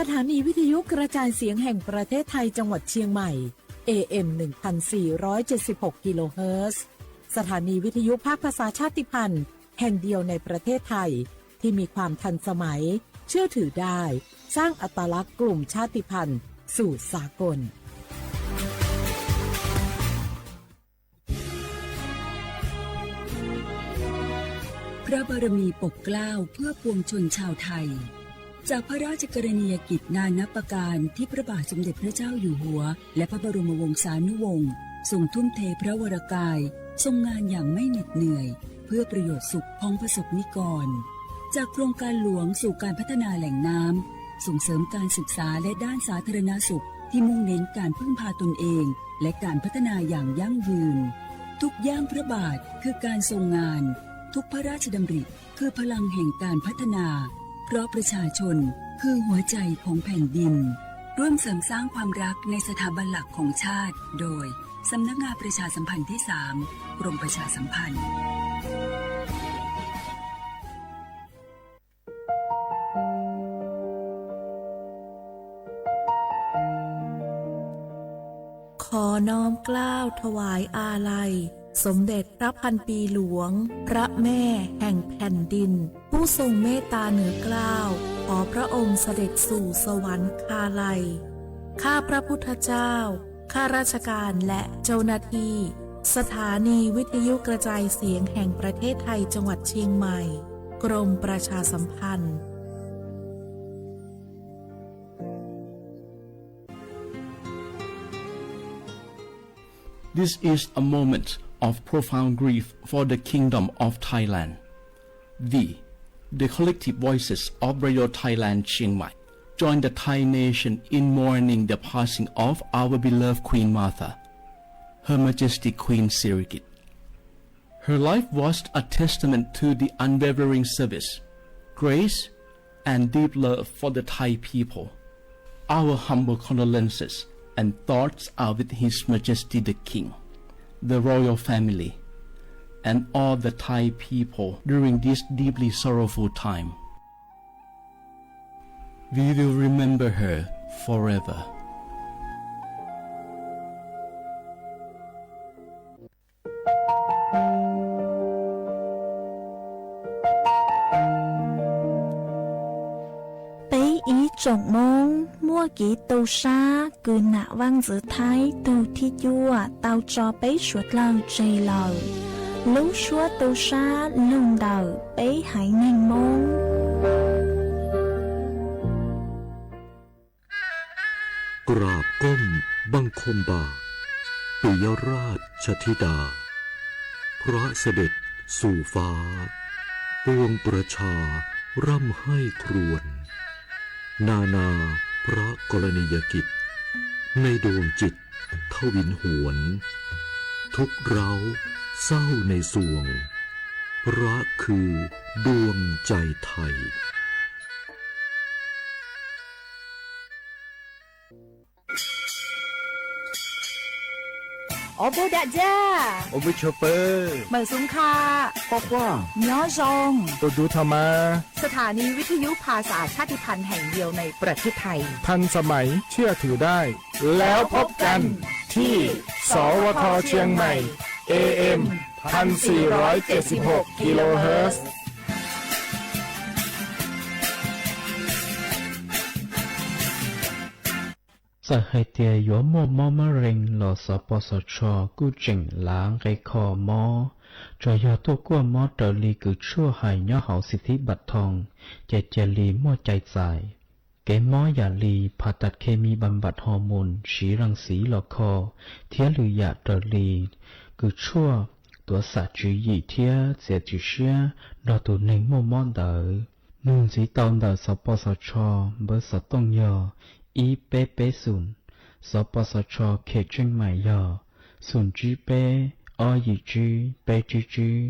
สถานีวิทยุกระจายเสียงแห่งประเทศไทยจังหวัดเชียงใหม่ เอ เอ็ม หนึ่งพันสี่ร้อยเจ็ดสิบหก กิโลเฮิรตซ์ สถานีวิทยุภาคภาษาชาติพันธุ์แห่งเดียวในประเทศไทย ที่มีความทันสมัย เชื่อถือได้ สร้างอัตลักษณ์กลุ่มชาติพันธุ์สู่สากล พระบารมีปกเกล้าเพื่อปวงชนชาวไทย จากพระราชกรณียกิจนานับประการที่พระบาทสมเด็จพระเจ้าอยู่หัว และพระบรมวงศานุวงศ์ทรงทุ่มเทพระวรกาย ทรงงานอย่างไม่เหน็ดเหนื่อย เพื่อประโยชน์สุขของประสบนิกร จากโครงการหลวงสู่การพัฒนาแหล่งน้ำ ส่งเสริมการศึกษาและด้านสาธารณสุขที่มุ่งเน้นการพึ่งพาตนเอง และการพัฒนาอย่างยั่งยืน ทุกย่างพระบาทคือการทรงงาน ทุกพระราชดำริคือพลังแห่งการพัฒนา เพราะประชาชนคือหัวใจของแผ่นดิน ร่วมเสริมสร้างความรักในสถาบันหลักของชาติ โดย สำนักงานประชาสัมพันธ์ที่สาม กรมประชาสัมพันธ์ ขอน้อมเกล้าถวายอาลัย สมเด็จพระพันปีหลวง พระแม่แห่งแผ่นดิน ผู้ทรงเมตตาเหนือเกล้า ขอพระองค์เสด็จสู่สวรรคาลัย ข้าพระพุทธเจ้า ข้าราชการและเจ้าหน้าที่ สถานีวิทยุกระจายเสียงแห่งประเทศไทยจังหวัดเชียงใหม่ กรมประชาสัมพันธ์ This is a moment of profound grief for the Kingdom of Thailand. We, the collective voices of Radio Thailand Chiang Mai, join the Thai nation in mourning the passing of our beloved Queen Mother, Her Majesty Queen Sirikit. Her life was a testament to the unwavering service, grace, and deep love for the Thai people. Our humble condolences and thoughts are with His Majesty the King, the royal family, and all the Thai people during this deeply sorrowful time. We will remember her forever. Peb ib tsoom Hmoob muaj kev tu sab kws nam vaj ntxwv Thaib tug thib cuaj tau tso peb suav dlawg tseg lawm. Lub suab tu sab lug ntawm peb haiv neeg Hmoob. กราบก้มบังคมบาท ปิยราชธิดา พระเสด็จสู่ฟ้า ปวงประชาร่ำไห้ครวญ นานาพระกรณียกิจ ในดวงจิตทวินหวน ทุกข์ร้าวเศร้าในสวง พระคือดวงใจไทย Ob peb dag zaj, ob peb tshaj pawg, mawm xub kham, quaj quaj, nyob zoo, tu dub tha mas. สถานีวิทยุภาษาชาติพันธุ์แห่งเดียวในประเทศไทย ทันสมัย เชื่อถือได้ แล้วพบกันที่ สวท เชียงใหม่ เอ เอ็ม พันสี่ร้อยเจ็ดสิบหก กิโลเฮิรตซ์ Txawm hais tias yuav muaj mob mab rees los xov pos xov tsho kuj tseem lav nqe kho mob, tsuas yog tuaj kuaj mob raws li kws tshuaj hais nyob hauv xib thib npam thoo, ces cia li muaj cai txais. Kev mob yam li phas tas khe mis npam npam hos moos siv ras xiv los kho, thiab lwm yam raws li kws tshuaj tuav xam tswv yim thiab txiav txim siab nrog tus neeg muaj mob ntawd. Nug ntxiv tau ntawm xov pos xov tsho npawb xov tooj yog ib peb peb xoom, xov pos xov tsho khe tseej mais yog xoom tsib peb ob yim tsib peb tsib tsib.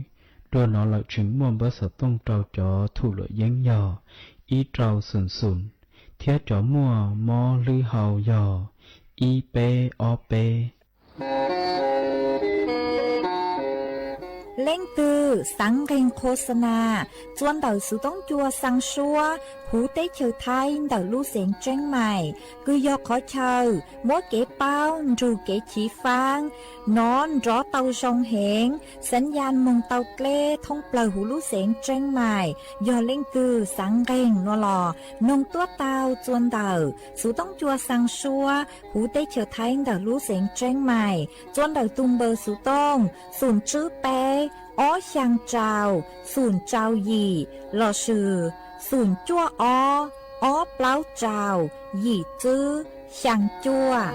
Dua no lawm tseem muaj npawb xov tooj rau cov thum luam yeeb yog ib rau xoom xoom, thiab cov muaj mob hlwb hau yog ib peb ob peb. Leej twg xaav nqeeg qhua xa nas txua ntawm xuv toob cua xaa suab huv teb chaws Thaib ntawm lub xeev Tseeb Maim, kws yog qhov chaw muab kev paub nrug kev chiv faab nov nrov tau zoo heev, xaav yaj moog tau dleb thoob plawg huv lub xeev Tseeb Maim, yog leej twg xaav nqeeg nuav los noog tuab tau txua ntawm xuv toob cua xaa suab huv teb chaws Thaib ntawm lub xeev Tseeb Maim txua ntawm tug npawb xuv tooj xum tswb peb ob xyaa rau xum rau yim lossis xum cuaj ob ob plaub rau yim tswb xyaa cuaj.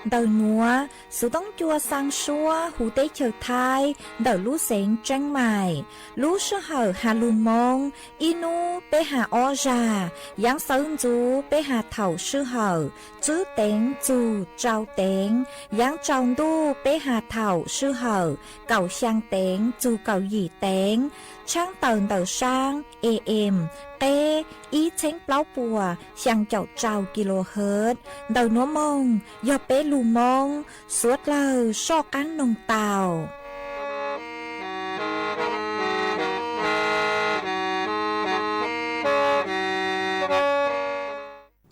Ntawm nuav, xuv toob cua xaa suab huv teb chaws Thaib ntawm lub xeev Tseeb Maim. Lub sij hawm has lug Moob, ib nub peb has ob zag, yaav sawv ntxuv peb has thaum sij hawm tswb teev txug rau teev, yaav tsaus ntuj peb has thaum sij hawm kaum xyaa teev txug kaum yim teev, tshaab tawm ntawm saab A M qeb ib txheeb plaub puas xyaa caum rau kilohertz. Ntawm nuav moog yog peb lug Moob, suav dlawg soj qaab noog tau.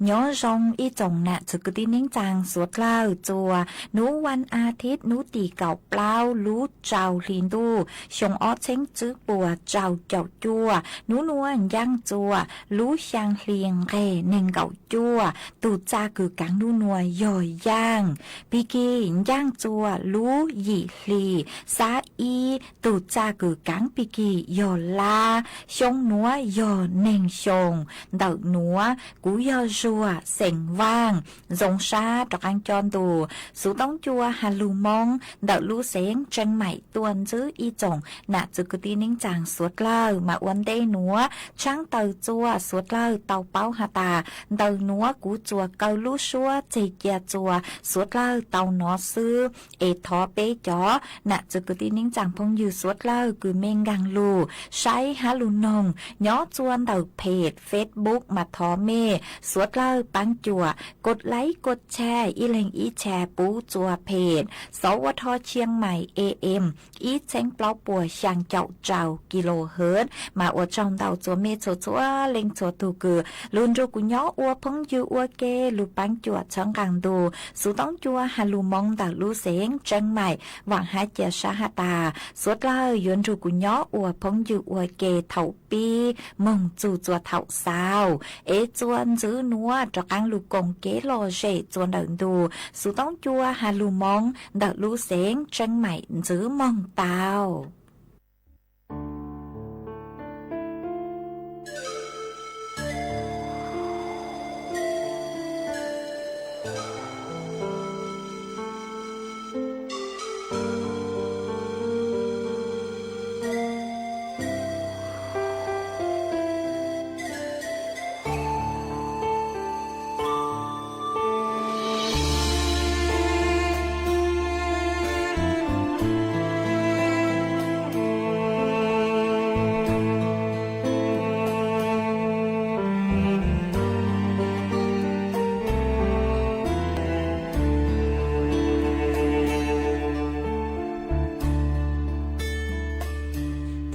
Nyob zoo ib tsoom nam txwv kwv tij neej tsaa suav dlawg txua, nub vas as thiv nub tim kaum plaub lub rau hli ntuj xyoo ob txheeb tswb puas rau caum cuaj, nub nuav ncaaj txua lub xyaa hli nqeg neeg nkaum cuaj, tug txaj kws kaav nub nuav yog yaaj, pig kig ncaaj txua lub yim hli xab ib, tug txaj kws kaav pig kig yog lab, xyoo nuav yog neeg xyoo. Ntawm nuav kuv yog Zuag xeem Vaaj, zoo sab rov qaab coj ntu xuv toob cua has lug Moob ntawm lub xeev Tseeb Maim tuaj ntsib ib tsoom nam txwv kwv tij neej tsaa suav dlawg. Mas ua ntej nuav tshaab tawm txua suav dlawg tau paub has tas, ntawm nuav kuv txuas kaw lub suab tseg cia txua suav dlawg tau nov xwb. Es thov peb cov nam txwv kwv tij neej tsaa phooj ywg suav dlawg kws mej nkaag lug saib hab lug noog nyob txua ntawm phem Facebook mas thov mej suav dlawg paab cuam kod laib kod tshaj ib leeg ib tshaj pub txua phem Xov Ua Tho Chiang Mai A M ib txheeb plaub puas xyaa caum rau kilohertz. Mas ua tsaug ntau txua mej txhua txhua leej txhua tug kws lug nrug kuv nyob ua phooj ywg ua ke lug paab cuam txhawb nqaa ntu xuv toob cua has lug Moob ntawm lub xeev Tseeb Maim. Vaam hab cia sab has tas suav dlawg yuav nrug kuv nyob ua phooj ywg ua ke thaum pib moog txug txua thaum xaus. Es txua ntxiv nuav rov qaab lug koom kev lom zem txua ntawm ntu xuv toob cua has lug Moob ntawm lub xeev Tseeb Maim ntxiv moog tau.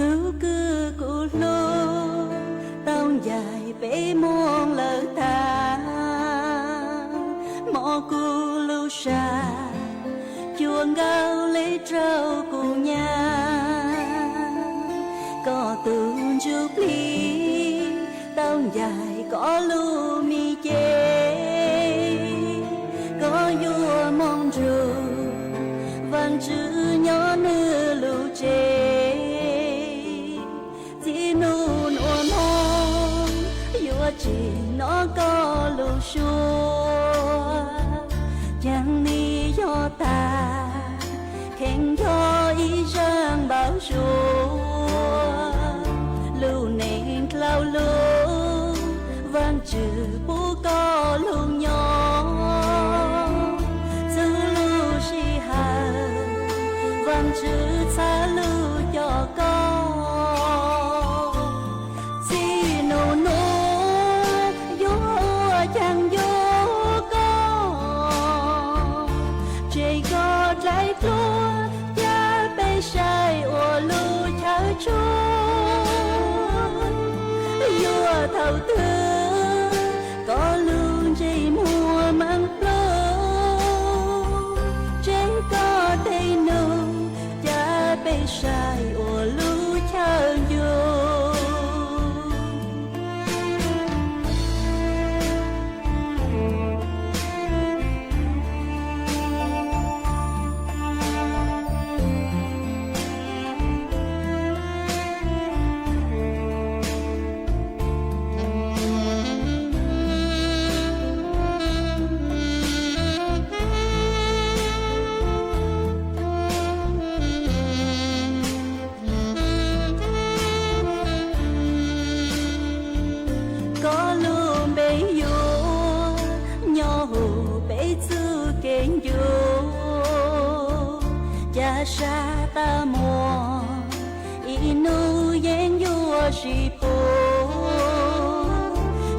Tug kws kuv hlub tau ncaim peb moog lawm tag, mob kuv lub sab, cua nkauj le rau kuv nyab. Koj tug ntsuj plig tau ncaim koj lub me cev, koj yuav moog nrug Vaajtswv nyob nwg lub tsev. Txij nuav moog yuav tsi nov koj lub suab, caag le yog tag kheev yog ib zaaj npau suav. Lub neej dlhau lug Vaajtswv pub koj lug nyob, txug lub sij hawm Vaajtswv sab qab muag, ib hnub yeej yuav sib puag.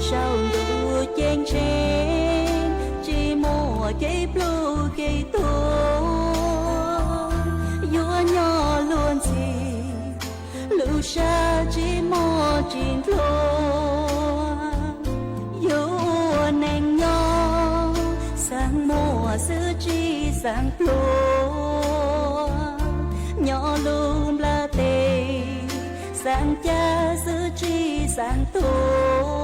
Saum ntuj ceeb tsheej tsis muaj kev pluag kev tuag, yuav nyob luag ntxhi, lub sab tsis muaj tsis nplua. Yuav ua neej nyob xav muaj xwb tsis xav pluag, nyob lub nplaj teb xav cab xwb tsis xav tuag.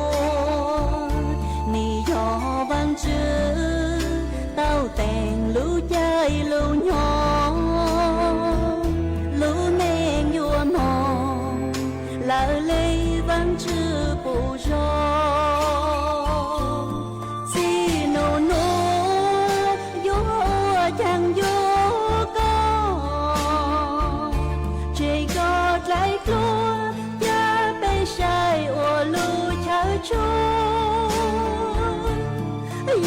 Nws yog Vaajtswv tau teem lub caij lub nyoog, lub neej yuav moog lawv le Vaajtswv pum zog. Txij nub nuav yuav ua caag yuav koj, tseg koj dlaim dluab, cab peb saib ua lub chaw tshua.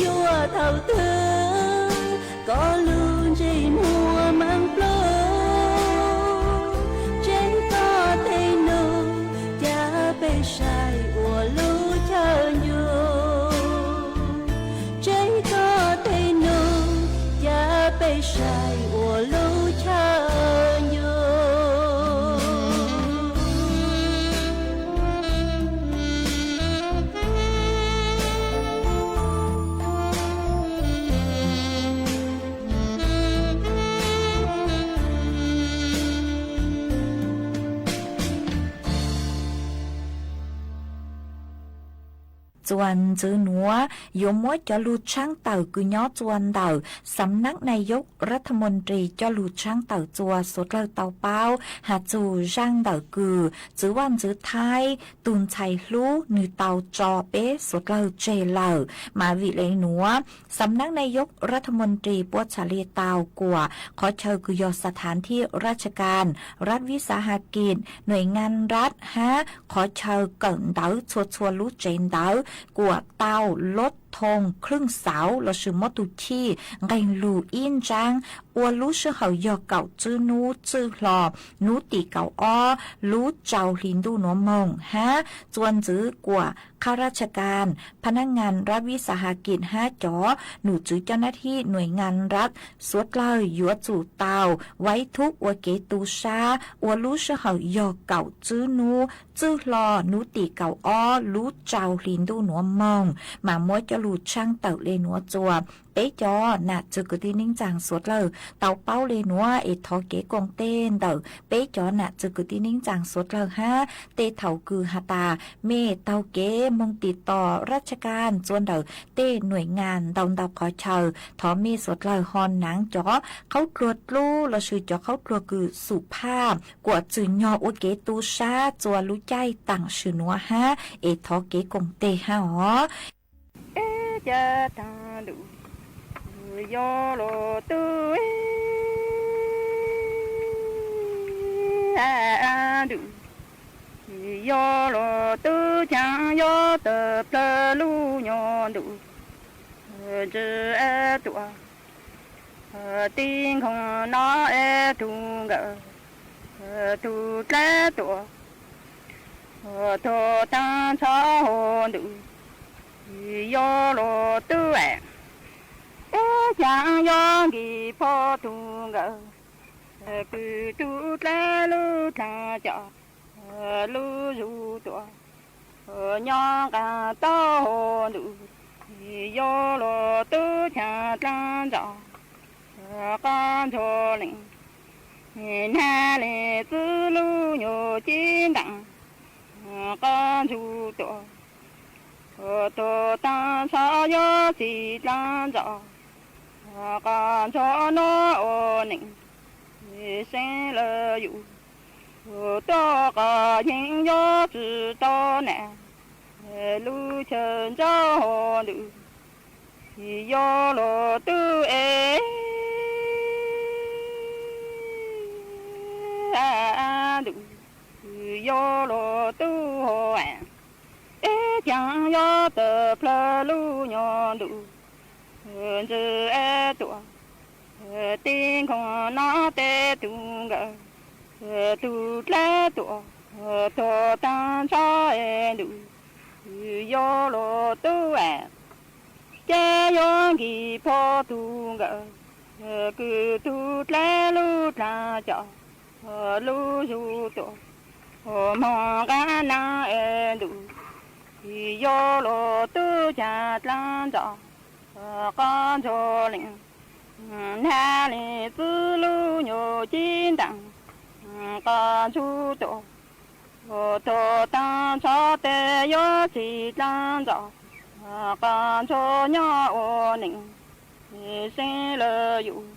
Yuav thaum twg koj lub ntsej muag meej pluag, tseg koj tej nub, cab peb saib ua lub chaw ncuj. Tseg koj tej nub, cab peb saib ua lub chaw ncuj. Txuas ntxiv nuav yuav muab cov lug tshaab tawm kws nyob txua ntawm Sams nab nais yauv ras tha mus ris coj lug tshaab tawm txua suav dlawg tau paub has txug zaaj ntawm kws txwv vaaj ntxwv Thaib tug ntxhais hlub nwg tau tso peb suav dlawg tseg lawm. Mas vim le nuav, Sams nab nais yauv ras tha mus ris puab txhad le tau kuam qhov chaw kws yog xas thav thij raj tsha kas, raj vij xav has kis, nuais ngaa raj hab qhov chaw kawm ntawv txhua txhua lub tsev ntawv kuam tau lub thoo khlwj xauv lossis muab tug chij nqeg lug ib ntsaab ua lub sij hawm yog kaum tswb nub txwj hlo nub tim kaum ob lub rau hli ntuj nuav moog hab txuas ntxiv kuam qha raj tsha kas, pha nab ngaa raj vij xav has kis hab cov num tswv coj nab thib nuais ngaa raj suav dlawg yuav tsum tau vaib thub ua kev tu sab ua lub sij hawm yog kaum tswb nub txwj hlo nub tim kaum ob lub rau hli ntuj nuav moog. Mas muab coj lug tshaab tawm le nuav txua peb cov nam txwv kwv tij neej tsaa suav dlawg tau paub le nuav es thov kev koom teg ntawm peb cov nam txwv kwv tij neej tsaa suav dlawg hab tej thaum kws has tas mej taug kev moog tim tom raj tsha kas txua ntawm tej nuais ngaa ntau ntau qhov chaw, thov mej suav dlawg ho naav cov qhaub dluag dlub lossis cov qhaub dluag kws xum phaj kuam txwm nyog ua kev tu sab txua lub caij taam sim nuav hab es thov kev koom teg hab os. Ib ca taag ntuj, yog los tub ntuj, yog los tub caag yog tawm plawg lub nyuag ntuj, ntsws tuam tib nkoog no es tug nkawm tug dlaab tuam, tug taag nrho hauv ntuj, yog los tub es, ib caag yog nkis phoj tug nkawm, kws tug dlaab lub dlaag cov, lub zug tuam, nyob nqaa tau hauv ntuj, yog los tub caag dlaab ntso, qab ntso lees, nag le txwb lub nyuag cib ntaam, qab ntug tuam, tug taag nrho yog txij dlaab ntso, qab ntso nuav ua neej, seev lawm yus, tuaj qab yeej yog tsi tau nam, lub chaw ntsauv hauv ntuj, yog los tub es, ntuj, yog los tub hauv, ib caag yog tawm plawg lub nyuag ntuj, ntsws tuam, Tib nkaug no tej tug nkawm, tug dlawb tuaj, tuag tag nrho es ntuj, yog luag tub es, ces yuav nkig pog tug nkawm, kwv tug dlawb lub dlaag cov, lub zug tuaj, moog nqaa naag es ntuj, yog luag tub caag dlaab ntso, qhov ntsuag leej, nag leej txwv lub nyuag cib ntaam, qhov ntsuag tuaj, tuag tag nrho tej yuav tsi dlaab ntso, qhov ntsuag nyob ua neej, seev lawm yus,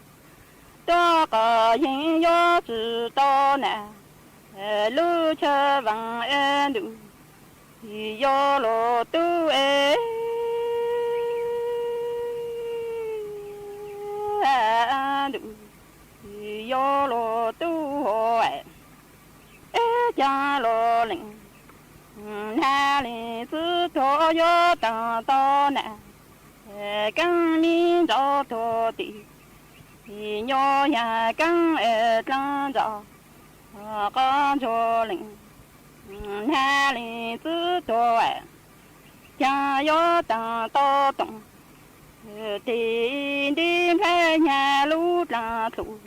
tuab qhov yeej yuav tsi tau nam, lub chaw vaam es ntuj, yog luag tub es, ntuj, yog luag tub hov, es caag luag leej, nag leej txwv tuag yuav taag tau nam, kaab mi nrau tuag tim, nyuas yaag kaab es dlaab ntso, qhov ntsuag leej, nag leej txwv tuag, caag yuav taag tau toom, tim nti nplhaib nyag lub dlaag txuj,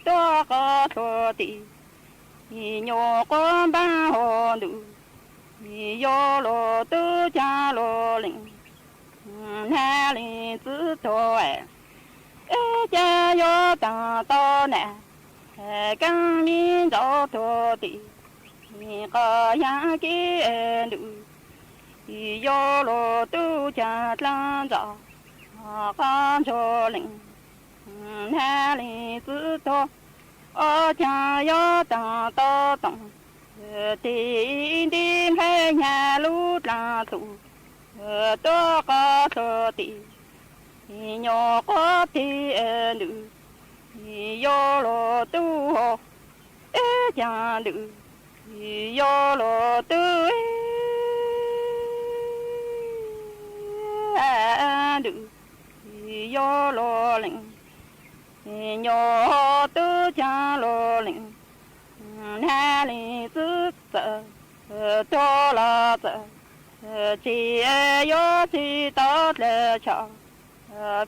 tuab qhov tuag tim, nyuas quab npaab hov ntuj, yog luag tub caag luag leej, nag leej txwv tuag, es caag yuav taag tau nam, kaab mi nrau tuag tim, qhov yaag kib es ntuj, yog luag tub caag dlaab ntso, qhov ntsuag leej, nag leej txwv tuag, caag yuav taag tau toom, tim nti nplhaib nyag lub dlaag txuj, tuab qhov tuag tim, nyuas quab tim es ntuj, yog luag tub hov, es caag ntuj, yog luag tub, ntuj, yog luag leej, nyuas tub caag luag leej, nag leej txwv txawm, tuag los txawm, tsis yuav tsi tau dlawg chaw,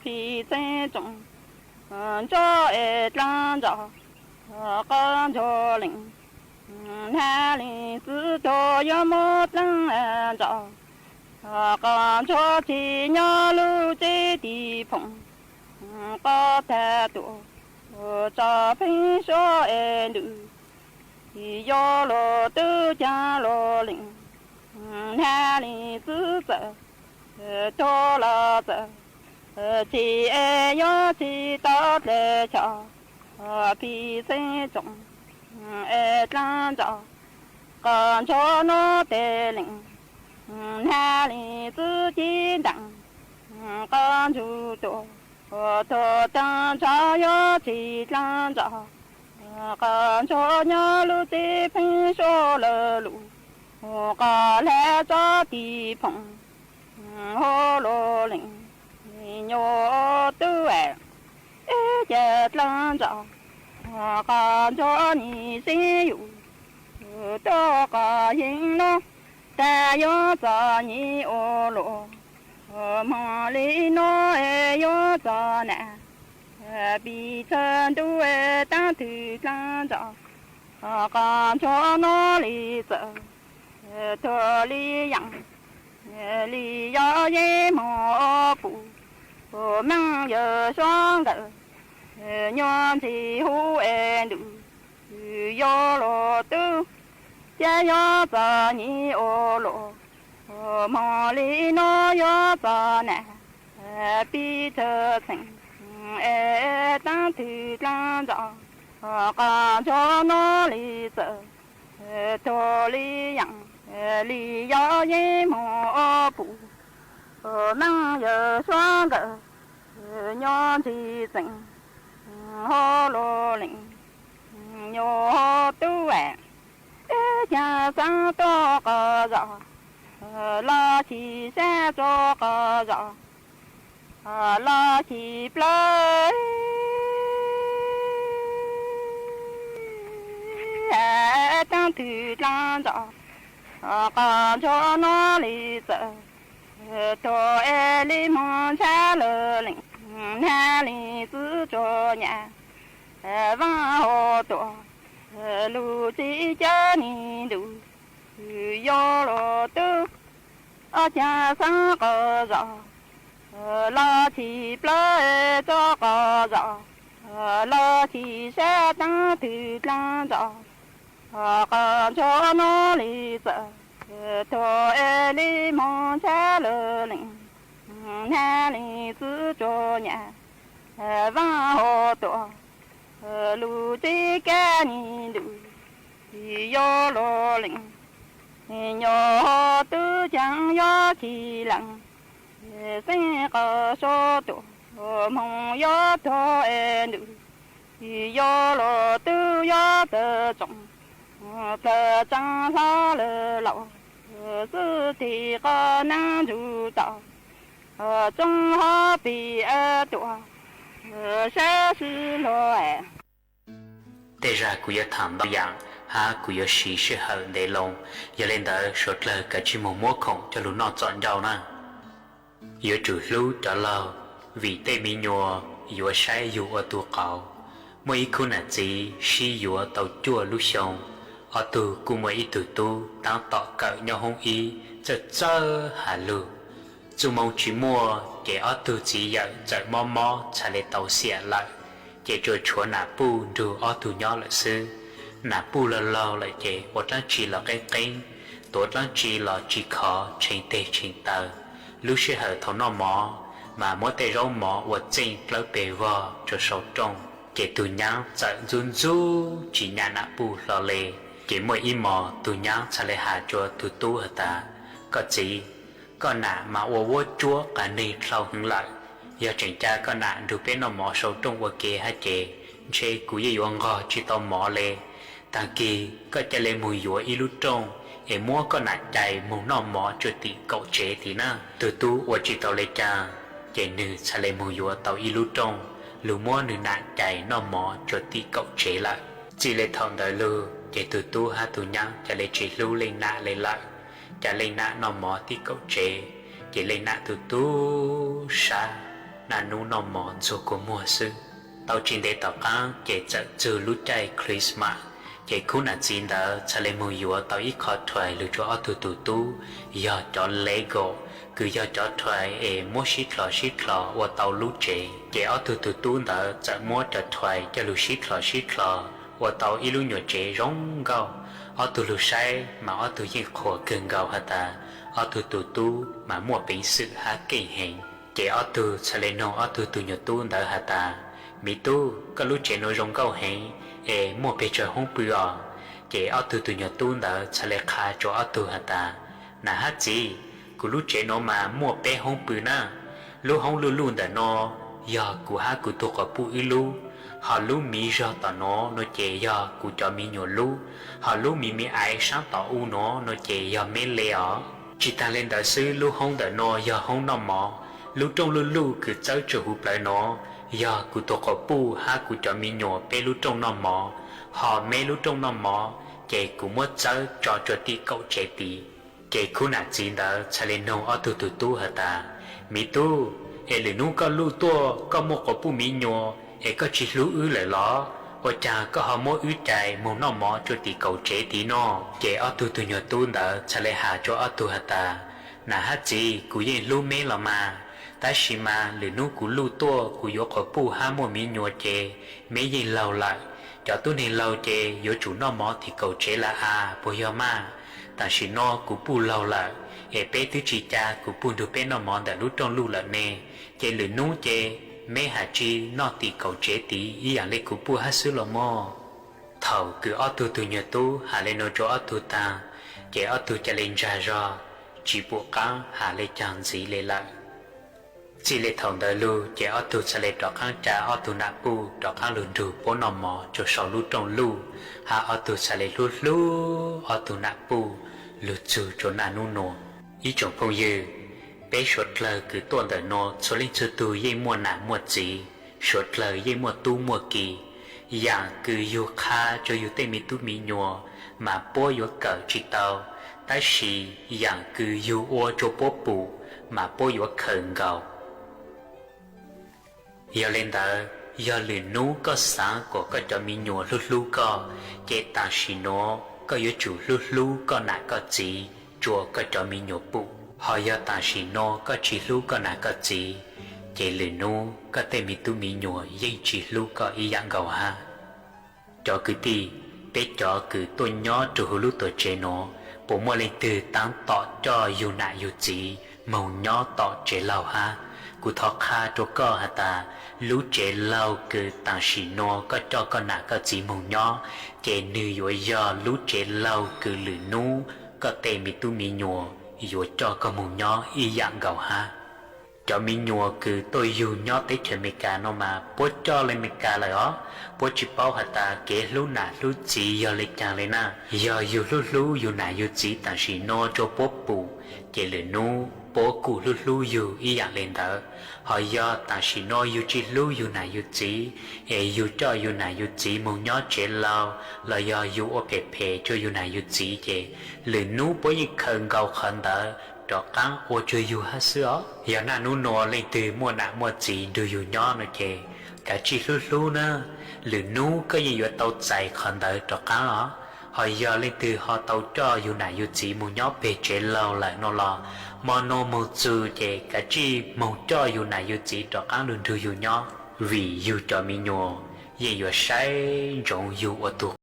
phim txeeb tsoom, ntso es dlaab ntso, qhov ntsuag leej, nag leej txwv tuag yuav mob dlaab ntso, qhov ntsuag tsis nyob lub tsev tim phoom, qhov tag tuaj, tso pheeb suab es ntuj, yog luag tub caag luag leej, nag leej txwv txawm, tuag los txawm, tsis es yuav tsis tau dlawg chaw, phim txeeb tsoom, es dlaab ntso, qhov ntsuag nuav tej leej, nag leej txwv cib ntaam, qhov ntsuag tuaj, tuag taag nrho yuav tsis dlaab ntso, qhov ntsuag nyob lub tsev pheeb suab lawv lug, qhov hlab tso tim phoom, hov luag leej, nyuas tub, es caag dlaab ntso, qhov ntsuag nyim seev yus, tuab qhov yeej nuav, tag yuav txom nyem ua luaj, moog li nuav es yuav txom nam, pib txhawm ntuj es taab twg dlaab ntso, qhov ntsuag nuav li txawm, tuag li yaam, li yog yeej moog ua pum, meej yawg suav nkawm, nyuas ntxhib hu es ntuj, yog luag tub, ces yuav txom nyem ua luaj, moog li nuav yuav txom nam, pib txhawm txheem, es taab twg dlaab ntso, qhov ntsuag nuav li txawm, tuag li yaam, li yog yeej moog ua pum, meej yawg suav nkawm, nyuas ntxhib txheem, hov luag leej, nyuas tub, es caag xaav tuab qhov zog, los chim sab tuab qhov zog, los chim plawv twb dlaab ntsov, qos ntsuag nuav le txawm, tuag es le moog ntshav lawv leej, nag le txwv tsuas nyam, vaaj hov tuam, lug txij cawv le ntuj, yog lug tub, ob cag xaav qos zos, los chim plawv txoj qos zos, los chim sab taab twg dlaab ntsov, qos ntsuag nuav le txawm, tuag es le moog ntshav lawv leej, nag le txwv tsuas nyam, vaaj hov tuam, lug txij kab le ntuj, yog lug leej, nyuam hov tub caag yog chim leej, xeeb qos sau tuam, moog yog tuag es ntuj, yog lug tub yog tawg tsoom, plawg tsaa hlo lawv laus, xwb tig qos naab ntsug tau, tsooj hov pim tuam, sab sib luag. Tej zag kuv yuav thaam ntau yaam, hab kuv yuav siv sij hawm ntev loo, yog le ntawd suav dlawg kav tsij moog muab khoom coj lug noj txom ncauj na. Yuav tsum hlub cov laug, vim tej me nyuam yuav saib yug ua tug qauv. Muaj ib khub nam txiv sib yuav tau cuaj lub xyoo, ob tug kuj muaj ib tug tub taab tom kawm nyob hoob ib, txawj txawj has lug. Txuj moo tsis muaj ces ob tug txiv yawm txawm mob mob txhaj le tau xiam lawm, ces tsuas tshuav nam puj nrug ob tug nyob lawm xwb. Nam puj laug laug lawm ces ua dlaab tsi los qeeb qeeb, tuav dlaab tsi los tsis khov, tsheej teg tsheej taw. Lub sij hawm thaum noj mov mas muab tej zaub mov ua txeej dlawb peg vog rua sau rooj, ces tug nyaab txawm ntxub ntxub tsis nyam nam puj hlo le. Ces muaj ib mos tug nyaab txhaj le has rua tug tub has tas, koj txiv, koj nam mas ua vuab tsuab qas neeg dlhau heev lawm. Yog tseem ca koj nam nrug peb noj mov sau rooj ua ke hab ces ntshe kuv yeej yuav nqog tsis tau mov le. Taag kis koj ca le moog yuav ib lub rooj es muab koj nam cais moog noj mov rua tim kaum tsev tid na. Tug tub ua tsis tau le caag, ces nwg txhaj le moog yuav tau ib lub rooj lug muab nwg nam cais noj mov rua tim kaum tsev lawm. Txij le thaum ntawd lug ces tug tub hab tug nyaab ca le tsis hlub leej nam le lawm. Ca leej nam noj mov tim kaum tsev, ces leej nam tu tu sab, naj nub noj mov ntxuag kua muag xwb. Tau tsis ntev tom qaab ces txawm txug lub caij Christmas, ces khub nam txiv ntawd txhaj le moog yuav tau ib qho rhuais lug rua ob tug tug tub, yog cov Lego, kws yog cov rhuais es muab sib dlho sib dlho ua tau lub tsev. Ces ob tug tug tub ntawd txawm muab cov rhuais coj lug sib dlho sib dlho ua tau ib lub nyuam tsev zoo nkauj. Ob tug lug saib mas ob tug yeej qhuas kawg nkaus has tas ob tug tug tub mas muaj peev xwm hab keej heev. Ces ob tug txhaj le noog ob tug tug nyuag tub ntawd has tas, miv tub, koj lub tsev nuav zoo nkauj heev es muaj peg tsawg hoob pw os? Ces ob tug tug nyuag tub ntawd txhaj le qha rua ob tug has tas, nam hab txiv, kuv lub tsev nuav mas muaj peb hoob pw na. Lub hoob luj luj ntawm nuav yog kuv hab kuv tug quas puj wb lub, ho lub miv zog tom nuav no ces yog kuv cov miv nyuam lub, ho lub miv miv aiv saab tom u nuav no ces yog meb le os. Tsis taag le ntawd xwb, lub hoob ntawm nuav yog hoob noj mov. Lub rooj luj luj kws txawb tsua huv plawv nuav yog kuv tug quas puj hab kuv cov miv nyuam peb lub rooj noj mov, ho meb lub rooj noj mov ces kuv muab txawb tso rua tim kaum tsev tid. Ces khub nam txiv ntawd txhaj le noog ob tug tug tub has tas, miv tub, es lwm nub koj luj tuaj koj muaj quas puj miv nyuam es koj tsi hlub wb lawm los? Ua caag koj ho muab wb cais moog noj mov rua tim kaum tsev tid no? Ces ob tug tug nyuag tub ntawd txhaj le has rua ob tug has tas, nam hab txiv, kuv yeej hlub meb los mas, tab sis mas lwm nub kuv luj tuaj kuv yuav quas puj hab muaj miv nyuam ces meb yeej laug lawm. Cov tub neeg laug ces yuav tsum noj mov tim kaum tsev lawm as, puas yog maj? Tam sim no kuv puj laug lawm es peb twb tsi ca kuv puj nrug peb noj mov ntawm lub rooj luj lawm ne, ces lwm nub ces meb has tsi noj tim kaum tsev tid ib yaam le kuv puj hab xwb los mog. Thaum kws ob tug tug nyuag tub has le nuav rua ob tug taag, ces ob tug ca le ntsag zog, tsi pum qaab has le caag ntxiv le lawm. Txij le thaum ntawd lug ces ob tug txhaj le rov qaab ca ob tug nam puj rov qaab lug nrug puab noj mov rua sau lub rooj luj, hab ob tug txhaj le hlub hlub ob tug nam puj lug txug rua naj nub nuav. Ib tsoom phooj ywg, peb suav dlawg kws tuaj ntawm nuav txhua leej txhua tug yeej muaj nam muaj txiv, suav dlawg yeej muaj tub muaj ki. Yaam kws yug qha rua yug tej me tub me nyuam, mas puab yuav kawm tsis tau, tab sis yaam kws yug ua rua puab pum mas puab yuav khaws nkaus. Yog le ntawd, yog lwm nub koj xaav kuas koj cov me nyuam hlub hlub koj, ces taam sim nuav koj yuav tsum hlub hlub koj nam koj txiv rua koj cov me nyuam pum. Hos yog taam sim nuav koj tsi hlub koj nam koj txiv, ces lwm nub koj tej me tub me nyuam yeej tsi hlub koj ib yaam nkaus hab. Cov kwv tij, peb cov kws tuaj nyob rua huv lub tuam tsev nuav, puas muaj leej twg taab tom coj yug nam yug txiv moog nyob tom tsev laug hab? Kuv thov qha rua koj has tas, lub tsev laug kws taam sim nuav koj coj koj nam koj txiv moog nyob, ces nwg yuav yog lub tsev laug kws lwm nub koj tej me tub me nyuam yuav coj koj moog nyob ib yaam nkaus hab. Cov me nyuam kws tuaj yug nyob teb chaws Amelikas nuav mas puab coj le Amelikas lawm os, puab tsi paub has tas kev hlub nam hlub txiv yog le caag le na. Yog yug hlub hlub yug nam yug txiv taam sim nuav rua puab pum, ces lwm nub puab kuj hlub hlub yug ib yaam le ntawd. Hos yog taam sim nuav yug tsi hlub yug nam yug txiv, es yug coj yug nam yug txiv moog nyob tsev laug, los yog yug ua phem phem rua yug nam yug txiv, ces lwm nub puab yeej khaws nkaus qhov ntawd rov qaab ua rua yug hab xwb os. Yog naj nub nuav leej twg muaj nam muaj txiv nrug yug nyob nuav ces kav tsij hlub hlub na, lwm nub koj yeej yuav tau txais qhov ntawd rov qaab os. Hos yog leej twg ho tau coj yug nam yug txiv moog nyob peg tsev laug lawm nuav los, mo nuav moog txug ces kav tsij moog coj yug nam yug txiv rov qaab lug nrug yug nyob, vim yug cov me nyuam yeej yuav saib ntsoov yug ua tug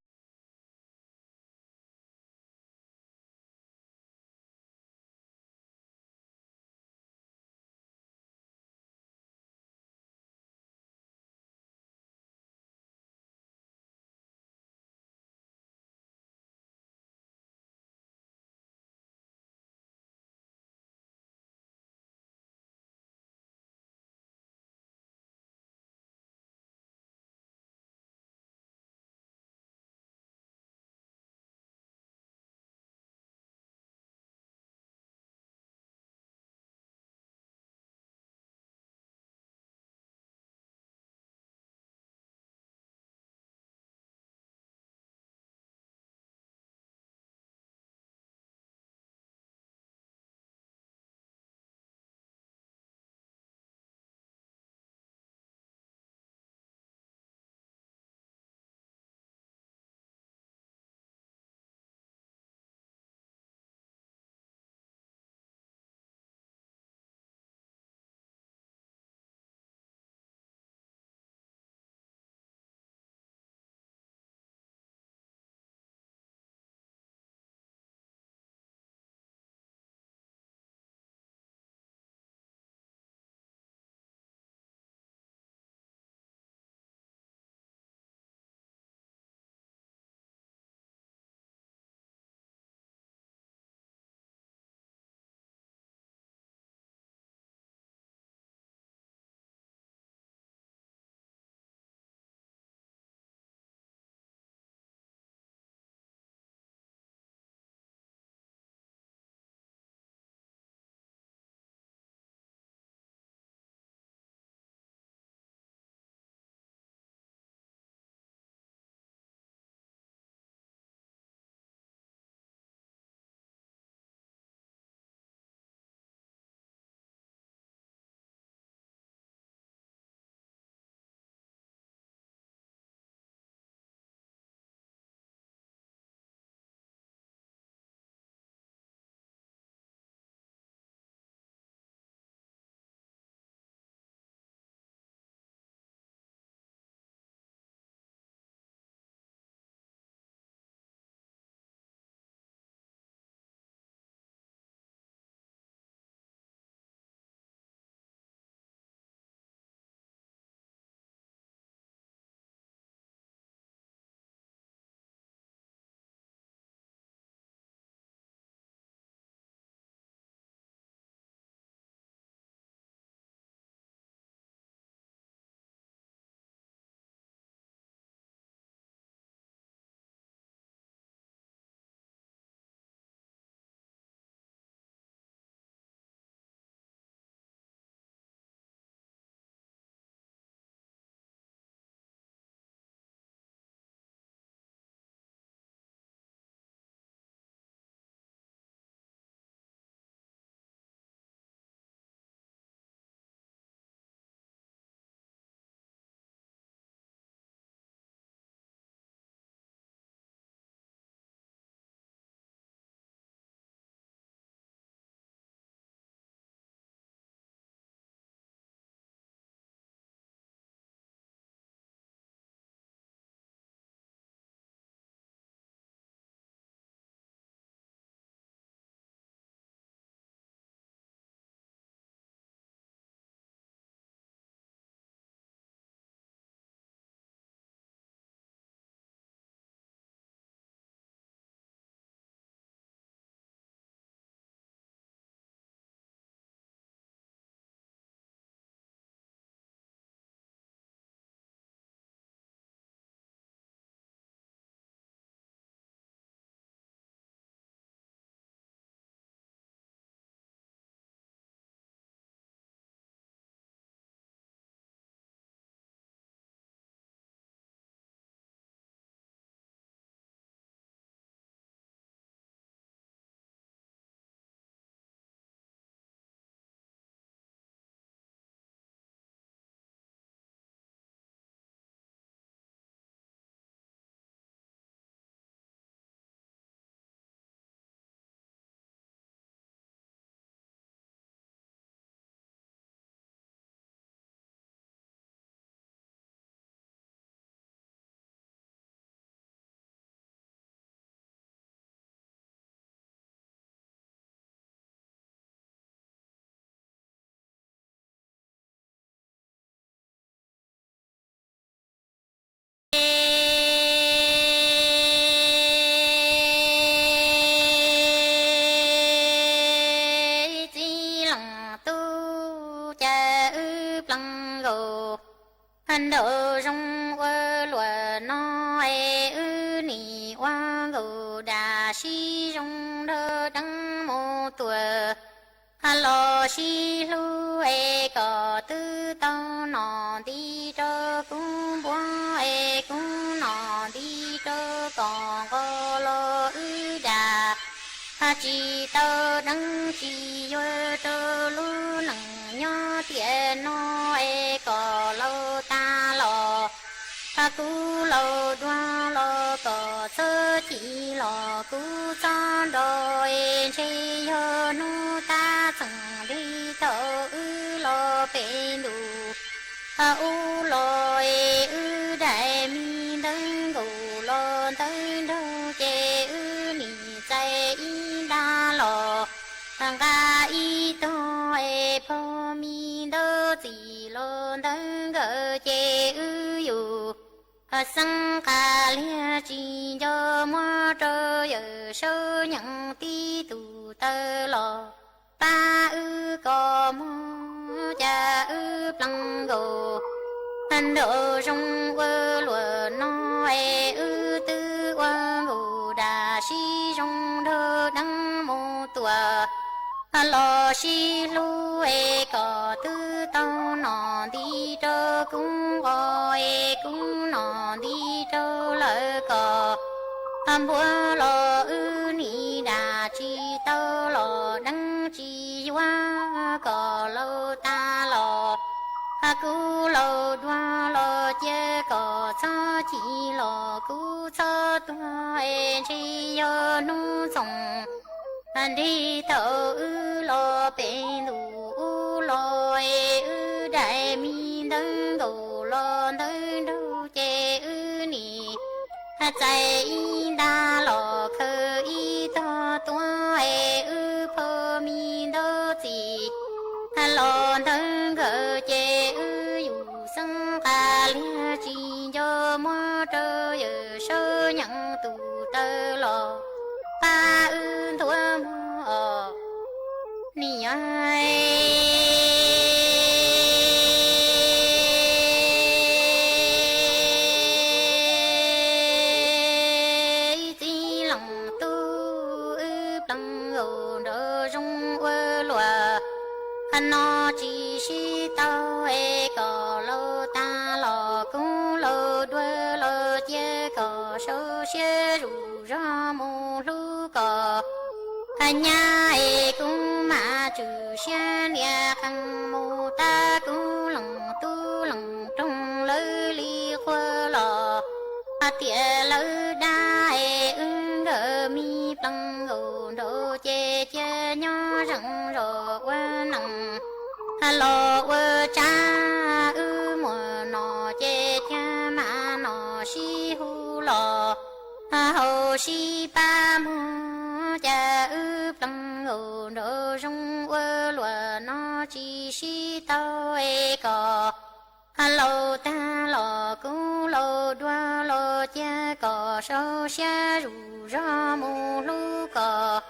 nraum zoov ua luam no es wb nim ua nkaus dam sib zoo nrog deev mus tuam los sib hlub es kom twb tau nom nti rau kub npua es kub nom nti rau kom nqos los wb dam tsis tau deev tsis yuag rau lub neej nyob tiam no es kom laus tas los kub laus dua los kom txhob chim los kub txhob nrog es ntshe yog hnub tab txeem nti tau wb los pem ntus ub los es wb daim me ntawv nkaus los ntawv nraug ces wb nim txais ib nta los nqa ib tog es pog me ntawv txim los ntawv nkawd ces wb yus xeeb qas liag tsis nco muab rau yawm saub nyeem tib tus taw los pab wb kom muag cas wb plees nkaus nraum zoov ua luam no es wb twb ua nkaus dam sib zoo nrog deev mus tuam los sib hlub es kom twb tau nom nti rau kub nqos es kub nom nti rau lawv kom npua los wb nim dam tsis tau los deev tsis yuav kom laus tas los kub laus dua los cia kom txhob chim los kub txhob tuag es ntshe yog hnub txoos nti tau wb los pem ntus ub los es wb daim me ntawv nkaus los ntawv nraug ces wb nim txais ib nta los khaws ib tog tuaj es wb pog me ntawv txim los ntawv nkawd ces wb yus xeeb qas liag tsis nco muab rau yawm saub nyeem tus taw los pab wb ntuav muag os. Nim yog txiv leej tub wb plees nkaus nraum zoov ua luam no tsis sib tau es kom laus tas los kub laus dua los cia kom sau siab zuj zog mus hlub kom nyab es kub mam tswm siab nias qees mus tab kub leej tub leej roog lawv li qhuas los tias lawv dab es wb nkawd me plees nkaus nraum ces cia nyob zeem zos ua neej los ua tsav wb muaj nom ces cia mam nom sib hu los haus sib pab muag cas wb plees nkaus nraum zoov ua luam no tsis sib tau es kom laus tag los kub laus dua los cia kom sau siab zuj zog mus hlub kom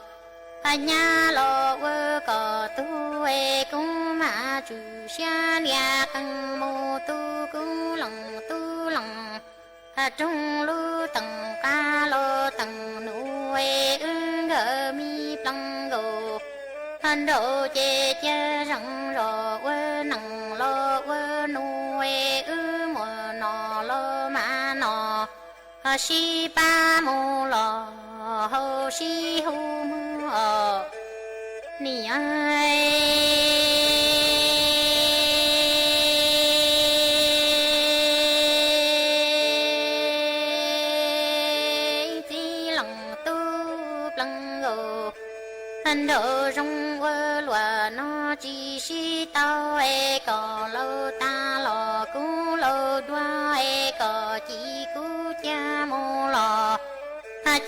nyab los ua kom tug es kub mam tswm siab nias qees mus tu kub leej tub leej roog lub teem qab los teem nus es wb nkawd me plees nkaus nraum ces cia zeem zos ua neej los ua nus es wb muaj nom los mam nom sib pab mus los haus sib hu mus os. Nim yog txiv leej tub plees nkaus nraum zoov ua luam no tsis sib tau es kom laus tas los kub laus dua es kom ci kub cia mus los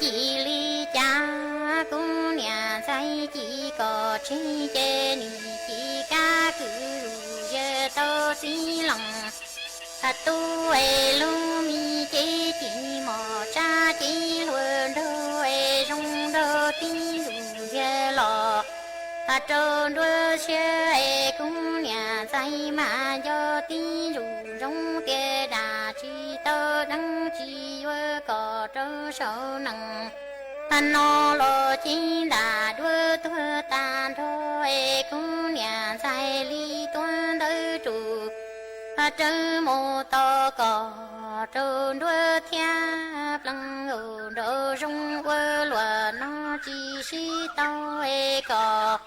ci li cas kub niam ntxhais ci kom tseg ces nim ci kab kwm zuj zus tau txiv leej tub es lub me cev ci mos tsab cev hluas nraug es zoo nraug tib ntus yag los rau nruab siab es kuv niam ntxhais mas nco tib zus zoo tias dam tsis tau deev tsis yuav kom rau saum nees. No los cev ntam duab tuag tag nrho es kuv niam ntxhais li tuav ntawv rum rawv mus tos kom rau nruab thiab plees nraum zoov ua luam no tsis sib tau es kom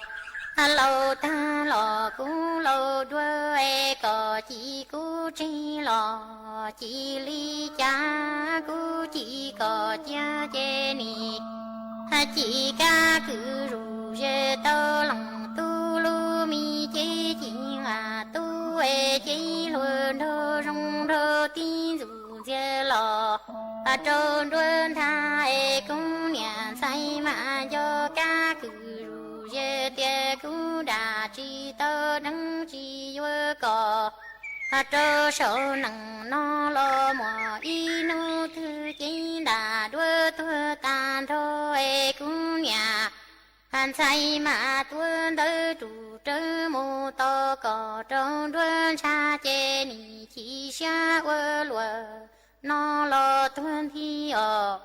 laus tag los kuv laus dua es kom ci kuv tseg los ci li cas kuv ci kom cia ces nim ci kab kwm zus ze tau leej tub lub me ces ci nqa tub es ces hluas nraug zoo nraug tib ntxuj ntxiag los rau nruab nthab es kuv niam ntxhais mas nco kab kwm zus ze tias kuv dam tsis tau deev tsis yuav kom rau saum nees no los muaj ib hnub twg cev ntam duab tuag tag nrho es kuv niam ntxhais mas tuav ntawv rum rawv mus tos kom rau nruab ntsha ces nim ci siab ua luam no los tuag nthi os.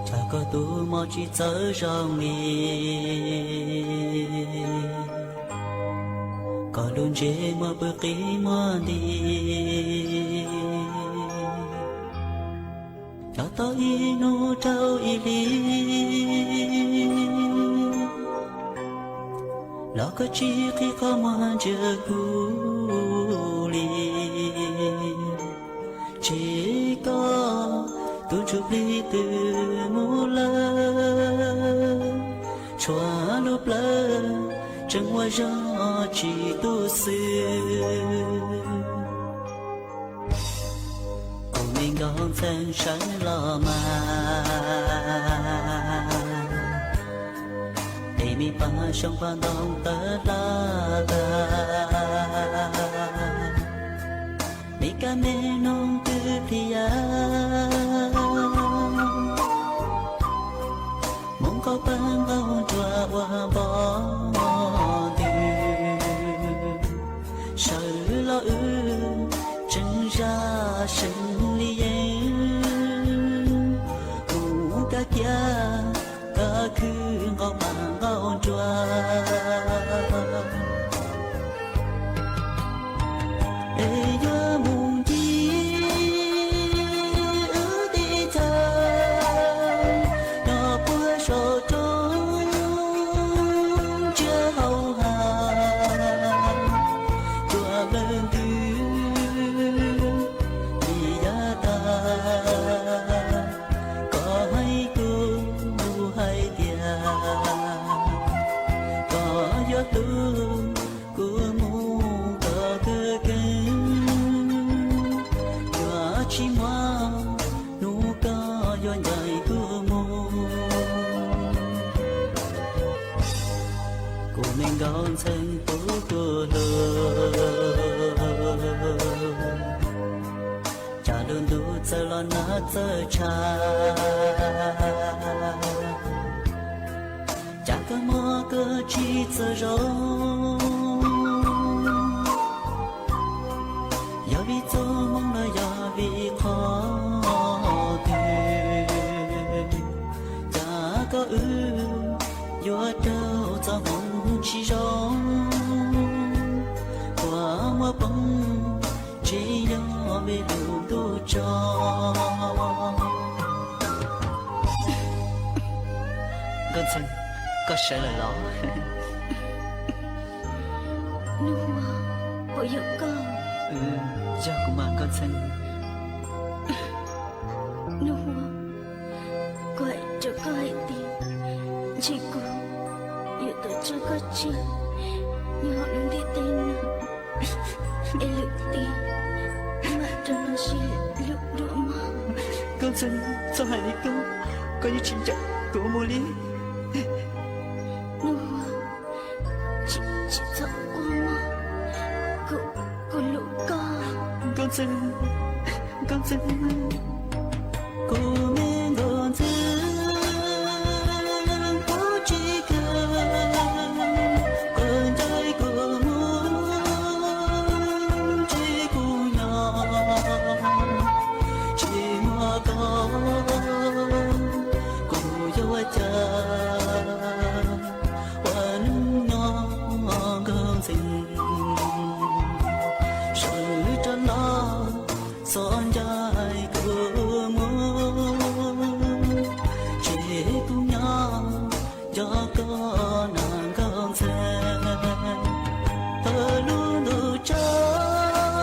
Tsam koj tus mos tsis txawv zoo li, koj lub ntsej muag pw qis muag nti. Cov tau ib hnub rau ib hlis, los koj tsis qhib qhov muag ntsia kuv li. Tsis koj tus ntsuj plig twb mus lawm, tshuav lub plawv tseem ua zog tsis tu xwb. Kuv me nkauj ntxhee sawv los mas, es me paj xyoob paj ntoo tawv hla tag, me kab me noog twb pliag, mus nkaum pawg nqaus nruas ua npog ntws. Sawv los wb tseem zaj seev li yeeb, mus kab kiab kab khw nqaus pawg nqaus nruas. Es yuav mus ncig wb teb chaws, nyob puag saum roob tsiab hauv hav, cua lawv ntws li yav tag. Koj hais kuv hais tias, koj yuav hlub kuv mus kom kawg kev, yuav tsis muaj hnub koj yuav ncaim kuv mus. Kuv me nkauj ntxhee puv kuv hlub, cas lub ntuj txawv los nag txawv tshav, cas koj mob koj tsis txawj zoo. Yog vim txoj hmoo los yog vim qhov twg, cas koj wb yuav raug txoj hmoo tsis zoo, uas muaj poob tsev yog vim lub ntuj tso. Nkauj Ntxhee, koj sawv lawm los? Nuj Huab, puas yog koj? Yog kuv mas Nkauj Ntxhee. Nuj Huab, kuv hais rau koj hais tias, ntshe kuv yuav tau tso koj tseg nyob hauv lub ntiaj teb no, es lwm tiam Txeeg, txhob hais li koj, koj yeej tsis nco kuv mus li. Nuj, tsis, tsis txhob ua mog, kuv, kuv hlub koj. Nkauj Ntxawg, Nkauj Ntxawg. Kuv me Nkauj Ntxawg, kuv tsis kawm, koj ncaim kuv mus, ntsib kuv nyob, tsis muaj koj, kuv yuav ua cas ua neej nyob Nkauj Ntxawg. Sawv rov los txhob ncaim kuv mus, tseg kuv nyob nco koj na Nkauj Ntxawg. Thawj lub ntuj tsaus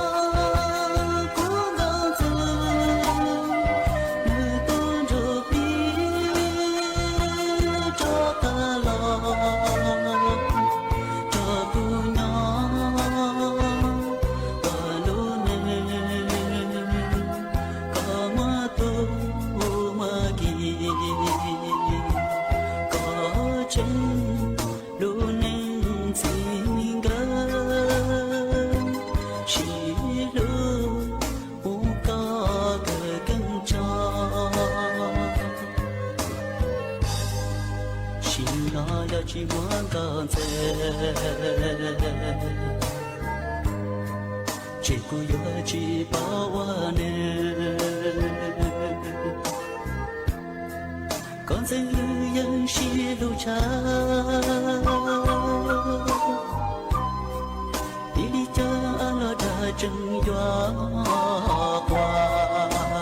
kuv Nkauj Ntxawg, nws tuaj nrug plig rov qab los, rau kuv nyob ua lub neej, koj muaj tub muaj ki, koj tseem lub neej txij nkawm, sib hlub ua koj kawg keej tso. Sim no yog tsis muaj Nkauj Ntxawg, ces kuv yuav tsis paub ua neej. Nkauj Ntxawg yeej sib hlub tshaj, tib li cas los dag tseem yuav quaj.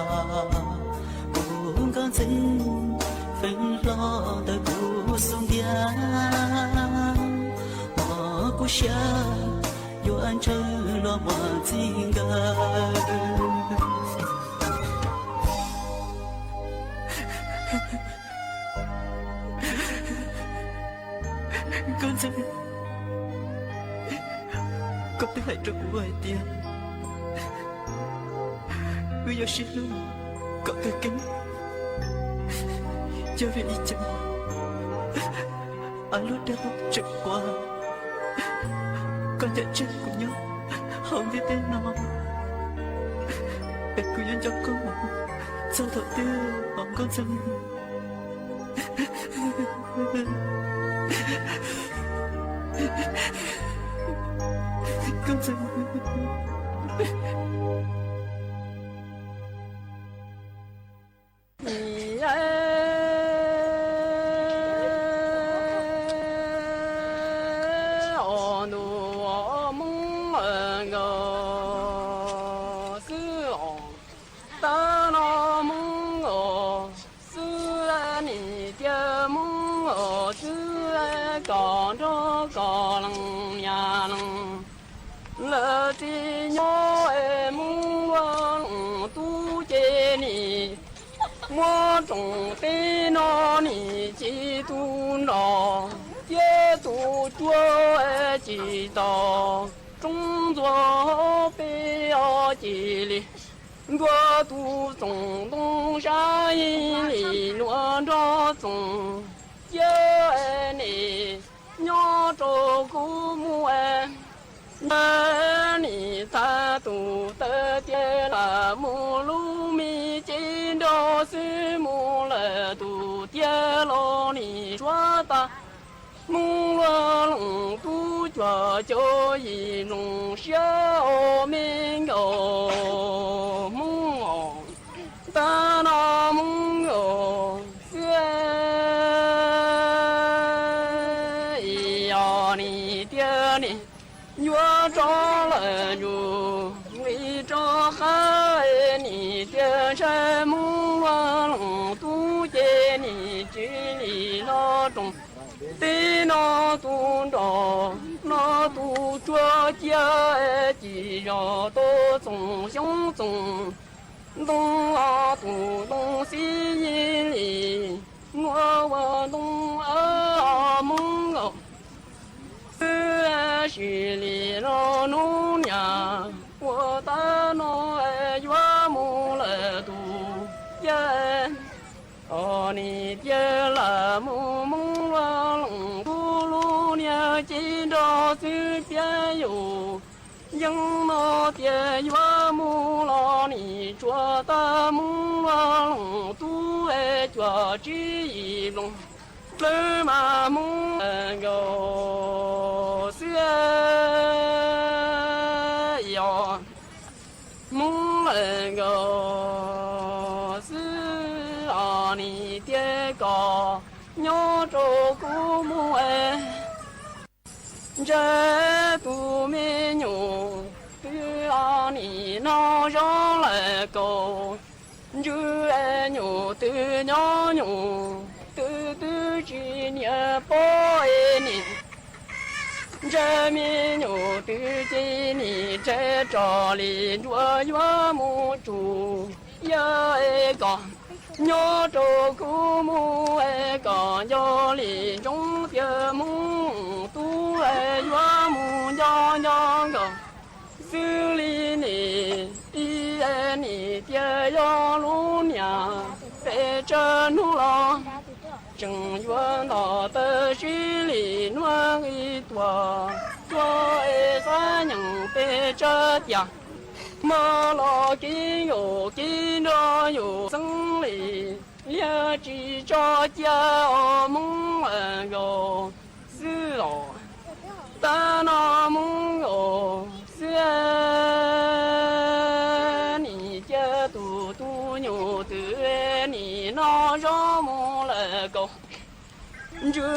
Kuv Nkauj Ntxawg feeb hlo ntawm kuv xub ntiag, mos kuv siab yuav ntshaw los mus txij nkawm. Nkauj Ntxawg, koj twb hais rau kuv hais tias wb yuav sib hlub kom kawg keeb, yog vim li cas av lub dag tseem quaj, koj ncaim tseg kuv nyob hauv ntiaj teb no, es kuv yuav nco koj mus txog thaum twg os Nkauj Ntxawg? Nkauj Ntxawg. Os ntuj, Hmoob nkaus xwb os, tab no Hmoob nkaus xwb, nim tiag Hmoob nkaus xwb, kom nrog kom lees niam lees lawv txiv nyob es Hmoob ua leej tub ces nim muab rooj teb no nim ci tus nrog thiab tus cuab, tsis tau roob ntxuag peb os cia li ntuav tus txoos ntoo sab ib lim luag nrog txoos ciab nim nyob rau kuv mus. Nim tag tus taw tiag lam mus lub me ces nrog xwb mus lawm tus tiag los nim suav tas. Hmoob luag leej tub cuag cov yim nplooj siab os me nkaus Hmoob os, tab no Hmoob nkaus xwb. Yog nim tiag nim yuav rov lawm ntsug li rov qab, nim tiag ntshai Hmoob luag leej tub ces nim cia li los rooj teb no tus nrog no tus cuab ciab, tsis yog tau txoos xyoob txoos ntoo los tus ntoo xib li muab ua ntoo Hmoob nkaus xwb. Sim li los hnub niam ua tab no yuav mus lawm tus yawg Tiag lam mus Hmoob Luas Loos tub lub niag cev nrog xwb thiab yus. Yeej no tias yuav mus los nim tsuas tag Hmoob Luas Loos tub es cuaj tsib yim nplooj plawv mas Hmoob nkaus xwb os. Hmoob lawm nkaus xwb os, nim tiag kom nyob rau kuv mus es. Ntshe tus me nyuam twb os nim no zoo lawm kaus, ntshe nyuam twb nyob nyuam twb twb tsis niam pog es nim. Ntshe me nyuam twb ces nim rhe rov li nruas yuav mus tsuas yawg es kom nyob rau kuv mus es kom nco li ntsoov tias Hmoob tub es yuav mus nco nco nkaus xwb li nim. Ib es nim tiag yog lub niag pes tsawg hnub los tseem yuav nto tawm sib li nuag ib tuag tuag es xab nyeem pes tsawg tiag. Mas los kev nkaus kev nrog yus xeeb li, liag tsis tso cia os Hmoob nkaus xwb los. Tab no Hmoob nkaus xwb, nim cia tus tus nyuam twb nim no zoo mus lawm kaus. Ntshe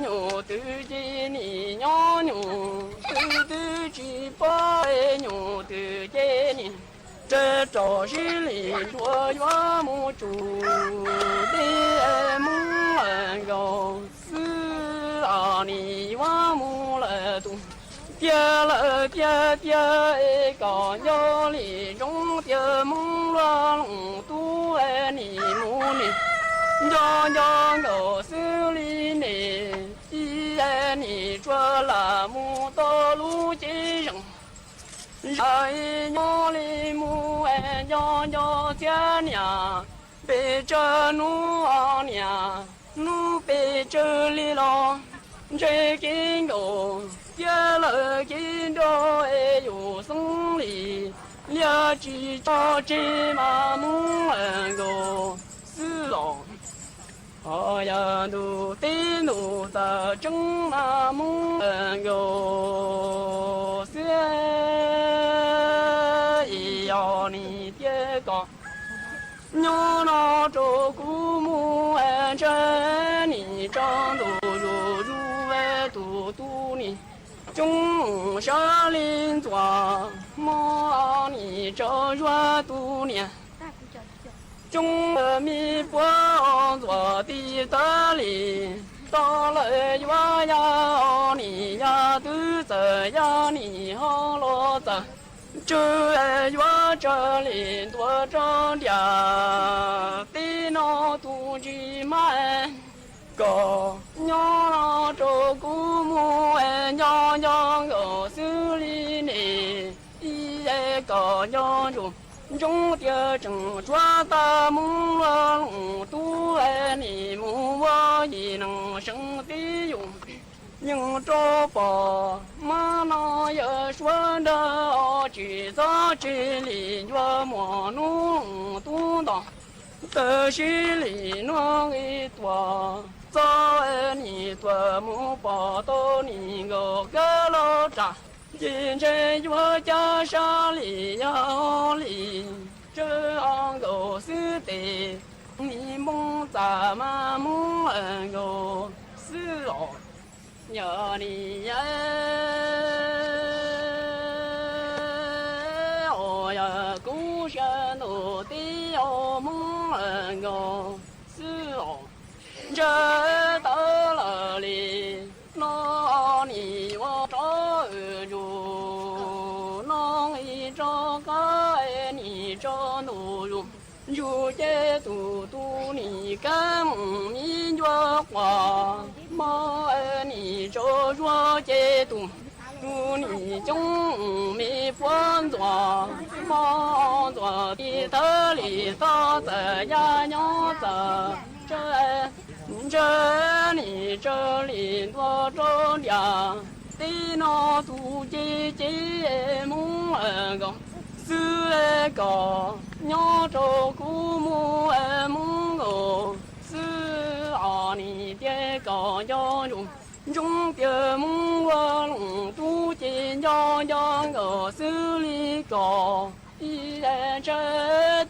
nyuam twb ces nim nyob nyuam twb twb tsis pog es nyuam twb ces nim rhe rov sib li nruas yuav mus tsuas deb Hmoob nkaus xwb os, nim yuav mus lawm tus. Tiag lawm tiag tiag es kom nco li ntsoov tias Hmoob Luas Loos tub es nim mus nim nco nco nkaus xwb li nim. Ib es nim tsuas lam mus tau lub cev zeem, zam nyob li mus es nco nco thiab niam. Pes tsawg hnub os niam, hnub pes tsawg li los ntshe kev nkaus thiab lawm kev nrog es yus xeeb li, liag tsis tso tseg mas Hmoob nkaus xwb los. Ho yog ntuj teb ntuj tawm tseeb mas Hmoob nkaus xwb, yog nim tiag kom nyob no rau kuv mus es ntshe nim tso ntuj zuj zus tus tub nim coob sab li ntxuav hmo, nim tso zuag tus niam coob me puab ntxuav tib tawg li. Tau lawm yuav yog nim yog twb txawm yog nim ho los txawm tsawg yuav tsawg li ntua rau ntiaj teb no tus ntsig mas kom nyob no rau kuv mus es nco nco nkaus xwb li nim. Ib es kom nco ntsoov ntsoov tias tseem tshuav tag Hmoob Luas Loos tub es nim mus ua yim neeg seev tib yus. Yeej rau pom mas no yawg suav nrag os, tsis txhob tseg li ncua muaj hnub tub nto. Tawm sib li nuag ib tuam txog, nim tuaj mus pom tau nim nkaus kab lauj ram, ces ntshe yuav cab sab li yog li tsawg os nkaus xwb tes, nim npoo txaj mas Hmoob nkaus xwb los. Yog nim yog, yog kuv sawv ntuj teb os Hmoob nkaus xwb os. Ntshe tawv lawm li no, nim ua rov zus no ib rov qab nim tso ntuj zus. Zus ces tus tub nim kab mus ib ncua quas hmo, nim tso zuag ces tus tub nim coob me puab ntxuav hmo, ntxuav tib thawj li txhob txawm ya nyob txawm Ntshe nim tsawg li ntua rau diam, tib no tus ci ci Hmoob nkaus xwb kom nyob rau kuv mus Hmoob nkaus xwb os nim tiag kom nco ntsoov tias Hmoob ua loos tub ces nco nco nkaus xwb li kom ib ntshe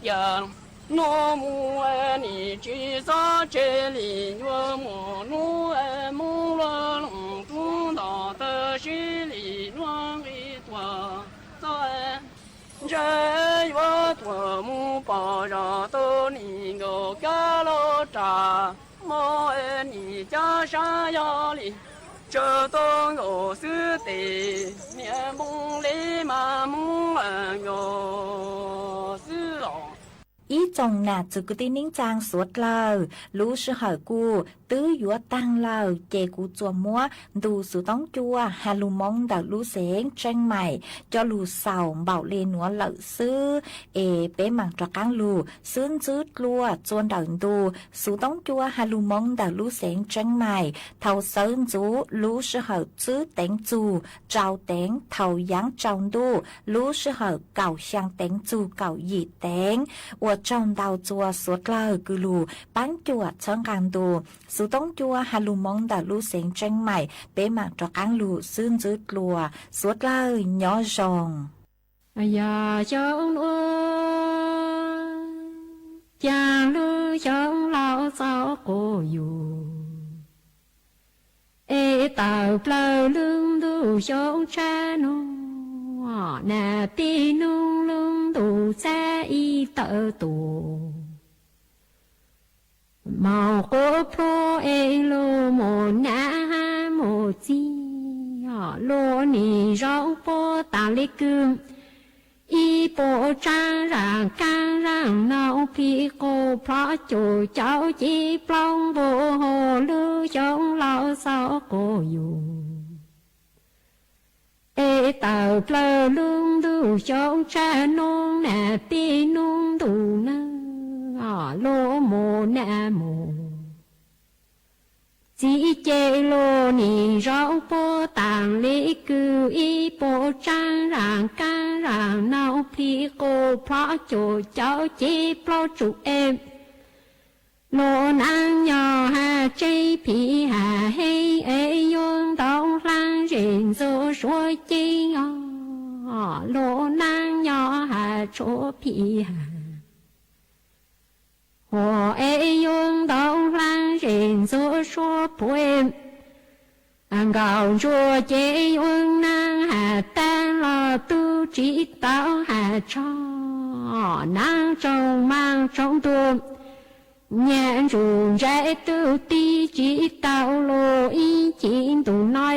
tias no mus nim tsis txhob tseg li yuav muaj hnub Hmoob ua loos tub nto tawg sib li luag nqi tuag txog ntshe yuav tuag mus pom zos tau nim nkaus kab lauj ras hmo nim cab sab yog li tsawg tau nkaus xwb tes niam npoo li mas Hmoob nkaus xwb os. Ib tsoom nam txwv kwv tij neej tsaa suav dlawg, lub sij hawm kuj twb yuav taag lawm ces kuv tsuas muab ntu xuv toob cua has lug moo ntawm lub xeev Tseeb Maim coj lug xaus npaum li nuav lawm xwb. Es peb maam rov qaab lug xwb ntxwb dlua txua ntawm ntu xuv toob cua has lug moo ntawm lub xeev Tseeb Maim thaus xawv ntxuv lub sij hawm tswb teev txug rau teev thaus yaav tsaus ntuj lub sij hawm kaum xyaa teev txug kaum yim teev. Ua tsaug ntau txua suav dlawg kws lug paab cuam txhawb nqaa ntu xuv toob cua has lug moo ntawm lub xeev Tseeb Maim, peb maam rov qaab lug xwb ntxwb dlua, suav dlawg nyob zoo. Yog xyoo nuav caag lub xyoo laus txob quas yug, es tawm plawg lub ntuj xyoo tshab nuav, nam tij nuj lub ntuj txhab ib tawm tuaj. Moog quas plhuav es luag moog nam hab moog txib, luag nim zoo puab taag le kws ib puab tsaab zaam kaab zaam noog plhis quas plhov cuam cawv cev plaub npua hauv lub xyoo laus txob quas yug. Es tawm plawg lub ntuj xyoo tshab nuav, nam tij nuj ntuj nawb, luag moog nam moog txib, ces luag nim zoo puab taag le kws ib puab tsaab zaam kaab zaam noog plhis quas plhov cuam cawv cev plaub tsum es luag naab nyob has tseeb phim has heev es yuav ntau hlaab zem ntxuav suav ceeb os, luag naab nyob has tshuav phim has huam es yuav ntau hlaab zem ntxuav suav phuam. Nkaus ntsuag ces yuav naab has taag los tub tsi tau has tshoj, naab tsoom maam tsoom ntuag, nyam ntsuj ntsais tub tib tsi tau luag ib cim ntuj no.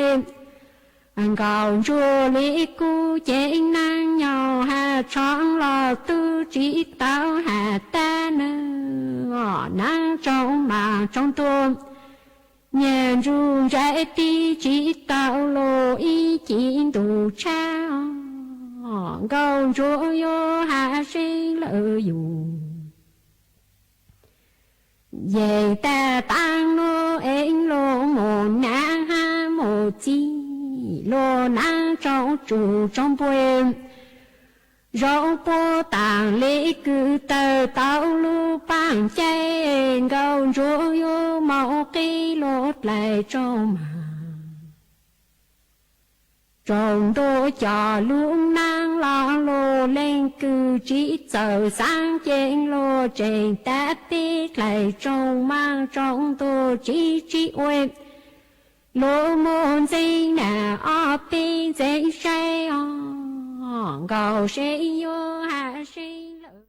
Nkaus ntsuag le kuv ces naab nyob has tshoj los tub tsi tau has taag nawb, naab tsoom maam tsoom ntuag, nyam ntsuj ntsais tib tsi tau luag ib cim ntuj tshab, nkaus ntsuag yuav has seeb lawm yug. Yeej taag taag nuav es luag moog nam hab moog txib, luag naab tsoom tsum tsoom npua, zoo puab taag le kws tawg tau lub paab caij, nkaus ntsuag yuav moog qhib luag dlais tsoom maam tsoom ntuag, coj lub naab los luag leej kws tsi txawj xaav, ces luag tseem tav peb dlais tsoom maam tsoom ntuag tsi tsi ua, luag muaj ntxeeg nam ob peb ntxeeg saib os, nkaus seeb yuav has seeb lawm.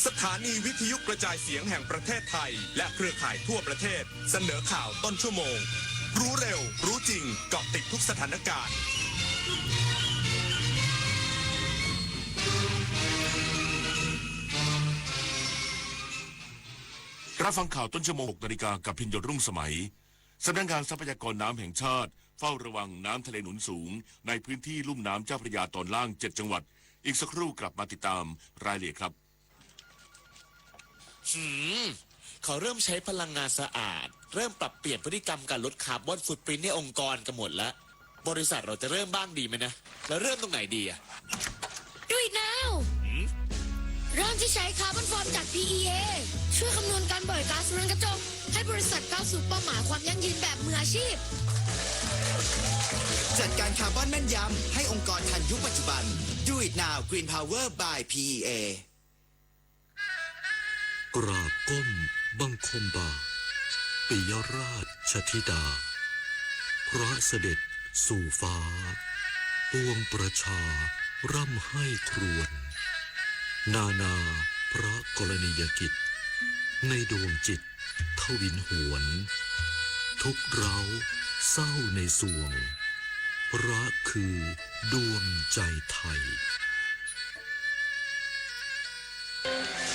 สถานีวิทยุกระจายเสียงแห่งประเทศไทย และเครือข่ายทั่วประเทศ เสนอข่าวต้นชั่วโมง รู้เร็ว รู้จริง เกาะติดทุกสถานการณ์ รับฟังข่าวต้นชั่วโมง หกนาฬิกา กับพิญโยรุ่งสมัย สำนักงานทรัพยากรน้ำแห่งชาตเฝ้าระวังน้ำทะเลหนุนสูงในพื้นที่ลุ่มน้ำเจ้าพระยาตอนล่าง เจ็ด จังหวัด อีกสักครู่กลับมาติดตามรายละเอียดครับ หืม เขาเริ่มใช้พลังงานสะอาด เริ่มปรับเปลี่ยนพฤติกรรมการลดคาร์บอนฟุตปรินท์ในองค์กรกันหมดแล้ว บริษัทเราจะเริ่มบ้างดีไหมนะ แล้วเริ่มตรงไหนดีอะ Do it now เริ่มที่ใช้คาร์บอนฟอร์มจาก พี อี เอ ช่วยคำนวณการปล่อยก๊าซเรือนกระจก ให้บริษัทก้าวสู่เป้าหมายความยั่งยืนแบบมืออาชีพ จัดการคาร์บอนแม่นยำให้องค์กรทันยุคปัจจุบัน Do it now Green Power by พี อี เอ กราบก้มบังคมบาทปิยราชชธิดา พระเสด็จสู่ฟ้า ปวงประชาร่ำไห้ครวญ นานาพระกรณียกิจ ในดวงจิตทวินหวน ทุกข์ร้าวเศร้าในสวง พระคือดวงใจไทย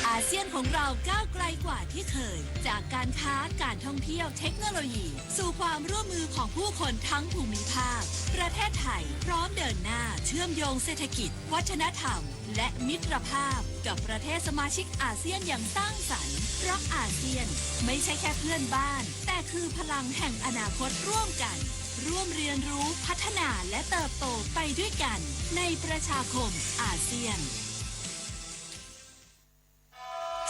อาเซียนของเราก้าวไกลกว่าที่เคย จากการค้า การท่องเที่ยว เทคโนโลยี สู่ความร่วมมือของผู้คนทั้งภูมิภาค ประเทศไทยพร้อมเดินหน้าเชื่อมโยงเศรษฐกิจ วัฒนธรรม และมิตรภาพกับประเทศสมาชิกอาเซียนอย่างสร้างสรรค์ เพราะอาเซียนไม่ใช่แค่เพื่อนบ้าน แต่คือพลังแห่งอนาคตร่วมกัน ร่วมเรียนรู้ พัฒนา และเติบโตไปด้วยกัน ในประชาคมอาเซียน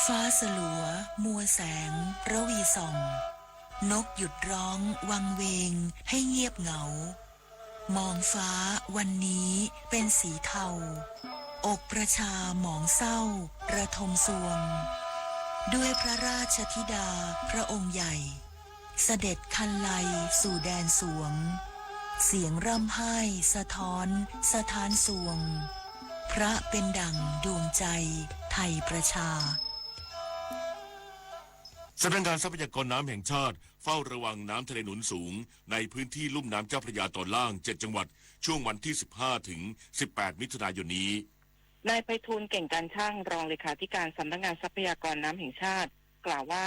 ฟ้าสลัว มัวแสง ระวีส่อง นกหยุดร้อง วังเวง ให้เงียบเหงา มองฟ้าวันนี้เป็นสีเทา อกประชาหมองเศร้า ระทมซวง ด้วยพระราชธิดาพระองค์ใหญ่ เสด็จคันไลสู่แดนสวง เสียงร่ำไห้สะท้อนสถานสวง พระเป็นดั่งดวงใจไทยประชา สำนักงานทรัพยากรน้ำแห่งชาติเฝ้าระวังน้ำทะเลหนุนสูงในพื้นที่ลุ่มน้ำเจ้าพระยาตอนล่าง เจ็ด จังหวัด ช่วงวันที่ สิบห้า ถึง สิบแปด มิถุนายนนี้ นายไพฑูรย์ เก่งการช่าง รองเลขาธิการสำนักงานทรัพยากรน้ำแห่งชาติ กล่าวว่า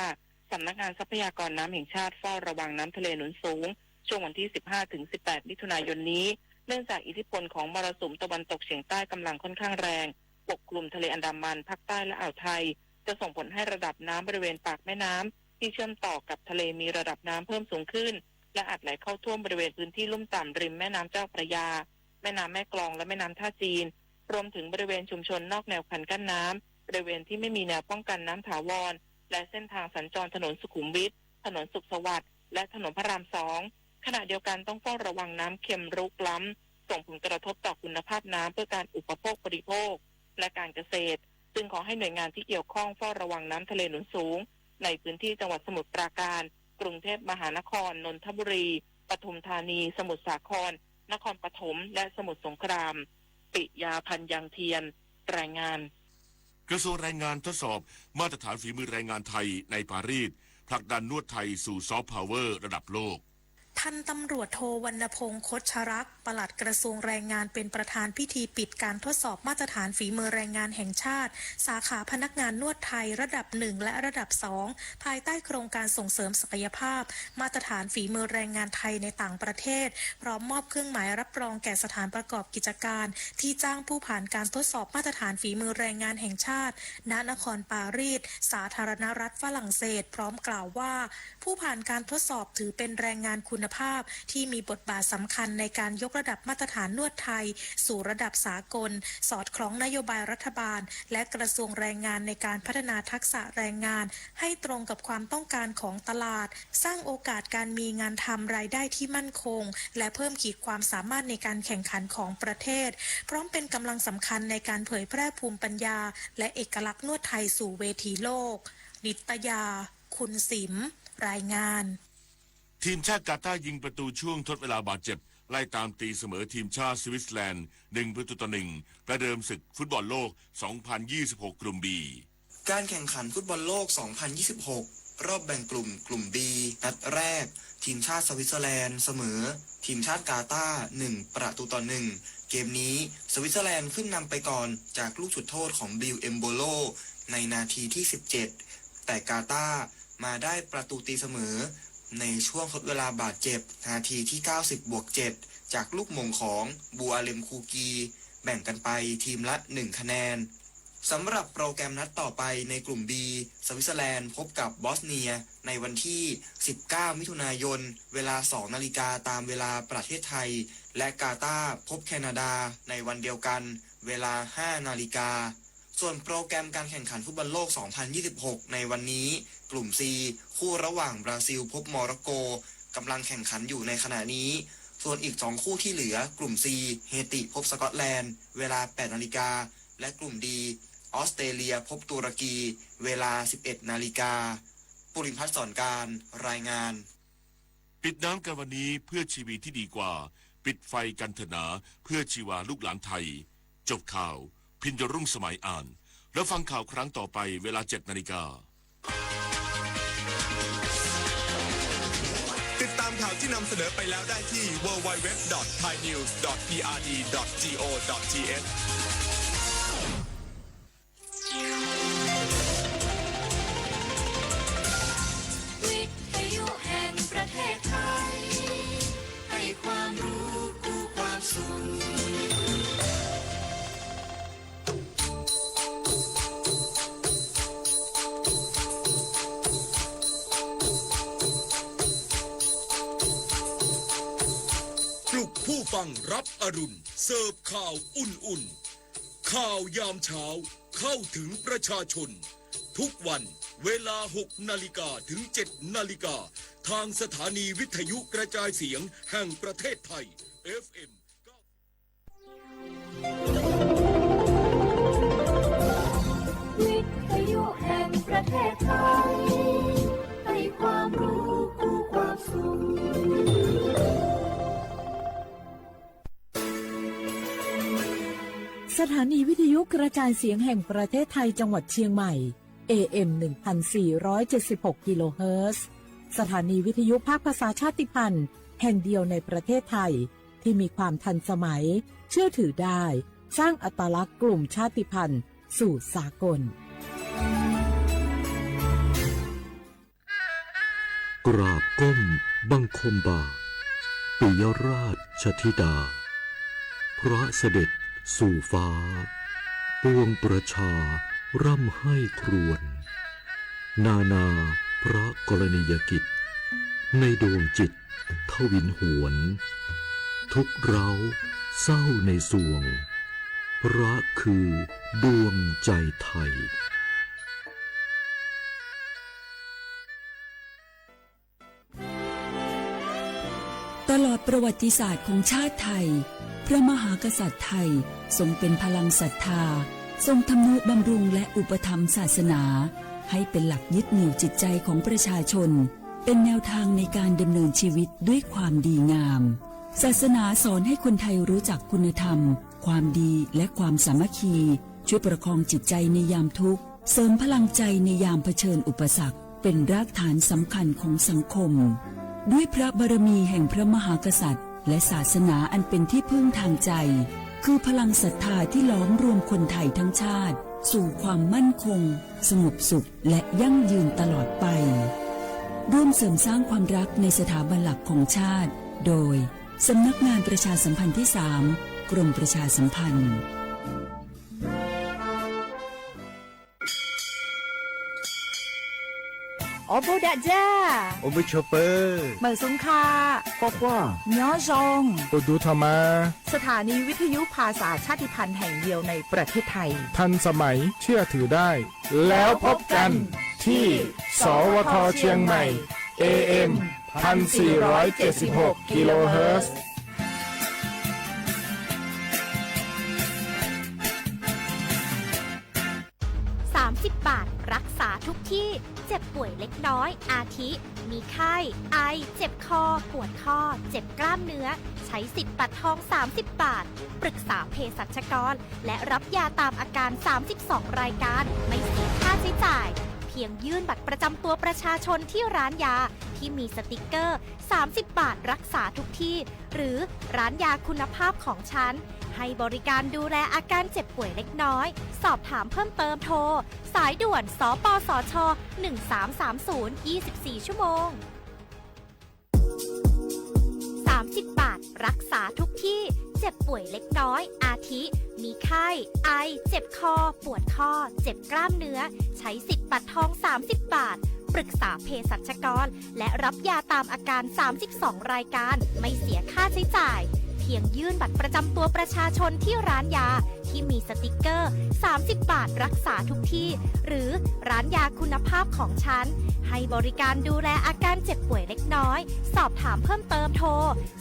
สำนักงานทรัพยากรน้ำแห่งชาติเฝ้าระวังน้ำทะเลหนุนสูง ช่วงวันที่ สิบห้า ถึง สิบแปด มิถุนายนนี้ เนื่องจากอิทธิพลของมรสุมตะวันตกเฉียงใต้กำลังค่อนข้างแรง ปกคลุมทะเลอันดามัน ภาคใต้ และอ่าวไทย จะส่งผลให้ระดับน้ำบริเวณปากแม่น้ำที่เชื่อมต่อกับทะเลมีระดับน้ำเพิ่มสูงขึ้น และอาจไหลเข้าท่วมบริเวณพื้นที่ลุ่มต่ำริมแม่น้ำเจ้าพระยา แม่น้ำแม่กลอง และแม่น้ำท่าจีน รวมถึงบริเวณชุมชนนอกแนวคันกั้นน้ำ บริเวณที่ไม่มีแนวป้องกันน้ำถาวร และเส้นทางสัญจรถนนสุขุมวิท ถนนสุขสวัสดิ์ และถนนพระราม สอง ขณะเดียวกันต้องเฝ้าระวังน้ำเค็มรุกล้ำ ส่งผลกระทบต่อคุณภาพน้ำเพื่อการอุปโภคบริโภค และการเกษตร จึงขอให้หน่วยงานที่เกี่ยวข้องเฝ้าระวังน้ำทะเลหนุนสูง ในพื้นที่จังหวัดสมุทรปราการ กรุงเทพมหานคร นนทบุรี ปทุมธานี สมุทรสาคร นครปฐม และสมุทรสงคราม ปิยา พันยังเทียน รายงาน กระทรวงแรงงานทดสอบมาตรฐานฝีมือแรงงานไทยในปารีส ผลักดันนวดไทยสู่ซอฟต์พาวเวอร์ระดับโลก พันตำรวจโท วรรณพงษ์ คชรักษ์ ปลัดกระทรวงแรงงาน เป็นประธานพิธีปิดการทดสอบมาตรฐานฝีมือแรงงานแห่งชาติ สาขาพนักงานนวดไทยระดับ หนึ่ง และระดับ สอง ภายใต้โครงการส่งเสริมศักยภาพมาตรฐานฝีมือแรงงานไทยในต่างประเทศ พร้อมมอบเครื่องหมายรับรองแก่สถานประกอบกิจการที่จ้างผู้ผ่านการทดสอบมาตรฐานฝีมือแรงงานแห่งชาติ ณ นครปารีส สาธารณรัฐฝรั่งเศส พร้อมกล่าวว่า ผู้ผ่านการทดสอบถือเป็นแรงงานคุณภาพที่มีบทบาทสำคัญในการยกระดับมาตรฐานนวดไทยสู่ระดับสากล สอดคล้องนโยบายรัฐบาล และกระทรวงแรงงานในการพัฒนาทักษะแรงงานให้ตรงกับความต้องการของตลาด สร้างโอกาสการมีงานทำรายได้ที่มั่นคง และเพิ่มขีดความสามารถในการแข่งขันของประเทศ พร้อมเป็นกำลังสำคัญในการเผยแพร่ภูมิปัญญา และเอกลักษณ์นวดไทยสู่เวทีโลก นิตยา คุณสิม รายงาน ทีมชาติกาตาร์ยิงประตูช่วงทดเวลาบาดเจ็บ ไล่ตามตีเสมอทีมชาติสวิตเซอร์แลนด์ หนึ่งประตูต่อหนึ่ง ประเดิมศึกฟุตบอลโลก สองพันยี่สิบหก กลุ่ม B การแข่งขันฟุตบอลโลก สองพันยี่สิบหก รอบแบ่งกลุ่ม กลุ่ม B นัดแรก ทีมชาติสวิตเซอร์แลนด์เสมอ ทีมชาติกาตาร์ หนึ่งประตูต่อหนึ่ง เกมนี้สวิตเซอร์แลนด์ขึ้นนำไปก่อนจากลูกจุดโทษของบิล เอมโบโล ในนาทีที่ สิบเจ็ด แต่กาตาร์มาได้ประตูตีเสมอ ในช่วงทดเวลาบาดเจ็บนาทีที่ เก้าสิบ บวก เจ็ด จากลูกมงของ บูอาเลม คูกี แบ่งกันไปทีมละหนึ่งคะแนน สำหรับโปรแกรมนัดต่อไปในกลุ่ม B สวิตเซอร์แลนด์พบกับบอสเนียในวันที่ สิบเก้า มิถุนายน เวลา สอง นาฬิกาตามเวลาประเทศไทย และกาตาร์พบแคนาดาในวันเดียวกัน เวลา ห้า นาฬิกา ส่วนโปรแกรมการแข่งขันฟุตบอลโลก สองพันยี่สิบหก ในวันนี้ กลุ่ม C คู่ระหว่างบราซิลพบโมร็อกโก กำลังแข่งขันอยู่ในขณะนี้ ส่วนอีกสองคู่ที่เหลือกลุ่ม C เฮติพบสกอตแลนด์ เวลา แปด นาฬิกา และกลุ่ม D ออสเตรเลียพบตุรกี เวลา สิบเอ็ด นาฬิกา ปุริพัฒน์ สอนการ รายงาน ปิดน้ำกันวันนี้เพื่อชีวิตที่ดีกว่า ปิดไฟกันเถอะหนา เพื่อชีวาลูกหลานไทย จบข่าว พินโยรุ่งสมัยอ่าน แล้วฟังข่าวครั้งต่อไปเวลา เจ็ด นาฬิกา ติดตามข่าวที่นำเสนอไปแล้วได้ที่ ดับเบิลยู ดับเบิลยู ดับเบิลยู ดอท ไทยนิวส์ ดอท พีอาร์ดี ดอท จีโอ ดอท ทีเอช วิทยุแห่งประเทศไทย ให้ความรู้คู่ความสุข ปลุกผู้ฟังรับอรุณ เสิร์ฟข่าวอุ่นๆ ข่าวยามเช้า เข้าถึงประชาชน ทุกวัน เวลา หก นาฬิกา ถึง เจ็ด นาฬิกา ทางสถานีวิทยุกระจายเสียงแห่งประเทศไทย เอฟเอ็ม เก้า วิทยุแห่งประเทศไทย ให้ความรู้คู่ความสุข สถานีวิทยุกระจายเสียงแห่งประเทศไทยจังหวัดเชียงใหม่ เอเอ็ม หนึ่งพันสี่ร้อยเจ็ดสิบหก กิโลเฮิรตซ์ สถานีวิทยุภาคภาษาชาติพันธุ์แห่งเดียวในประเทศไทย ที่มีความทันสมัย เชื่อถือได้ สร้างอัตลักษณ์กลุ่มชาติพันธุ์สู่สากล กราบก้มบังคมบาท ปิยราชธิดา พระเสด็จสู่ฟ้า ปวงประชาร่ำไห้ครวญ นานาพระกรณียกิจ ในดวงจิตทวินหวน ทุกข์ร้าวเศร้าในสวง พระคือดวงใจไทย ตลอดประวัติศาสตร์ของชาติไทย พระมหากษัตริย์ไทยทรงเป็นพลังศรัทธา ทรงทำนุบำรุงและอุปถัมภ์ศาสนา ให้เป็นหลักยึดเหนี่ยวจิตใจของประชาชน เป็นแนวทางในการดำเนินชีวิตด้วยความดีงาม ศาสนาสอนให้คนไทยรู้จักคุณธรรม ความดี และความสามัคคี ช่วยประคองจิตใจในยามทุกข์ เสริมพลังใจในยามเผชิญอุปสรรค เป็นรากฐานสำคัญของสังคม ด้วยพระบารมีแห่งพระมหากษัตริย์ และศาสนาอันเป็นที่พึ่งทางใจ คือพลังศรัทธาที่หลอมรวมคนไทยทั้งชาติ สู่ความมั่นคง สงบสุข และยั่งยืนตลอดไป ร่วมเสริมสร้างความรักในสถาบันหลักของชาติ โดย สำนักงานประชาสัมพันธ์ที่สาม กรมประชาสัมพันธ์ Ob peb dag ja, ob peb choj pawg, mawm xoo kha, quaj quaj, nyob zoo, ua du tho mas. สถานีวิทยุภาษาชาติพันธุ์แห่งเดียวในประเทศไทย ทันสมัย เชื่อถือได้ แล้วพบกันที่ สวท เชียงใหม่ เอเอ็ม พันสี่ร้อยเจ็ดสิบหก กิโลเฮิรตซ์ สามสิบบาท รักษาทุกที่ เจ็บป่วยเล็กน้อย อาทิ มีไข้ ไอ เจ็บคอ ปวดข้อ เจ็บกล้ามเนื้อ ใช้สิทธิ์บัตรทอง สามสิบบาท ปรึกษาเภสัชกร และรับยาตามอาการ สามสิบสอง รายการ ไม่เสียค่าใช้จ่าย เพียงยื่นบัตรประจำตัวประชาชนที่ร้านยาที่มีสติกเกอร์ สามสิบบาท รักษาทุกที่ หรือร้านยาคุณภาพของฉัน ให้บริการดูแลอาการเจ็บป่วยเล็กน้อย สอบถามเพิ่มเติมโทร สายด่วน สปสช หนึ่งสามสามศูนย์ ยี่สิบสี่ ชั่วโมง สามสิบบาท รักษาทุกที่ เจ็บป่วยเล็กน้อย อาทิ มีไข้ ไอ เจ็บคอ ปวดข้อ เจ็บกล้ามเนื้อ ใช้สิทธิ์บัตรทอง สามสิบบาท ปรึกษาเภสัชกร และรับยาตามอาการ สามสิบสองรายการ ไม่เสียค่าใช้จ่าย เพียงยื่นบัตรประจำตัวประชาชนที่ร้านยา ที่มีสติกเกอร์ สามสิบบาท รักษาทุกที่ หรือร้านยาคุณภาพของฉัน ให้บริการดูแลอาการเจ็บป่วยเล็กน้อย สอบถามเพิ่มเติมโทร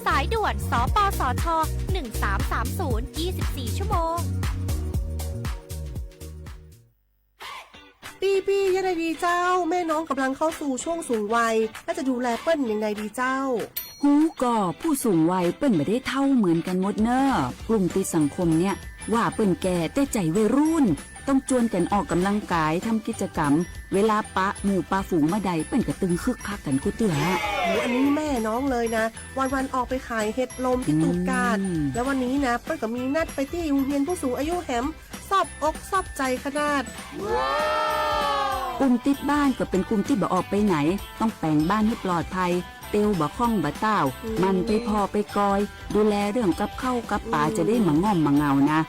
สายด่วน สปสช หนึ่งสามสามศูนย์ ยี่สิบสี่ชั่วโมง พี่ๆ ยังไงดีเจ้า แม่น้องกำลังเข้าสู่ช่วงสูงวัย แล้วจะดูแลเปิ้นยังไงดีเจ้า Hu ko, ผู้สูงวัยเปิ้นบ่ได้เฒ่าเหมือนกันหมดเน่อ กลุ่มติดสังคมเนี่ย ว่าเปิ้นแก่แต่ใจวัยรุ่น ต้องจวนกันออกกำลังกาย ทำกิจกรรม เวลาปะหมู่ปะฝูงเมื่อใด เปิ้นก็ตึงคึกคักกันกู้เตื้อ อันนี้แม่น้องเลยนะ วันๆ ออกไปขายเห็ดลมที่ตูบกาด แล้ววันนี้นะ เปิ้นก็มีนัดไปตี้โฮงเฮียนผู้สูงอายุแหม ซอบอกซอบใจขนาด กลุ่มติดบ้านก็เป็นกลุ่มที่บ่ออกไปไหน ต้องแปลงบ้านให้ปลอดภัย เตียวบ่ค่องบ่ต้าว หมั่นไปผ่อไปกอย ดูแลเรื่องกับข้าวกับปลา จะได้มาง่อมมาเหงานะ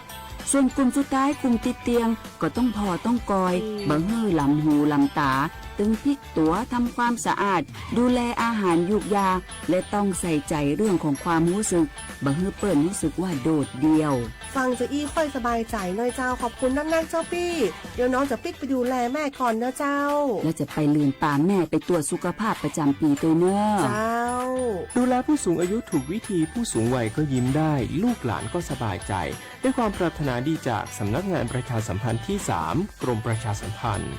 ส่วนกลุ่มสุดท้ายกลุ่มติดเตียง ก็ต้องผ่อต้องกอย บ่หื้อหลำหูหลำต๋า ตึงพลิกตั๋ว ทำความสะอาด ดูแลอาหารยูกยา และต้องใส่ใจเรื่องของความฮู้สึก บ่หื้อเปิ้นฮู้สึกว่าโดดเดี่ยว ฟังจะอี้ค่อยสบายใจหน่อยเจ้า ขอบคุณนักๆ เจ้าปี้ เดี๋ยวน้องจะปิ๊กไปดูแลแม่ก่อนนะเจ้า แล้วจะไปลืมปาแม่ไปตรวจสุขภาพประจำปีตวยเน่อ เจ้า ดูแลผู้สูงอายุถูกวิธี ผู้สูงวัยก็ยิ้มได้ ลูกหลานก็สบายใจ ด้วยความปรารถนาดีจากสำนักงานประชาสัมพันธ์ที่สาม กรมประชาสัมพันธ์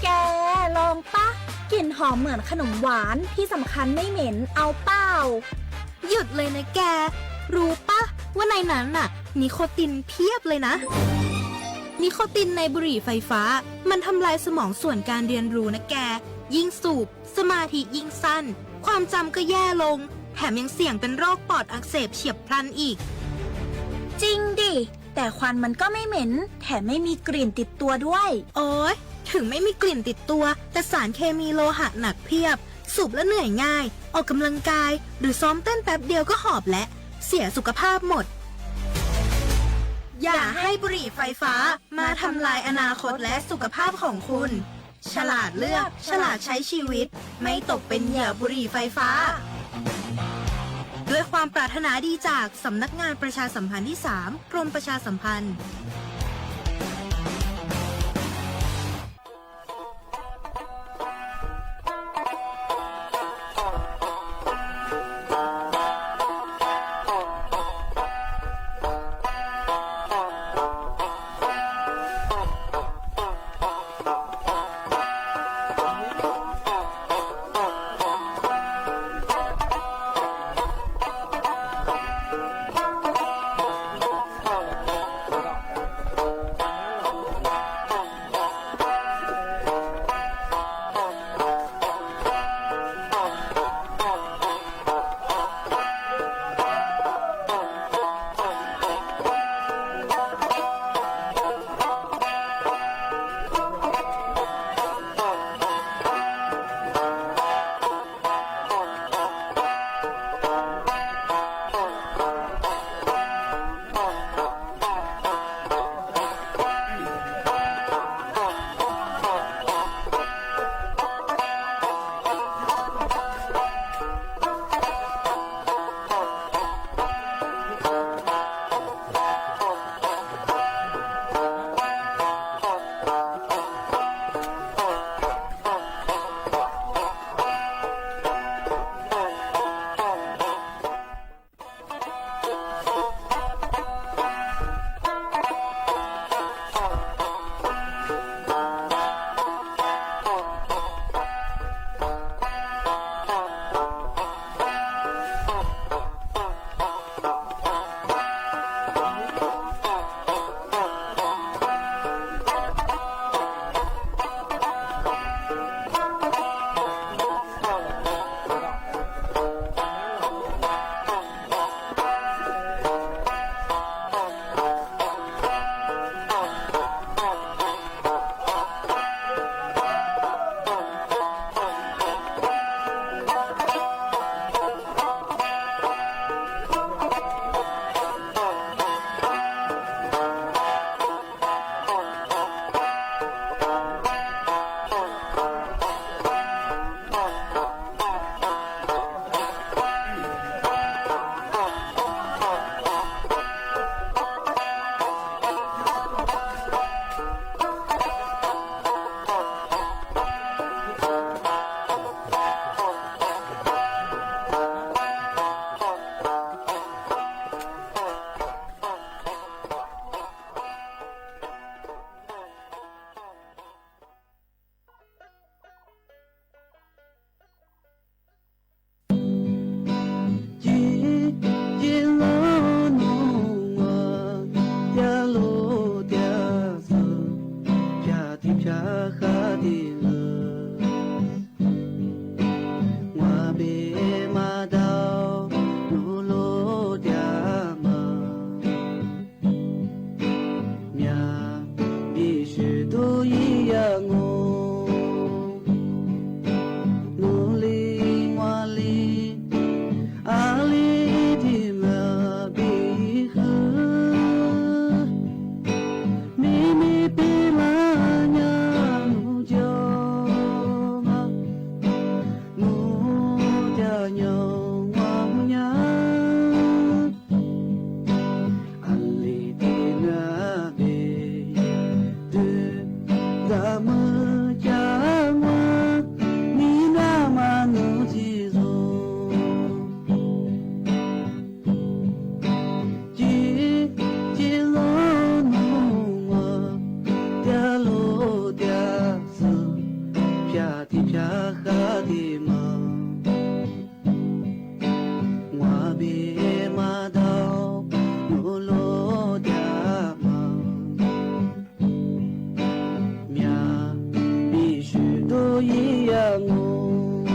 แก ลองปะ กลิ่นหอมเหมือนขนมหวาน ที่สำคัญไม่เหม็น เอาเปล่า หยุดเลยนะแก รู้ปะว่าในนั้นน่ะ นิโคตินเพียบเลยนะ นิโคตินในบุหรี่ไฟฟ้า มันทำลายสมองส่วนการเรียนรู้นะแก ยิ่งสูบ สมาธิยิ่งสั้น ความจำก็แย่ลง แถมยังเสี่ยงเป็นโรคปอดอักเสบเฉียบพลันอีก จริงดิ แต่ควันมันก็ไม่เหม็น แถมไม่มีกลิ่นติดตัวด้วย โอ๊ย ถึงไม่มีกลิ่นติดตัว แต่สารเคมีโลหะหนักเพียบ สูบแล้วเหนื่อยง่าย ออกกำลังกาย หรือซ้อมเต้นแป๊บเดียวก็หอบแล้ว เสียสุขภาพหมด อย่าให้บุหรี่ไฟฟ้ามาทำลายอนาคตและสุขภาพของคุณ ฉลาดเลือก ฉลาดใช้ชีวิต ไม่ตกเป็นเหยื่อบุหรี่ไฟฟ้า ด้วยความปรารถนาดีจากสำนักงานประชาสัมพันธ์ที่สาม กรมประชาสัมพันธ์ Luag tias mas miam pib swm ntuj ib yam nkaus.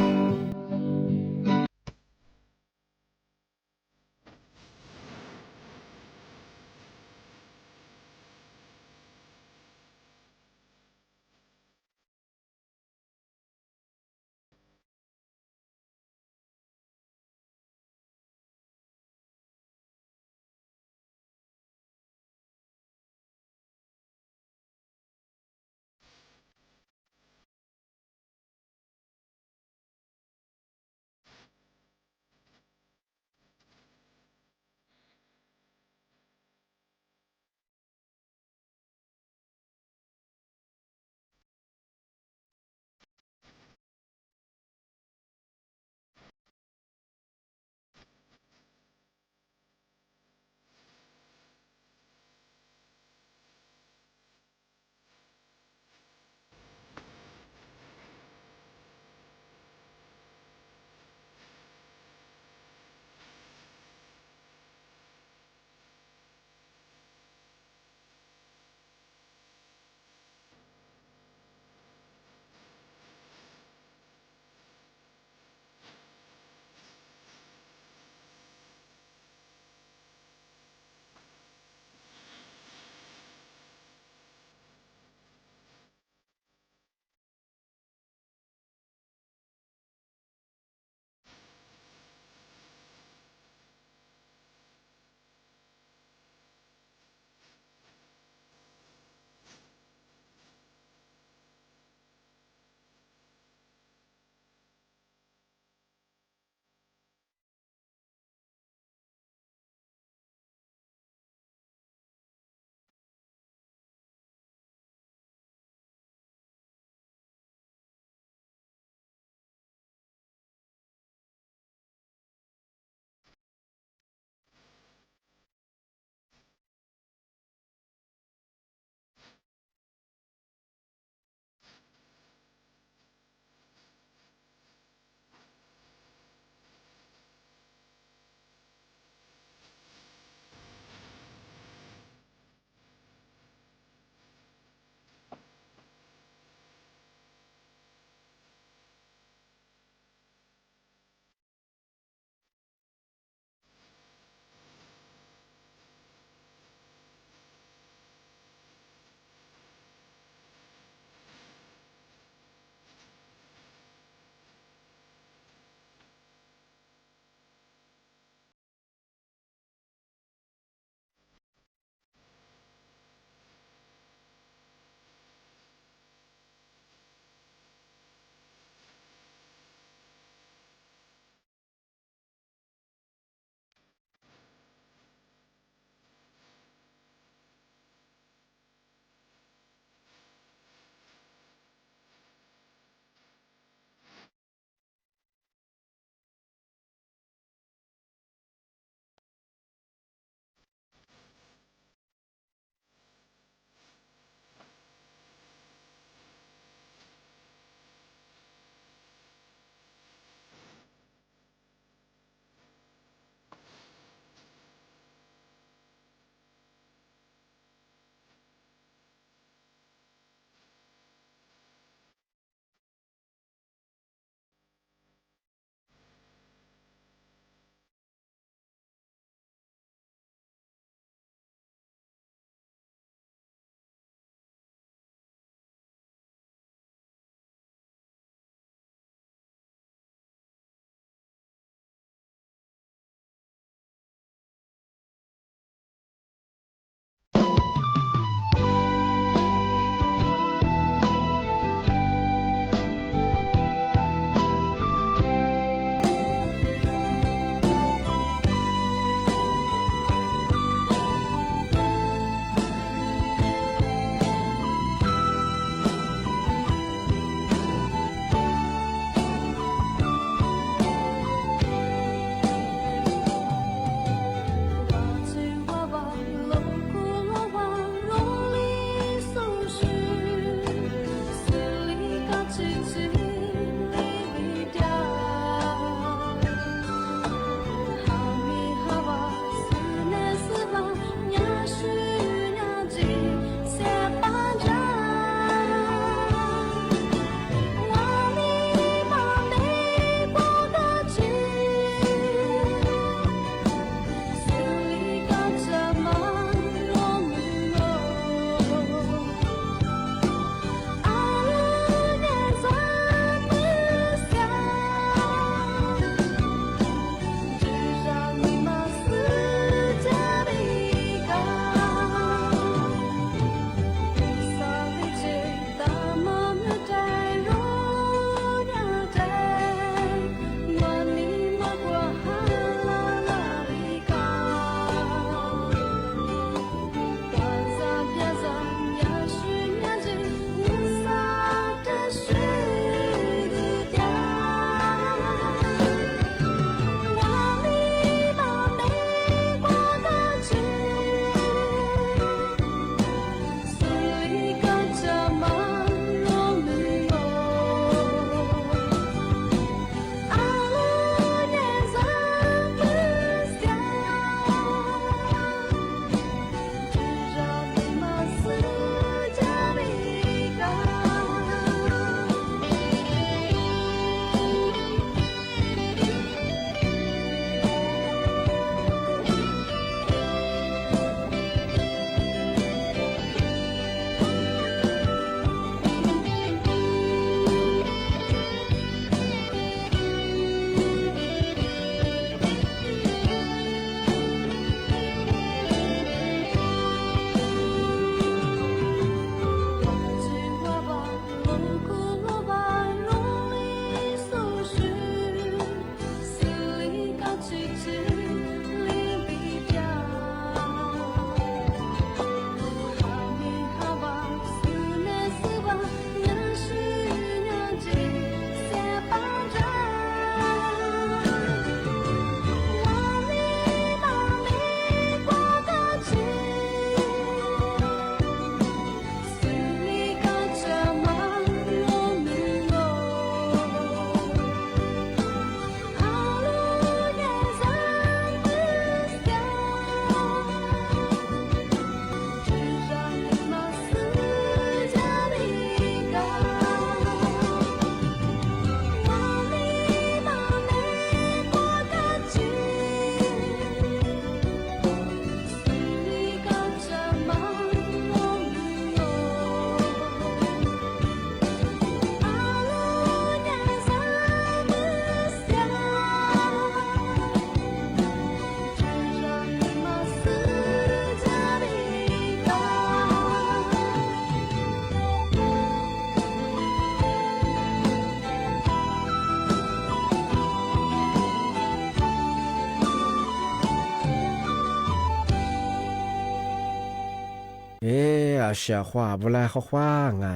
Sia Huaj Vu Laj Huaj Huaj nga,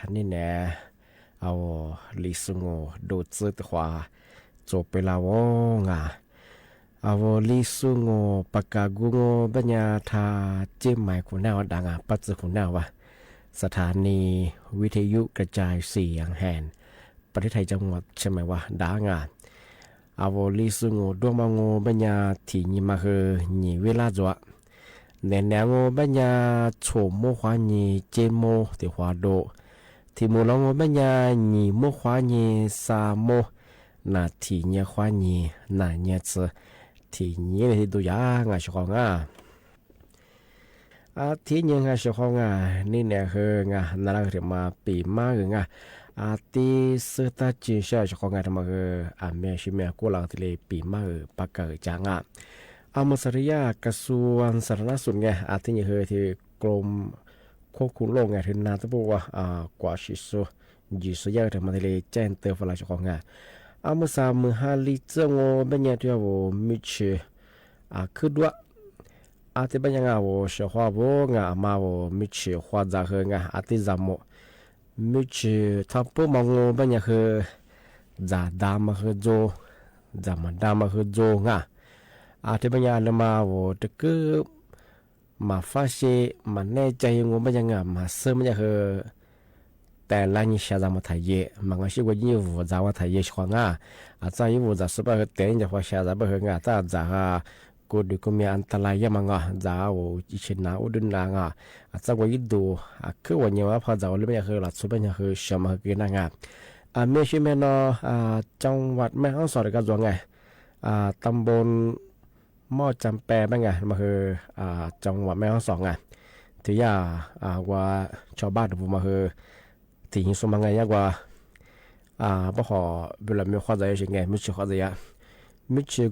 nej niam, au, Li Xu Ngu du txwb tus huab tsuas peb laj ua nga. Au, Li Xu Ngu, Paj Kas Gu Ngu, Npaj Nyas Thas, Ceb Maiv Khu Naj Ua Dav nga, Paj Txwv Khu Naj Ua, Sa Thas Nis Vij Thej Yuj Ka Cai Xi Yang Hen, Paj Thej Thai Coo Ua Tsheb Maiv Ua Dav nga. Au, Li Xu Ngu, Duab Maj Ngu, Npaj Nyas Thim Nyis Mas Hwm, Nyis Vij Laj Ntxuav, Niam Niam Ngu, Npaj Nyas Txhum Muab Huab Nyis, Ceb Muab Tim Huab Du, Thim Mus Los Ngu, Npaj Nyas Nyis Muab Huab Nyis, Xa Muab, Nas Thim Nyias Huab Nyis, Nas Nyias Txwv, Thim Nyis Ntu Yam nga Sia Huaj nga. Thib nyuag nga Sia Huaj nga, nej niam Hwm nga, Nas Laj Hwm mas Pim Mab Hwm nga. Tib xwb tag tsis sab Sia Huaj nga, Mas Hwm, a, me sib me kuj los thiaj li Pim Mab Hwm Paj Kas Hwm Cas nga. A, mus Xas Thas Yaj Kas Xu Sa Thas Nab Xum nga, a, thib nyuag Hwm thiaj Klo Khuab Khu Lauj nga, thiaj Nas Tub Puj Ua, Kuam Sim Xu, Ncim Xu Yaj Rag mas thiaj li Caij Tw Fa Las Sia Huaj nga. A, mus Xas Mws Has Lis Txwj Ngu, Npaj Nyas Rhiab Vus, Mej Tshis Khwb Duab, a, tib Npaj Nyas nga Vus Sia Huaj Vus nga, a, mas Vus Mej Tshis Huaj Ntxas Hwm nga, a, tib Zas Mus, Mej Tshis Thaj Pub Mas Ngu, Npaj Nyas Hwm, Ntxas Dav Mas Hwm Ntxu, Ntxas Mas Dav Mas Hwm Ntxu nga. A, tib Npaj Nyas li mas Vus Rwg Kwb Mas Fab Xis, Mas Neb Cai Ngu, Npaj Nyas nga Mas Xwb, Npaj Nyas Hwm, Tes Laj Nyis Xya Ntxas Mas Tham Yis, mas Nqa Sib Ua Yij Vus Ntxas Mas Tham Yis Sia Huaj nga. A, txaj Yij Vus Ntxas Xwb Npaj Hwm, Tes Nyis Xya Ntxas Mas Hwm nga, txaj Ntxas Kuv Dwm Kuv Mia An Ta Laj Yaj Mas Nqa, Ntxas Vus Yis Tshis Nas Ub Dwb Nas nga. A, txaj Kuam Yij Tus, a, Khwb Uas Nyias Mas Phaj Ntxas Ua Li, Npaj Nyas Hwm Los Txhua, Npaj Nyas Hwm Sia Mas Hwm Kis Naj nga. A, me sib me no, Coo Vam Mej Hoob Xos Dawm Kab Ntxuas nga, Tam Npoo Moj Cam Pe Npaj Nyas Mas Hwm, Coo Vam Mej Hoob Xos nga. Thiab Yaj, a, Ua Tso Paj Dwm Vus Mas Hwm, Thim Nyis Xu Mas Nqa Yaj Ua, Paj Hom Vij Los Mej Huaj Ntxas Yaj Sis nga, Mej Tshis Huaj Ntxas Yaj, Mej Tshis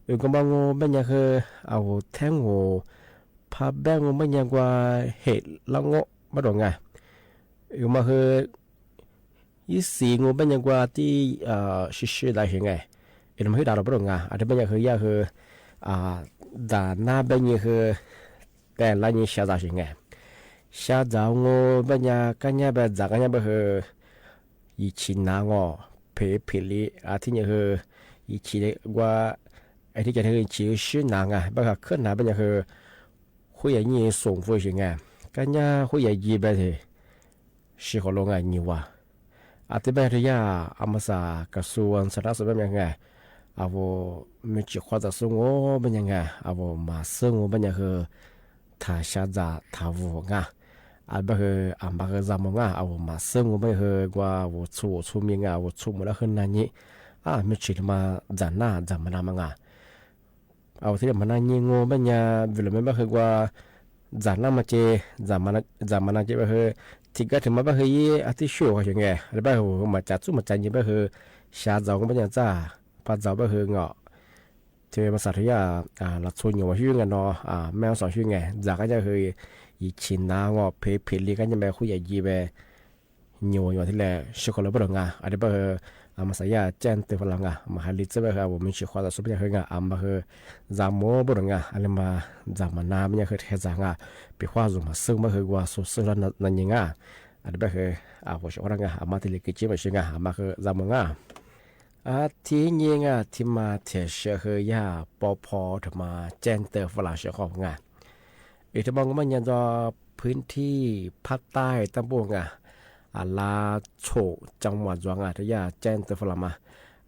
Kos Npaj Ngu, Npaj Nyas Hwm, a, Vus Theb Ngu, Phaj Npeb Ngu, Npaj Nyas Ua, Hem Lab Ngu Npaj Duas nga. Mas Hwm, Yij Xis Ngu, Npaj Nyas Ua, tib Sib Sib Dav Sis nga. Es mas Hwm Dav Los Npaj Duas nga, a, tib Npaj Nyas Hwm Yaj Hwm, Ntxas Nab Npeb Nyis Hwm, Tes Laj Nyis Xya Ntxas Sis nga. Xya Ntxas Ngu, Npaj Nyas Kab Nyab Npeb, Ntxas Kab Nyab Npaj Hwm, Yis Tshis Nas Ngu, Phem Phem Li, a, thib nyuag Hwm, Yis Tshis Ua, a, thib nyuag Hwm Yis Tshis Sib Nas nga, Npaj Hwm Khwb Nas, Npaj Nyas Hwm, Huab Yas Nyis Xoom Fwj Sis nga. Kab Nyab Huab Yas Yis Npaj Sib Huaj Lus nga Nyis Ua. A, tib Npaj Nyas Hwm Yaj, a, mas Xas Kas Xu Sa Thas Nab Xum Npaj Nyas nga, a, Vus Mej Tshis Huaj Ntxas Xub Ngu Npaj Nyas nga, a, Vus Mas Xwb Ngu Npaj Nyas Hwm, Thas Xya Ntxas Thas Vus nga. A, Npaj Hwm, a, Npaj Hwm Zas Mus nga, a, Vus Mas Xwb Ngu Npaj Nyas Hwm Ua Vus Txhum Vus Txhum Mis nga, Vus Txhum Mus Dab Hwb Nas Nyis. A, Mej Tshis li mas Ntxas Nab Ntxas Mas Nas mas nga. A, Vus thiaj li Mas Nas Nyis Ngu Npaj Nyas Vij Los Mej Npaj Hwm Ua Ntxas Nab mas ces, Ntxas Mas Nas ces Npaj Hwm, Thim Kab Thim Mas Npaj Hwm Yij, a, tib Sij Huaj Sis nga, Npaj Hwm Mas Cas Txub Mas Cas Nyis Npaj Hwm, Xya Ntxas Ngu Npaj Nyas Txaj, Phaj Ntxas Npaj Hwm Ngu. Thiab mas Xas Thas Yaj, a, Los Txhua Nyis Ua Sib Nga no, a, Mej Xas Sib Nga, Ntxas Kab Nyab Hwm, Yis Tshis Nas Ngu, Phem Phem Li Kab Nyab Npeb Huab Yas Yis Npeb, Nyis Ua Nyis Ua thiaj li Sib Huaj Lus Npaj Hwm nga. A, tib Npaj Hwm, a, mas Xas Yaj Caij Tw Fas Las nga, Mas Has Lis Txwj Npaj Hwm, a, Vus Mej Tshis Huaj Ntxas Xub Npaj Nyas Hwm nga, a, Npaj Hwm Zas Mus Npaj Hwm nga, a, li mas Ntxas Mas Nas Npaj Nyas Hwm Thas Ntxas nga, Pem Huaj Zos Mas Xwb Npaj Hwm Ua Xub Xwb Nas Nyis nga. A, tib Npaj Hwm, a, Vus Sib Huaj Lus nga, a, mas thiaj li Kiv Tsib Mas Sib Nga, a, Npaj Hwm Zas Mus nga. A, thib nyuag nga, thib mas Thim Siav Hwm Yaj Pov Phov Thas Mas Caij Tw Fas Las Sib Huaj nga. Ib thib mas Ngu Npaj Nyas Ntxos Phwb Thij Phab Taij Taj Npuj nga, a, Lav Txhum Coo Mas Ntxuas nga, thiab Yaj Caij Tw Fas Las mas.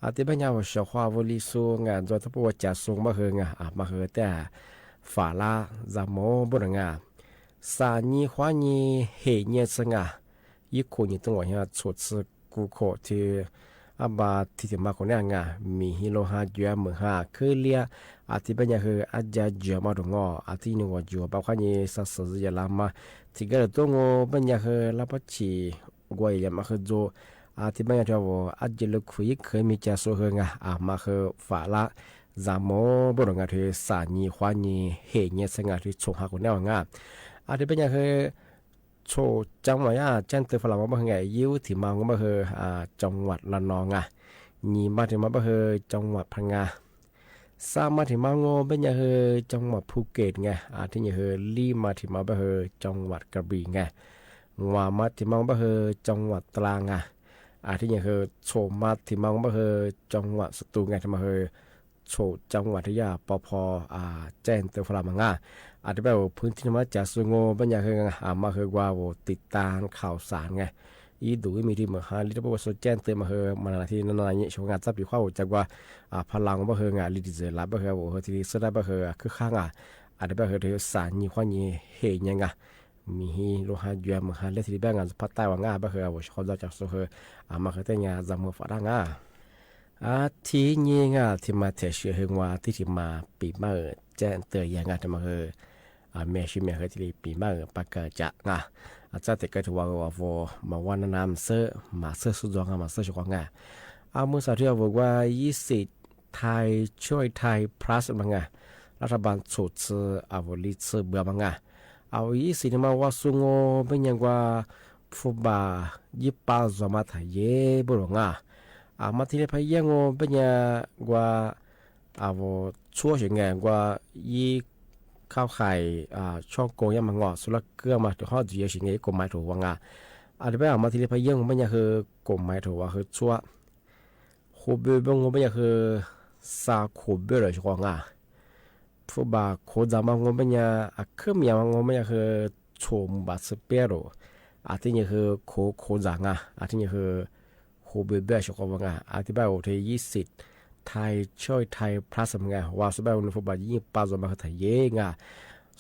A, tib Npaj Nyas Vus Sib Huaj Vus Lis Xu nga, Ntxuas Taj Npuj Ua Cas Xu Npaj Hwm nga, a, Npaj Hwm thiab Fas Las Zas Mus Npaj Hwm nga. Xas Nyis Huab Nyis Hem Nyas Txwv nga, Yij Khum Nyis Txwv Ngu Nyas Txhum Txwv Kuv Khum thiab Ab Npas Thim Thim Mas Khum Nab nga, Mis His Lus Has Cuav Mws Has Khwb Liab, a, tib Npaj Nyas Hwm Ab Cas Ntsuas Mas Dum Ngo, a, tib Nyis Ngu Ua Cuas Npaj Huab Nyis Xas Xas Zis Yas Las mas, Thim Kab Lwm Tub Ngu Npaj Nyas Hwm Lab Pob Chim Ngu Yas Yas Mas Hwm Ntxu, a, tib Npaj Nyas Rhiab Vus Ab Cis Lwm Khwm Yij Khwv Mis Cas Xu Hwm nga, a, Mas Hwm Fas Las Zas Mus Npaj Hwm nga thiab Xas Nyis Huab Nyis Hem Nyas Txwv nga thiab Txhum Has Khum Nab nga, a, tib Npaj Nyas Hwm Txhum Coo Mas Yaj Caij Tw Fas Las mas Npaj Hwm nga, Yij Thim Mas Ngu Npaj Hwm, a, Coo Vam Las No nga, Nyis Npaj Thim Mas Npaj Hwm Coo Vam Phas nga, Xa mas thim mas ngua npeb nyaj hw coo vam Phuket nga, a thib nyaj hw lib mas thim mas npeb hw coo vam Kabis nga, nua mas thim mas npeb hw coo vam Tla nga, a thib nyaj hw txhum mas thim mas npeb hw coo vam Xatus nga, thim mas hw txhum coo vam thib yaj pov pho, caij ntawd pha la mas nga. A thib peb u phwv thib mas cas xu ngua npeb nyaj hw, a mas hw ua vus tiv tas khaus xas nga, ib ntus ib me thib mas ha li rau peb ua xu caij ntawd mas hw mas na thib no no nyem sua nga txab pim huab ua cas ua, a pha la npeb hw nga li tis la npeb hw vus hw thib li xwb dab npeb hw khwb khab nga. A thib peb hw rau xas nyi huab nyi hem nyaj nga, mi hi lub hab yuav mus ha li thib li peb nga phab taij ua nga npeb hw vus sib qhov ntxo cas xu hw, a mas hw tej nyaj zag muag fam dab nga. A thib nyi nga thib mas them sia hw nua tib thib mas pim maj caij ntawd yag nga thib mas hw, a me sib me hw thib li pim maj pas kaws cas nga. A txab tes kaw thib ua vus mas ua na na mas xwb mas xwb xub ntxo nga mas xwb sib qhov nga. A mus xas thib vus ua yib xim thai tshuaj thai plus mas nga, lab rhab npas txhum txhw, a vus li txhw npua mas nga. A vus yib xim thib mas ua xu ngua npeb nyaj ua phu npas yib pa zos mas tham yev npub lus nga. A mas thib li phab yaj ngua npeb nyaj ua, a vus txhuab sim nga ua yib khauj hais, tshooj koo yaj mas ngua xu laj kab mas tus hob ntxwv yaj sim nga ib kaum maiv rhuv ua nga. A thib peb a mas thib li phab yaj ngua npeb nyaj hw kaum maiv rhuv ua hw txhuab. Khuv npeb npeb ngua npeb nyaj hw xa khuv npeb lawm sib qhov nga. Phu npas khuv ntxas mas ngua npeb nyaj, a khwb mias mas ngua npeb nyaj hw txhum mus npas txhw piab lus, a thib nyaj hw khuv khuv ntxas nga, a thib nyaj hw khuv npeb npeb sib qhov ua nga. A thib peb u thib yib xim thai tshuaj thai plus mas nga ua xu peb u nws phu npas yib pa zos mas hw tham yev nga.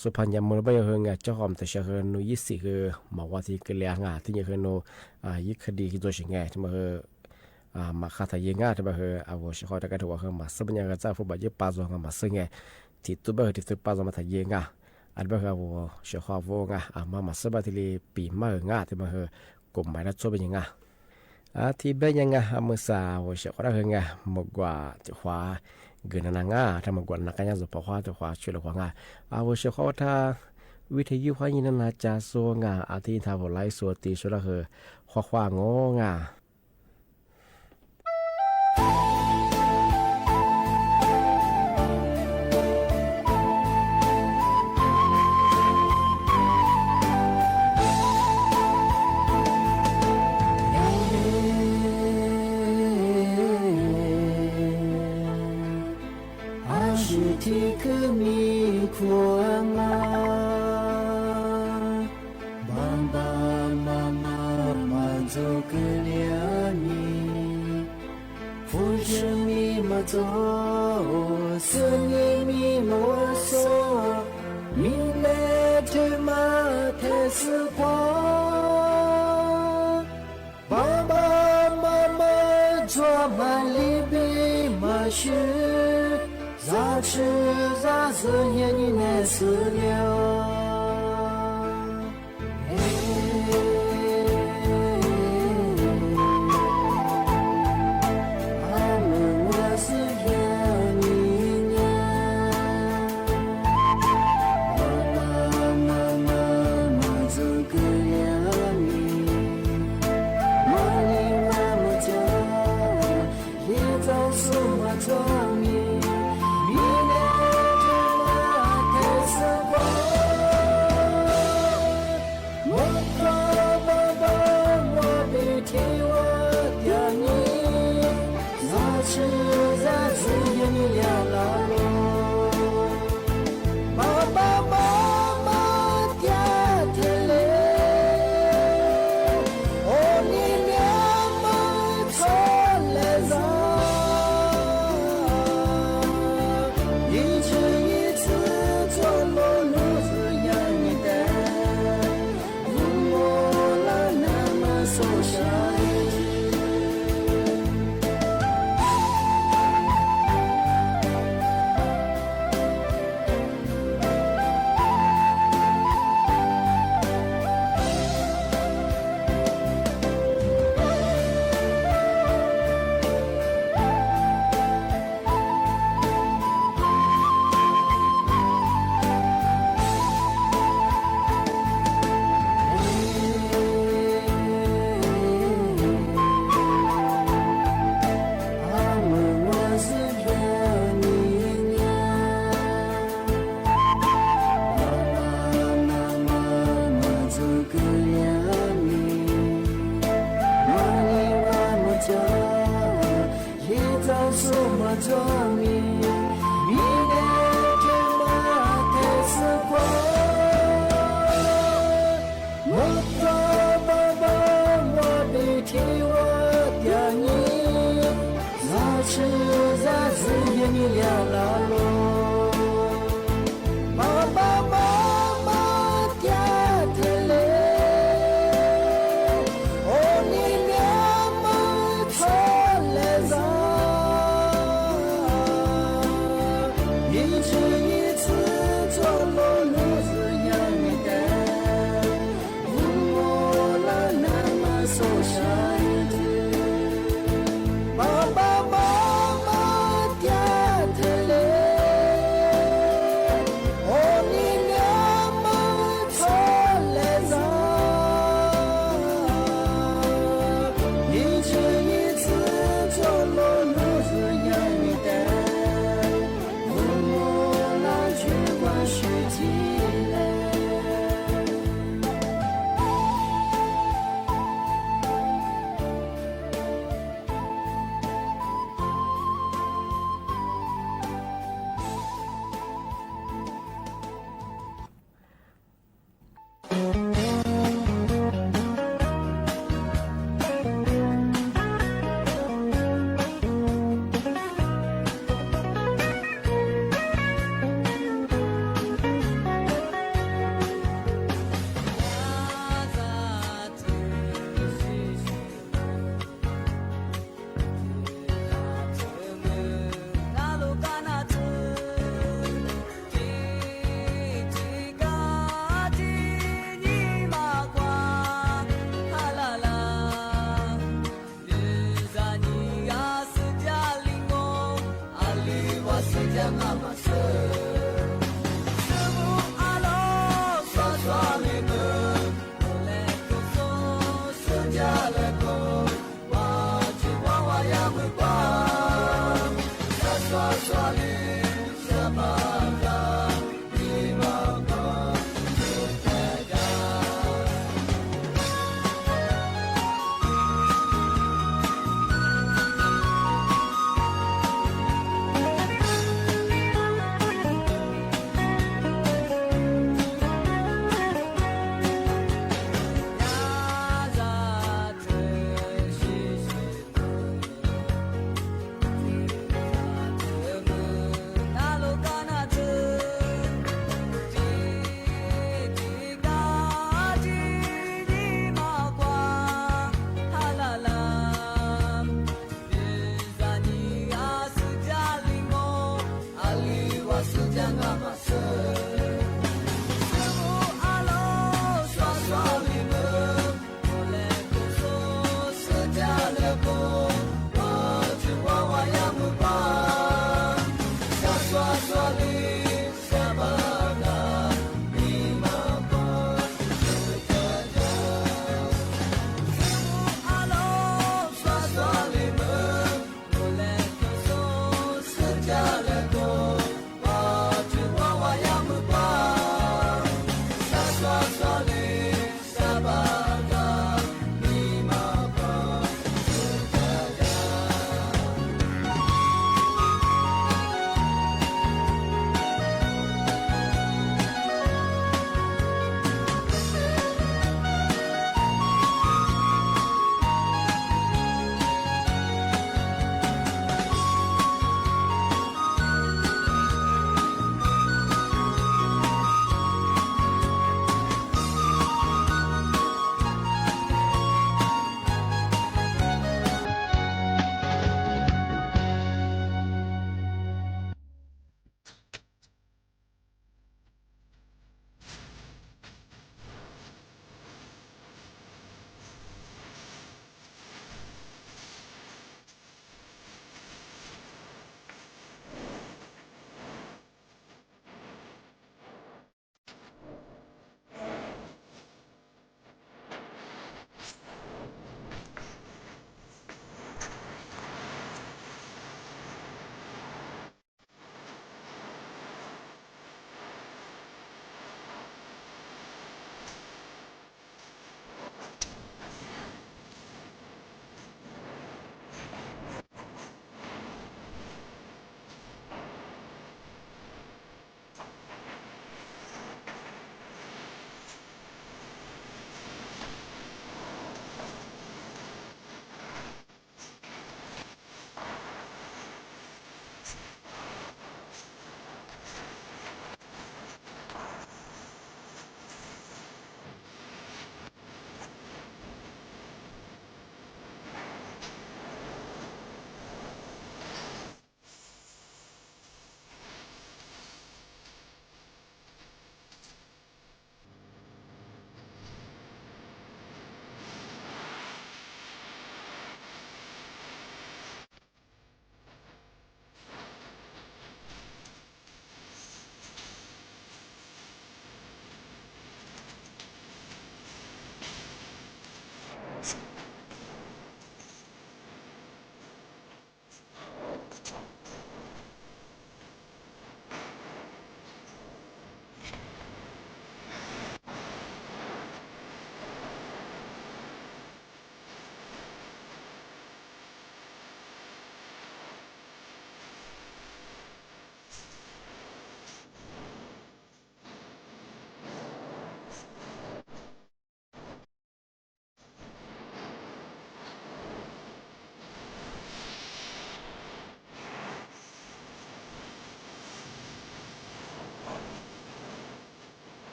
Xu phaj nyaj mus npeb nyaj hw nga coj qhov mas tam sia hw nws yib xim hw mas ua thib kws li nga thib nyaj hw nws yib khab di ntxuav sim nga thib mas hw mas qha tham yev nga thib mas hw a vus sib qhov rau kab rau ua hw mas xwb npeb nyaj hw txab phu npas yib pa zos nga mas xwb nga. Thib tub npeb hw thib tub pa zos mas tham yev nga. A thib peb hw a vus sib qhov vus nga a mas mas xwb npeb thib li pim maj nga thib mas hw kaum maiv dab txhuab npeb nyaj nga. A thib peb nyaj nga a mus xas vus sib qhov dab hw nga mus guam tim huav gws na na nga rau mus guam na qab nyab zus pov huab tim huav tshuaj lus huav nga. A vus sib qhov ua thaj vib thaj yub huab nyi na na cas xu nga a thib nthav vus laib xu ti xu dab hw huab huab ngoo nga. A shu thib khwb mi khuam nga, npam npam mas mas mas ntxuag kws liab mi, phu sw mi mas txog, xwb nyi mi mas ua xo, mi le thwm mas them xwb pom. Npam npam mas mas ntxuag mas li npib mas swb, zam tshwm zam xwm nyiaj nyi ne xwb liam.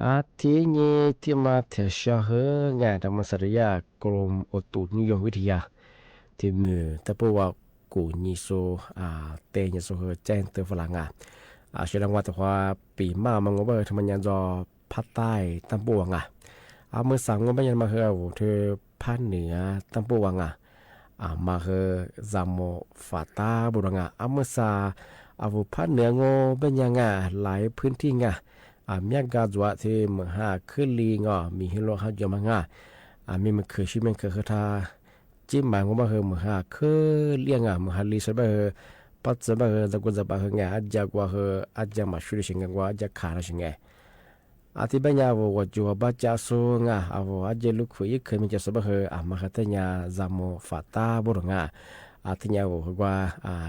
Athib nyib thib ma thiab xya hwv nga, rov mus xav rau yaj klo ua tus nyuj yoog vib thi yas, thib mws taj puj ua kum nyis xu, tej nyis xu hwv ceeb twg faj las nga. Sawv daws ua tus qhuav pim maj mas ua npaj hwv rau mas nyas ntxo phab taij taj puj ua nga. Ab mws xas ua npaj nyas mas hwv ua rau phab nwj taj puj ua nga. Mas hwv zas mus fam tab puj rau nga. Ab mws xas, a vus phab nwj ua npaj nyas nga, laiv phwb thij nga, miab ga ntxuav thiab mws ha khwb li nga, mis hwv luaj hab cuam mas nga. Mej mws khwv sib mej khwv hwv thaj cib mas ua npaj hwv mws ha khwb liaj nga, mws ha li sawv npaj hwv, pab txawj npaj hwv ntxag kuj ntxag pam hwv nga, ab ca kua hwv ab ca mam sub li sis nga, kua ab ca khav no sis nga. Ab thib peb nyas a vus quas cuas paj ca xu nga, a vus ab ca lub khwv ib khwv mej ca xu npaj hwv, a mas hwv tej nyas zas mus fam tab puj rau nga. Ab thib nyas a vus hwv kua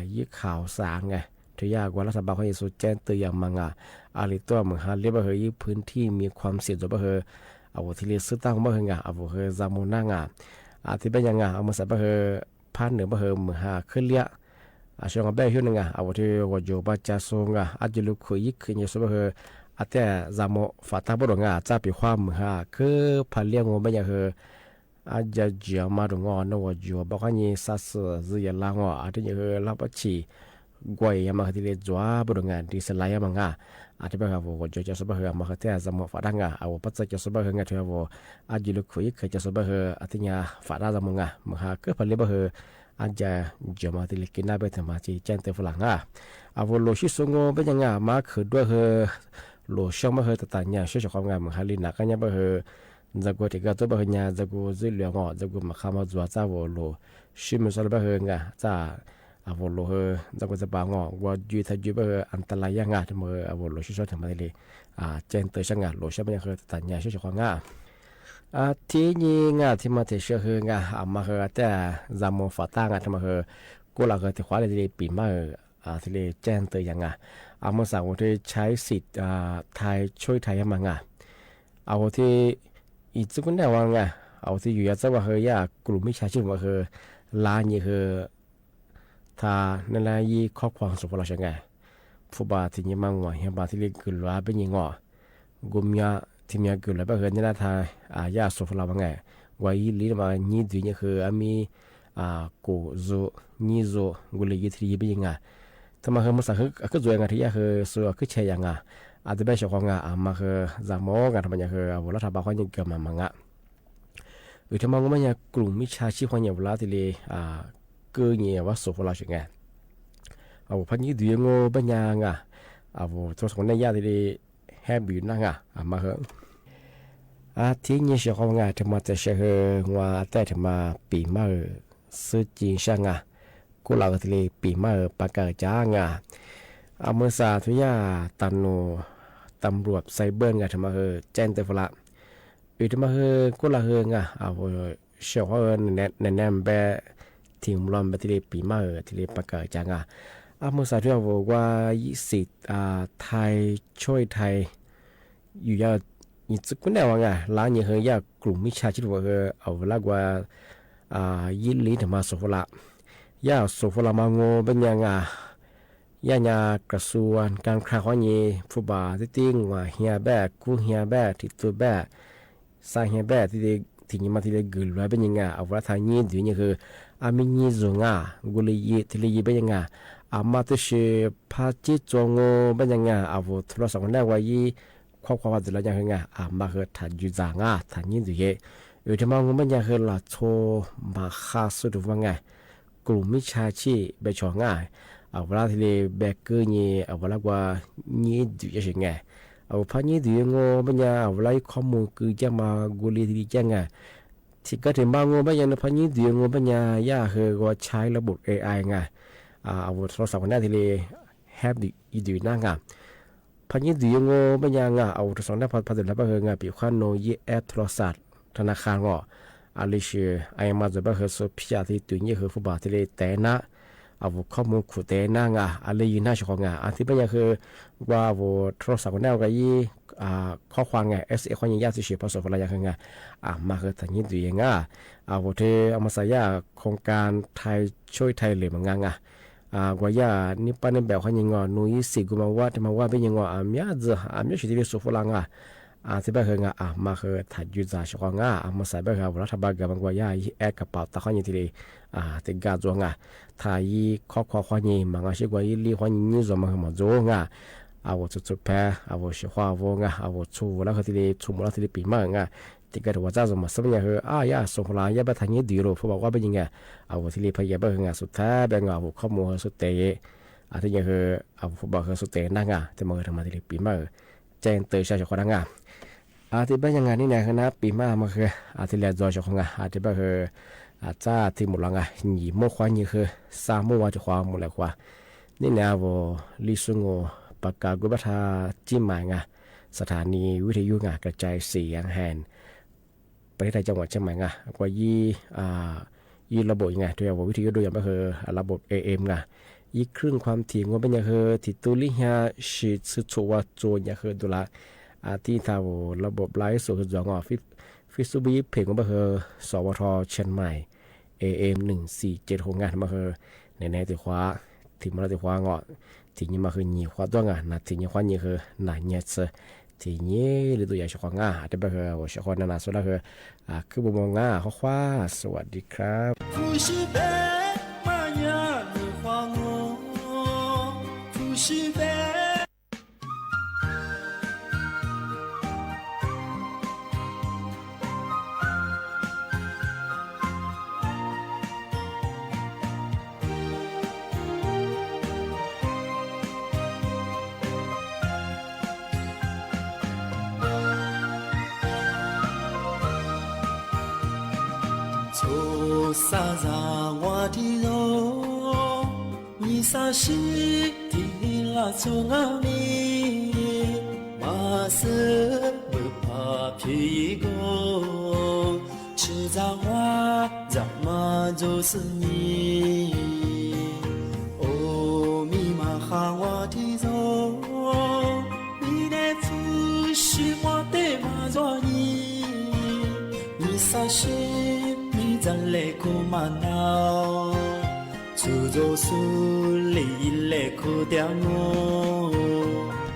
ib khaus xav nga, rau yaj kua lab tha pab qhob nyis xu ceeb twg yam mas nga. Ab li tuaj mws ha li npaj hwv ib phwb thij mis khuam xim ntxuav npaj hwv, a vus thiaj li xwb tag npaj hwv nga, a vus hwv zas mus nag nga. Ab thib peb nyas nga, a mws xas npaj hwv phab nwj npaj hwv mws ha khwb liaj. Sawv daws peb xyuam nwg nga, a vus thiab quas cuas paj ca xu nga, ab ca lub khwv ib khwv nyis xu npaj hwv, ab tej zas mus fam tab puj rau nga, txaj pim huab mws ha khwb phaj liaj ua npaj nyas hwv, ab ca ntsia mas rau nga, noj quas cuas paj qhob nyis xa xwm zwj yam laj nga, ab tej nyis hwv laj pab chim kua yam mas hwv thiaj li ntxuav puj rau nga, dis laiv yam mas nga. Ab thib peb hwv a vus quas cuas ca xu npaj hwv mas hwv tej zas mus fam dab nga, a vus pab txawj ca xu npaj hwv nga rau a vus ab ca lub khwv ib khwv ca xu npaj hwv, ab tej nyas fam dab zas mus nga, mws ha khwb phaj liaj npaj hwv, ab ca ntsia mas hwv thiaj li kiv nab peb tug mas tsis ceeb twg faj las nga. A vus lus sib xu ua npaj nyas nga, mas khwv duab hwv lus sab npaj hwv tas tas nyas sab xyoo qhov nga, mws ha li nam qab nyab npaj hwv, ntxag kuj tim koj tuaj npaj hwv nyas, ntxag kuj zwj lus nga, ntxag kuj mam qha mas ntxuav txaj a vus lus sib mws xo li npaj hwv nga, txaj a vus lus hwv ntxag kuj txaj pam nga, ua cw thaj cw npaj hwv a ta la yaj nga, rau mas hwv a vus lus sib sab tug mas thiaj li ceeb twg sab nga, lus sab npaj nyas hwv tas tas nyas sab xyoo qhov nga. Ab thib nyis nga thib ma thiab xya hwv nga, a mas hwv tej zas mus fam tab nga, rau mas hwv kuj lam hwv tim qhuav li thiaj li pim maj, thiaj li ceeb twg yam nga. A mws xas ua rau chaib xim thais tshuaj thais yam mas nga. A vus thiab ib txwv kuj naj ua nga, a vus thiab yus yog txawj ua hwv yaj kws mis tsha tsib ua hwv lab nyis hwv thaj naj lab yib khob khuam xu faj las sis nga. Phuj pas thiab nyis mas nguam hiab pas thiaj li kws luav peb nyis nga. Nkuj miab thiab miab kws luav peb hwv naj lab thaj yaj xu faj las mas nga. Ua ib li mas nyib ntws nyis hwv ab mis kum zus nyib zus nkuj li yib thiaj li yig peb nyis nga. Tha mas hwv mws xas hwv khwb zus nga rau yaj hwv xu khwb tshe yam nga. A tib peb xyoo qhov nga a mas hwv zas mus nga rau mas nyas hwv a vus lab tha pab qhob nyis kws mas mas nga. Vim rau mas ua npaj nyas kws mis tsha tsib qhob nyis a vus lab thiaj li kws nyis vaj xu faj las sis nga. A vus phab nyib ntws ua npaj nyas nga, a vus txhua xyoo nej yaj thiaj li hab pim nab nga, a mas hwv. A thib nyis xyoo qhov nga rau mas txawm xya hwv ua tej rau mas pim maj xwb ci sab nga. Kuj lam thiaj li pim maj pas kawm cav nga. A mws xas thiab yaj tas nus tas npluam xais npaj nga rau mas hwv ceeb twg faj las. Vim rau mas hwv kuj lam hwv nga, a vus xyoo qhov na na npe thim nplo npe thiaj li pim maj thiaj li pas kawm cav nga. A mws xas thiab a vus ua ib xim thais tshuaj thais yus yog ib txwv kuj naj ua nga, lab nyis hwv yaj kws mis tsha tsib ua hwv a vus lab ua ib li rau mas xu faj las. Yaj xu faj las mas ua npaj nyas nga, yaj nyas kas xu kas kha qhob nyis phuj pas tib tib nguam hiab peb kub hiab peb thim tu peb xa hiab peb thiaj li, thiaj nyis mas thiaj li kws luav peb nyis nga, a vus lab thaj nyib ntws nyis hwv a mis nyib zus nga, nkuj li yib thiaj li yig peb nyis nga. A mas tab sis phab tsib txua ua npaj nyas nga, a vus txhua lub xav naj ua ib khob khuam vaj ntxwv lawv nyas hwv nga, a mas hwv tham ncw ntxas nga, tham nyib ntws yim. Vim rau mas ua npaj nyas hwv los txhua mas qha xu rau vaj nga, kws mis tsha tsib npe tsho nga, a vus lab thiaj li npe kws nyis a vus lab ua nyib ntws yam sis nga. A vus phab nyib ntws ua npaj nyas a vus lab ib khob mus kws caj mas nkuj li thiaj li caj nga. Thim kab thim npaj ua npaj nyas nws phab nyib ntws ua npaj nyas yaj hwv ua tshaib lab pum A I nga. A vus txhua lub xav naj thiaj li hab ib ntws nab nga. Phab nyib ntws ua npaj nyas nga, a vus txhua xav naj phab tus lawv pab hwv nga pim qhab nus yib eb txhua lub xav tha na qha ngo. A li sis a mas ntxuav pab hwv xu phiaj thiaj tus nyij hwv phuj pas thiaj li tev nab, a vus khob mus khum tev nab nga, a li yig nab xyoo qhov nga. A thib peb nyas hwv ua vus txhua lub xav naj ua ib khob khuam nga, S A qhob nyis yaj tib si phab xu faj las nyas hwv nga, a mas hwv tham nyib ntws yim nga. A vus thiab a mas xav yaj khoos kas thais tshuaj thais lwm mas nga nga. Ua yaj nib pab nib npe qhob nyis ngo nus ib xim kuj mas ua rau mas ua peb nyis ngo a miab ntxwv a miab sis thiaj li xu faj las nga. Tij Npaj Hwm nga, mas hwm tham ywj txag sab qhov nga, muaj xais Npaj Hwm a vus lab thaj npaj ga mas kua yaj yib eb ka paus tag qhov nyi thiaj li tij nkaj ntxuav nga. Tham yib khob khob qhov nyi mas nqa sib kua yib lib qhov nyi nyib zos mas hwm mos ntxuav nga. A vus txhua txhua phab a vus sim qhov a vus nga, a vus txhua vus lab hwm thiaj li txhua mus lab thiaj li pim maj hwm nga. Ces nkaj rau ua txaj zos mas xab nyaj hwm a yaj xoo hu la yaj pab tham nyib dwm lus fub pam quab peb nyi nga. A vus thiaj li phaj yam Npaj Hwm nga xub thab peb nga a vus khob mus hwm xub tes. Thiab nyaj hwm a vus fub pam hwm xub tes nag nga thiab mas hwm rau mas thiaj li pim maj hwm. Ceeb twg sab sib qhov dab nga. Tij Npaj Hwm nga nib niam hwm nab pim maj mas hwm thiaj li ntxuav sab qhov nga. Tij Npaj Hwm txaj thiaj mus los nga, nyim muab qhov nyi hwm, xab muab ua rau qhov mus lawm qhuav. Nib niam a vus lib xub ngu pas kas kub pab thaj Tsib Maim nga, xas thas nis vib thaj yub nga, ka cai xi yang han pas thaj coj mus Tsib Maim nga, kua yib yib lab npaum nga, rau yog vus vib thaj yub dua yog Npaj Hwm lab npaum A M nga. Yib khwj khuam thim ngu peb nyaj hwm thim tu lib hnya sim txhw txhum ua txua nyaj hwm dua lawm. Tij tha vus lab npaum plab ib xu hwm ntxuav ngo, fib xub pib yib phem ngu Npaj Hwm xov ua rho Tsib Maim A M nws xim ces hu nga mas hwm, ne ne tim qhuav, thim mus lab tim qhuav ngo, thim nyim mas hwm nyim qhuav tuaj nga, nas thim nyim qhuav nyim hwm nas nyaj txhw, thim nyim li tuaj yam sab qhov nga. Tij Npaj Hwm ua sab qhov na nas xub lab hwm khwb mus mus nga, qhuav qhuav sawv dim kab. Txhua xav zam nqua ris zoo, nyias xav sib tig los txhua nqaj me, mas xwb npawg Phaj Phi Kos, tsis zam nqua zam mas ntxuav xwb nyim. Ua mi mas qha nqua ris zoo, mi ne txhub sib muab tej mas ntxuav nyim. Nyias xav sib mi zam le kuv mas nau, txhub ntxuav xwb li le kuv tias mus.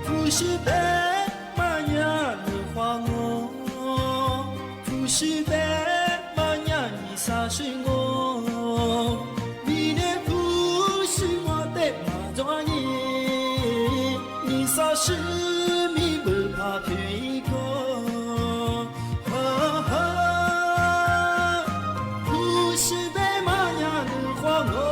Txhub sib peb mas nyaj nws qhuav nqua, txhub sib peb mas nyaj nyias xav sib nqua. Mi ne txhub sib muab tej mas ntxuav nyim. Nyias xav sib mi npawg Phaj Phi Kos, ha ha, txhub sib peb mas nyaj nws qhuav nqua.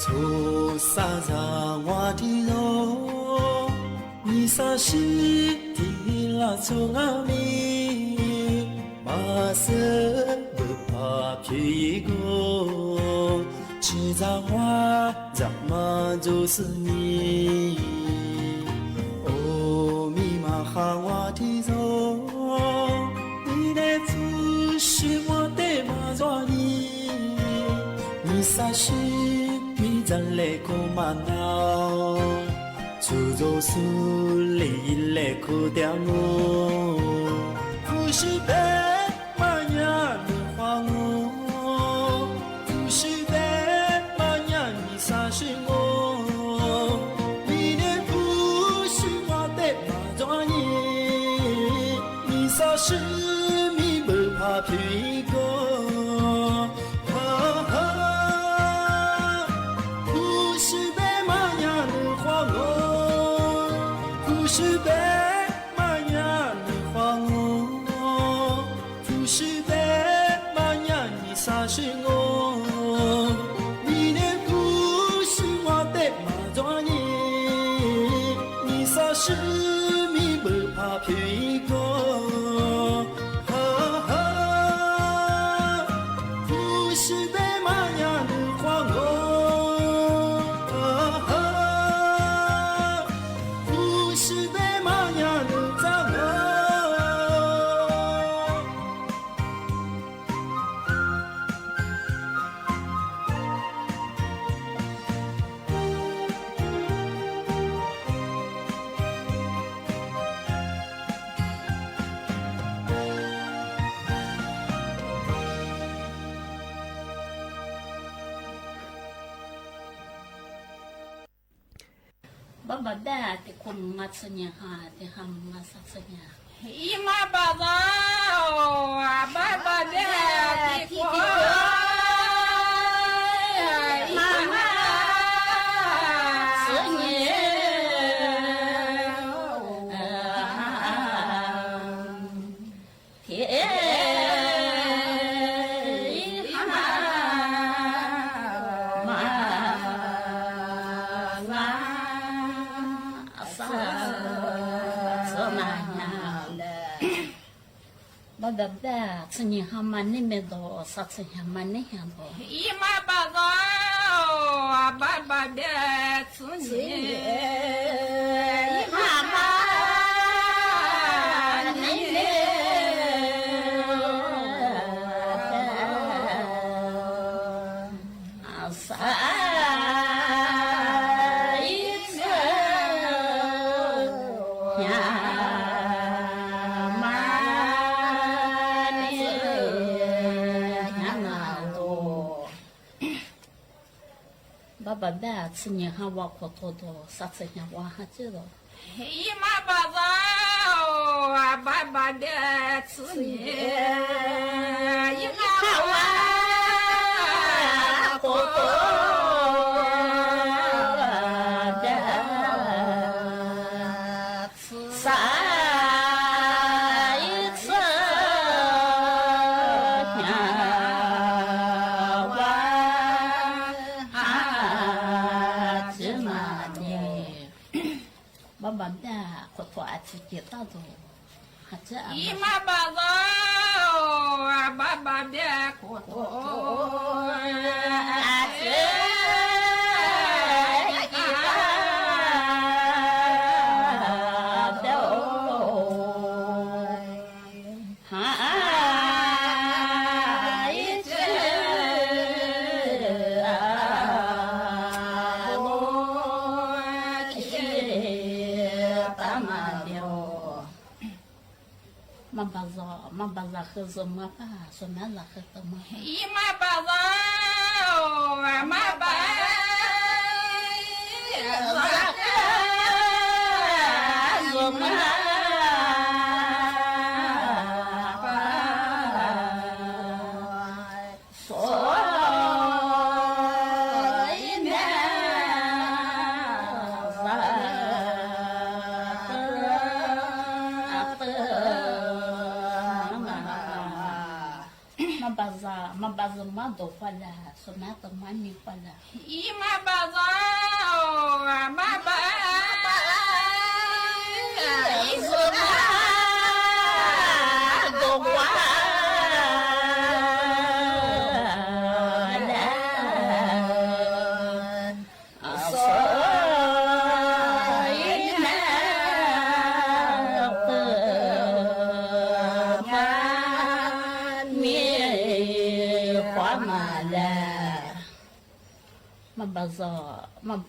Txhua xav zam nqua ris zoo, nyias xav sib tig los txhua nqaj me, mas xwb npawg Phaj Phi Kos, tsis zam nqua zam mas ntxuav xwb nyim. Ua mi mas qha nqua ris zoo, mi ne txhub sib muab tej mas ntxuav nyim. Nyias xav sib mi zam le kuv mas nau, txhub ntxuav xwb li le kuv tias mus. Txhub sib peb mas nyaj nws qhuav nqua, txhub sib peb mas nyaj nyias xav sib nqua. Mi ne txhub sib muab tej mas ntxuav nyim. Nyias xav sib mi npawg Phaj Phi Kos, ha ha, txhub sib peb mas nyaj nws qhuav nqua, txhub sib peb mas nyaj nws qhuav nqua. Txhub sib peb mas nyaj nyias xav sib nqua. Mi ne txhub sib muab tej mas ntxuav nyim. Nyias xav sib mi npawg Phaj Phi Kos, ha ha, txhub sib peb mas nyaj nws qhuav nqua, ha ha, txhub sib peb mas nyaj nws txaj nqua. Npam daj, tes kuv mus mas txwj nyim ha, tes ha mus mas xav txwj nyim. Ib mab npam zos, mab npam daj, tes kuv ib mab txwj nyim. Thiab ib mab mas xav txwj nyim. Npam daj, txwj nyim ha mas neb me ntau, xav txwj nyim mas neb hiam ntau. Ib mab npam zos, mab npam daj, txwj nyim, ib mab mas neb me ntau, xav ib txwj nyim mas neb hiam ntau. Npam daj, txwj nyim ha ua khuam tuag tuag, xav txwj nyim ua ha txwj tuag. Ib mab npam zos, mab npam daj, txwj nyim, ib mab ua khuam tuag, xav ib txwj nyim ua ha txwj nyim. Npam daj, khuam tuag, txwj nyim tau tus ha txwj. Ib mab npam zos, mab npam daj, khuam tuag, txwj nyim ha ib txwj nyim ua ha txwj nyim. Mab npam zos, mab npam zos hwj zos mas pab, xos mab zos hwj tau mas. Ib mab npam zos, mab npam zos hwj zos mas pab, xos ib mab zos hwj tau mas. Mab npam zos, mab npam zos mas tus quaj lawm, xos mab tus mas me quaj lawm. Ib mab npam zos, mab npam zos mas tus quaj lawm, xos ib mab zos mas me quaj mas lawm. Mab npam zos, mab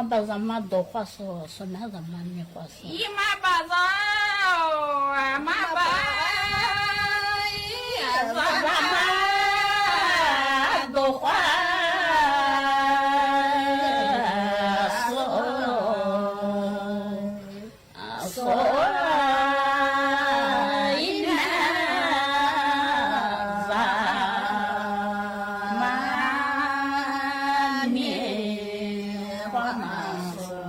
npam zos mas tus quaj xos, xos mab zos mas me quaj xos. Ib mab npam zos, mab npam zos mas tus quaj xos, xos ib mab zos mas me quaj mas xos.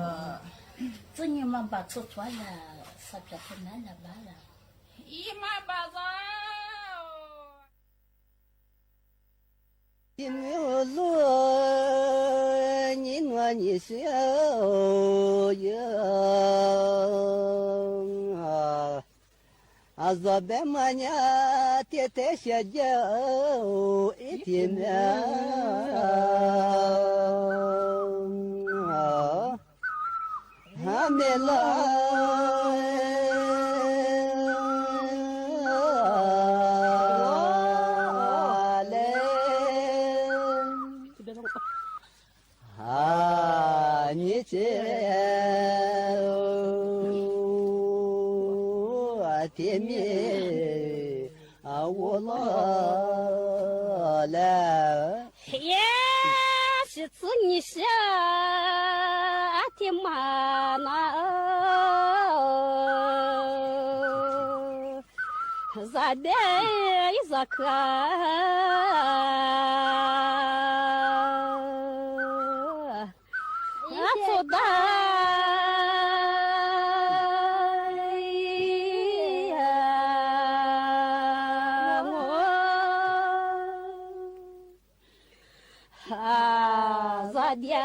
Txwj nyim mas npam txhua txhua lawm, xav txwj nyim mas npam lawm. Ib mab npam zos. Ib hnub lub nyim nuav nyim sib yog zog peb mas nyab thiab teb sia yawg ib tig mas ha me los le ha nyim tsev thiab me ua los lawm. Yog sib txwj nyim sib thiaj mas na, zaj dej zaj khav txhua dag. Zaj diav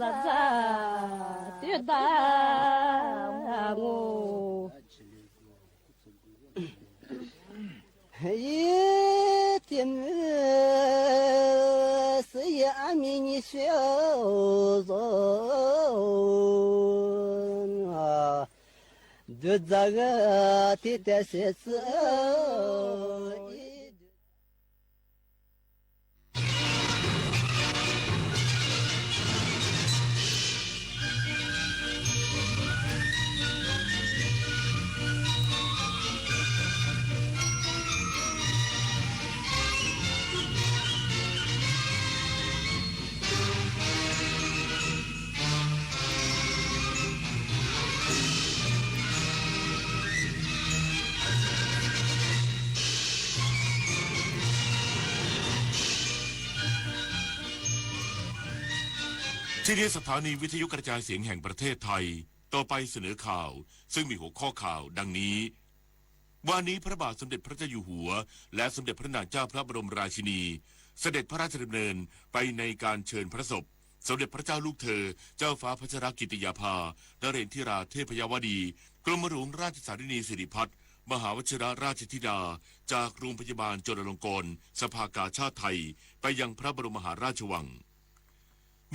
zaj zaj twb dag mus. Ib tiam xwb yog ab mi nyi siab zos, ntuj txawv thiab tiam sis txawv. Chi tiết สถานีวิทยุกระจายเสียงแห่งประเทศไทย ต่อไปเสนอข่าว ซึ่งมีหัวข้อข่าวดังนี้ วันนี้พระบาทสมเด็จพระเจ้าอยู่หัว และสมเด็จพระนางเจ้าพระบรมราชินี เสด็จพระราชดำเนินไปในการเชิญพระศพ สมเด็จพระเจ้าลูกเธอ เจ้าฟ้าพัชรกิติยาภา นเรนทิราเทพยวดี กรมหลวงราชสารินีสิริพัฒน์ มหาวชิรราชธิดา จากโรงพยาบาลจุฬาลงกรณ์ สภากาชาดไทย ไปยังพระบรมมหาราชวัง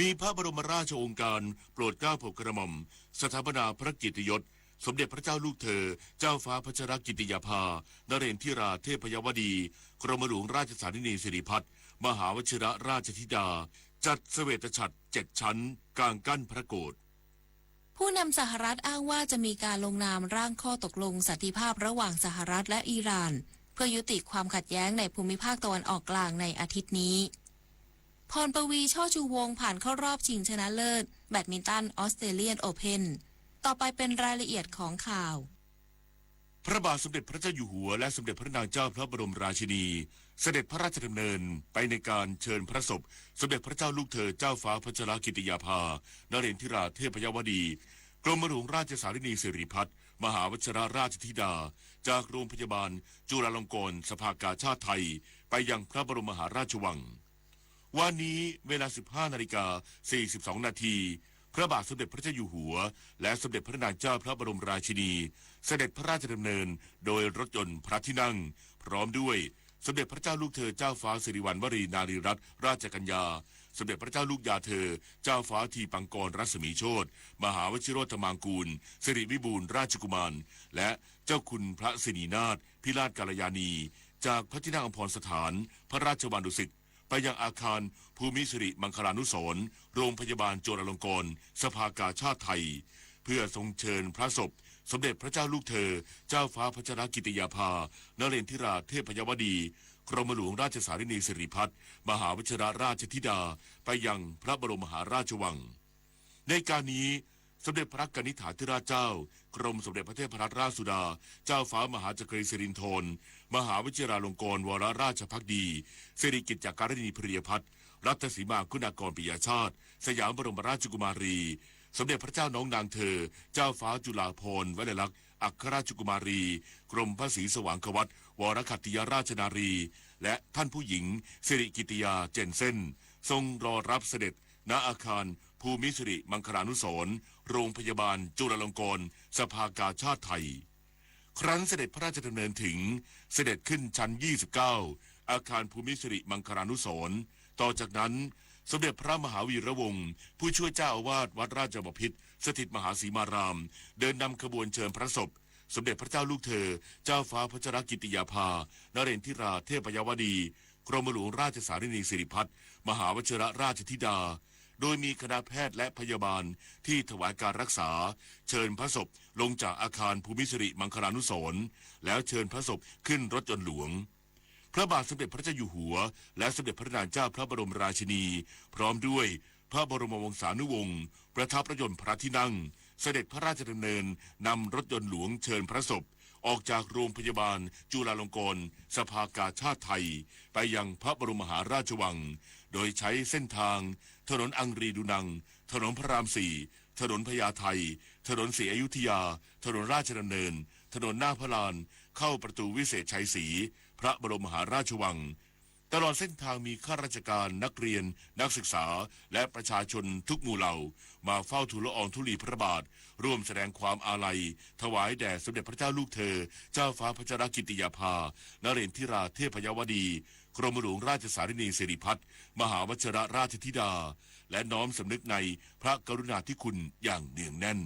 มีพระบรมราชโองการโปรดเกล้าโปรดกระหม่อมสถาปนาพระเกียรติยศ สมเด็จพระเจ้าลูกเธอ เจ้าฟ้าพัชรกิติยาภา นเรนทิราเทพยวดี กรมหลวงราชสารินีสิริพัฒน์ มหาวชิรราชธิดา จัดเสวตฉัตรเจ็ดชั้น กางกั้นพระโกศ ผู้นำสหรัฐอ้างว่าจะมีการลงนามร่างข้อตกลงสันติภาพระหว่างสหรัฐและอิหร่าน เพื่อยุติความขัดแย้งในภูมิภาคตะวันออกกลางในอาทิตย์นี้ พรปวี ช่อชูวงศ์ ผ่านเข้ารอบชิงชนะเลิศแบดมินตันออสเตรเลียนโอเพ่น ต่อไปเป็นรายละเอียดของข่าว พระบาทสมเด็จพระเจ้าอยู่หัวและสมเด็จพระนางเจ้าพระบรมราชินี เสด็จพระราชดำเนินไปในการเชิญพระศพ สมเด็จพระเจ้าลูกเธอเจ้าฟ้าพัชรกิติยาภา นเรนทิราเทพยวดี กรมหลวงราชสารินีสิริพัฒน์ มหาวชิรราชธิดา จากโรงพยาบาลจุฬาลงกรณ์สภากาชาดไทย ไปยังพระบรมมหาราชวัง วันนี้เวลา สิบห้านาฬิกา สี่สิบสองนาที พระบาทสมเด็จพระเจ้าอยู่หัว และสมเด็จพระนางเจ้าพระบรมราชินี เสด็จพระราชดำเนินโดยรถยนต์พระที่นั่ง พร้อมด้วย สมเด็จพระเจ้าลูกเธอเจ้าฟ้าสิริวัณวรีนารีรัตนราชกัญญา สมเด็จพระเจ้าลูกยาเธอ เจ้าฟ้าทีปังกรรัศมีโชติ มหาวชิโรธมางกูล สิริวิบูลย์ราชกุมาร และเจ้าคุณพระสินีนาถพิราชกัลยาณี จากพระที่นั่งอัมพรสถาน พระราชวังดุสิต ไปยังอาคารภูมิสิริมังคลานุสรณ์ โรงพยาบาลจุฬาลงกรณ์ สภากาชาดไทย เพื่อทรงเชิญพระศพ สมเด็จพระเจ้าลูกเธอ เจ้าฟ้าพัชรกิติยาภา นเรนทิราเทพยวดี กรมหลวงราชสารินีสิริพัฒน์ มหาวชิรราชธิดา ไปยังพระบรมมหาราชวัง ในการนี้ สมเด็จพระกนิษฐาธิราชเจ้า กรมสมเด็จพระเทพรัตนราชสุดา เจ้าฟ้ามหาจักรีสิรินธร มหาวชิราลงกรณ์วรราชภักดี สิริกิติยาการิณีพิริยพัฒน์ รัตนสีมาคุณากรปิยชาติ สยามบรมราชกุมารี สมเด็จพระเจ้าน้องนางเธอ เจ้าฟ้าจุฬาภรณ์วลัยลักษณ์ อัครราชกุมารี กรมพระศรีสว่างควัตร วรขัตติยราชนารี และท่านผู้หญิง สิริกิติยา เจนเซ่น ทรงรอรับเสด็จ ณ อาคารภูมิสิริมังคลานุสรณ์ โรงพยาบาลจุฬาลงกรณ์ สภากาชาดไทย ครั้นเสด็จพระราชดำเนินถึง เสด็จขึ้นชั้น ยี่สิบเก้า อาคารภูมิสิริมังคลานุสรณ์ ต่อจากนั้น สมเด็จพระมหาวีระวงศ์ ผู้ช่วยเจ้าอาวาสวัดราชบพิตร สถิตมหาสีมาราม เดินนำขบวนเชิญพระศพ สมเด็จพระเจ้าลูกเธอ เจ้าฟ้าพัชรกิติยาภา นเรนทิราเทพยวดี กรมหลวงราชสารินีสิริพัฒน์ มหาวชิรราชธิดา โดยมีคณะแพทย์และพยาบาลที่ถวายการรักษา เชิญพระศพลงจากอาคารภูมิสิริมังคลานุสรณ์ แล้วเชิญพระศพขึ้นรถยนต์หลวง พระบาทสมเด็จพระเจ้าอยู่หัว และสมเด็จพระนางเจ้าพระบรมราชินี พร้อมด้วยพระบรมวงศานุวงศ์ ประทับรถยนต์พระที่นั่ง เสด็จพระราชดำเนิน นำรถยนต์หลวงเชิญพระศพ ออกจากโรงพยาบาลจุฬาลงกรณ์สภากาชาดไทย ไปยังพระบรมมหาราชวัง โดยใช้เส้นทาง ถนนอังรีดูนัง ถนนพระรามสี่ ถนนพญาไท ถนนศรีอยุธยา ถนนราชดำเนิน ถนนหน้าพระลาน เข้าประตูวิเศษชัยศรี พระบรมมหาราชวัง ตลอดเส้นทางมีข้าราชการ นักเรียน นักศึกษา และประชาชนทุกหมู่เหล่า มาเฝ้าทูลละอองธุลีพระบาท ร่วมแสดงความอาลัย ถวายแด่สมเด็จพระเจ้าลูกเธอ เจ้าฟ้าพัชรกิติยาภา นเรนทิราเทพยวดี กรมหลวงราชสารินีสิริพัฒน์ มหาวชิรราชธิดา และน้อมสำนึกในพระกรุณาธิคุณอย่างเนืองแน่น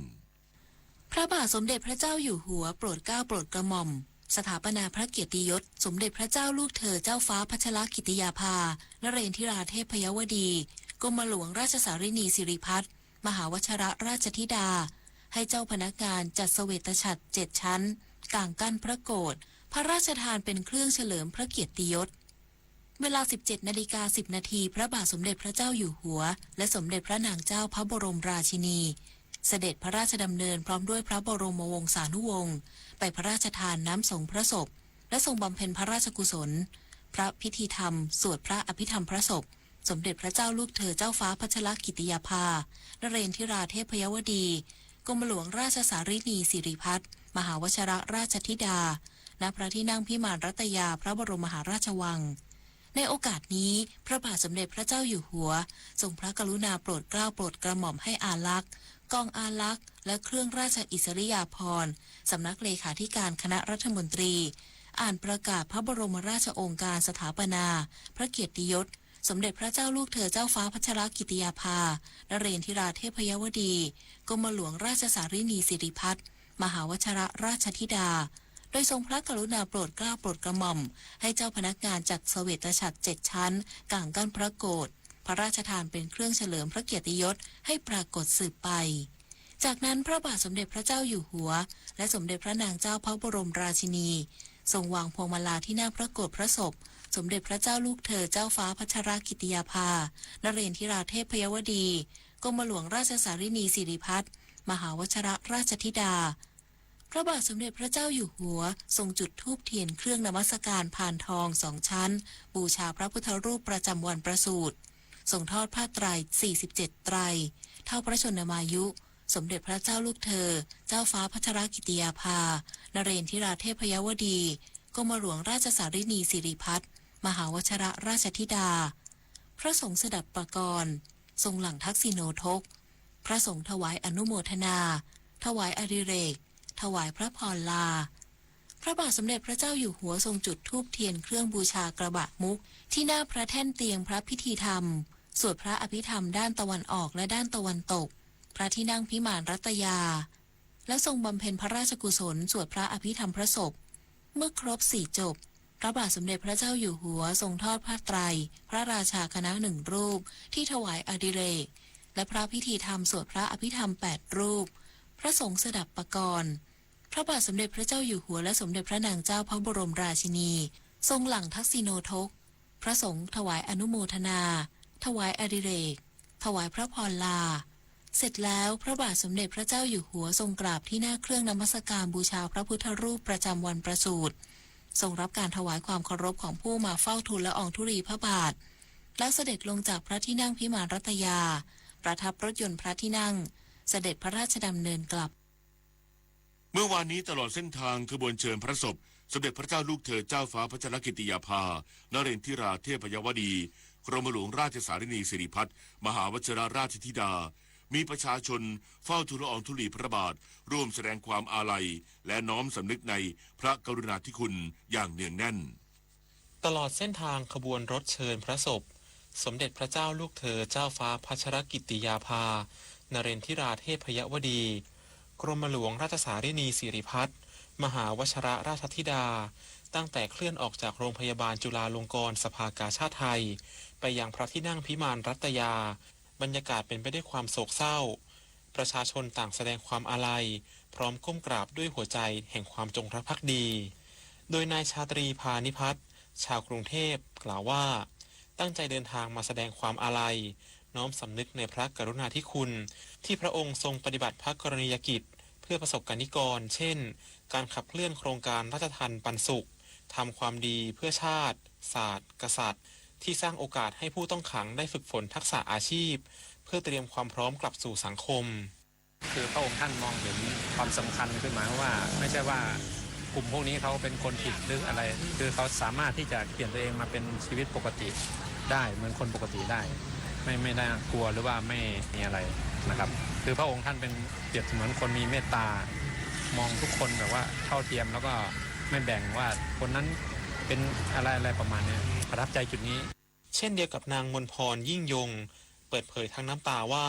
พระบาทสมเด็จพระเจ้าอยู่หัวโปรดเกล้าโปรดกระหม่อม สถาปนาพระเกียรติยศ สมเด็จพระเจ้าลูกเธอเจ้าฟ้าพัชรกิติยาภา นเรนทิราเทพยวดี กรมหลวงราชสารินีสิริพัฒน์ มหาวชิรราชธิดา ให้เจ้าพนักงานจัดเสวตฉัตรเจ็ดชั้น กางกั้นพระโกศ พระราชทานเป็นเครื่องเฉลิมพระเกียรติยศ เวลา สิบเจ็ดนาฬิกา สิบนาที พระบาทสมเด็จพระเจ้าอยู่หัว และสมเด็จพระนางเจ้าพระบรมราชินี เสด็จพระราชดำเนินพร้อมด้วยพระบรมวงศานุวงศ์ ไปพระราชทานน้ำสงฆ์พระศพ และทรงบำเพ็ญพระราชกุศล พระพิธีธรรม สวดพระอภิธรรมพระศพ สมเด็จพระเจ้าลูกเธอเจ้าฟ้าพัชรกิติยาภา นเรนทิราเทพยวดี กรมหลวงราชสารินีสิริพัฒน์ มหาวชิรราชธิดา ณ พระที่นั่งพิมานรัตยา พระบรมมหาราชวัง ในโอกาสนี้ พระบาทสมเด็จพระเจ้าอยู่หัว ทรงพระกรุณาโปรดเกล้าโปรดกระหม่อมให้อาลักษ์ กองอาลักษ์ และเครื่องราชอิสริยาภรณ์ สำนักเลขาธิการคณะรัฐมนตรี อ่านประกาศพระบรมราชโองการสถาปนา พระเกียรติยศ สมเด็จพระเจ้าลูกเธอเจ้าฟ้าพัชรกิติยาภา นเรนทิราเทพยวดี กรมหลวงราชสารินีสิริพัฒน์ มหาวชิรราชธิดา โดยทรงพระกรุณาโปรดเกล้าโปรดกระหม่อม ให้เจ้าพนักงานจัดเสวตฉัตรเจ็ดชั้น กางกั้นพระโกศ พระราชทานเป็นเครื่องเฉลิมพระเกียรติยศให้ปรากฏสืบไป จากนั้นพระบาทสมเด็จพระเจ้าอยู่หัว และสมเด็จพระนางเจ้าพระบรมราชินี ทรงวางพวงมาลาที่หน้าพระโกศพระศพ สมเด็จพระเจ้าลูกเธอเจ้าฟ้าพัชรกิติยาภา นเรนทิราเทพยวดี กรมหลวงราชสารินีสิริพัฒน์ มหาวชิรราชธิดา พระบาทสมเด็จพระเจ้าอยู่หัว ทรงจุดธูปเทียนเครื่องนมัสการพานทองสองชั้น บูชาพระพุทธรูปประจำวันประสูติ ทรงทอดผ้าไตรสี่สิบเจ็ดไตร เท่าพระชนมายุ สมเด็จพระเจ้าลูกเธอ เจ้าฟ้าพัชรกิติยาภา นเรนทิราเทพยวดี กรมหลวงราชสารินีสิริพัฒน์ มหาวชิรราชธิดา พระสงฆ์สดับปกรณ์ ทรงหลั่งทักษิโณทก พระสงฆ์ถวายอนุโมทนา ถวายอดิเรก ถวายพระพรลา พระบาทสมเด็จพระเจ้าอยู่หัวทรงจุดธูปเทียนเครื่องบูชากระบะมุก ที่หน้าพระแท่นเตียงพระพิธีธรรม สวดพระอภิธรรมด้านตะวันออกและด้านตะวันตก พระที่นั่งพิมานรัตยา แล้วทรงบำเพ็ญพระราชกุศลสวดพระอภิธรรมพระศพ เมื่อครบสี่จบ พระบาทสมเด็จพระเจ้าอยู่หัวทรงทอดผ้าไตร พระราชาคณะหนึ่งรูป ที่ถวายอดิเรก และพระพิธีธรรมสวดพระอภิธรรมแปดรูป พระสงฆ์สดับปกรณ์ พระบาทสมเด็จพระเจ้าอยู่หัวและสมเด็จพระนางเจ้าพระบรมราชินี ทรงหลั่งทักษิโณทก พระสงฆ์ถวายอนุโมทนา ถวายอดิเรก ถวายพระพรลา เสร็จแล้วพระบาทสมเด็จพระเจ้าอยู่หัวทรงกราบที่หน้าเครื่องนมัสการบูชาพระพุทธรูปประจำวันประสูติ ทรงรับการถวายความเคารพของผู้มาเฝ้าทูลละอองธุลีพระบาท แล้วเสด็จลงจากพระที่นั่งพิมานรัตยา ประทับรถยนต์พระที่นั่ง เสด็จพระราชดำเนินกลับ เมื่อวานนี้ตลอดเส้นทางขบวนเชิญพระศพ สมเด็จพระเจ้าลูกเธอเจ้าฟ้าพัชรกิติยาภา นเรนทิราเทพยวดี กรมหลวงราชสารินีสิริพัฒน์ มหาวชิรราชธิดา มีประชาชนเฝ้าทูลละอองธุลีพระบาท ร่วมแสดงความอาลัย และน้อมสำนึกในพระกรุณาธิคุณอย่างเนืองแน่น ตลอดเส้นทางขบวนรถเชิญพระศพ สมเด็จพระเจ้าลูกเธอเจ้าฟ้าพัชรกิติยาภา นเรนทิราเทพยวดี กรมหลวงราชสารินีสิริพัฒน์ มหาวชรราชธิดา ตั้งแต่เคลื่อนออกจากโรงพยาบาลจุฬาลงกรณ์สภากาชาดไทย ไปยังพระที่นั่งพิมานรัตยา บรรยากาศเป็นไปด้วยความโศกเศร้า ประชาชนต่างแสดงความอาลัย พร้อมก้มกราบด้วยหัวใจแห่งความจงรักภักดี โดยนายชาตรี พานิพัฒน์ ชาวกรุงเทพกล่าวว่า ตั้งใจเดินทางมาแสดงความอาลัย น้อมสำนึกในพระกรุณาธิคุณ ที่พระองค์ทรงปฏิบัติพระกรณียกิจ เพื่อประสบกรณิกร เช่น การขับเคลื่อนโครงการราชทัณฑ์ปันสุข ทำความดีเพื่อชาติ ศาสตร์ กษัตริย์ ที่สร้างโอกาสให้ผู้ต้องขังได้ฝึกฝนทักษะอาชีพ เพื่อเตรียมความพร้อมกลับสู่สังคม คือพระองค์ท่านมองเห็นความสำคัญ คือหมายความว่าไม่ใช่ว่ากลุ่มพวกนี้เขาเป็นคนผิดหรืออะไร คือเขาสามารถที่จะเปลี่ยนตัวเองมาเป็นชีวิตปกติได้เหมือนคนปกติได้ ไม่ไม่น่ากลัวหรือว่าไม่มีอะไรนะครับ คือพระองค์ท่านเป็นเปรียบเสมือนคนมีเมตตา มองทุกคนแบบว่าเท่าเทียม แล้วก็ไม่แบ่งว่าคนนั้นเป็นอะไรอะไรประมาณเนี้ย ประทับใจจุดนี้ เช่นเดียวกับนางมนพร ยิ่งยง เปิดเผยทั้งน้ำตาว่า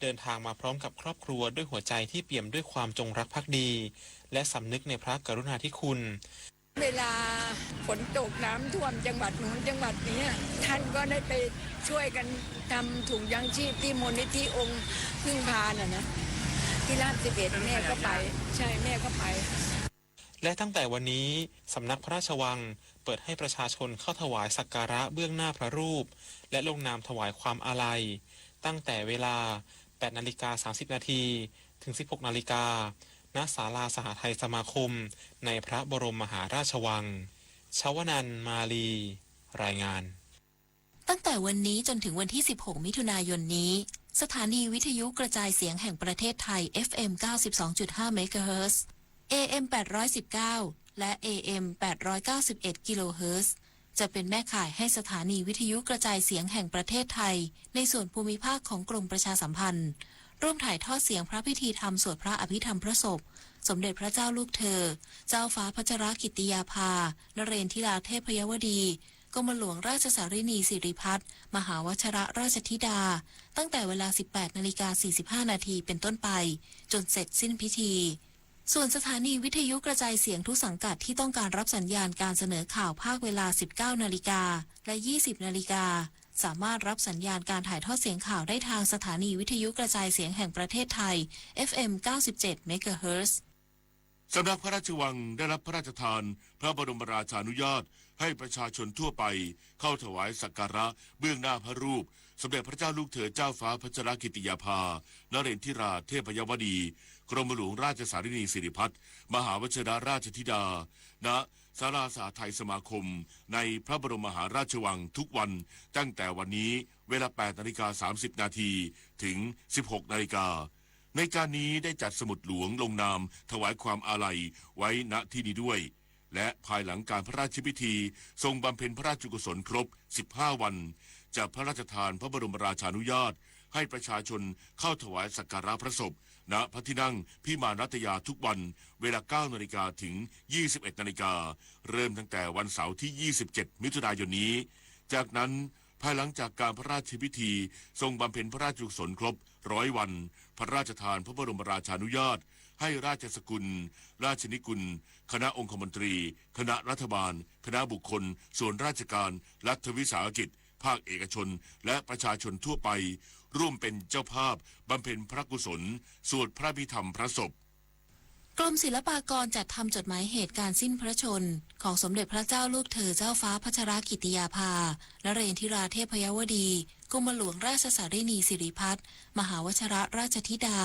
เดินทางมาพร้อมกับครอบครัวด้วยหัวใจที่เปี่ยมด้วยความจงรักภักดี และสำนึกในพระกรุณาธิคุณ เวลาฝนตกน้ำท่วมจังหวัดนู้นจังหวัดนี้ ท่านก็ได้ไปช่วยกันทำถุงยังชีพที่มูลนิธิองค์พึ่งพาน่ะนะ ที่ราบสิบเอ็ด แม่ก็ไป ใช่ แม่ก็ไป และตั้งแต่วันนี้ สำนักพระราชวังเปิดให้ประชาชนเข้าถวายสักการะเบื้องหน้าพระรูป และลงนามถวายความอาลัย ตั้งแต่เวลา แปดนาฬิกาสามสิบนาที ถึง สิบหกนาฬิกา ณ ศาลาสหทัยสมาคม ในพระบรมมหาราชวัง ชวนันท์ มาลี รายงาน ตั้งแต่วันนี้จนถึงวันที่ สิบหก มิถุนายนนี้ สถานีวิทยุกระจายเสียงแห่งประเทศไทย เอฟเอ็ม เก้าสิบสองจุดห้า เมกะเฮิรตซ์ เอเอ็ม แปดร้อยสิบเก้า และ เอเอ็ม แปดร้อยเก้าสิบเอ็ด กิโลเฮิรตซ์ จะเป็นแม่ข่ายให้สถานีวิทยุกระจายเสียงแห่งประเทศไทย ในส่วนภูมิภาคของกรมประชาสัมพันธ์ ร่วมถ่ายทอดเสียงพระพิธีธรรมสวดพระอภิธรรมพระศพ สมเด็จพระเจ้าลูกเธอ เจ้าฟ้าพัชรกิติยาภา นเรนทิราเทพยวดี กรมหลวงราชสารินีสิริพัฒน์ มหาวชรราชธิดา ตั้งแต่เวลา สิบแปดนาฬิกาสี่สิบห้านาที เป็นต้นไป จนเสร็จสิ้นพิธี ส่วนสถานีวิทยุกระจายเสียงทุกสังกัดที่ต้องการรับสัญญาณการเสนอข่าวภาคเวลา สิบเก้านาฬิกา และ ยี่สิบนาฬิกา สามารถรับสัญญาณการถ่ายทอดเสียงข่าวได้ทางสถานีวิทยุกระจายเสียงแห่งประเทศไทย เอฟเอ็ม เก้าสิบเจ็ด เมกะเฮิรตซ์ สำนักพระราชวังได้รับพระราชทานพระบรมราชานุญาตให้ประชาชนทั่วไปเข้าถวายสักการะเบื้องหน้าพระรูปสมเด็จพระเจ้าลูกเธอเจ้าฟ้าพัชรกิติยาภา นเรนทิราเทพยวดี กรมหลวงราชสารินีสิริพัฒน์ มหาวชิรราชธิดา ณ ศาลาสหทัยสมาคม ในพระบรมมหาราชวังทุกวัน ตั้งแต่วันนี้เวลา แปดนาฬิกาสามสิบนาที ถึง สิบหกนาฬิกา ในการนี้ได้จัดสมุดหลวงลงนามถวายความอาลัยไว้ณที่นี้ด้วย และภายหลังการพระราชพิธีทรงบำเพ็ญพระราชกุศลครบ สิบห้าวัน จะพระราชทานพระบรมราชานุญาตให้ประชาชนเข้าถวายสักการะพระศพ ณ พระที่นั่งพิมานรัตยาทุกวัน เวลา เก้านาฬิกา ถึง ยี่สิบเอ็ดนาฬิกา เริ่มตั้งแต่วันเสาร์ที่ ยี่สิบเจ็ด มิถุนายนนี้ จากนั้น ภายหลังจากการพระราชพิธีทรงบำเพ็ญพระราชกุศลครบ ร้อยวัน พระราชทานพระบรมราชานุญาตให้ราชสกุล ราชนิกุล คณะองคมนตรี คณะรัฐบาล คณะบุคคล ส่วนราชการ รัฐวิสาหกิจ ภาคเอกชน และประชาชนทั่วไป ร่วมเป็นเจ้าภาพบำเพ็ญพระกุศล สวดพระพิธรรมพระศพ กรมศิลปากรจัดทำจดหมายเหตุการสิ้นพระชนม์ของสมเด็จพระเจ้าลูกเธอเจ้าฟ้าพัชรกิติยาภา นเรนทิราเทพยวดี กรมหลวงราชสารินีสิริพัฒน์ มหาวชรราชธิดา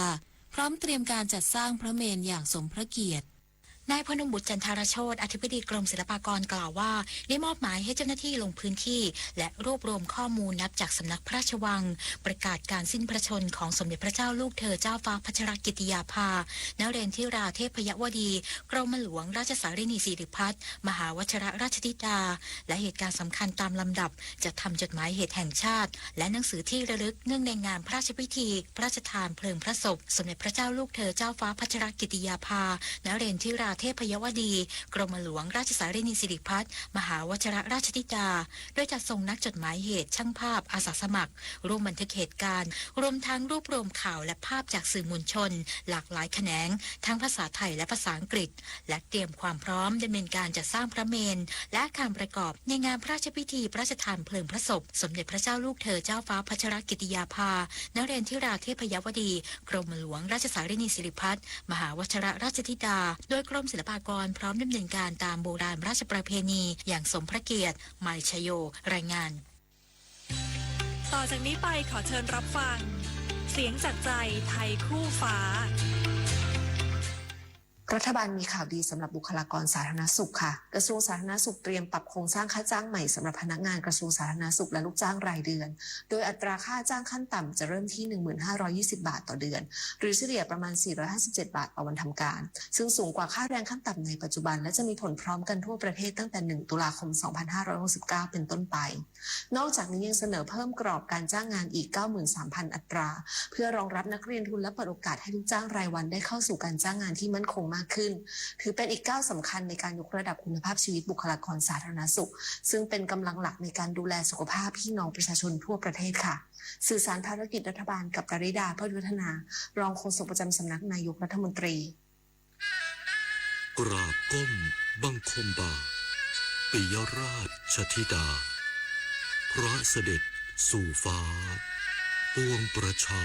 พร้อมเตรียมการจัดสร้างพระเมรุอย่างสมพระเกียรติ นายพนมบุตร จันทารโชติ อธิบดีกรมศิลปากรกล่าวว่า ได้มอบหมายให้เจ้าหน้าที่ลงพื้นที่ และรวบรวมข้อมูลนับจากสำนักพระราชวัง ประกาศการสิ้นพระชนม์ของสมเด็จพระเจ้าลูกเธอเจ้าฟ้าพัชรกิติยาภา นเรนทิราเทพยวดี กรมหลวงราชสารินีสิริพัฒน์ มหาวชรราชธิดา และเหตุการณ์สำคัญตามลำดับ จัดทำจดหมายเหตุแห่งชาติ และหนังสือที่ระลึกเนื่องในงานพระราชพิธีพระราชทานเพลิงพระศพ สมเด็จพระเจ้าลูกเธอเจ้าฟ้าพัชรกิติยาภา นเรนทิราเทพยวดี กรมหลวงราชสารินีสิริพัฒน์ มหาวชรราชธิดา โดยจัดส่งนักจดหมายเหตุ ช่างภาพ อาสาสมัคร ร่วมบันทึกเหตุการณ์ รวมทั้งรวบรวมข่าวและภาพจากสื่อมวลชน หลากหลายแขนง ทั้งภาษาไทยและภาษาอังกฤษ และเตรียมความพร้อมดำเนินการจัดสร้างพระเมรุ และอาคารประกอบในงานพระราชพิธีพระราชทานเพลิงพระศพ สมเด็จพระเจ้าลูกเธอเจ้าฟ้าพัชรกิติยาภา นเรนทิราเทพยวดี กรมหลวงราชสารินีสิริพัฒน์ มหาวชรราชธิดา โดยกรม ศิลปากรพร้อมดำเนินการตามโบราณราชประเพณีอย่างสมพระเกียรติ ไมค์ ชโย รายงาน ต่อจากนี้ไปขอเชิญรับฟัง เสียงจากใจไทยคู่ฟ้า รัฐบาลมีข่าวดีสำหรับบุคลากรสาธารณสุขค่ะ กระทรวงสาธารณสุขเตรียมปรับโครงสร้างค่าจ้างใหม่สำหรับพนักงานกระทรวงสาธารณสุขและลูกจ้างรายเดือน โดยอัตราค่าจ้างขั้นต่ำจะเริ่มที่ หนึ่งหมื่นห้าร้อยยี่สิบ บาทต่อเดือน หรือเฉลี่ยประมาณ สี่ร้อยห้าสิบเจ็ด บาทต่อวันทำการ ซึ่งสูงกว่าค่าแรงขั้นต่ำในปัจจุบัน และจะมีผลพร้อมกันทั่วประเทศตั้งแต่ หนึ่ง ตุลาคม สองพันห้าร้อยหกสิบเก้า เป็นต้นไป นอกจากนี้ยังเสนอเพิ่มกรอบการจ้างงานอีก เก้าหมื่นสามพัน อัตรา เพื่อรองรับนักเรียนทุนและเปิดโอกาสให้ลูกจ้างรายวันได้เข้าสู่การจ้างงานที่มั่นคงมากขึ้น ถือเป็นอีกก้าวสำคัญในการยกระดับคุณภาพชีวิตบุคลากรสาธารณสุข ซึ่งเป็นกำลังหลักในการดูแลสุขภาพพี่น้องประชาชนทั่วประเทศค่ะ สื่อสารภารกิจรัฐบาลกับปริดา เพิดวัฒนา รองโฆษกประจำสำนักนายกรัฐมนตรี กราบก้มบังคมบาท ปิยราชธิดา พระเสด็จสู่ฟ้า ปวงประชา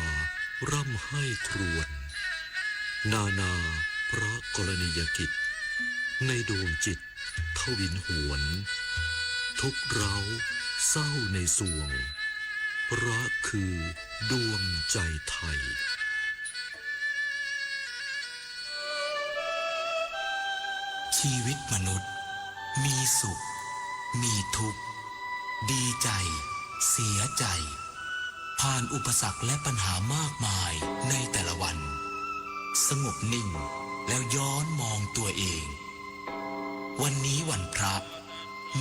ร่ำไห้ครวญ นานาพระกรณียกิจ ในดวงจิตทวินหวน ทุกข์ร้าวเศร้าในสวง พระคือดวงใจไทย ชีวิตมนุษย์ มีสุข มีทุกข์ ดีใจ เสียใจ ผ่านอุปสรรคและปัญหามากมายในแต่ละวัน สงบนิ่ง แล้วย้อนมองตัวเอง วันนี้วันพระ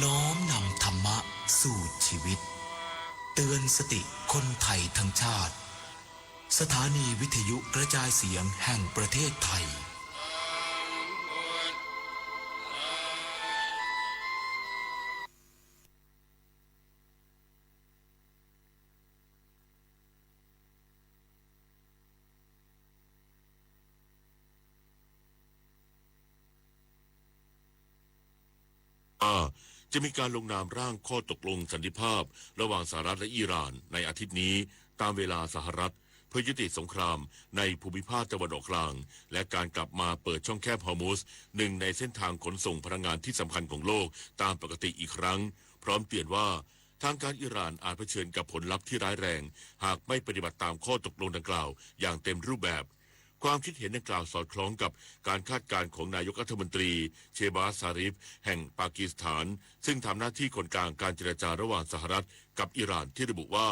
น้อมนำธรรมะสู่ชีวิต เตือนสติคนไทยทั้งชาติ สถานีวิทยุกระจายเสียงแห่งประเทศไทย ว่าจะมีการลงนามร่างข้อตกลงสันติภาพระหว่างสหรัฐและอิหร่านในอาทิตย์นี้ตามเวลาสหรัฐ เพื่อยุติสงครามในภูมิภาคตะวันออกกลาง และการกลับมาเปิดช่องแคบฮอร์มุซ หนึ่งในเส้นทางขนส่งพลังงานที่สำคัญของโลกตามปกติอีกครั้ง พร้อมเตือนว่าทางการอิหร่านอาจเผชิญกับผลลัพธ์ที่ร้ายแรง หากไม่ปฏิบัติตามข้อตกลงดังกล่าวอย่างเต็มรูปแบบ ความคิดเห็นดังกล่าวสอดคล้องกับการคาดการณ์ของนายกรัฐมนตรีเชบาสซาริฟแห่งปากีสถาน ซึ่งทำหน้าที่คนกลางการเจรจาระหว่างสหรัฐกับอิหร่านที่ระบุว่า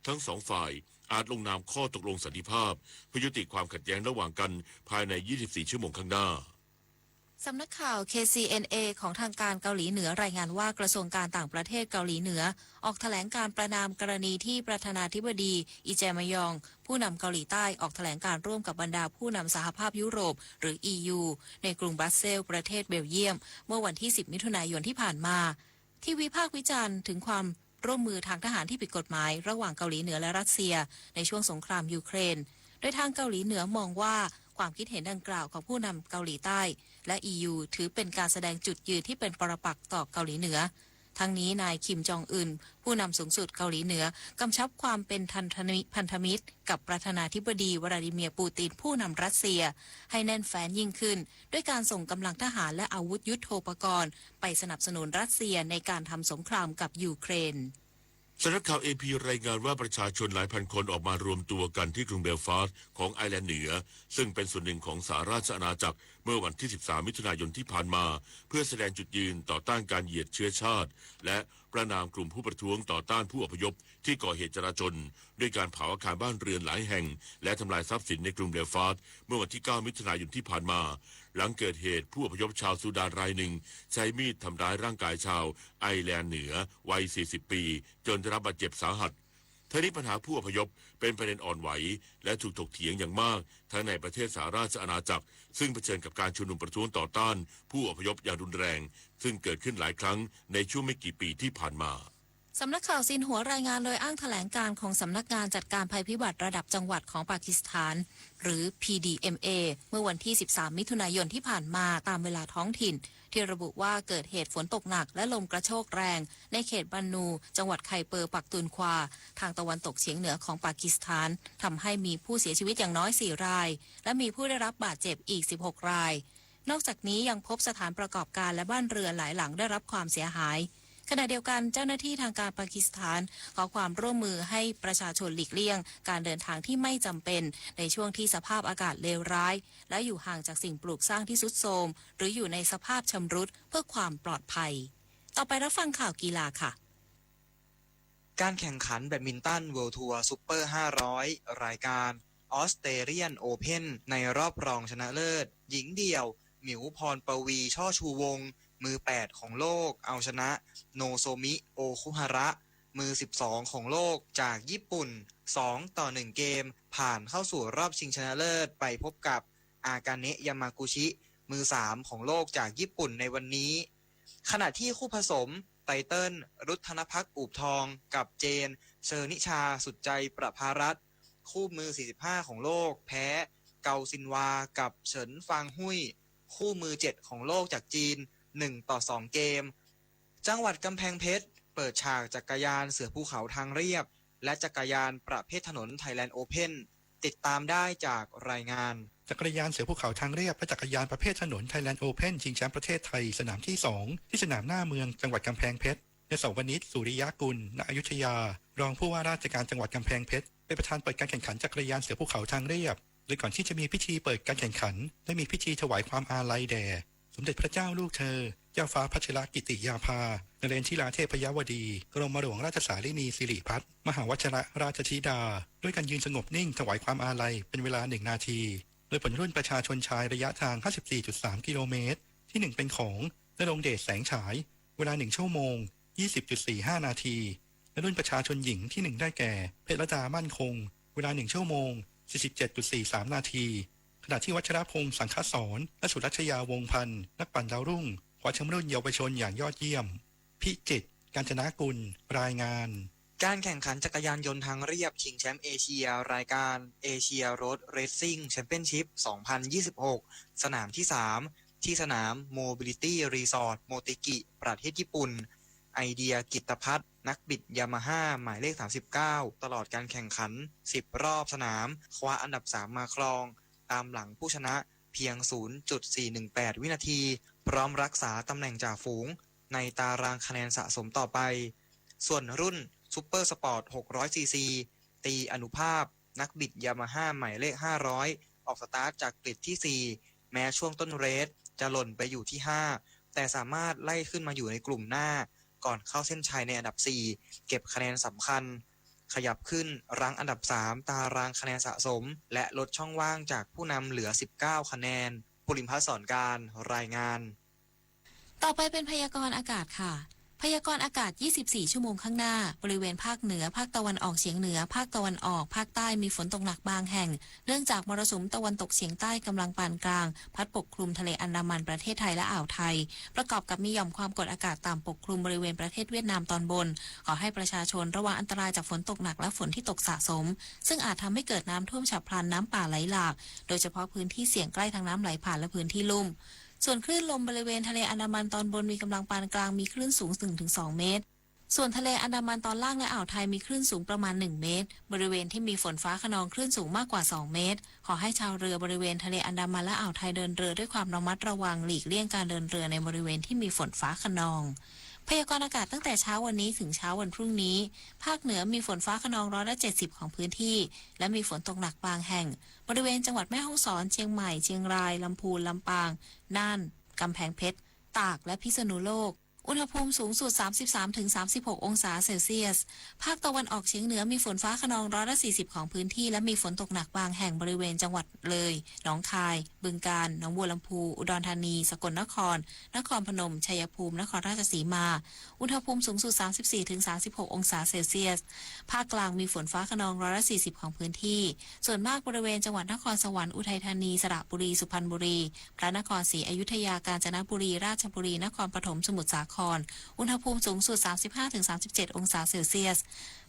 ทั้งสองฝ่ายอาจลงนามข้อตกลงสันติภาพเพื่อยุติความขัดแย้งระหว่างกันภายใน ยี่สิบสี่ ชั่วโมงข้างหน้า สำนักข่าว เค ซี เอ็น เอ ของทางการเกาหลีเหนือรายงานว่ากระทรวงการต่างประเทศเกาหลีเหนือ ออกแถลงการประณามกรณีที่ประธานาธิบดี อี แจ มายอง ผู้นำเกาหลีใต้ออกแถลงการร่วมกับบรรดาผู้นำสหภาพยุโรป หรือ อี ยู ในกรุงบรัสเซลส์ประเทศเบลเยียม เมื่อวันที่ สิบ มิถุนายนที่ผ่านมา ที่วิพากษ์วิจารณ์ถึงความร่วมมือทางทหารที่ผิดกฎหมายระหว่างเกาหลีเหนือและรัสเซียในช่วงสงครามยูเครน โดยทางเกาหลีเหนือมองว่าความคิดเห็นดังกล่าวของผู้นำเกาหลีใต้และ อี ยู ถือเป็นการแสดงจุดยืนที่เป็นปรปักษ์ต่อเกาหลีเหนือ ทั้งนี้นายคิมจองอึน ผู้นำสูงสุดเกาหลีเหนือกำชับความเป็นพันธมิตรกับประธานาธิบดีวลาดิเมียร์ปูตินผู้นำรัสเซีย ให้แน่นแฟ้นยิ่งขึ้น ด้วยการส่งกำลังทหารและอาวุธยุทโธปกรณ์ไปสนับสนุนรัสเซียในการทำสงครามกับยูเครน สำนักข่าว เอ พี รายงานว่าประชาชนหลายพันคนออกมารวมตัวกันที่กรุงเบลฟาสต์ของไอร์แลนด์เหนือ ซึ่งเป็นส่วนหนึ่งของสหราชอาณาจักรเมื่อวันที่ สิบสาม มิถุนายนที่ผ่านมา เพื่อแสดงจุดยืนต่อต้านการเหยียดเชื้อชาติ และประณามกลุ่มผู้ประท้วงต่อต้านผู้อพยพที่ก่อเหตุจลาจล ด้วยการเผาอาคารบ้านเรือนหลายแห่ง และทำลายทรัพย์สินในกรุงเบลฟาสต์เมื่อวันที่ เก้า มิถุนายนที่ผ่านมา หลังเกิดเหตุผู้อพยพชาวซูดานรายหนึ่ง ใช้มีดทำร้ายร่างกายชาวไอร์แลนด์เหนือวัย สี่สิบ ปี จนได้รับบาดเจ็บสาหัส ทั้งนี้ปัญหาผู้อพยพเป็นประเด็นอ่อนไหว และถูกถกเถียงอย่างมากทั้งในประเทศสหราชอาณาจักร ซึ่งเผชิญกับการชุมนุมประท้วงต่อต้านผู้อพยพอย่างรุนแรง ซึ่งเกิดขึ้นหลายครั้งในช่วงไม่กี่ปีที่ผ่านมา สำนักข่าวซินหัวรายงานโดยอ้างแถลงการของสำนักงานจัดการภัยพิบัติระดับจังหวัดของปากีสถาน หรือ พี ดี เอ็ม เอ เมื่อวันที่ สิบสาม มิถุนายนที่ผ่านมาตามเวลาท้องถิ่น ที่ระบุว่าเกิดเหตุฝนตกหนักและลมกระโชกแรงในเขตบันนู จังหวัดไคเปอร์ปักตูนควา ทางตะวันตกเฉียงเหนือของปากีสถาน ทำให้มีผู้เสียชีวิตอย่างน้อย สี่ ราย และมีผู้ได้รับบาดเจ็บอีก สิบหก ราย นอกจากนี้ยังพบสถานประกอบการและบ้านเรือนหลายหลังได้รับความเสียหาย ขณะเดียวกันเจ้าหน้าที่ทางการปากีสถานขอความร่วมมือให้ประชาชนหลีกเลี่ยงการเดินทางที่ไม่จำเป็นในช่วงที่สภาพอากาศเลวร้าย และอยู่ห่างจากสิ่งปลูกสร้างที่ทรุดโทรม หรืออยู่ในสภาพชำรุดเพื่อความปลอดภัย ต่อไปรับฟังข่าวกีฬาค่ะ การแข่งขันแบดมินตัน World Tour Super ห้าร้อย รายการ Australian Open ในรอบรองชนะเลิศ หญิงเดี่ยว หมิวพรปวี ช่อชูวงศ์ มือ แปด ของโลก เอาชนะ โนโซมิ โอคุฮาระ มือ สิบสอง ของโลกจากญี่ปุ่น สอง ต่อ หนึ่ง เกม ผ่านเข้าสู่รอบชิงชนะเลิศ ไปพบกับ อากาเนะ ยามากุชิ มือ สาม ของโลกจากญี่ปุ่นในวันนี้ ขณะที่คู่ผสม ไตเติ้ล รุทธนภักดิ์ อูบทอง กับเจน เชอนิชา สุดใจประภารัตน์ คู่มือ สี่สิบห้า ของโลก แพ้ เกาซินวา กับเฉินฟางหุย คู่มือ เจ็ด ของโลกจากจีน หนึ่ง ต่อ สอง เกม จังหวัดกำแพงเพชร เปิดฉากจักรยานเสือภูเขาทางเรียบ และจักรยานประเภทถนน Thailand Open ติดตามได้จากรายงาน จักรยานเสือภูเขาทางเรียบและจักรยานประเภทถนน Thailand Open ชิงแชมป์ประเทศไทยสนามที่สองที่สนามหน้าเมืองจังหวัดกำแพงเพชร นายสวนิช สุริยกุล ณ อยุธยา รองผู้ว่าราชการจังหวัดกำแพงเพชร เป็นประธานเปิดการแข่งขันจักรยานเสือภูเขาทางเรียบ โดยก่อนที่จะมีพิธีเปิดการแข่งขัน ได้มีพิธีถวายความอาลัยแด่ สมเด็จพระเจ้าลูกเธอ เจ้าฟ้าพัชรกิติยาภา นเรนทิราเทพยวดี กรมหลวงราชสารินีสิริพัฒน์ มหาวชิรราชธิดา ด้วยการยืนสงบนิ่งถวายความอาลัยเป็นเวลาหนึ่งนาที โดยผลรุ่นประชาชนชายระยะทาง ห้าสิบสี่จุดสาม กิโลเมตร ที่หนึ่งเป็นของ ณรงค์เดช แสงฉาย เวลาหนึ่งชั่วโมง ยี่สิบจุดสี่ห้า นาที และรุ่นประชาชนหญิงที่หนึ่งได้แก่ เพชรลดา มั่นคง เวลาหนึ่งชั่วโมง สี่สิบเจ็ดจุดสี่สาม นาที ขณะที่วัชรพงษ์ สังคสร และสุรัชยา วงศ์พันธ์ นักปั่นดาวรุ่ง คว้าแชมป์รุ่นเยาวชนอย่างยอดเยี่ยม พิจิตร กาญจนกุล รายงาน การแข่งขันจักรยานยนต์ทางเรียบชิงแชมป์เอเชีย รายการ Asia Road Racing Championship สองพันยี่สิบหก สนามที่ สาม ที่สนาม Mobility Resort โมติกิ ประเทศญี่ปุ่น ไอเดีย กิตตพัฒน์ นักบิดยามาฮ่าหมายเลข สามสิบเก้า ตลอดการแข่งขัน สิบ รอบสนาม คว้าอันดับ สาม มาครอง ตามหลังผู้ชนะเพียง ศูนย์จุดสี่หนึ่งแปด วินาที พร้อมรักษาตำแหน่งจ่าฝูงในตารางคะแนนสะสมต่อไป ส่วนรุ่น Super Sport หกร้อย ซีซี ตีอนุภาพ นักบิดยามาฮ่าหมายเลข ห้าร้อย ออกสตาร์ทจากกริดที่ สี่ แม้ช่วงต้นเรสจะหล่นไปอยู่ที่ ห้า แต่สามารถไล่ขึ้นมาอยู่ในกลุ่มหน้า ก่อนเข้าเส้นชัยในอันดับ สี่ เก็บคะแนนสำคัญ ขยับขึ้นรั้งอันดับ สาม ตารางคะแนนสะสม และลดช่องว่างจากผู้นำเหลือ สิบเก้า คะแนน ภูริพัฒน์ สอนการ รายงาน ต่อไปเป็นพยากรณ์อากาศค่ะ พยากรณ์อากาศ ยี่สิบสี่ ชั่วโมงข้างหน้า บริเวณภาคเหนือ ภาคตะวันออกเฉียงเหนือ ภาคตะวันออก ภาคใต้มีฝนตกหนักบางแห่ง เนื่องจากมรสุมตะวันตกเฉียงใต้กำลังปานกลาง พัดปกคลุมทะเลอันดามันประเทศไทยและอ่าวไทย ประกอบกับมีหย่อมความกดอากาศต่ำปกคลุมบริเวณประเทศเวียดนามตอนบน ขอให้ประชาชนระวังอันตรายจากฝนตกหนักและฝนที่ตกสะสม ซึ่งอาจทำให้เกิดน้ำท่วมฉับพลัน น้ำป่าไหลหลาก โดยเฉพาะพื้นที่เสี่ยงใกล้ทางน้ำไหลผ่านและพื้นที่ลุ่ม ส่วนคลื่นลมบริเวณทะเลอันดามันตอนบนมีกำลังปานกลาง มีคลื่นสูง หนึ่งถึงสอง เมตร ส่วนทะเลอันดามันตอนล่างและอ่าวไทยมีคลื่นสูงประมาณ หนึ่ง เมตร บริเวณที่มีฝนฟ้าคะนองคลื่นสูงมากกว่า สอง เมตร ขอให้ชาวเรือบริเวณทะเลอันดามันและอ่าวไทยเดินเรือด้วยความระมัดระวัง หลีกเลี่ยงการเดินเรือในบริเวณที่มีฝนฟ้าคะนอง พยากรณ์อากาศตั้งแต่เช้าวันนี้ถึงเช้าวันพรุ่งนี้ ภาคเหนือมีฝนฟ้าคะนองร้อยละเจ็ดสิบของพื้นที่ และมีฝนตกหนักบางแห่ง บริเวณจังหวัดแม่ฮ่องสอน เชียงใหม่ เชียงราย ลำพูน ลำปาง น่าน กำแพงเพชร ตาก และพิษณุโลก อุณหภูมิสูงสุด สามสิบสามถึงสามสิบหก องศาเซลเซียส ภาคตะวันออกเฉียงเหนือมีฝนฟ้าคะนองร้อยละสี่สิบของพื้นที่ และมีฝนตกหนักบางแห่งบริเวณจังหวัดเลย หนองคาย บึงกาฬ หนองบัวลำพู อุดรธานี สกลนคร นครพนม ชัยภูมิ นครราชสีมา อุณหภูมิสูงสุด สามสิบสี่ถึงสามสิบหก องศาเซลเซียส ภาคกลางมีฝนฟ้าคะนองร้อยละสี่สิบของพื้นที่ ส่วนมากบริเวณจังหวัดนครสวรรค์ อุทัยธานี สระบุรี สุพรรณบุรี พระนครศรีอยุธยา กาญจนบุรี ราชบุรี นครปฐม สมุทรสาคร อุณหภูมิสูงสุด สามสิบห้าถึงสามสิบเจ็ด องศาเซลเซียส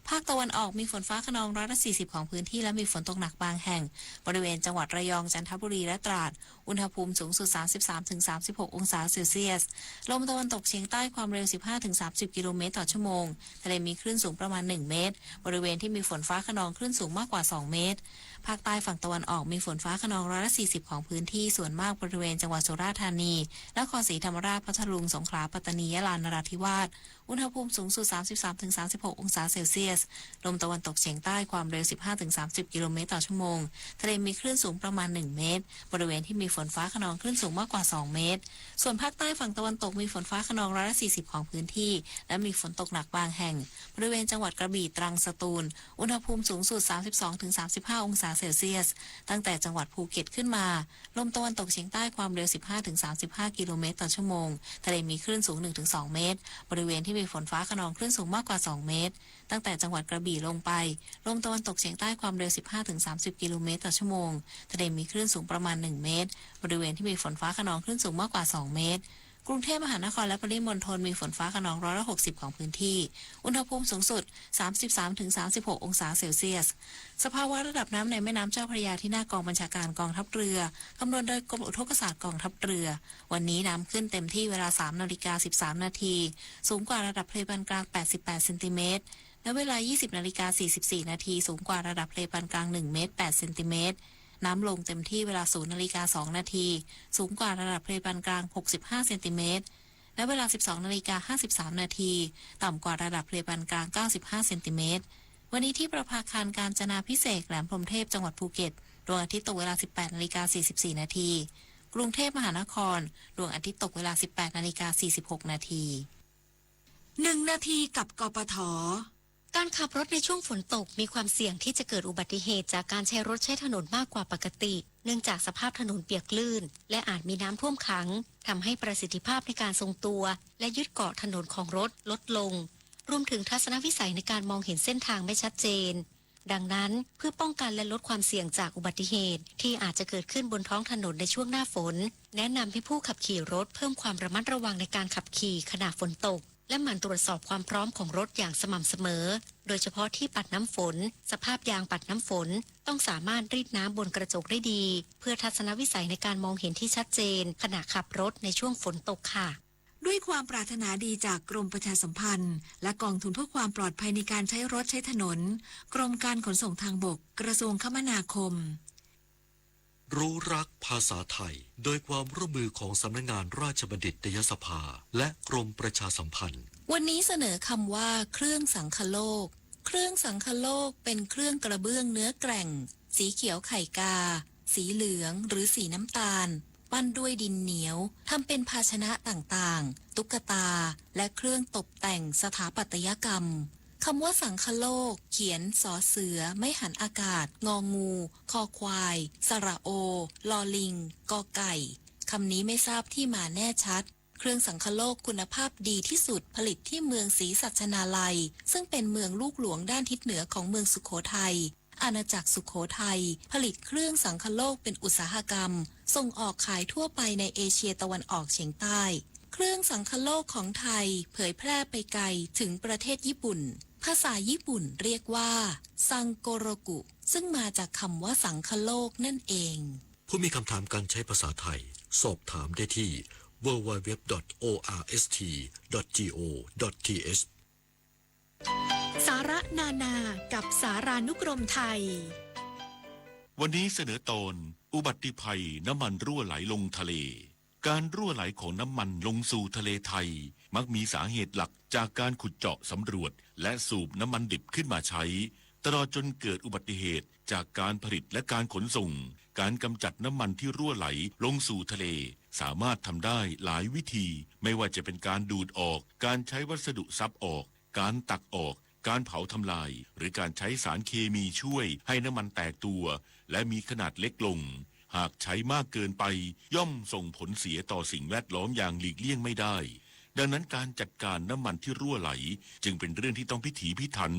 ภาคตะวันออกมีฝนฟ้าคะนองร้อยละสี่สิบของพื้นที่และมีฝนตกหนักบางแห่ง บริเวณจังหวัดระยอง จันทบุรี และตราด อุณหภูมิสูงสุด สามสิบสามถึงสามสิบหก องศาเซลเซียส ลมตะวันตกเฉียงใต้ความเร็ว สิบห้าถึงสามสิบ กิโลเมตรต่อชั่วโมง ทะเลมีคลื่นสูงประมาณ หนึ่ง เมตร บริเวณที่มีฝนฟ้าคะนองคลื่นสูงมากกว่า สอง เมตร ภาคใต้ฝั่งตะวันออกมีฝนฟ้าคะนองร้อยละสี่สิบของพื้นที่ ส่วนมากบริเวณจังหวัดสุราษฎร์ธานี นครศรีธรรมราช พัทลุง สงขลา ปัตตานี ยะลา นราธิวาส อุณหภูมิสูงสุด สามสิบสามถึงสามสิบหก องศาเซลเซียส ลมตะวันตกเฉียงใต้ความเร็ว สิบห้าถึงสามสิบ กิโลเมตรต่อชั่วโมง ทะเลมีคลื่นสูงประมาณ หนึ่ง เมตร บริเวณที่มีฝนฟ้าคะนองคลื่นสูงมากกว่า สอง เมตร ส่วนภาคใต้ฝั่งตะวันตกมีฝนฟ้าคะนองร้อยละสี่สิบของพื้นที่ และมีฝนตกหนักบางแห่ง บริเวณจังหวัดกระบี่ ตรัง สตูล อุณหภูมิสูงสุด สามสิบสองถึงสามสิบห้า องศาเซลเซียส ตั้งแต่จังหวัดภูเก็ตขึ้นมา ลมตะวันตกเฉียงใต้ความเร็ว สิบห้าถึงสามสิบห้า กิโลเมตรต่อชั่วโมง ทะเลมีคลื่นสูง หนึ่งถึงสอง เมตร บริเวณที่มีฝนฟ้าคะนองคลื่นสูงมากกว่า สอง เมตร ตั้งแต่จังหวัดกระบี่ลงไป ลมตะวันตกเฉียงใต้ความเร็ว สิบห้าถึงสามสิบ กิโลเมตรต่อชั่วโมง ทะเลมีคลื่นสูงประมาณ หนึ่ง เมตร บริเวณที่มีฝนฟ้าคะนองคลื่นสูงมากกว่า สอง เมตร กรุงเทพมหานครและปริมณฑลมีฝนฟ้าคะนองร้อยละหกสิบของพื้นที่ อุณหภูมิสูงสุด สามสิบสามถึงสามสิบหก องศาเซลเซียส สภาวะระดับน้ำในแม่น้ำเจ้าพระยาที่หน้ากองบัญชาการกองทัพเรือ คำนวณโดยกรมอุทกศาสตร์กองทัพเรือ วันนี้น้ำขึ้นเต็มที่เวลา สามนาฬิกา สิบสามนาที สูงกว่าระดับทะเลปานกลาง แปดสิบแปดเซนติเมตร ณ เวลา ยี่สิบนาฬิกา สี่สิบสี่นาที สูงกว่าระดับทะเลปานกลาง หนึ่งเมตร แปดเซนติเมตร น้ำลงเต็มที่เวลา ศูนย์นาฬิกา สองนาที สูงกว่าระดับทะเลปานกลาง หกสิบห้าเซนติเมตร ณ เวลา สิบสองนาฬิกา ห้าสิบสามนาที ต่ำกว่าระดับทะเลปานกลาง เก้าสิบห้าเซนติเมตร วันนี้ที่ประภาคารกาญจนาภิเษก แหลมพรหมเทพ จังหวัดภูเก็ต ดวงอาทิตย์ตกเวลา สิบแปดนาฬิกา สี่สิบสี่นาที กรุงเทพมหานคร ดวงอาทิตย์ตกเวลา สิบแปดนาฬิกา สี่สิบหกนาที หนึ่งนาทีกับ กปท การขับรถในช่วงฝนตกมีความเสี่ยงที่จะเกิดอุบัติเหตุจากการใช้รถใช้ถนนมากกว่าปกติ เนื่องจากสภาพถนนเปียกลื่น และอาจมีน้ำท่วมขัง ทำให้ประสิทธิภาพในการทรงตัว และยึดเกาะถนนของรถลดลง รวมถึงทัศนวิสัยในการมองเห็นเส้นทางไม่ชัดเจน ดังนั้น เพื่อป้องกันและลดความเสี่ยงจากอุบัติเหตุที่อาจจะเกิดขึ้นบนท้องถนนในช่วงหน้าฝน แนะนำให้ผู้ขับขี่รถเพิ่มความระมัดระวังในการขับขี่ขณะฝนตก และหมั่นตรวจสอบความพร้อมของรถอย่างสม่ำเสมอ โดยเฉพาะที่ปัดน้ำฝน สภาพยางปัดน้ำฝน ต้องสามารถรีดน้ำบนกระจกได้ดี เพื่อทัศนวิสัยในการมองเห็นที่ชัดเจน ขณะขับรถในช่วงฝนตกค่ะ ด้วยความปรารถนาดีจากกรมประชาสัมพันธ์ และกองทุนเพื่อความปลอดภัยในการใช้รถใช้ถนน กรมการขนส่งทางบก กระทรวงคมนาคม รู้รักภาษาไทย โดยความร่วมมือของสำนักงานราชบัณฑิตยสภา และกรมประชาสัมพันธ์ วันนี้เสนอคำว่าเครื่องสังคโลก เครื่องสังคโลกเป็นเครื่องกระเบื้องเนื้อแกร่ง สีเขียวไข่กา สีเหลืองหรือสีน้ำตาล ปั้นด้วยดินเหนียว ทำเป็นภาชนะต่างๆ ตุ๊กตา และเครื่องตกแต่งสถาปัตยกรรม คำว่าสังคโลก เขียน สอเสือ ไม้หันอากาศ งองู คอควาย สระโอ ลอลิง กอไก่ คำนี้ไม่ทราบที่มาแน่ชัด เครื่องสังคโลกคุณภาพดีที่สุดผลิตที่เมืองศรีสัชนาลัย ซึ่งเป็นเมืองลูกหลวงด้านทิศเหนือของเมืองสุโขทัย อาณาจักรสุโขทัยผลิตเครื่องสังคโลกเป็นอุตสาหกรรม ส่งออกขายทั่วไปในเอเชียตะวันออกเฉียงใต้ เครื่องสังคโลกของไทยเผยแพร่ไปไกลถึงประเทศญี่ปุ่น ภาษาญี่ปุ่นเรียกว่า ซังโกโรกุ ซึ่งมาจากคำว่าสังคโลกนั่นเอง ผู้มีคำถามการใช้ภาษาไทย สอบถามได้ที่ ดับเบิลยู ดับเบิลยู ดับเบิลยู ดอท โอ อาร์ เอส ที ดอท จี โอ ดอท ที เอช สาระนานากับสารานุกรมไทย วันนี้เสนอตอน อุบัติภัยน้ำมันรั่วไหลลงทะเล การรั่วไหลของน้ำมันลงสู่ทะเลไทย มักมีสาเหตุหลักจากการขุดเจาะสำรวจ และสูบน้ำมันดิบขึ้นมาใช้ ตลอดจนเกิดอุบัติเหตุจากการผลิตและการขนส่ง การกำจัดน้ำมันที่รั่วไหลลงสู่ทะเล สามารถทำได้หลายวิธี ไม่ว่าจะเป็นการดูดออก การใช้วัสดุซับออก การตักออก การเผาทำลาย หรือการใช้สารเคมีช่วยให้น้ำมันแตกตัว และมีขนาดเล็กลง หากใช้มากเกินไป ย่อมส่งผลเสียต่อสิ่งแวดล้อมอย่างหลีกเลี่ยงไม่ได้ ดังนั้นการจัดการน้ำมันที่รั่วไหล จึงเป็นเรื่องที่ต้องพิถีพิถัน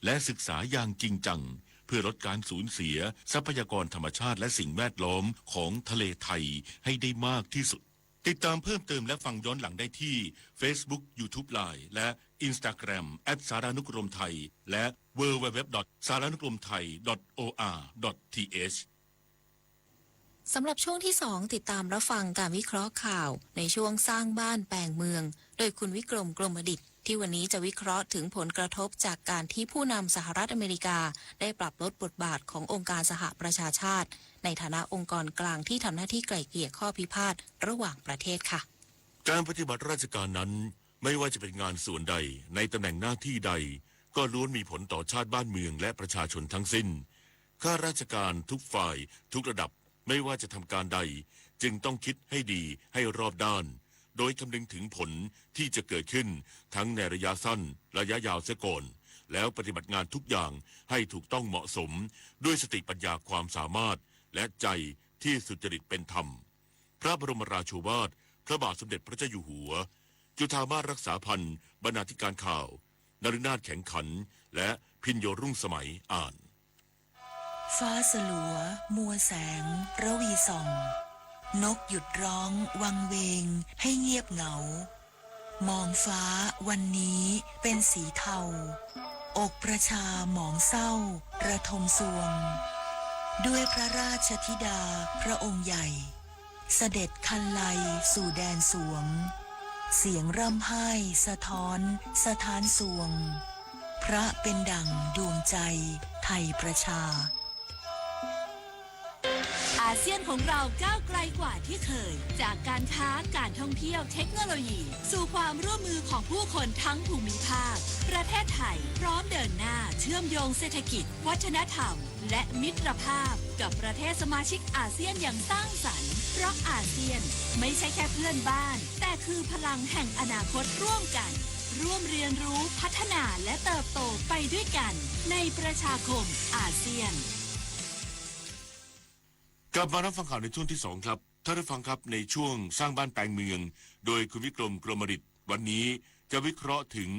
และศึกษาอย่างจริงจัง เพื่อลดการสูญเสียทรัพยากรธรรมชาติและสิ่งแวดล้อมของทะเลไทยให้ได้มากที่สุด ติดตามเพิ่มเติมและฟังย้อนหลังได้ที่ Facebook YouTube Line และ อินสตาแกรม แอท สารานุกรมไทย และ ดับเบิลยู ดับเบิลยู ดับเบิลยู ดอท สารานุกรมไทย ดอท โอ อาร์ ดอท ที เอช สำหรับช่วงที่สอง ติดตามรับฟังการวิเคราะห์ข่าวในช่วงสร้างบ้านแปลงเมือง โดยคุณวิกรม กรมดิต ที่วันนี้จะวิเคราะห์ถึงผลกระทบจากการที่ผู้นำสหรัฐอเมริกา ได้ปรับลดบทบาทขององค์การสหประชาชาติ ในฐานะองค์กรกลางที่ทำหน้าที่ไกล่เกลี่ยข้อพิพาทระหว่างประเทศค่ะ การปฏิบัติราชการนั้น ไม่ว่าจะเป็นงานส่วนใด ในตำแหน่งหน้าที่ใด ก็ล้วนมีผลต่อชาติบ้านเมืองและประชาชนทั้งสิ้น ข้าราชการทุกฝ่าย ทุกระดับ ไม่ว่าจะทำการใด จึงต้องคิดให้ดี ให้รอบด้าน โดยคำนึงถึงผลที่จะเกิดขึ้นทั้งในระยะสั้น ระยะยาวเสียก่อน แล้วปฏิบัติงานทุกอย่างให้ถูกต้องเหมาะสม ด้วยสติปัญญาความสามารถ และใจที่สุจริตเป็นธรรม พระบรมราโชวาท พระบาทสมเด็จพระเจ้าอยู่หัว จุฑามาสรักษาพันธ์ บรรณาธิการข่าว นฤนาถแข็งขัน และพิญโญรุ่งสมัย อ่าน ฟ้าสลัว มัวแสง ระวีส่อง นกหยุดร้อง วังเวง ให้เงียบเหงา มองฟ้าวันนี้เป็นสีเทา อกประชาหมองเศร้า ระทมซวง ด้วยพระราชธิดาพระองค์ใหญ่ เสด็จคันไลสู่แดนสวง เสียงร่ำไห้สะท้อนสถานสวง พระเป็นดั่งดวงใจไทยประชา อาเซียนของเราก้าวไกลกว่าที่เคย จากการค้า การท่องเที่ยว เทคโนโลยี สู่ความร่วมมือของผู้คนทั้งภูมิภาค ประเทศไทยพร้อมเดินหน้าเชื่อมโยงเศรษฐกิจ วัฒนธรรม และมิตรภาพกับประเทศสมาชิกอาเซียนอย่างสร้างสรรค์ เพราะอาเซียนไม่ใช่แค่เพื่อนบ้าน แต่คือพลังแห่งอนาคตร่วมกัน ร่วมเรียนรู้ พัฒนา และเติบโตไปด้วยกัน ในประชาคมอาเซียน กลับมารับฟังข่าวในช่วงที่สองครับ ท่านผู้ฟังครับ ในช่วงสร้างบ้านแปลงเมือง โดยคุณวิกรม กรมดิต วันนี้จะวิเคราะห์ถึง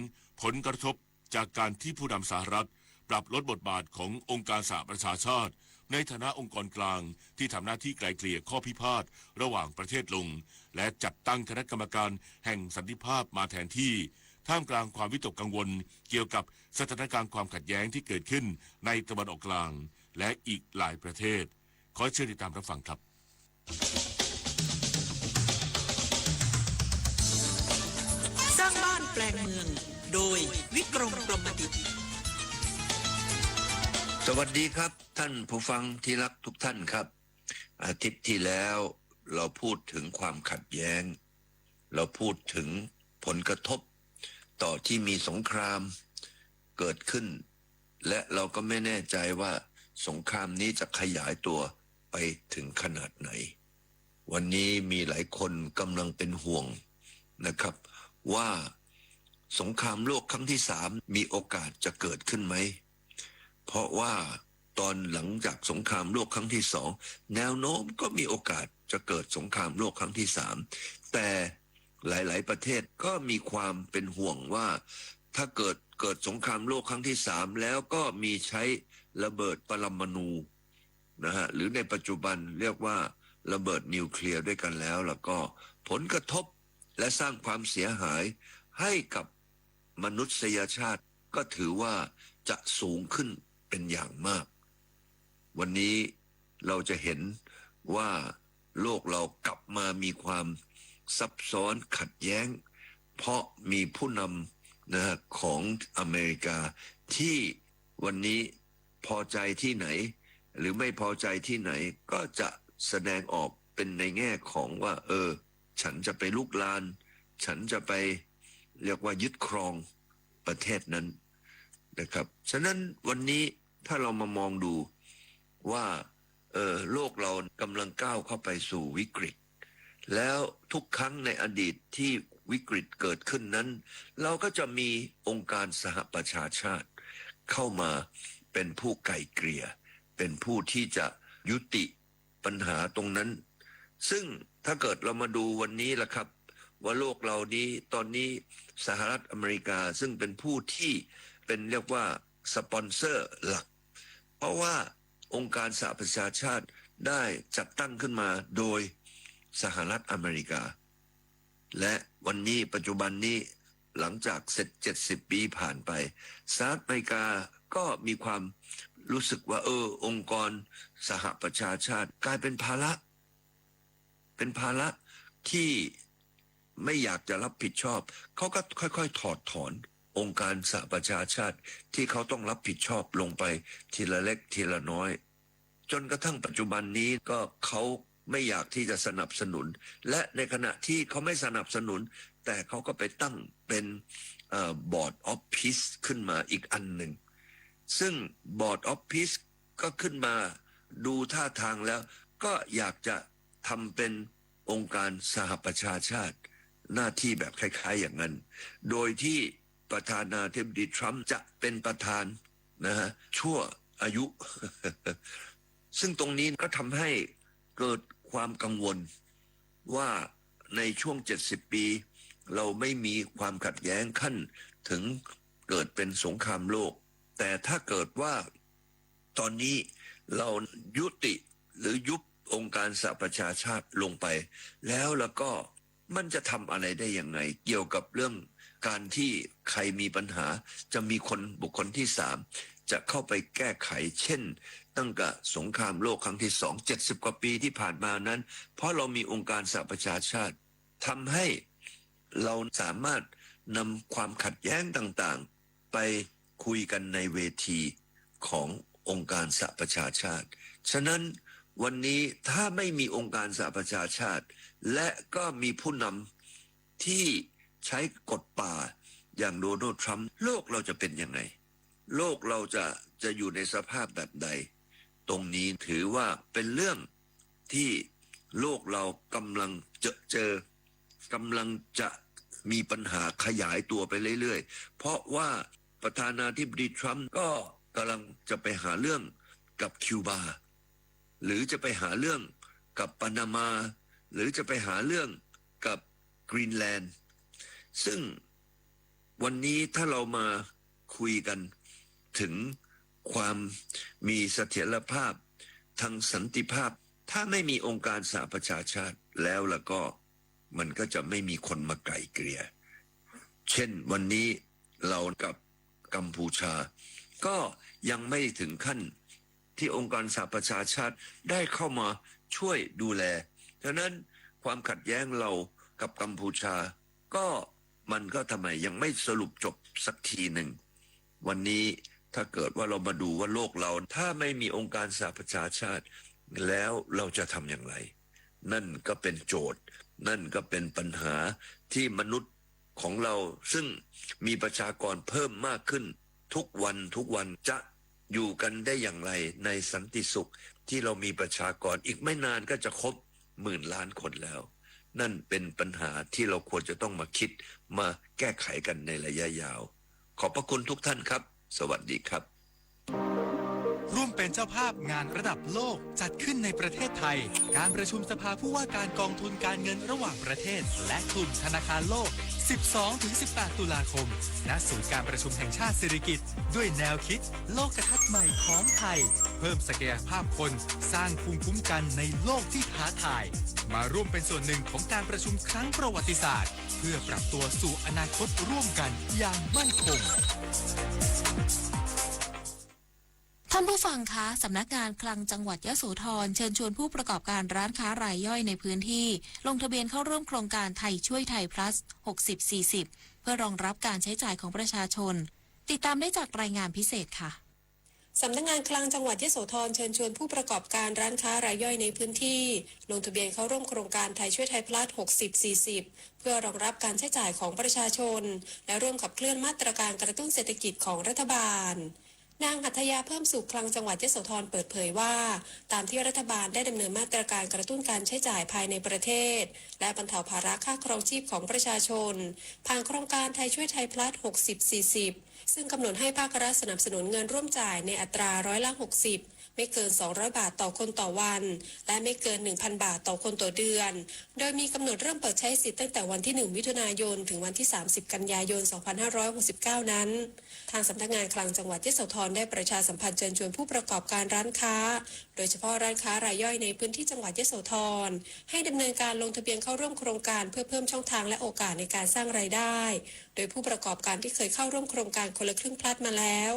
ผลกระทบจากการที่ผู้นำสหรัฐปรับลดบทบาทขององค์การสหประชาชาติ ในฐานะองค์กรกลางที่ทำหน้าที่ไกล่เกลี่ยข้อพิพาทระหว่างประเทศลง และจัดตั้งคณะกรรมการแห่งสันติภาพมาแทนที่ ท่ามกลางความวิตกกังวลเกี่ยวกับสถานการณ์ความขัดแย้งที่เกิดขึ้นในตะวันออกกลาง และอีกหลายประเทศ ขอเชิญติดตามรับฟังครับ สร้างบ้านแปลงเมือง โดย วิกรม กรมดิต สวัสดีครับ ท่านผู้ฟังที่รักทุกท่านครับ อาทิตย์ที่แล้วเราพูดถึงความขัดแย้ง เราพูดถึงผลกระทบต่อที่มีสงครามเกิดขึ้น และเราก็ไม่แน่ใจว่าสงครามนี้จะขยายตัวไปถึงขนาดไหน วันนี้มีหลายคนกำลังเป็นห่วงนะครับ ว่าสงครามโลกครั้งที่สามมีโอกาสจะเกิดขึ้นไหม เพราะว่าตอนหลังจากสงครามโลกครั้งที่สอง แนวโน้มก็มีโอกาสจะเกิดสงครามโลกครั้งที่สาม แต่หลายๆประเทศก็มีความเป็นห่วงว่า ถ้าเกิดเกิดสงครามโลกครั้งที่สามแล้วก็มีใช้ระเบิดปรมาณูนะฮะ หรือในปัจจุบันเรียกว่าระเบิดนิวเคลียร์ด้วยกันแล้ว แล้วก็ผลกระทบและสร้างความเสียหายให้กับมนุษยชาติ ก็ถือว่าจะสูงขึ้นเป็นอย่างมาก วันนี้เราจะเห็นว่าโลกเรากลับมามีความซับซ้อนขัดแย้ง เพราะมีผู้นำนะฮะของอเมริกา ที่วันนี้พอใจที่ไหน หรือไม่พอใจที่ไหน ก็จะแสดงออกเป็นในแง่ของว่า เออ ฉันจะไปลุกลาน ฉันจะไปเรียกว่ายึดครองประเทศนั้นนะครับ ฉะนั้นวันนี้ถ้าเรามามองดูว่า เออ โลกเรากำลังก้าวเข้าไปสู่วิกฤต แล้วทุกครั้งในอดีตที่วิกฤตเกิดขึ้นนั้น เราก็จะมีองค์การสหประชาชาติเข้ามาเป็นผู้ไกล่เกลี่ย เป็นผู้ที่จะยุติปัญหาตรงนั้น ซึ่งถ้าเกิดเรามาดูวันนี้ล่ะครับ ว่าโลกเรานี้ตอนนี้สหรัฐอเมริกาซึ่งเป็นผู้ที่เป็นเรียกว่าสปอนเซอร์หลัก เพราะว่าองค์การสหประชาชาติได้จัดตั้งขึ้นมาโดยสหรัฐอเมริกา และวันนี้ปัจจุบันนี้ หลังจากเสร็จเจ็ดสิบปีผ่านไป สหรัฐอเมริกาก็มีความรู้สึกว่า เออ องค์กรสหประชาชาติกลายเป็นภาระ เป็นภาระที่ไม่อยากจะรับผิดชอบ เขาก็ค่อยๆถอดถอนองค์การสหประชาชาติที่เขาต้องรับผิดชอบลงไปทีละเล็กทีละน้อย จนกระทั่งปัจจุบันนี้ก็เขาไม่อยากที่จะสนับสนุน และในขณะที่เขาไม่สนับสนุน แต่เขาก็ไปตั้งเป็นเอ่อ Board of Peace ขึ้นมาอีกอันหนึ่ง ซึ่ง Board of Peace ก็ขึ้นมาดูท่าทางแล้ว ก็อยากจะทำเป็นองค์การสหประชาชาติ หน้าที่แบบคล้ายๆอย่างนั้น โดยที่ประธานาธิบดีทรัมป์จะเป็นประธานนะฮะชั่วอายุ ซึ่งตรงนี้ก็ทำให้เกิดความกังวลว่าในช่วงเจ็ดสิบปี เราไม่มีความขัดแย้งขั้นถึงเกิดเป็นสงครามโลก แต่ถ้าเกิดว่าตอนนี้เรายุติหรือยุบองค์การสหประชาชาติลงไปแล้ว แล้วก็มันจะทำอะไรได้ยังไงเกี่ยวกับเรื่องการที่ใครมีปัญหา จะมีคนบุคคลที่สามจะเข้าไปแก้ไข เช่นตั้งแต่สงครามโลกครั้งที่สอง เจ็ดสิบกว่าปีที่ผ่านมานั้น เพราะเรามีองค์การสหประชาชาติทำให้เราสามารถนำความขัดแย้งต่างๆ ไปคุยกันในเวทีขององค์การสหประชาชาติ ฉะนั้นวันนี้ถ้าไม่มีองค์การสหประชาชาติ และก็มีผู้นำที่ใช้กฎป่าอย่างโดนัลด์ทรัมป์ โลกเราจะเป็นยังไง โลกเราจะจะอยู่ในสภาพแบบใด ตรงนี้ถือว่าเป็นเรื่องที่โลกเรากำลังเจอเจอกำลังจะมีปัญหาขยายตัวไปเรื่อยๆ เพราะว่าประธานาธิบดีทรัมป์ก็กำลังจะไปหาเรื่องกับคิวบา หรือจะไปหาเรื่องกับปานามา หรือจะไปหาเรื่องกับกรีนแลนด์ ซึ่งวันนี้ถ้าเรามาคุยกันถึงความมีเสถียรภาพทางสันติภาพ ถ้าไม่มีองค์การสหประชาชาติแล้วล่ะก็ มันก็จะไม่มีคนมาไกล่เกลี่ย เช่นวันนี้เรากับกัมพูชา ก็ยังไม่ถึงขั้นที่องค์การสหประชาชาติได้เข้ามาช่วยดูแล ฉะนั้นความขัดแย้งเรากับกัมพูชา ก็มันก็ทำไมยังไม่สรุปจบสักทีหนึ่ง วันนี้ถ้าเกิดว่าเรามาดูว่าโลกเราถ้าไม่มีองค์การสหประชาชาติ แล้วเราจะทำอย่างไร นั่นก็เป็นโจทย์ นั่นก็เป็นปัญหาที่มนุษย์ของเราซึ่งมีประชากรเพิ่มมากขึ้นทุกวันทุกวันจะอยู่กันได้อย่างไรในสันติสุขที่เรามีประชากรอีกไม่นานก็จะครบหมื่นล้านคนแล้ว นั่นเป็นปัญหาที่เราควรจะต้องมาคิดมาแก้ไขกันในระยะยาว ขอบพระคุณทุกท่านครับ สวัสดีครับ ร่วมเป็นเจ้าภาพงานระดับโลกจัดขึ้นในประเทศไทย การประชุมสภาผู้ว่าการกองทุนการเงินระหว่างประเทศ และกลุ่มธนาคารโลก สิบสองถึงสิบแปด ตุลาคม ณ ศูนย์การประชุมแห่งชาติสิริกิติ์ ด้วยแนวคิดโลกทัศน์ใหม่ของไทย เพิ่มศักยภาพคน สร้างภูมิคุ้มกันในโลกที่ท้าทาย มาร่วมเป็นส่วนหนึ่งของการประชุมครั้งประวัติศาสตร์ เพื่อปรับตัวสู่อนาคตร่วมกันอย่างมั่นคง ท่านผู้ฟังคะ สำนักงานคลังจังหวัดยโสธรเชิญชวนผู้ประกอบการร้านค้ารายย่อยในพื้นที่ ลงทะเบียนเข้าร่วมโครงการไทยช่วยไทย plus หกสิบสี่สิบ เพื่อรองรับการใช้จ่ายของประชาชน ติดตามได้จากรายงานพิเศษค่ะ สำนักงานคลังจังหวัดยโสธรเชิญชวนผู้ประกอบการร้านค้ารายย่อยในพื้นที่ ลงทะเบียนเข้าร่วมโครงการไทยช่วยไทย plus หกสิบสี่สิบ เพื่อรองรับการใช้จ่ายของประชาชน และร่วมขับเคลื่อนมาตรการกระตุ้นเศรษฐกิจของรัฐบาล นางหัตถยา เพิ่มสุข คลังจังหวัดยโสธรเปิดเผยว่า ตามที่รัฐบาลได้ดำเนินมาตรการกระตุ้นการใช้จ่ายภายในประเทศ และบรรเทาภาระค่าครองชีพของประชาชน ผ่านโครงการไทยช่วยไทย plus หกสิบสี่สิบ ซึ่งกำหนดให้ภาครัฐสนับสนุนเงินร่วมจ่ายในอัตราร้อยละ หกสิบ ไม่เกิน สองร้อย บาทต่อคนต่อวัน และไม่เกิน หนึ่งพัน บาทต่อคนต่อเดือน โดยมีกำหนดเริ่มเปิดใช้สิทธิ์ตั้งแต่วันที่ หนึ่ง มิถุนายน ถึงวันที่ สามสิบ กันยายน สองพันห้าร้อยหกสิบเก้า นั้น ทางสำนักงานคลังจังหวัดยโสธรได้ประชาสัมพันธ์เชิญชวนผู้ประกอบการร้านค้า โดยเฉพาะร้านค้ารายย่อยในพื้นที่จังหวัดยโสธร ให้ดำเนินการลงทะเบียนเข้าร่วมโครงการเพื่อเพิ่มช่องทางและโอกาสในการสร้างรายได้ โดยผู้ประกอบการที่เคยเข้าร่วมโครงการคนละครึ่ง พลัส มาแล้ว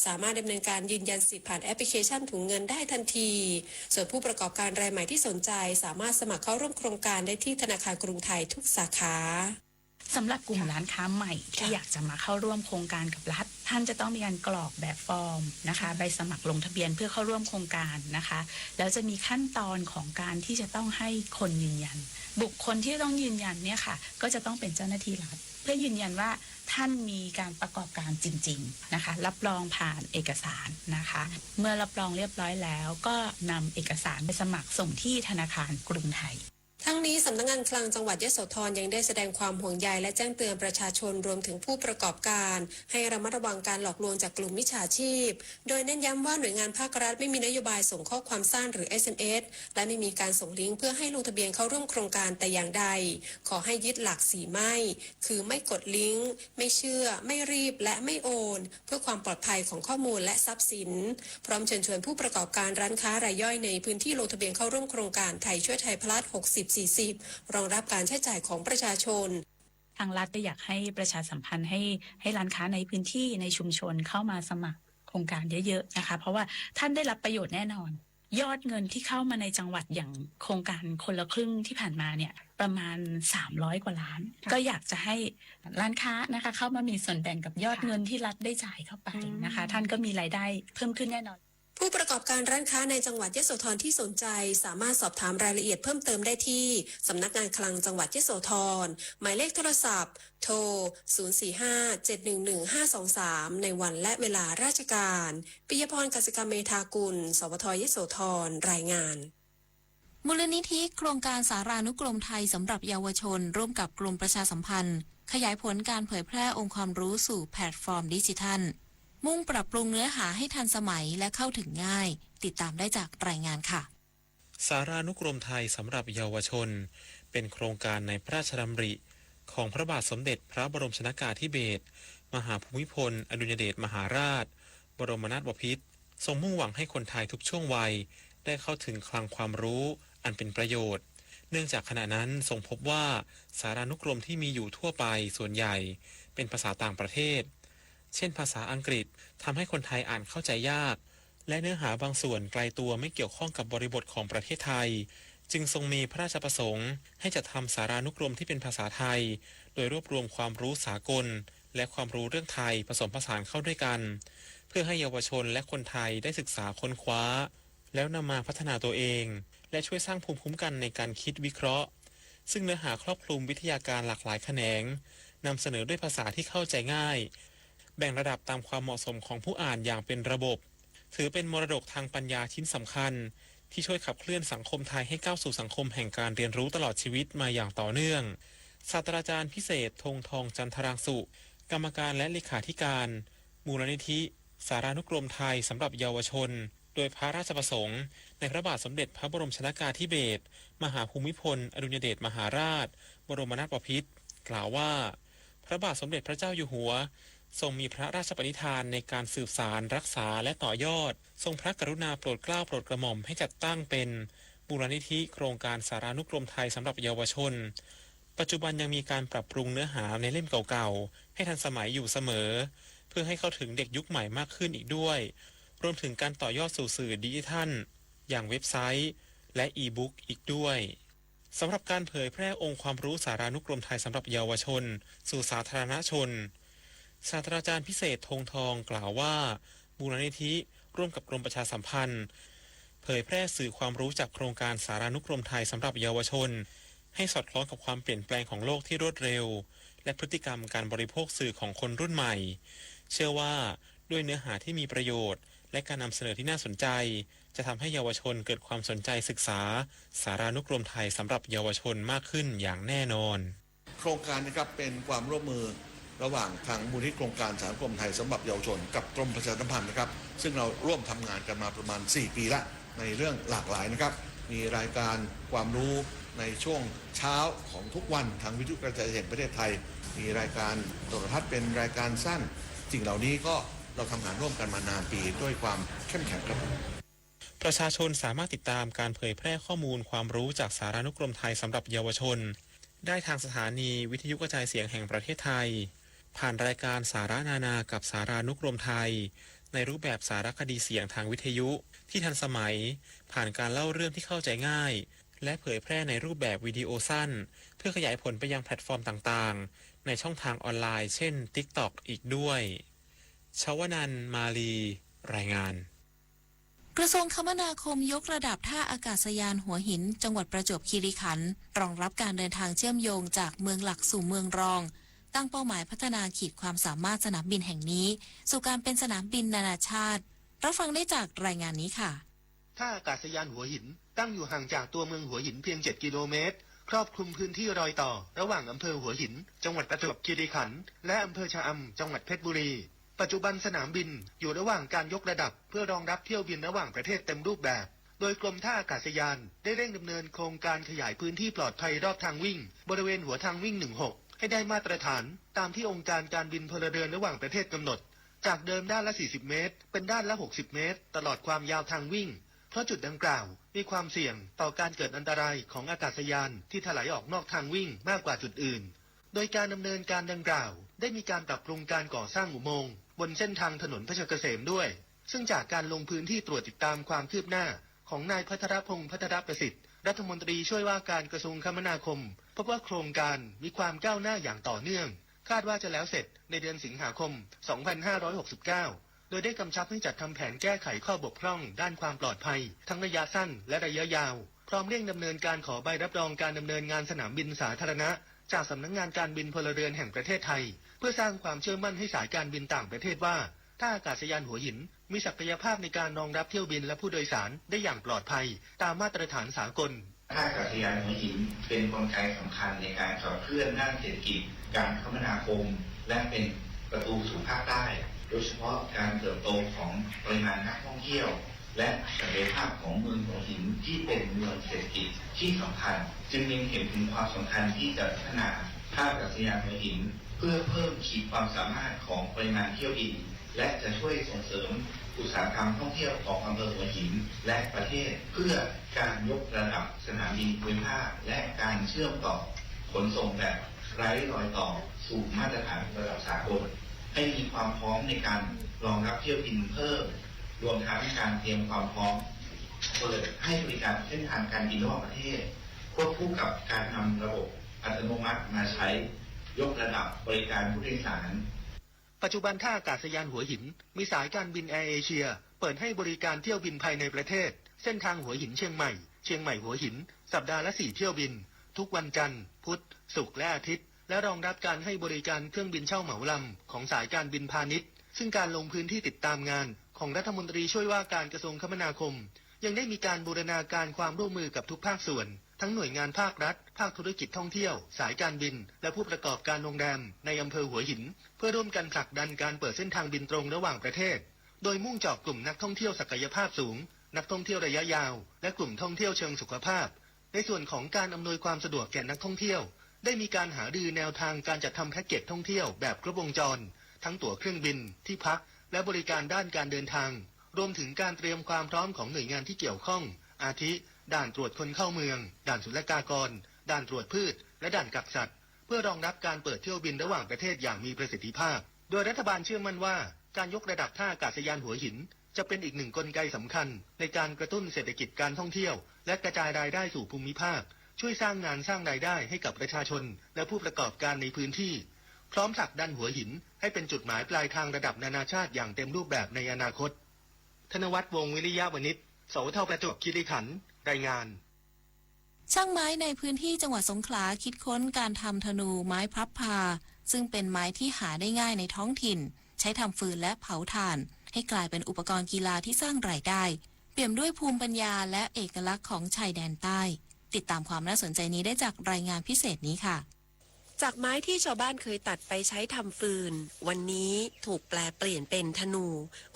สามารถดำเนินการยืนยันสิทธิ์ผ่านแอปพลิเคชันถุงเงินได้ทันที ส่วนผู้ประกอบการรายใหม่ที่สนใจ สามารถสมัครเข้าร่วมโครงการได้ที่ธนาคารกรุงไทยทุกสาขา สำหรับกลุ่มร้านค้าใหม่ที่อยากจะมาเข้าร่วมโครงการกับรัฐ ท่านจะต้องมีการกรอกแบบฟอร์มนะคะ ใบสมัครลงทะเบียนเพื่อเข้าร่วมโครงการนะคะ แล้วจะมีขั้นตอนของการที่จะต้องให้คนยืนยัน บุคคลที่จะต้องยืนยันเนี่ยค่ะ ก็จะต้องเป็นเจ้าหน้าที่รัฐ เพื่อยืนยันว่าท่านมีการประกอบการจริงๆนะคะ รับรองผ่านเอกสารนะคะ เมื่อรับรองเรียบร้อยแล้ว ก็นำเอกสารไปสมัครส่งที่ธนาคารกรุงไทย ทั้งนี้สำนักงานคลังจังหวัดยโสธรยังได้แสดงความห่วงใยและแจ้งเตือนประชาชนรวมถึงผู้ประกอบการ ให้ระมัดระวังการหลอกลวงจากกลุ่มมิจฉาชีพ โดยเน้นย้ำว่าหน่วยงานภาครัฐไม่มีนโยบายส่งข้อความสั้นหรือ เอสเอ็มเอส และไม่มีการส่งลิงก์เพื่อให้ลงทะเบียนเข้าร่วมโครงการแต่อย่างใด ขอให้ยึดหลักสี่ไม่ คือไม่กดลิงก์ ไม่เชื่อ ไม่รีบ และไม่โอน เพื่อความปลอดภัยของข้อมูลและทรัพย์สิน พร้อมเชิญชวนผู้ประกอบการร้านค้ารายย่อยในพื้นที่ลงทะเบียนเข้าร่วมโครงการไทยช่วยไทย พลัส หกสิบ สี่สิบ รองรับการใช้จ่ายของประชาชน ทางรัฐก็อยากให้ประชาสัมพันธ์ให้ให้ร้านค้าในพื้นที่ในชุมชนเข้ามาสมัครโครงการเยอะๆนะคะ เพราะว่าท่านได้รับประโยชน์แน่นอน ยอดเงินที่เข้ามาในจังหวัดอย่างโครงการคนละครึ่งที่ผ่านมาเนี่ยประมาณสามร้อยกว่าล้าน ก็อยากจะให้ร้านค้านะคะเข้ามามีส่วนแบ่งกับยอดเงินที่รัฐได้จ่ายเข้าไปนะคะ ท่านก็มีรายได้เพิ่มขึ้นแน่นอน ผู้ประกอบการร้านค้าในจังหวัดยโสธรที่สนใจ สามารถสอบถามรายละเอียดเพิ่มเติมได้ที่สำนักงานคลังจังหวัดยโสธร หมายเลขโทรศัพท์ โทร ศูนย์สี่ห้า เจ็ดหนึ่งหนึ่ง ห้าสองสาม ในวันและเวลาราชการ ปิยพร กสิกรรมเมธากุล สวท ยโสธร รายงาน มูลนิธิโครงการสารานุกรมไทยสำหรับเยาวชน ร่วมกับกรมประชาสัมพันธ์ ขยายผลการเผยแพร่องค์ความรู้สู่แพลตฟอร์มดิจิทัล มุ่งปรับปรุงเนื้อหาให้ทันสมัยและเข้าถึงง่าย ติดตามได้จากรายงานค่ะ สารานุกรมไทยสำหรับเยาวชน เป็นโครงการในพระราชดำริ ของพระบาทสมเด็จพระบรมชนกาธิเบศร มหาภูมิพล อดุลยเดชมหาราช บรมนาถบพิตร ทรงมุ่งหวังให้คนไทยทุกช่วงวัย ได้เข้าถึงคลังความรู้อันเป็นประโยชน์ เนื่องจากขณะนั้นทรงพบว่าสารานุกรมที่มีอยู่ทั่วไปส่วนใหญ่ เป็นภาษาต่างประเทศ เช่นภาษาอังกฤษ ทำให้คนไทยอ่านเข้าใจยาก และเนื้อหาบางส่วนไกลตัวไม่เกี่ยวข้องกับบริบทของประเทศไทย จึงทรงมีพระราชประสงค์ให้จัดทำสารานุกรมที่เป็นภาษาไทย โดยรวบรวมความรู้สากล และความรู้เรื่องไทยผสมผสานเข้าด้วยกัน เพื่อให้เยาวชนและคนไทยได้ศึกษาค้นคว้า แล้วนำมาพัฒนาตัวเอง และช่วยสร้างภูมิคุ้มกันในการคิดวิเคราะห์ ซึ่งเนื้อหาครอบคลุมวิทยาการหลากหลายแขนง นำเสนอด้วยภาษาที่เข้าใจง่าย แบ่งระดับตามความเหมาะสมของผู้อ่านอย่างเป็นระบบ ถือเป็นมรดกทางปัญญาชิ้นสำคัญ ที่ช่วยขับเคลื่อนสังคมไทยให้ก้าวสู่สังคมแห่งการเรียนรู้ตลอดชีวิตมาอย่างต่อเนื่อง ศาสตราจารย์พิเศษ ธงทอง จันทรางสุ กรรมการและเลขาธิการ มูลนิธิสารานุกรมไทยสำหรับเยาวชน โดยพระราชประสงค์ในพระบาทสมเด็จพระบรมชนกาธิเบศร มหาภูมิพล อดุลยเดชมหาราช บรมนาถบพิตร กล่าวว่า พระบาทสมเด็จพระเจ้าอยู่หัว ทรงมีพระราชปณิธานในการสืบสานรักษาและต่อยอด ทรงพระกรุณาโปรดเกล้าโปรดกระหม่อมให้จัดตั้งเป็น มูลนิธิโครงการสารานุกรมไทยสำหรับเยาวชน ปัจจุบันยังมีการปรับปรุงเนื้อหาในเล่มเก่าๆ ให้ทันสมัยอยู่เสมอ เพื่อให้เข้าถึงเด็กยุคใหม่มากขึ้นอีกด้วย รวมถึงการต่อยอดสู่สื่อดิจิทัล อย่างเว็บไซต์ และอีบุ๊กอีกด้วย สำหรับการเผยแพร่องค์ความรู้สารานุกรมไทยสำหรับเยาวชน สู่สาธารณชน ศาสตราจารย์พิเศษ ธงทอง กล่าวว่า มูลนิธิร่วมกับกรมประชาสัมพันธ์ เผยแพร่สื่อความรู้จากโครงการสารานุกรมไทยสำหรับเยาวชน ให้สอดคล้องกับความเปลี่ยนแปลงของโลกที่รวดเร็ว และพฤติกรรมการบริโภคสื่อของคนรุ่นใหม่ เชื่อว่าด้วยเนื้อหาที่มีประโยชน์ และการนำเสนอที่น่าสนใจ จะทำให้เยาวชนเกิดความสนใจศึกษาสารานุกรมไทยสำหรับเยาวชนมากขึ้นอย่างแน่นอน โครงการนะครับเป็นความร่วมมือระหว่างทางมูลนิธิโครงการสารานุกรมไทยสำหรับเยาวชนกับกรมประชาสัมพันธ์นะครับ ซึ่งเราร่วมทำงานกันมาประมาณสี่ปีละ ในเรื่องหลากหลายนะครับ มีรายการความรู้ในช่วงเช้าของทุกวันทางวิทยุกระจายเสียงแห่งประเทศไทย มีรายการโทรทัศน์เป็นรายการสั้น สิ่งเหล่านี้ก็เราทำงานร่วมกันมานานปีด้วยความเข้มแข็งครับ ประชาชนสามารถติดตามการเผยแพร่ข้อมูลความรู้จากสารานุกรมไทยสำหรับเยาวชน ได้ทางสถานีวิทยุกระจายเสียงแห่งประเทศไทย ผ่านรายการสาระนานากับสารานุกรมไทย ในรูปแบบสารคดีเสียงทางวิทยุที่ทันสมัย ผ่านการเล่าเรื่องที่เข้าใจง่าย และเผยแพร่ในรูปแบบวิดีโอสั้น เพื่อขยายผลไปยังแพลตฟอร์มต่างๆ ในช่องทางออนไลน์ เช่น TikTok อีกด้วย ชวนันท์ มาลี รายงาน กระทรวงคมนาคมยกระดับท่าอากาศยานหัวหิน จังหวัดประจวบคีรีขันธ์ รองรับการเดินทางเชื่อมโยงจากเมืองหลักสู่เมืองรอง ตั้งเป้าหมายพัฒนาขีดความสามารถสนามบินแห่งนี้ สู่การเป็นสนามบินนานาชาติ รับฟังได้จากรายงานนี้ค่ะ ท่าอากาศยานหัวหินตั้งอยู่ห่างจากตัวเมืองหัวหินเพียง เจ็ด กิโลเมตร ครอบคลุมพื้นที่รอยต่อระหว่างอำเภอหัวหิน จังหวัดประจวบคีรีขันธ์ และอำเภอชะอำ จังหวัดเพชรบุรี ปัจจุบันสนามบินอยู่ระหว่างการยกระดับเพื่อรองรับเที่ยวบินระหว่างประเทศเต็มรูปแบบ โดยกรมท่าอากาศยานได้เร่งดำเนินโครงการขยายพื้นที่ปลอดภัยรอบทางวิ่งบริเวณหัวทางวิ่ง หนึ่งหก ให้ได้มาตรฐานตามที่องค์การการบินพลเรือนระหว่างประเทศกำหนด จากเดิมด้านละ สี่สิบ เมตร เป็นด้านละ หกสิบ เมตร ตลอดความยาวทางวิ่ง เพราะจุดดังกล่าวมีความเสี่ยงต่อการเกิดอันตรายของอากาศยานที่ถลายออกนอกทางวิ่งมากกว่าจุดอื่น โดยการดำเนินการดังกล่าวได้มีการปรับปรุงการก่อสร้างอุโมงค์บนเส้นทางถนนเพชรเกษมด้วย ซึ่งจากการลงพื้นที่ตรวจติดตามความคืบหน้าของนายพัทรพงษ์ พัทรประสิทธิ์ รัฐมนตรีช่วยว่าการกระทรวงคมนาคม พบว่าโครงการมีความก้าวหน้าอย่างต่อเนื่อง คาดว่าจะแล้วเสร็จในเดือนสิงหาคม สองพันห้าร้อยหกสิบเก้า โดยได้กำชับให้จัดทำแผนแก้ไขข้อบกพร่องด้านความปลอดภัยทั้งระยะสั้นและระยะยาว พร้อมเร่งดำเนินการขอใบรับรองการดำเนินงานสนามบินสาธารณะ จากสำนักงานการบินพลเรือนแห่งประเทศไทย เพื่อสร้างความเชื่อมั่นให้สายการบินต่างประเทศว่า ท่าอากาศยานหัวหินมีศักยภาพในการรองรับเที่ยวบินและผู้โดยสารได้อย่างปลอดภัย ตามมาตรฐานสากล ท่าอากาศยานหัวหินเป็นกลไกสำคัญในการขับเคลื่อนด้านเศรษฐกิจ การคมนาคม และเป็นประตูสู่ภาคใต้ โดยเฉพาะการเติบโตของปริมาณนักท่องเที่ยว และศักยภาพของเมืองหัวหินที่เป็นเมืองเศรษฐกิจที่สำคัญ จึงเล็งเห็นถึงความสำคัญที่จะพัฒนาท่าอากาศยานหัวหิน เพื่อเพิ่มขีดความสามารถของปริมาณเที่ยวบิน และจะช่วยส่งเสริมอุตสาหกรรมท่องเที่ยวของอำเภอหัวหิน และประเทศ เพื่อการยกระดับสนามบินภูมิภาค และการเชื่อมต่อขนส่งแบบไร้รอยต่อสู่มาตรฐานระดับสากล ให้มีความพร้อมในการรองรับเที่ยวบินเพิ่ม รวมทั้งการเตรียมความพร้อมเปิดให้บริการเส้นทางการบินระหว่างประเทศ ควบคู่กับการนำระบบอัตโนมัติมาใช้ยกระดับบริการผู้โดยสาร ปัจจุบันท่าอากาศยานหัวหินมีสายการบินแอร์เอเชียเปิดให้บริการเที่ยวบินภายในประเทศ เส้นทางหัวหินเชียงใหม่ เชียงใหม่หัวหิน สัปดาห์ละ สี่ เที่ยวบิน ทุกวันจันทร์ พุธ ศุกร์ และอาทิตย์ และรองรับการให้บริการเครื่องบินเช่าเหมาลำของสายการบินพาณิชย์ ซึ่งการลงพื้นที่ติดตามงานของรัฐมนตรีช่วยว่าการกระทรวงคมนาคม ยังได้มีการบูรณาการความร่วมมือกับทุกภาคส่วน ทั้งหน่วยงานภาครัฐ ภาคธุรกิจท่องเที่ยว สายการบิน และผู้ประกอบการโรงแรมในอำเภอหัวหิน เพื่อร่วมกันผลักดันการเปิดเส้นทางบินตรงระหว่างประเทศ โดยมุ่งเจาะกลุ่มนักท่องเที่ยวศักยภาพสูง นักท่องเที่ยวระยะยาว และกลุ่มท่องเที่ยวเชิงสุขภาพ ในส่วนของการอำนวยความสะดวกแก่นักท่องเที่ยว ได้มีการหารือแนวทางการจัดทำแพ็กเกจท่องเที่ยวแบบครบวงจร ทั้งตั๋วเครื่องบิน ที่พัก และบริการด้านการเดินทาง รวมถึงการเตรียมความพร้อมของหน่วยงานที่เกี่ยวข้อง อาทิ ด่านตรวจคนเข้าเมือง ด่านศุลกากร ด่านตรวจพืช และด่านกักสัตว์ เพื่อรองรับการเปิดเที่ยวบินระหว่างประเทศอย่างมีประสิทธิภาพ โดยรัฐบาลเชื่อมั่นว่า การยกระดับท่าอากาศยานหัวหิน จะเป็นอีกหนึ่งกลไกสำคัญในการกระตุ้นเศรษฐกิจการท่องเที่ยว และกระจายรายได้สู่ภูมิภาค ช่วยสร้างงานสร้างรายได้ให้กับประชาชน และผู้ประกอบการในพื้นที่ พร้อมผลักดันหัวหินให้เป็นจุดหมายปลายทางระดับนานาชาติอย่างเต็มรูปแบบในอนาคต ธนวัฒน์ วงศ์วิริยะวณิช สวท ประจวบคีรีขันธ์ รายงาน ช่างไม้ในพื้นที่จังหวัดสงขลาคิดค้นการทำธนูไม้พลับพลา ซึ่งเป็นไม้ที่หาได้ง่ายในท้องถิ่น ใช้ทำฟืนและเผาถ่าน ให้กลายเป็นอุปกรณ์กีฬาที่สร้างรายได้ เปี่ยมด้วยภูมิปัญญาและเอกลักษณ์ของชายแดนใต้ ติดตามความน่าสนใจนี้ได้จากรายงานพิเศษนี้ค่ะ จากไม้ที่ชาวบ้านเคยตัดไปใช้ทำฟืน วันนี้ถูกแปลเปลี่ยนเป็นธนู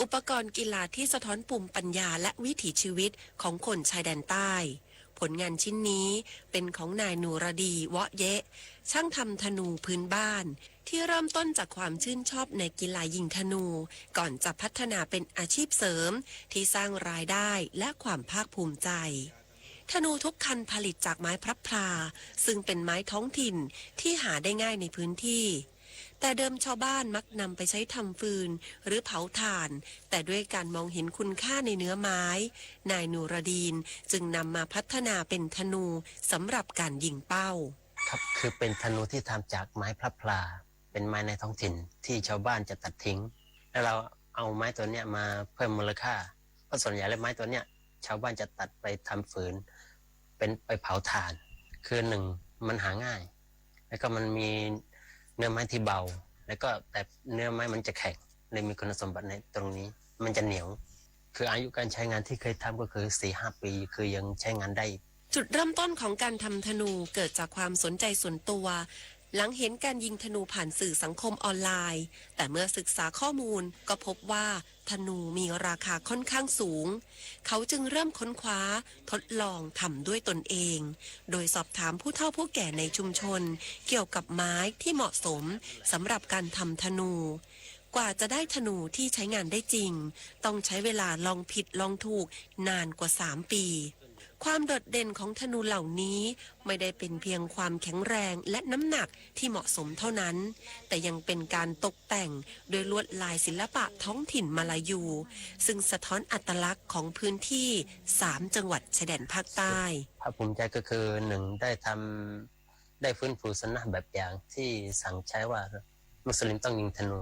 อุปกรณ์กีฬาที่สะท้อนภูมิปัญญาและวิถีชีวิตของคนชายแดนใต้ ผลงานชิ้นนี้เป็นของนายนูรดี เวาะเยะ ช่างทำธนูพื้นบ้าน ที่เริ่มต้นจากความชื่นชอบในกีฬายิงธนู ก่อนจะพัฒนาเป็นอาชีพเสริมที่สร้างรายได้และความภาคภูมิใจ ธนูทุกคันผลิตจากไม้พลับพลา ซึ่งเป็นไม้ท้องถิ่นที่หาได้ง่ายในพื้นที่ แต่เดิมชาวบ้านมักนำไปใช้ทำฟืนหรือเผาถ่าน แต่ด้วยการมองเห็นคุณค่าในเนื้อไม้ นายนูรดีนจึงนำมาพัฒนาเป็นธนูสำหรับการยิงเป้า ครับ คือเป็นธนูที่ทำจากไม้พลับพลา เป็นไม้ในท้องถิ่นที่ชาวบ้านจะตัดทิ้ง แล้วเราเอาไม้ตัวเนี้ยมาเพิ่มมูลค่า เพราะส่วนใหญ่แล้วไม้ตัวเนี้ยชาวบ้านจะตัดไปทำฟืน เป็นไปเผาถ่าน คือหนึ่งมันหาง่าย แล้วก็มันมีเนื้อไม้ที่เบา แล้วก็แต่เนื้อไม้มันจะแข็ง เลยมีคุณสมบัติในตรงนี้ มันจะเหนียว คืออายุการใช้งานที่เคยทำก็คือสี่ห้าปี คือยังใช้งานได้ จุดเริ่มต้นของการทำธนูเกิดจากความสนใจส่วนตัว หลังเห็นการยิงธนูผ่านสื่อสังคมออนไลน์ แต่เมื่อศึกษาข้อมูลก็พบว่าธนูมีราคาค่อนข้างสูง เขาจึงเริ่มค้นคว้าทดลองทำด้วยตนเอง โดยสอบถามผู้เฒ่าผู้แก่ในชุมชนเกี่ยวกับไม้ที่เหมาะสมสำหรับการทำธนู กว่าจะได้ธนูที่ใช้งานได้จริง ต้องใช้เวลาลองผิดลองถูกนานกว่าสามปี ความโดดเด่นของธนูเหล่านี้ไม่ได้เป็นเพียงความแข็งแรงและน้ำหนักที่เหมาะสมเท่านั้น แต่ยังเป็นการตกแต่งด้วยลวดลายศิลปะท้องถิ่นมาลายู ซึ่งสะท้อนอัตลักษณ์ของพื้นที่สามจังหวัดชายแดนภาคใต้ ภาคภูมิใจก็คือหนึ่งได้ทำได้ฟื้นฟูสนะแบบอย่างที่สั่งใช้ว่ามุสลิมต้องยิงธนู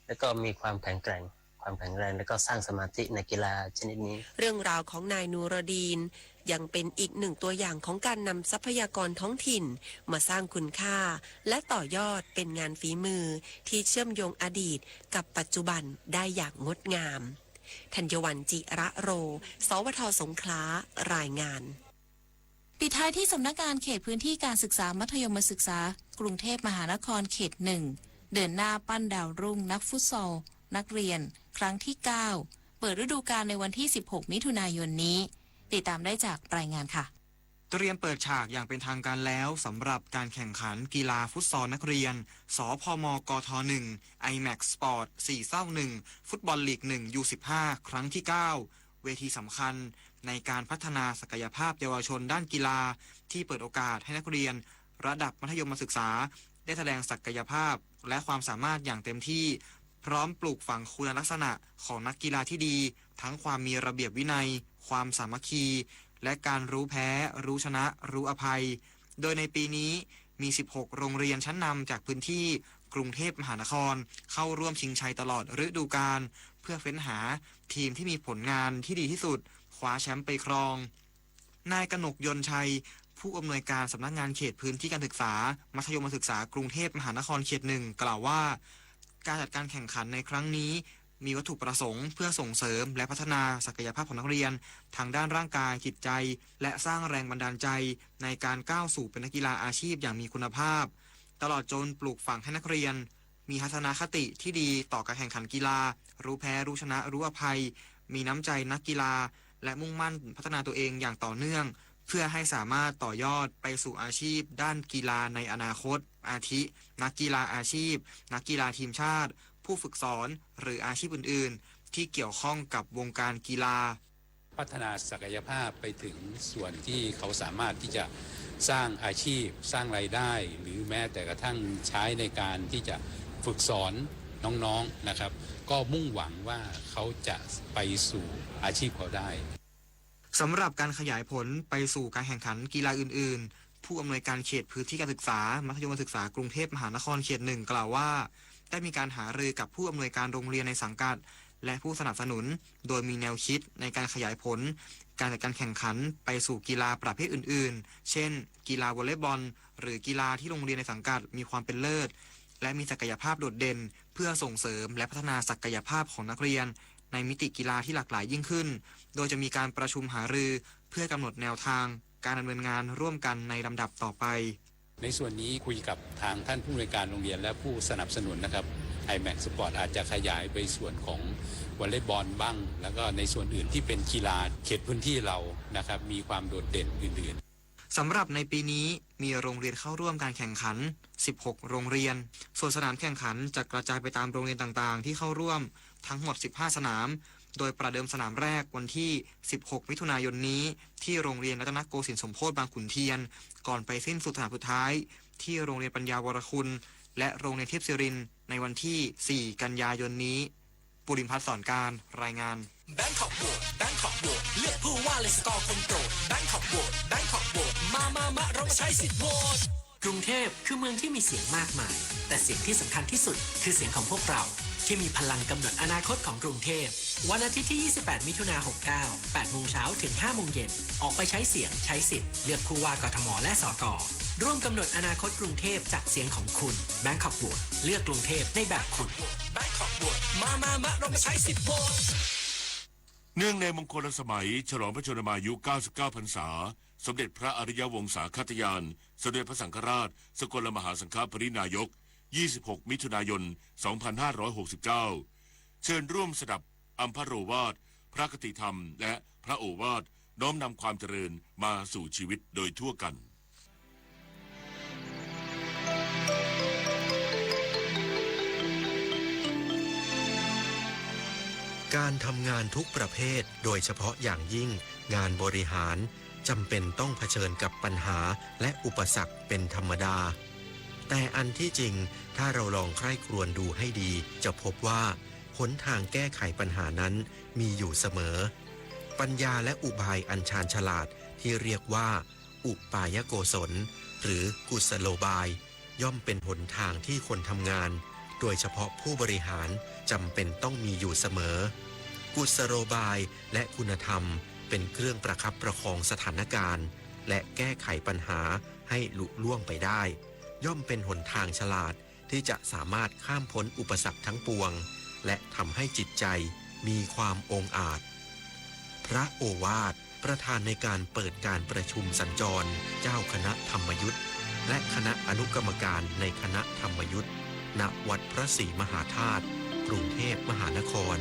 แล้วก็มีความแข็งแกร่งความแข็งแรงแล้วก็สร้างสมาธิในกีฬาชนิดนี้ เรื่องราวของนายนูรดีน ยังเป็นอีกหนึ่งตัวอย่างของการนำทรัพยากรท้องถิ่นมาสร้างคุณค่า และต่อยอดเป็นงานฝีมือที่เชื่อมโยงอดีตกับปัจจุบันได้อย่างงดงาม ธัญวัลย์ จิระโร สวท สงขลา รายงาน ปิดท้ายที่สำนักงานเขตพื้นที่การศึกษามัธยมศึกษากรุงเทพมหานครเขตหนึ่ง เดินหน้าปั้นดาวรุ่งนักฟุตซอลนักเรียนครั้งที่เก้า เปิดฤดูกาลในวันที่สิบหกมิถุนายนนี้ ติดตามได้จากรายงานค่ะ เตรียมเปิดฉากอย่างเป็นทางการแล้วสำหรับการแข่งขันกีฬาฟุตซอลนักเรียน สพมกทหนึ่ง ไอแม็กซ์สปอร์ตสี่เศร้าหนึ่ง ฟุตบอลลีกหนึ่ง ยูสิบห้า ครั้งที่เก้า เวทีสำคัญในการพัฒนาศักยภาพเยาวชนด้านกีฬา ที่เปิดโอกาสให้นักเรียนระดับมัธยมศึกษา ได้แสดงศักยภาพและความสามารถอย่างเต็มที่ พร้อมปลูกฝังคุณลักษณะของนักกีฬาที่ดี ทั้งความมีระเบียบวินัย ความสามัคคี และการรู้แพ้ รู้ชนะ รู้อภัย โดยในปีนี้มี สิบหก โรงเรียนชั้นนำจากพื้นที่กรุงเทพมหานคร เข้าร่วมชิงชัยตลอดฤดูกาล เพื่อเฟ้นหาทีมที่มีผลงานที่ดีที่สุด คว้าแชมป์ไปครอง นายกนกยนต์ชัย ผู้อำนวยการสำนักงานเขตพื้นที่การศึกษา มัธยมศึกษากรุงเทพมหานครเขตหนึ่ง กล่าวว่า การจัดการแข่งขันในครั้งนี้ มีวัตถุประสงค์เพื่อส่งเสริมและพัฒนาศักยภาพของนักเรียน ทางด้านร่างกายจิตใจ และสร้างแรงบันดาลใจ ในการก้าวสู่เป็นนักกีฬาอาชีพอย่างมีคุณภาพ ตลอดจนปลูกฝังให้นักเรียน มีทัศนคติที่ดีต่อการแข่งขันกีฬา รู้แพ้รู้ชนะรู้อภัย มีน้ำใจนักกีฬา และมุ่งมั่นพัฒนาตัวเองอย่างต่อเนื่อง เพื่อให้สามารถต่อยอดไปสู่อาชีพด้านกีฬาในอนาคต อาทิ นักกีฬาอาชีพ นักกีฬาทีมชาติ ผู้ฝึกสอน หรืออาชีพอื่นๆ ที่เกี่ยวข้องกับวงการกีฬา พัฒนาศักยภาพไปถึงส่วนที่เขาสามารถที่จะสร้างอาชีพสร้างรายได้ หรือแม้แต่กระทั่งใช้ในการที่จะฝึกสอนน้องๆนะครับ ก็มุ่งหวังว่าเขาจะไปสู่อาชีพเขาได้ สำหรับการขยายผลไปสู่การแข่งขันกีฬาอื่นๆ ผู้อำนวยการเขตพื้นที่การศึกษา มัธยมศึกษากรุงเทพมหานครเขตหนึ่งกล่าวว่า ได้มีการหารือกับผู้อำนวยการโรงเรียนในสังกัด และผู้สนับสนุน โดยมีแนวคิดในการขยายผล การจัดการแข่งขันไปสู่กีฬาประเภทอื่นๆ เช่น กีฬาวอลเลย์บอล หรือกีฬาที่โรงเรียนในสังกัดมีความเป็นเลิศ และมีศักยภาพโดดเด่น เพื่อส่งเสริมและพัฒนาศักยภาพของนักเรียน ในมิติกีฬาที่หลากหลายยิ่งขึ้น โดยจะมีการประชุมหารือ เพื่อกำหนดแนวทางการดำเนินงานร่วมกันในลำดับต่อไป ในส่วนนี้คุยกับทางท่านผู้อำนวยการโรงเรียนและผู้สนับสนุนนะครับ ไอแม็ก Sport อาจจะขยายไปส่วนของวอลเลย์บอลบ้าง แล้วก็ในส่วนอื่นที่เป็นกีฬาเขตพื้นที่เรานะครับ มีความโดดเด่นอื่นๆ สำหรับในปีนี้มีโรงเรียนเข้าร่วมการแข่งขัน สิบหก โรงเรียน ส่วนสนามแข่งขันจะกระจายไปตามโรงเรียนต่างๆ ที่เข้าร่วมทั้งหมด สิบห้า สนาม โดยประเดิมสนามแรกวันที่ สิบหก มิถุนายนนี้ ที่โรงเรียนรัตนโกสินทร์สมโพธิบางขุนเทียน ก่อนไปสิ้นสุดสนามสุดท้าย ที่โรงเรียนปัญญาวรคุณ และโรงเรียนเทพศิรินทร์ในวันที่ สี่ กันยายนนี้ ปุริมพัฒน์ สอนการ รายงาน Bangkok Vote Bangkok Vote เลือกผู้ว่าเลย Score คนโปรด Bangkok Vote Bangkok Vote มามามาเรามาใช้สิทธิ์โหวต กรุงเทพคือเมืองที่มีเสียงมากมาย แต่เสียงที่สำคัญที่สุดคือเสียงของพวกเรา ที่มีพลังกำหนดอนาคตของกรุงเทพ วันอาทิตย์ที่ ยี่สิบแปด มิถุนา หกเก้า แปดโมงเช้าถึง ห้าโมงเย็น ออกไปใช้เสียงใช้สิทธิ์เลือกผู้ว่ากทม และสก ร่วมกำหนดอนาคตกรุงเทพจากเสียงของคุณ Bangkok Vote เลือกกรุงเทพในแบบคุณ Bangkok Vote มามามาเรามาใช้สิทธิ์โหวต เนื่องในมงคลสมัยฉลองพระชนมายุ เก้าสิบเก้า พรรษา สมเด็จพระอริยวงศาคตญาณ สมเด็จพระสังฆราช สกลมหาสังฆปริณายก ยี่สิบหก มิถุนายน สองพันห้าร้อยหกสิบเก้า เชิญร่วมสดับอัมพโรวาท พระคติธรรม และพระโอวาท น้อมนำความเจริญมาสู่ชีวิตโดยทั่วกัน การทำงานทุกประเภท โดยเฉพาะอย่างยิ่งงานบริหาร จำเป็นต้องเผชิญกับปัญหาและอุปสรรคเป็นธรรมดา แต่อันที่จริง ถ้าเราลองใคร่ครวญดูให้ดี จะพบว่าหนทางแก้ไขปัญหานั้นมีอยู่เสมอ ปัญญาและอุบายอันชาญฉลาดที่เรียกว่า อุปายโกศล หรือกุศโลบาย ย่อมเป็นหนทางที่คนทำงาน โดยเฉพาะผู้บริหาร จำเป็นต้องมีอยู่เสมอ กุศโลบายและคุณธรรม เป็นเครื่องประคับประคองสถานการณ์ และแก้ไขปัญหาให้ลุล่วงไปได้ ย่อมเป็นหนทางฉลาดที่จะสามารถข้ามพ้นอุปสรรคทั้งปวง และทำให้จิตใจมีความองอาจ พระโอวาท ประธานในการเปิดการประชุมสัญจร เจ้าคณะธรรมยุต และคณะอนุกรรมการในคณะธรรมยุต ณ วัดพระศรีมหาธาตุ กรุงเทพมหานคร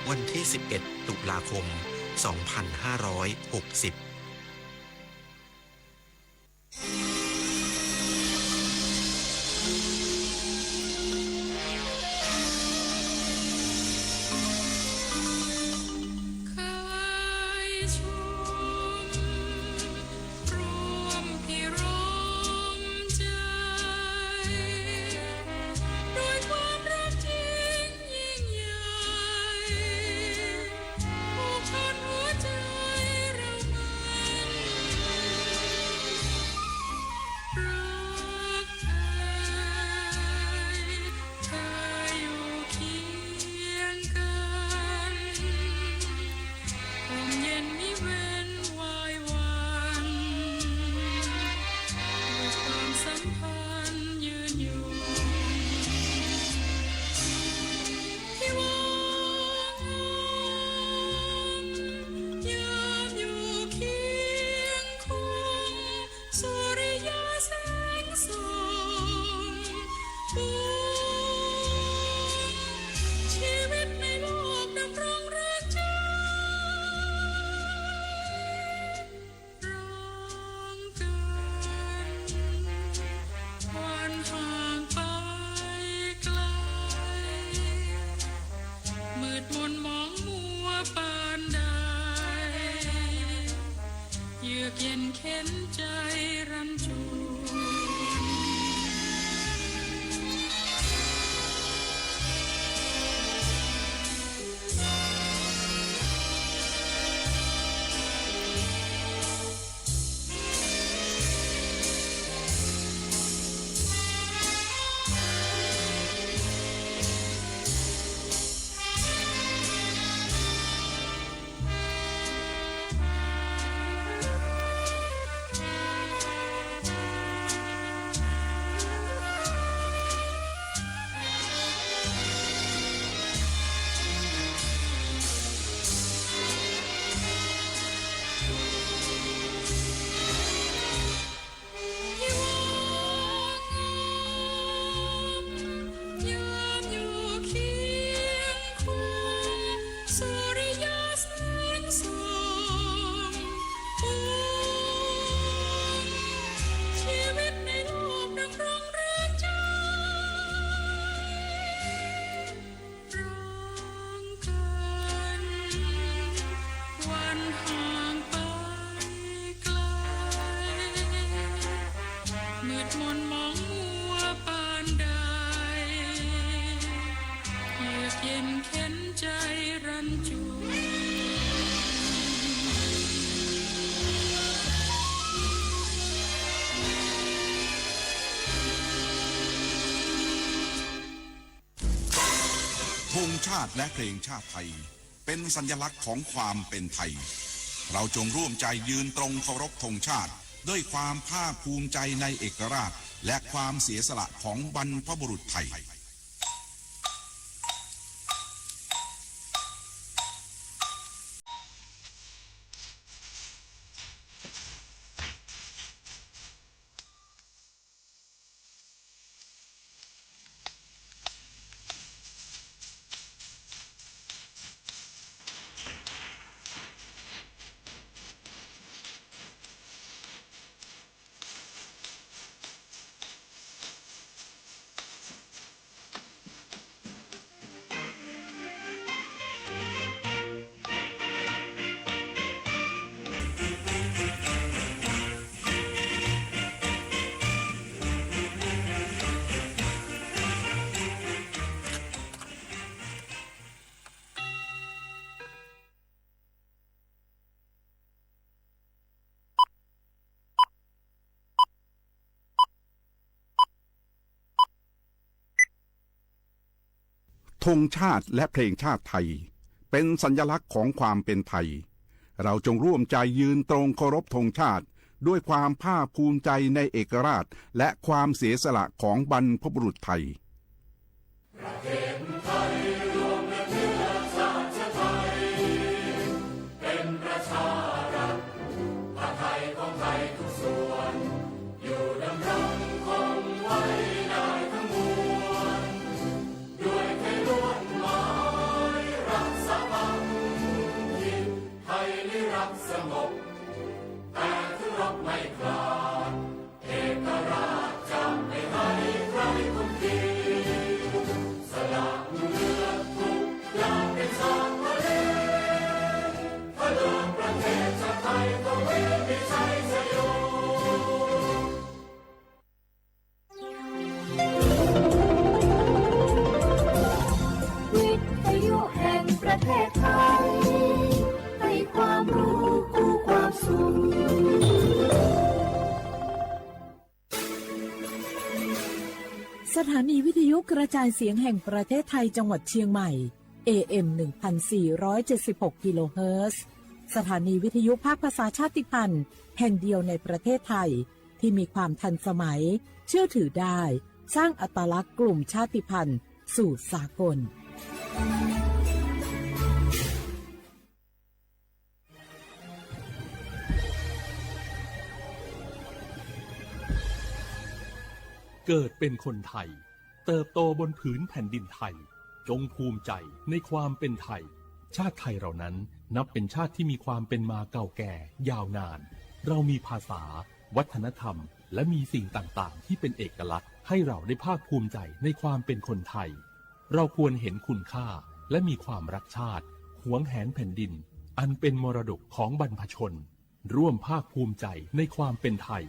วันที่ สิบเอ็ด ตุลาคม สองพันห้าร้อยหกสิบ ชาติและเพลงชาติไทย เป็นสัญลักษณ์ของความเป็นไทย เราจงร่วมใจยืนตรงเคารพธงชาติ ด้วยความภาคภูมิใจในเอกราช และความเสียสละของบรรพบุรุษไทย ธงชาติและเพลงชาติไทย เป็นสัญลักษณ์ของความเป็นไทย เราจงร่วมใจยืนตรงเคารพธงชาติ ด้วยความภาคภูมิใจในเอกราช และความเสียสละของบรรพบุรุษไทย วิทยุแห่งประเทศไทย ให้ความรู้คู่ความสุข สถานีวิทยุกระจายเสียงแห่งประเทศไทยจังหวัดเชียงใหม่ เอ เอ็ม หนึ่งพันสี่ร้อยเจ็ดสิบหก กิโลเฮิรตซ์ สถานีวิทยุภาคภาษาชาติพันธุ์แห่งเดียวในประเทศไทย ที่มีความทันสมัย เชื่อถือได้ สร้างอัตลักษณ์กลุ่มชาติพันธุ์สู่สากล เกิดเป็นคนไทย เติบโตบนผืนแผ่นดินไทย จงภูมิใจในความเป็นไทย ชาติไทยเรานั้นนับเป็นชาติที่มีความเป็นมาเก่าแก่ยาวนาน เรามีภาษา วัฒนธรรม และมีสิ่งต่างๆ ที่เป็นเอกลักษณ์ให้เราได้ภาคภูมิใจในความเป็นคนไทย เราควรเห็นคุณค่า และมีความรักชาติ หวงแหนแผ่นดิน อันเป็นมรดกของบรรพชน ร่วมภาคภูมิใจในความเป็นไทย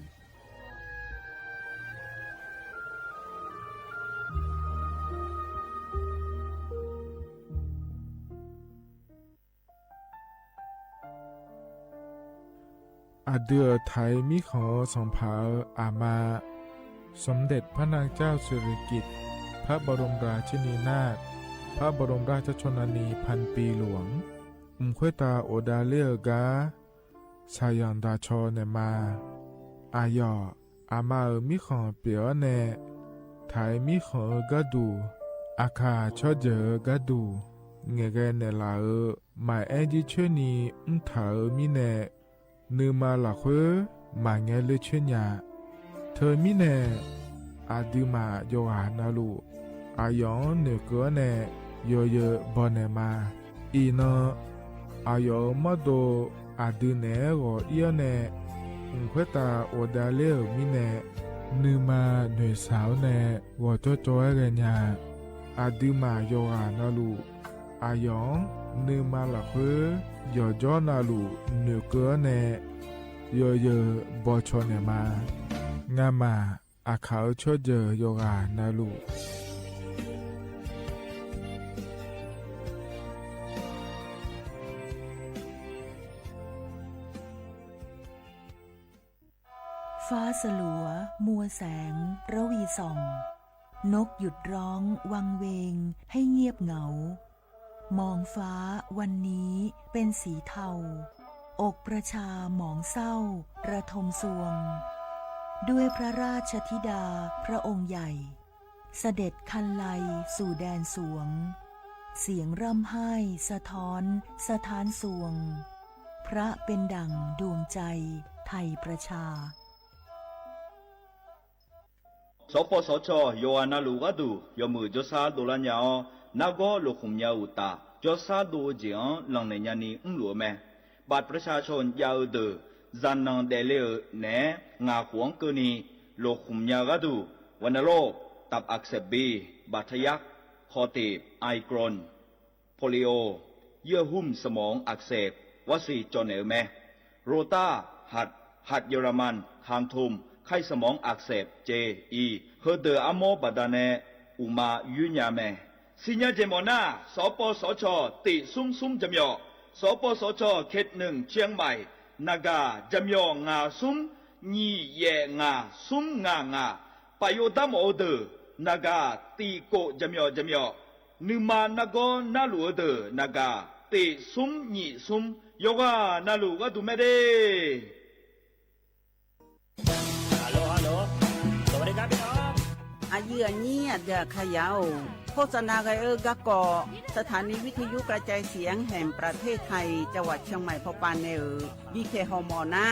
อะเดือไถมีของสองผา อะมา สมเด็จพระนางเจ้าสิริกิติ์ พระบรมราชินีนาถ พระบรมราชชนนีพันปีหลวง อืม ควยตา โอดาเลียกา สายังดาชอเนมา อะหยอก อะมาเออ มีของเปียวเน ไถมีของเออกาดู อะขา ชอบเจอเออกาดู เงยแกเนหลาเออ หมายแอ้นยี่เชื่อนี อืม ไถเออ มีเน นึ่งมาหลักเฮ้อ หมายแงเลือเชื่อหยา เธอมีเน อะดือหมา โยหานาลู อะหยอง เหนือเกือเน โยเยอบอเนมา อีนอ อะหยอง มอโด อะดือเน หงอเอี้ยวเน อืม ควยตา โอดาเลียเออ มีเน นึ่งมา เหนือสาวเน หงอจอจอแกหยา อะดือหมา โยหานาลู อะหยอง นึ่งมาหลักเฮ้อ หยอดจ้อนาลู เหนือเกือเน โยเยอบอชอเนมา งาหมา อะขาเออ ชอบเจอ โยหานาลู ฟ้าสลัว มัวแสง ระวีส่อง นกหยุดร้อง วังเวง ให้เงียบเหงา มองฟ้าวันนี้เป็นสีเทา อกประชาหมองเศร้าระทมซวง ด้วยพระราชธิดาพระองค์ใหญ่ เสด็จคันไลสู่แดนสวง เสียงร่ำไห้สะท้อนสถานซวง พระเป็นดั่งดวงใจไทยประชา Xov pos xov tshos yog na lus gab tug yog mws cov sab do lab nyas os, nab gob lug khoom nyas ua tas, cov sab do ua ntsim os, leej neeg nyas ni mb luas me. Bat prasa tshos nca ua twg, zas neeg des le neb, nas huv kawg ni, lug khoom nyas gab tug, ua na loj, tap ak xep bi, bat thaj yak, kho tim, ai kron, polio, ywj hum xas moov ak xep, vaj xis tso nws me. Rota, hat, hat yau ra man, khang thum, khaij xas moov ak xep, ces, i, hawv twg ab mob pas tas ne, u mas ywj nyas me. Xib nyas ces mom na, xov pos xov tshos tim xub xub jam yom, xov pos xov tshos khet neeg Chiang Mai, Naga, jam yom nas xub, nyim yem nas xub nas nas, pas yuav tab mom ua twg, Naga, tim kaum jam yom jam yom, nws mas na gob nab lus ua twg, Naga, tim xub nyim xub, yog ua na lus gab tug me dej. อายุ อา ยี่ อา เดีย ขยาว โฆษณา ไกเออ กากอ สถานีวิทยุกระจายเสียงแห่งประเทศไทย จังหวัดเชียงใหม่ พอปาน ในเออ บีเค ฮอมอ หน้า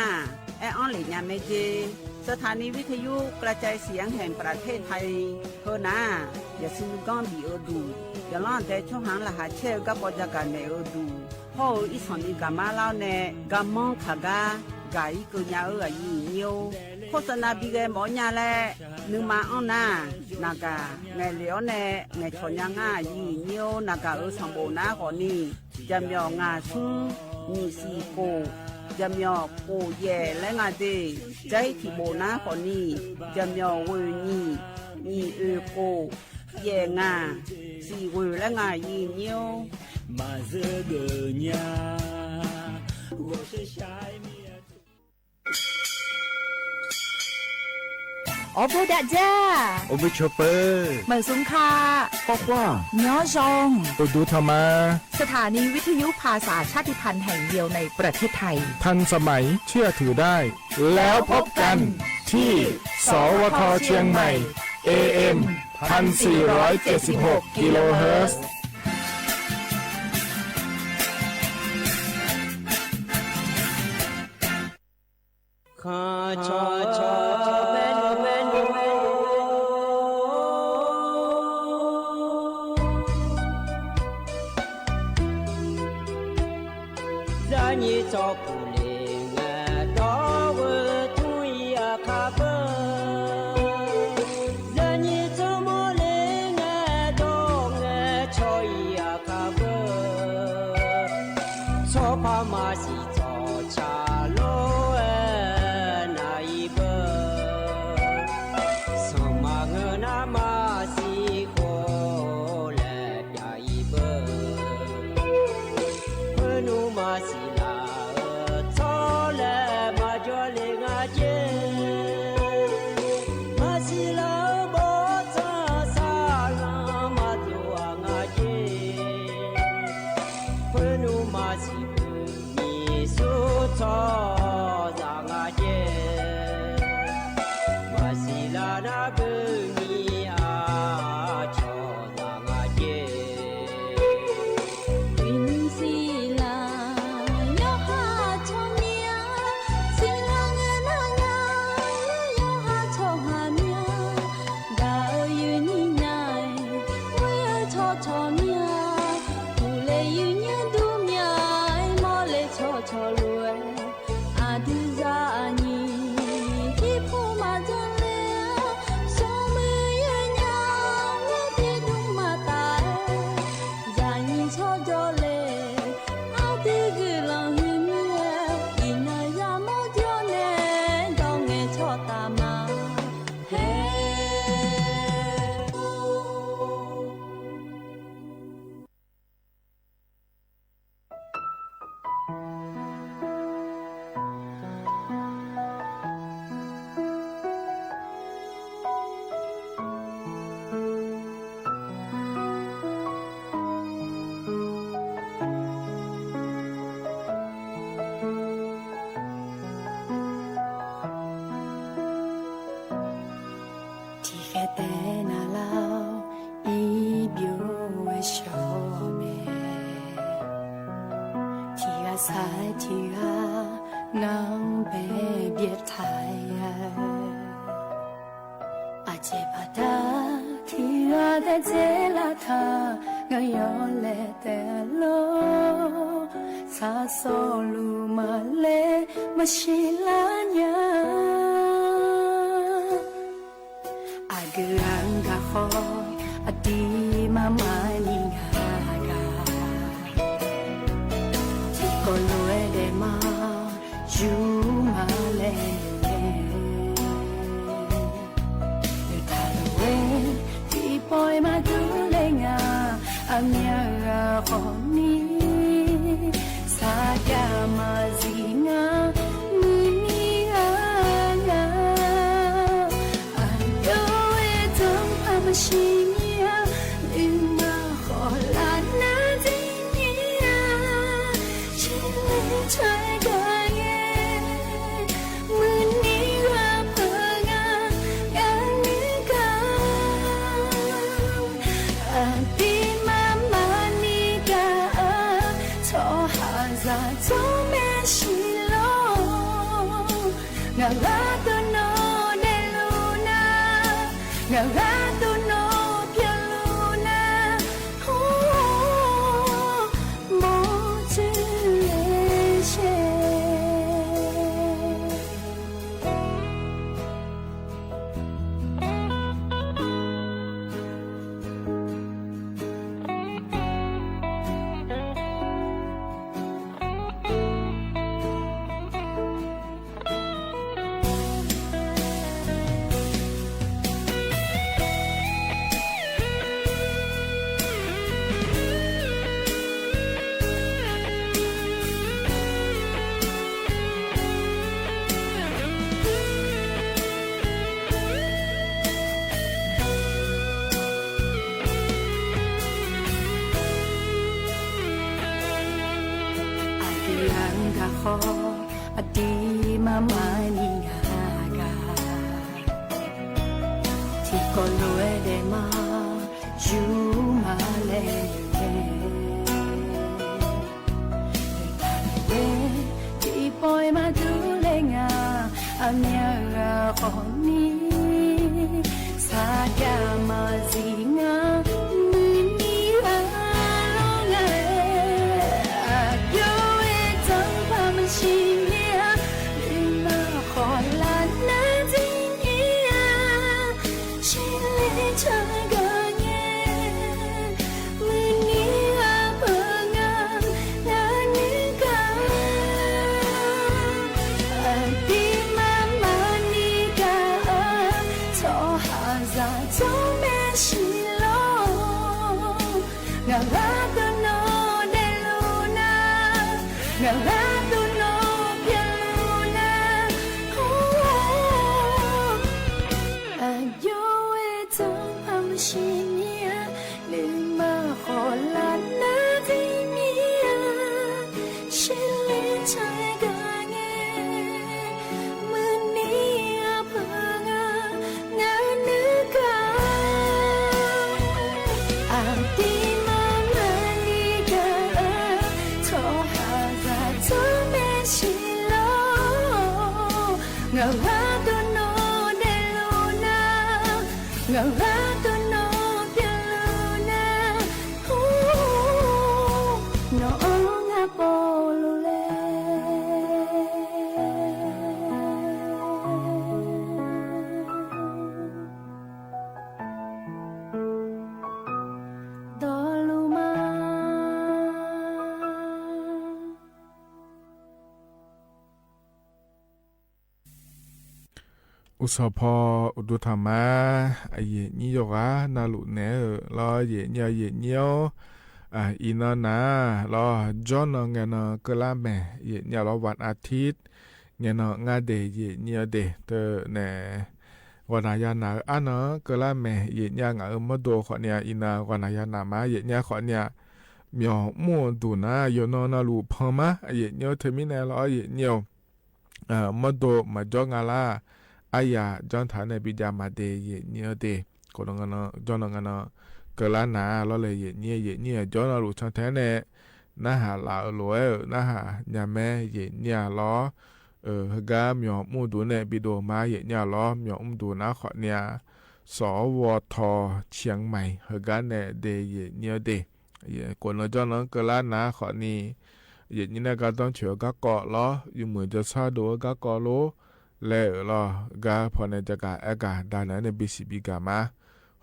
แอออนเหล่ยาเมเจ สถานีวิทยุกระจายเสียงแห่งประเทศไทย เฮอ หน้า อย่าซื้อก้อนบีเออดู อย่าล่อแต่ช่องหางรหัสเช่อ กากอ จากา ในเออ ดู hauv ib txhom ni ka mab laub ne, ka mob kha kab, ka ib kawg nyab a yim nyiab. Khos xa na bi ghe mov nyab le, nws mas ob nab, na ka, nqe le ob ne, nqe tsho nyab nqaj yim nyiab na ka, ua txhom npaum nab qhov ni, ca mios nqaj xub, nyim xis kaum, ca mios kaum yem le nqaj dej, caib thim npaum nab qhov ni, ca mios vwm nyim, nyim w kaum, yem nqaj, xis vwm le nqaj yim nyiab. Ob pug dam jaj, ua npwj tshua pawg, mawm xub kha, quaj quaj, nyob zoo, tus dub tho mas. สถานีวิทยุภาษาชาติพันธุ์แห่งเดียวในประเทศไทย ทันสมัย เชื่อถือได้ แล้วพบกันที่ สวท เชียงใหม่ เอ เอ็ม พันสี่ร้อยเจ็ดสิบหก กิโลเฮิรตซ์ Zaj nyij txoj kuv le nag dog ua thoob ib a qha vwj, zaj nyij txoj muag le nag dog nag tsho ib a qha vwj, txhob pab mas xim txog tshav loj na ib Khe tes nas laug ib npib xyoos me, thim gab xaiv thim gab nab npe npiab thaiv. A ces pab tag thim gab tes txeb laj thab, nkawd yog le tes loj, txhab xoj lus mas le mas sib laj nyab. A kwv a nkag qhov, a ti mas mas ni nkag kag, tim ko lub dej mas yus mas le le. Lwm thaj lwm ue, tim poj mas tub le nyab, a nyiaj a qhov ni, xav cas mas zim nyab, nws ni a nyab. A yog ua txog pab mas sib nyiam, lwm mas qhov lam nab ntxim nyiam, tsis li tshaj kag ye. Mus ni a pha nga, nga ni kag, a ti mas mas ni kag, txhob has zam txog me sib loj. Nkawd hab tus no dej lug na, nkawd hab tus no piag lug na, hu mob txwv le se. A kwv a nkag qhov, a ti mas mas ni nkag kag, tim ko lub dej mas yus mas le le. Lwm thaj lwm ue, tim poj mas tub le nyab, a nyiaj a qhov ni, xav cas mas zim nyab, nws ni a los nga. A yog ua txog pab mas sib nyiam, lwm mas qhov lam nab ntxim nyiam, tsis li tshaj kag ye. Mus ni a pha nga, nga ni kag, a ti mas mas ni kag, txhob has zam txog me sib loj. Nkawd hab tus no dej lug na, nkawd hab tus no piag lug na, hu. A yog ua txog pab mas sib nyiam, lwm mas qhov lam nab ntxim nyiam, tsis li tshaj kag ye. Mus ni a pha nga, nga ni kag, a ti mas mas ni kag, txhob has zam txog me sib loj. Nkawd hab tus no dej lug na, nkawd hab tus no piag lug na, hu, no nga pom lug le. Tos lug mas. Ua tsaug phoj ua tub tham mas, yem nyiab yog qab na lus nev los yem nyiab yem nyiab, i no na, los job no nga no kawg lab mes yem nyiab los vas a thib, nga no nga des yem nyiab des tawm ne, qhov nas yog nas ab no kawg lab mes yem nyiab nga muab dua qhov niam i na qhov nas yog nas mas yem nyiab qhov niam, me muaj ntus na yog no no lus phoj mas yem nyiab thawj mi na los yem nyiab muab dua mas job nga lab, ab yam cov nthav ne pib cas mas tes yem nyiab tes. Kuv no, cov no no, kawg lab nav los le yem nyiab, yem nyiab cov no lus tshaj theeb ne, nab has lawm lus, nab has nyab me yem nyiab los, hawv kab myo mub tus ne pib dua mas yem nyiab los myo mub tus nab qhov nias xov vo tho chiang mais hawv kab ne tes yem nyiab tes. Kuv no cov no kawg lab nav qhov ni, yem nyiab ne kab toob chaw kab ko los yus mus cov txhab dua kab ko lub le los kab pho ne ca kas ab kas dag na ne pib xim pib kas mas,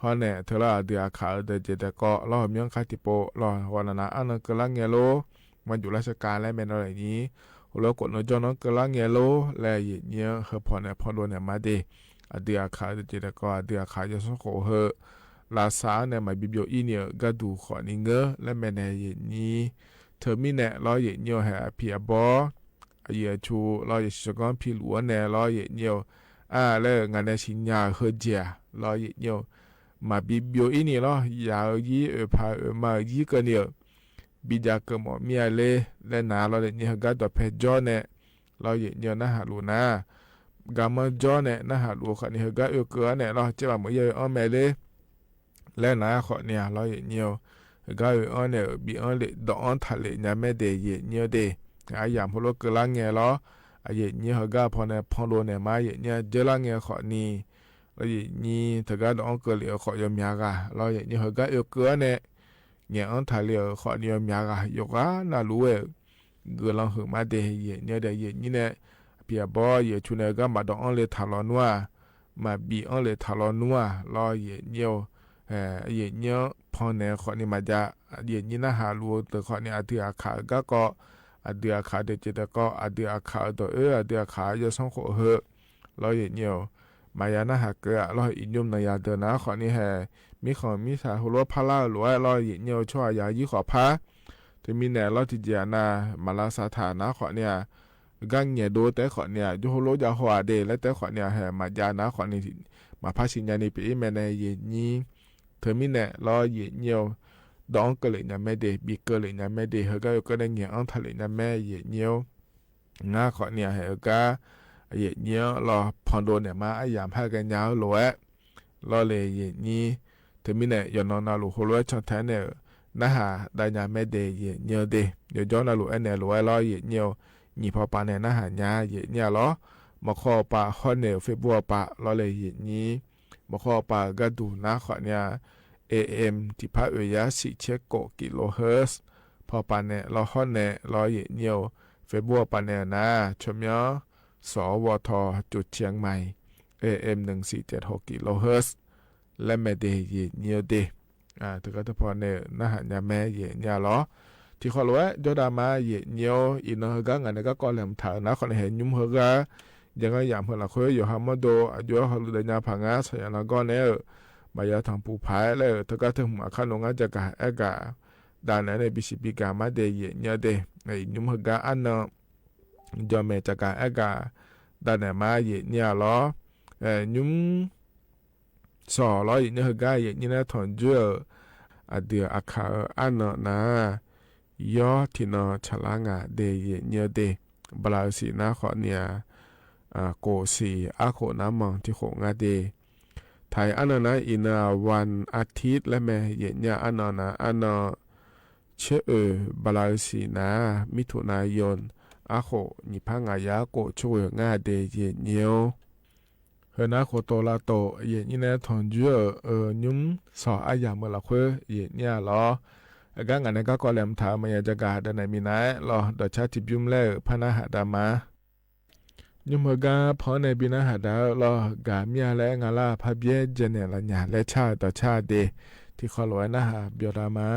ho ne thawv los a twg a khav tes ces tes ko los ho myob qab tim pum los ua na na ab no kawg lab nge lub, mas yus lab sab kas le me no le ni, ua lub kuv no cov no kawg lab nge lub le yem nyiab hawv pho ne pho dua ne mas tes, a twg a khav tes ces tes ko a twg a khav yog xoob qus hawm, las xav ne mas pib npio ib niam kab tus qhov ni nkawd le me ne yem nyiab, thawv mi ne los yem nyiab has a phi a pob, yem tshu los yem tsis tso koob phi luav ne los yem nyiab, a le nga ne sis nyas hawv ncias los yem nyiab, mas pib npio ib niam los yam yib phav mas yib kawg niam, pib cas kawg mom miaj le, le nav los yem nyiab hawv kab tom phe cob ne los yem nyiab nab has lus na, kab mob cob ne nab has lus qhov ni hawv kab ua kawg ne los ces mas mus yog ob me le, le nav qhov nias los yem nyiab hawv kab ob ne, pib ob le dom ob tham le nyab me tes yem nyiab tes, a yam hmo lub kawg lab nge los, yem nyiab hawv kab pho ne pho dua ne mas yem nyiab cawg lab nge qhov ni, los yem nyiab thawv kab dom ob kawg le qhov yog miav kas los yem nyiab hawv kab ua kawg ne, nyam ob tham le qhov ni yog miav kas yog qab na lub, nkawd los hwm mas tes yem nyiab tes yem nyiab ne, phi a pob yem tshu ne kab mas dom ob le tham los nuav, mas pib ob le tham los nuav los yem nyiab, yem nyiab pho ne qhov ni mas cas, yem nyiab nab has lus tes qhov ni a twg a khav kab ko, a twg a khav tes ces tes ko a twg a khav tom ab a twg a khav yog xoob qus hawm, los yem nyiab, mas yog nab has kawg los ib nyuam no yam ntawd na qhov ni has, mib qhov mib xav hu lub phab lab lus los yem nyiab tshuaj yam yib qhov phab, thawv mi ne los tim ciam na, mas lab xav tham na qhov nias, kab nyiam dua tes qhov nias yog hu lub yam huam tes le tes qhov nias has mas cas na qhov ni, mas phab xis nyas ni pib ib me ne yem nyiab, thawv mi ne los yem nyiab, dom ob kawg le nyab me tes pib kawg le nyab me tes hawv kab ua kawg ne nyam ob tham le nyab me yem nyiab, na qhov nias hawv kab, yem nyiab los pho dua ne mas a yam phab kawg nyab lus los le yem nyiab, thawv mi ne yog no na lus hu lub tshaj theeb ne, nab has da nyab me tes yem nyiab tes yog cov na lus ne lus los yem nyiab, nyim pho pas ne nab has nyab yem nyiab los, mos qhov pas ho ne Facebook pas los le yem nyiab, mos qhov pas kab tus na qhov nias, AM tim phab ua yam xim tshiab kaum kilohertz, pho pas ne los ho ne los yem nyiab, Facebook pas ne na, tshuav myob xov vo tho cus chiang mais, AM nees xim tes hauv kilohertz, le me tes yem nyiab tes, thawv kab tug pho ne nab has nyab me yem nyiab los, tim qhov lus cov da mas yem nyiab ib no hawv kab nga ne kab ko le mus tham na qhov ni has nyuam hawv kab, yog kab yam hmo lam qhub yuav ha muab du yuav ho lus da nyab pham nga txham yam no ko ne, mas yog thaum pum phaiv le thawv kab tug mus a khab nus nga ca kas ab kas, da ne ne pib xim pib kas mas tes yem nyiab tes, nyuam hawv kab ab no, yog me ca kas ab kas, da ne mas yem nyiab los, nyuam xom los yem nyiab hawv kab yem nyiab na thaum ntsuab, a twg a khav ab no na, yog tim no tshav lab nga tes yem nyiab tes, npa laws xim na qhov nias, kaum xim ab kaum nab moos tim kaum nga tes, thaiv ab no na ib no vas a thib le me yem nyiab ab no na ab no, tshiab ua npa laws xim na, mib thum na yoos, ab kaum nyim phab nga yam kaum tshuaj nga tes yem nyiab, hawv na kaum tau la tau yem nyiab na thaum ntsuab, nyuam xom ab yam mw lam qhub yem nyiab los, kab nga ne kab ko le mus tham mas yog ca kas da ne mi na los dov tshab tib pub le phab nab has da mas, nyuam hawv kab pho ne pib nab has da los kas miaj le nga laj phab piab ca ne los nyam le tshaj dov tshaj tes, tim qhov lus nab has pib da mas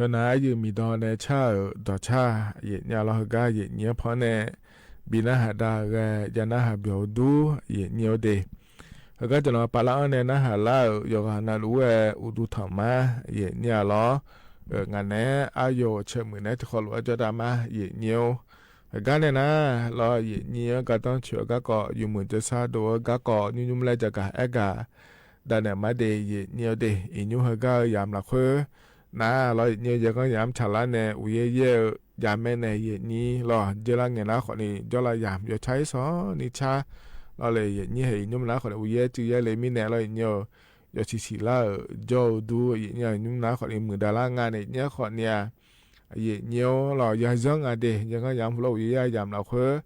Yog na yws mis dog ne tshaj dog tshaj yem nyaj los hawv kab yem nyiab phom ne, npis nab has dag ga ya nab has npiav dub yem nyiab ua deg. Hawv kab cov no pas lab ob ne nab has lab yog na lub ua u du tham mab yem nyaj los, nga ne ab yog tshawm mws ne tis qhov lus coj dag mab yem nyiab. Hawv kab ne na los yem nyiab kab toob tshwm kab kom yus mws cov sab du kab kom nyuj nyuj laj ca kag ab kag da nam mab deg yem nyiab deg ib nyuj hawv kab yam lam qhwb na los yem nyiab yam koob yam tshaj lab ne u yeb yeb yam me ne yem nyiab los nce laj nge na qhom ni nco laj yam yuav tshab ib xov ni tshab los le yem nyiab he ib nyuj na qhom ni u yeb tsw yeb le mi ne los yem nyiab yuav tsis xim laj nco dub yem nyiab nyuj na qhom ni mws da laj nga ne nyiab qhom nias yem nyiab los yog zeeb nga deg yam koob yam hlo u yeb yam lam qhwb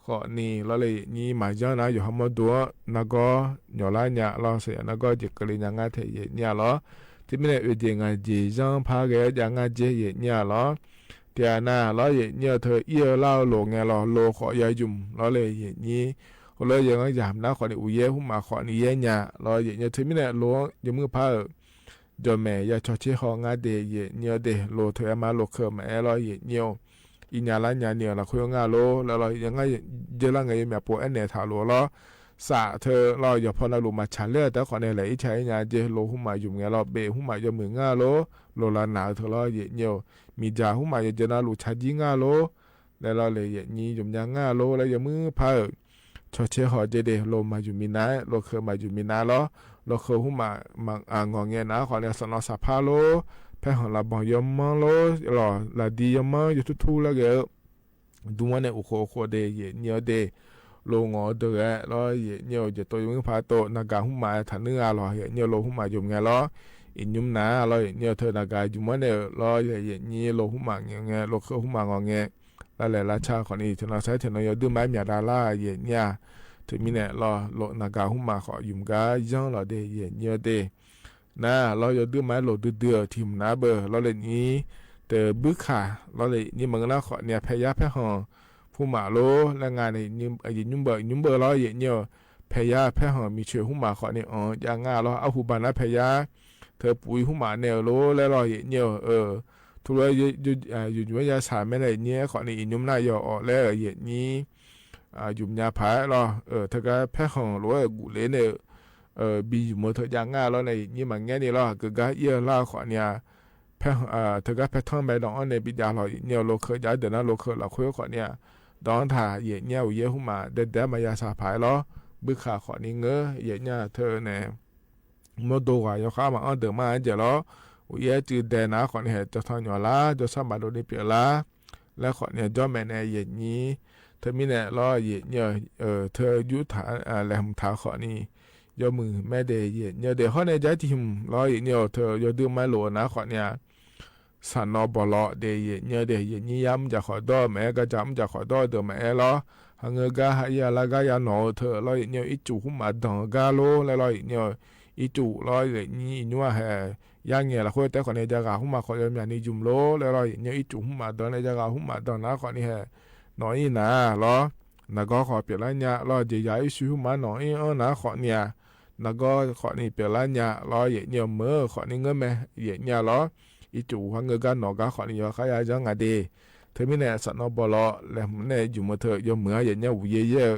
qhom ni los le yem nyiab mas zeeb na yuav ho muab duab na koj nyom laj nyam los xwm yam na koj ces kaw li nyam nga them yem nyam los. Thiab mi ne ua ces nga ces zeeb phab gab ca nga ceg yem nyam los. Tias na los yem nyiab thawv iab laj los nga los los qhom yog yum los le yem nyiab, hos lawv yog yam na qhom ni u yeb hub mas qhom ni yeb nyam los yem nyiab thiab mi ne los yog mub phab nco me yam tsho tsheb ho nga deg yem nyiab deg los thawv mas los khaws mas ev los yem nyiab ib nyam laj nyam niam los qhwb nga los lawv los yog nce laj nga yuav me puas eb niam tham lus los xam thawv los yog phom na lus mas tshaj lej tawv qhom ne lawv ib tshaj ib nyam ces los hub mas yum nga los pem hub mas yog mws nga los los la nam thawv los yem nyiab, mis ntsa hub mas yog nce na lus tshaj cib nga los, lawv los le yem nyiab yum nyam nga los lawv yog mub phab tsho tsheb ho ceg deg los mas yum mi na los khaws mas yum mi na los, los khaws hub mas ngos nge na qhom ni xam no xam phab los, phab hom las npoog yuav mab los los las di yuav mab yuav tub tub laj ga du muab ne u qhuav qhuav deg yem nyiab deg los ngos dawg los yem nyiab ces tau yum mub phab tau na kas hub mas tham nub a los yem nyiab los hub mas yum nga los ib nyuj na los yem nyiab thawv na kas yum muab ne los yem nyiab los hub mas nge los khaws hub mas ngos nge. Laj lem laj tshaj qhom ni thaum no saib thaum no yog dwb mab miam da laj yem nyam, thaum mi ne los los na kas hub mas qhom yum kab yeeb los deg yem nyiab deg na los yog dwb mab los dwb dwb tim na npawg los le nyiab tes npwb kham los le nyiab mas na qhom nias phab yab phab hom hub mas los laj nga ne yim nyuj npawg nyuj npawg los yem nyiab phab yab phab hom mis tshwm hub mas qhom ni o ca nga los ab hu npag na phab yab thawv puv hub mas ne los lawv los yem nyiab thaum lawv yus yuav ya xam me ne nyiab qhom ni ib nyuj na yog os lawv yem nyiab yum nyam phab los thawv kab phab hom los kuv le ne npis yus mus thawv ca nga los ne yem nyiab mas nyiab ni los kawg kab iab laj qhom nias thawv kab phab thoob me doo ob ne npis ca los yem nyiab los khaws ca ntawm na los khaws los qhwb qhom nias doo ntag yem nyiab u yeb hub mas deb deb mas ya xam phab los npwb kham qhom ni ngab yem nyiab thawv ne muab du as yog qab mas ob ntawm mas ncaim los u yeb tsw deg na qhom ni he cov thoj nyuam lab cov sab npam rau ni piam lab lawv qhom nias nco me ne yem nyiab thawv mi ne los yem nyiab thawv yub tham lem hum tham qhom ni yog mws me deg yem nyiab deg hov ne ca ib tig hum los yem nyiab thawv yog dwb mab lus na qhom nias xam no npog los deg yem nyiab deg yem nyiab yab mub ca qhov doj mas ev kab ca mub ca qhov doj ntawm mas ev los ha ngab kab ha ib yam laj kab ya no thawv los yem nyiab ib tsum hub mas doog kab los lawv los yem nyiab ib tsum los yem nyiab ib nyuaj he yab nyias los qhov teb qhom nias ca qas hub mas qhom yog miam ni yum los lawv los yem nyiab ib tsum hub mas doog ne ca qas hub mas doog na qhom ni he no ib na los na koj qhov piam lab nyam los ces yam ib sub hub mas no ib ob na qhom nias na koj qhov ni piam lab nyam los yem nyiab mab qhom ni ngab me yem nyam los ib tsum ha ngab kab no kab qhom ni yog qab ya zeeb nga deg thawv mi ne xam no npog los lawv ne yus mus thawv yog mws yem nyiab u yeb yeb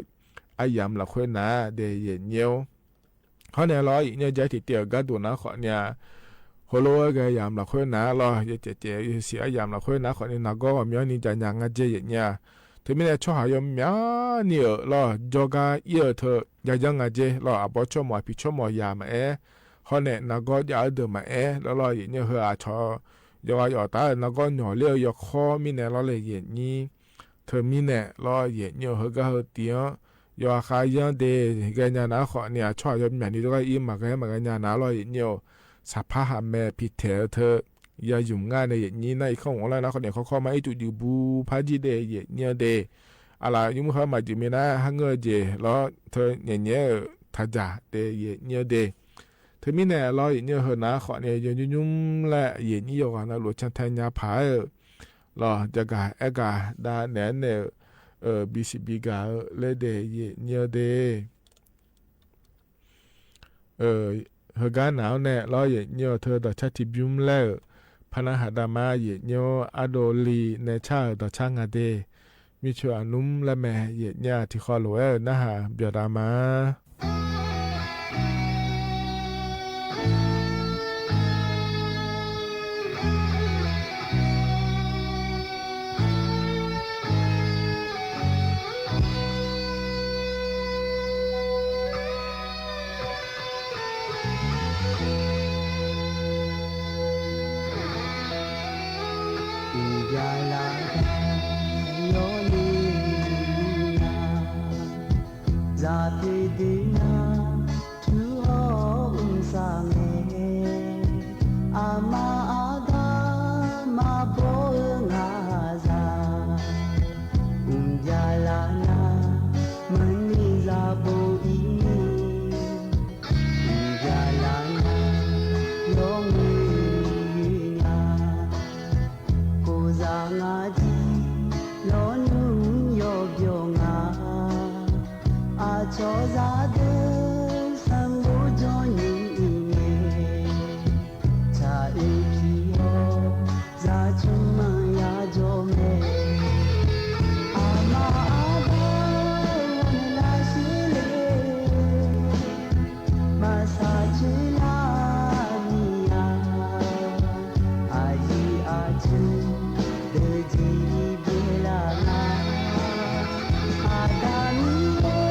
ab yam lam qhwb na deg yem nyiab hov ne los yem nyiab ca ib tig tiam kab tus na qhom nias hauv lub ga yam lam qhwb na los yog cem cem yog xim ab yam lam qhwb na qhom ni na koj miab ni ca nyam nga ceg yem nyiab thawv mi ne tshuaj ha yog miab ni los nco kab iab thawv ya yeeb nga ceg los ab pob tshuaj mos phim tshuaj mos yam mas ev hov ne na koj ca ntawm mas ev los los yem nyiab ha a tsho yog yom tab na koj nyom li yog qhov mi ne los le yem nyiab thawv mi ne los yem nyiab ha kab ha tias yog qab yeeb deg ga nyam na qhom nias tshuaj yog miam ni rau kab ib mas ga mas ga nyam na los yem nyiab xam phab ha me phim them thawv yog yum nga ne yem nyiab na ib khoom ua laj na qhom nias khov kho mas ib tsum yws npu phab ncig deg yem nyiab deg a las yus mus ha mas yws me na ha ngab ces los thawv nyem nyem tham ncas deg yem nyiab deg thawv mi ne los yem nyiab ha na qhom nias yog nyuj nyuj laj yem nyiab yog na luas tshaj thaj nyab phab los ca kag ab kag da nam ne npis xim npis kag le deg yem nyiab deg ha kab na ne los yem nyiab thawv dog tshaj thib npyub laj phab nab has da mas yim nyuab ab do li ne tshaj dog tshab nga dej, mi tshua nub laj me yim nyuab ris qho lus nab has npio da mas. Ua cas lam yog nws na, zaj phem dwb na, rhuv hauv wb xav me, a mas a dab mas npaum wb nqa zaj, ua cas lam na, meej me zaj npaum ib me, ua cas lam na, yog nws na, kuv zaj nqa ncig los nws yog npio nqa, a tso zaj dawb xeeb npaum tso nws ib me, tshaj wb phim hos zaj tshwj meej yam tso me, a mas a dab nws laj sib le, mas xav tshwj laj ni a, a yim a tswv, dawb ntxim ntiag laj na, a dab ni a,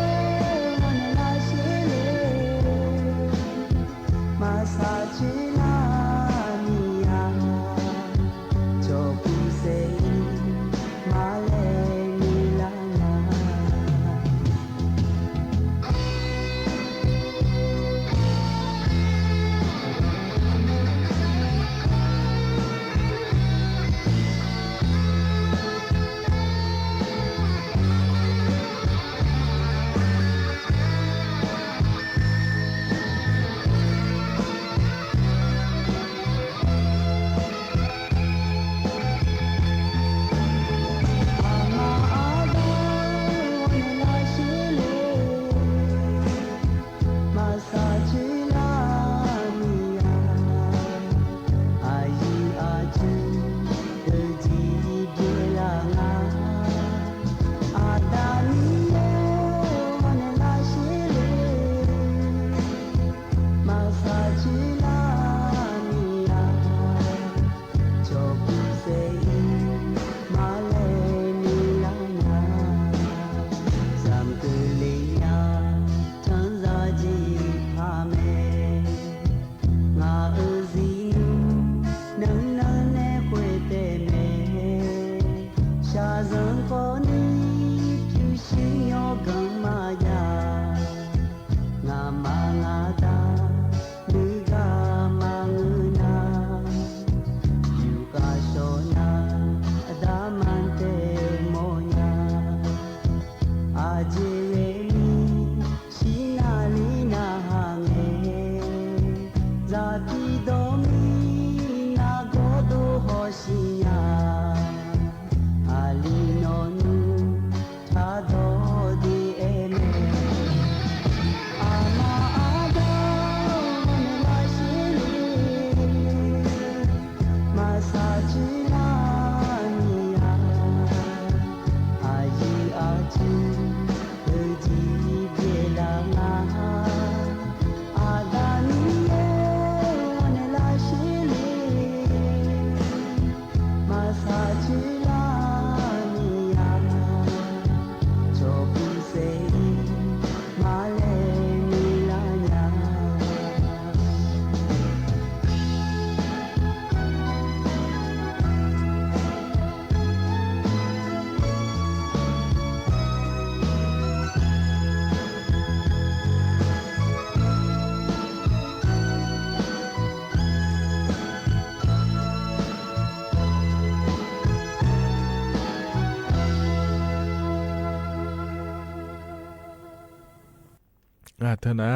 nws laj sib le, mas xav tshwj laj ni a, tso kuv xeeb mas le nws laj na. Mas xav tshwj laj ni a, a yim a tswv, dawb ntxim ntiag laj na, a dab ni a, nws laj sib le, mas xav tshwj laj ni a, tso kuv xeeb mas le nws laj na, zaj kwv le nyab, tshaj zaj ntxim phaj me, nqa wb zim nub, neej neeg nej qhuas tes me, sab zeeg qhov ni, cwj sib nyob keeb mas yam, nqa mas nqa tag, nws kaj mas nws na, yus kaj so na, dab mas ntes mos nyab, a ces le mi, sib nag li nag has nge, zaj tib do mi, nag koj tus ho sib nyab, a li no nub, rhaj dog di es me, a mas a dab nws laj sib le, mas xav tshwj laj ni a, a yim a tswv, dawb ntxim ntiag laj na, a dab ni a, nws laj sib le, mas xav tshwj laj ni a, tso kuv xeeb mas le nws laj nyab. Thawj na,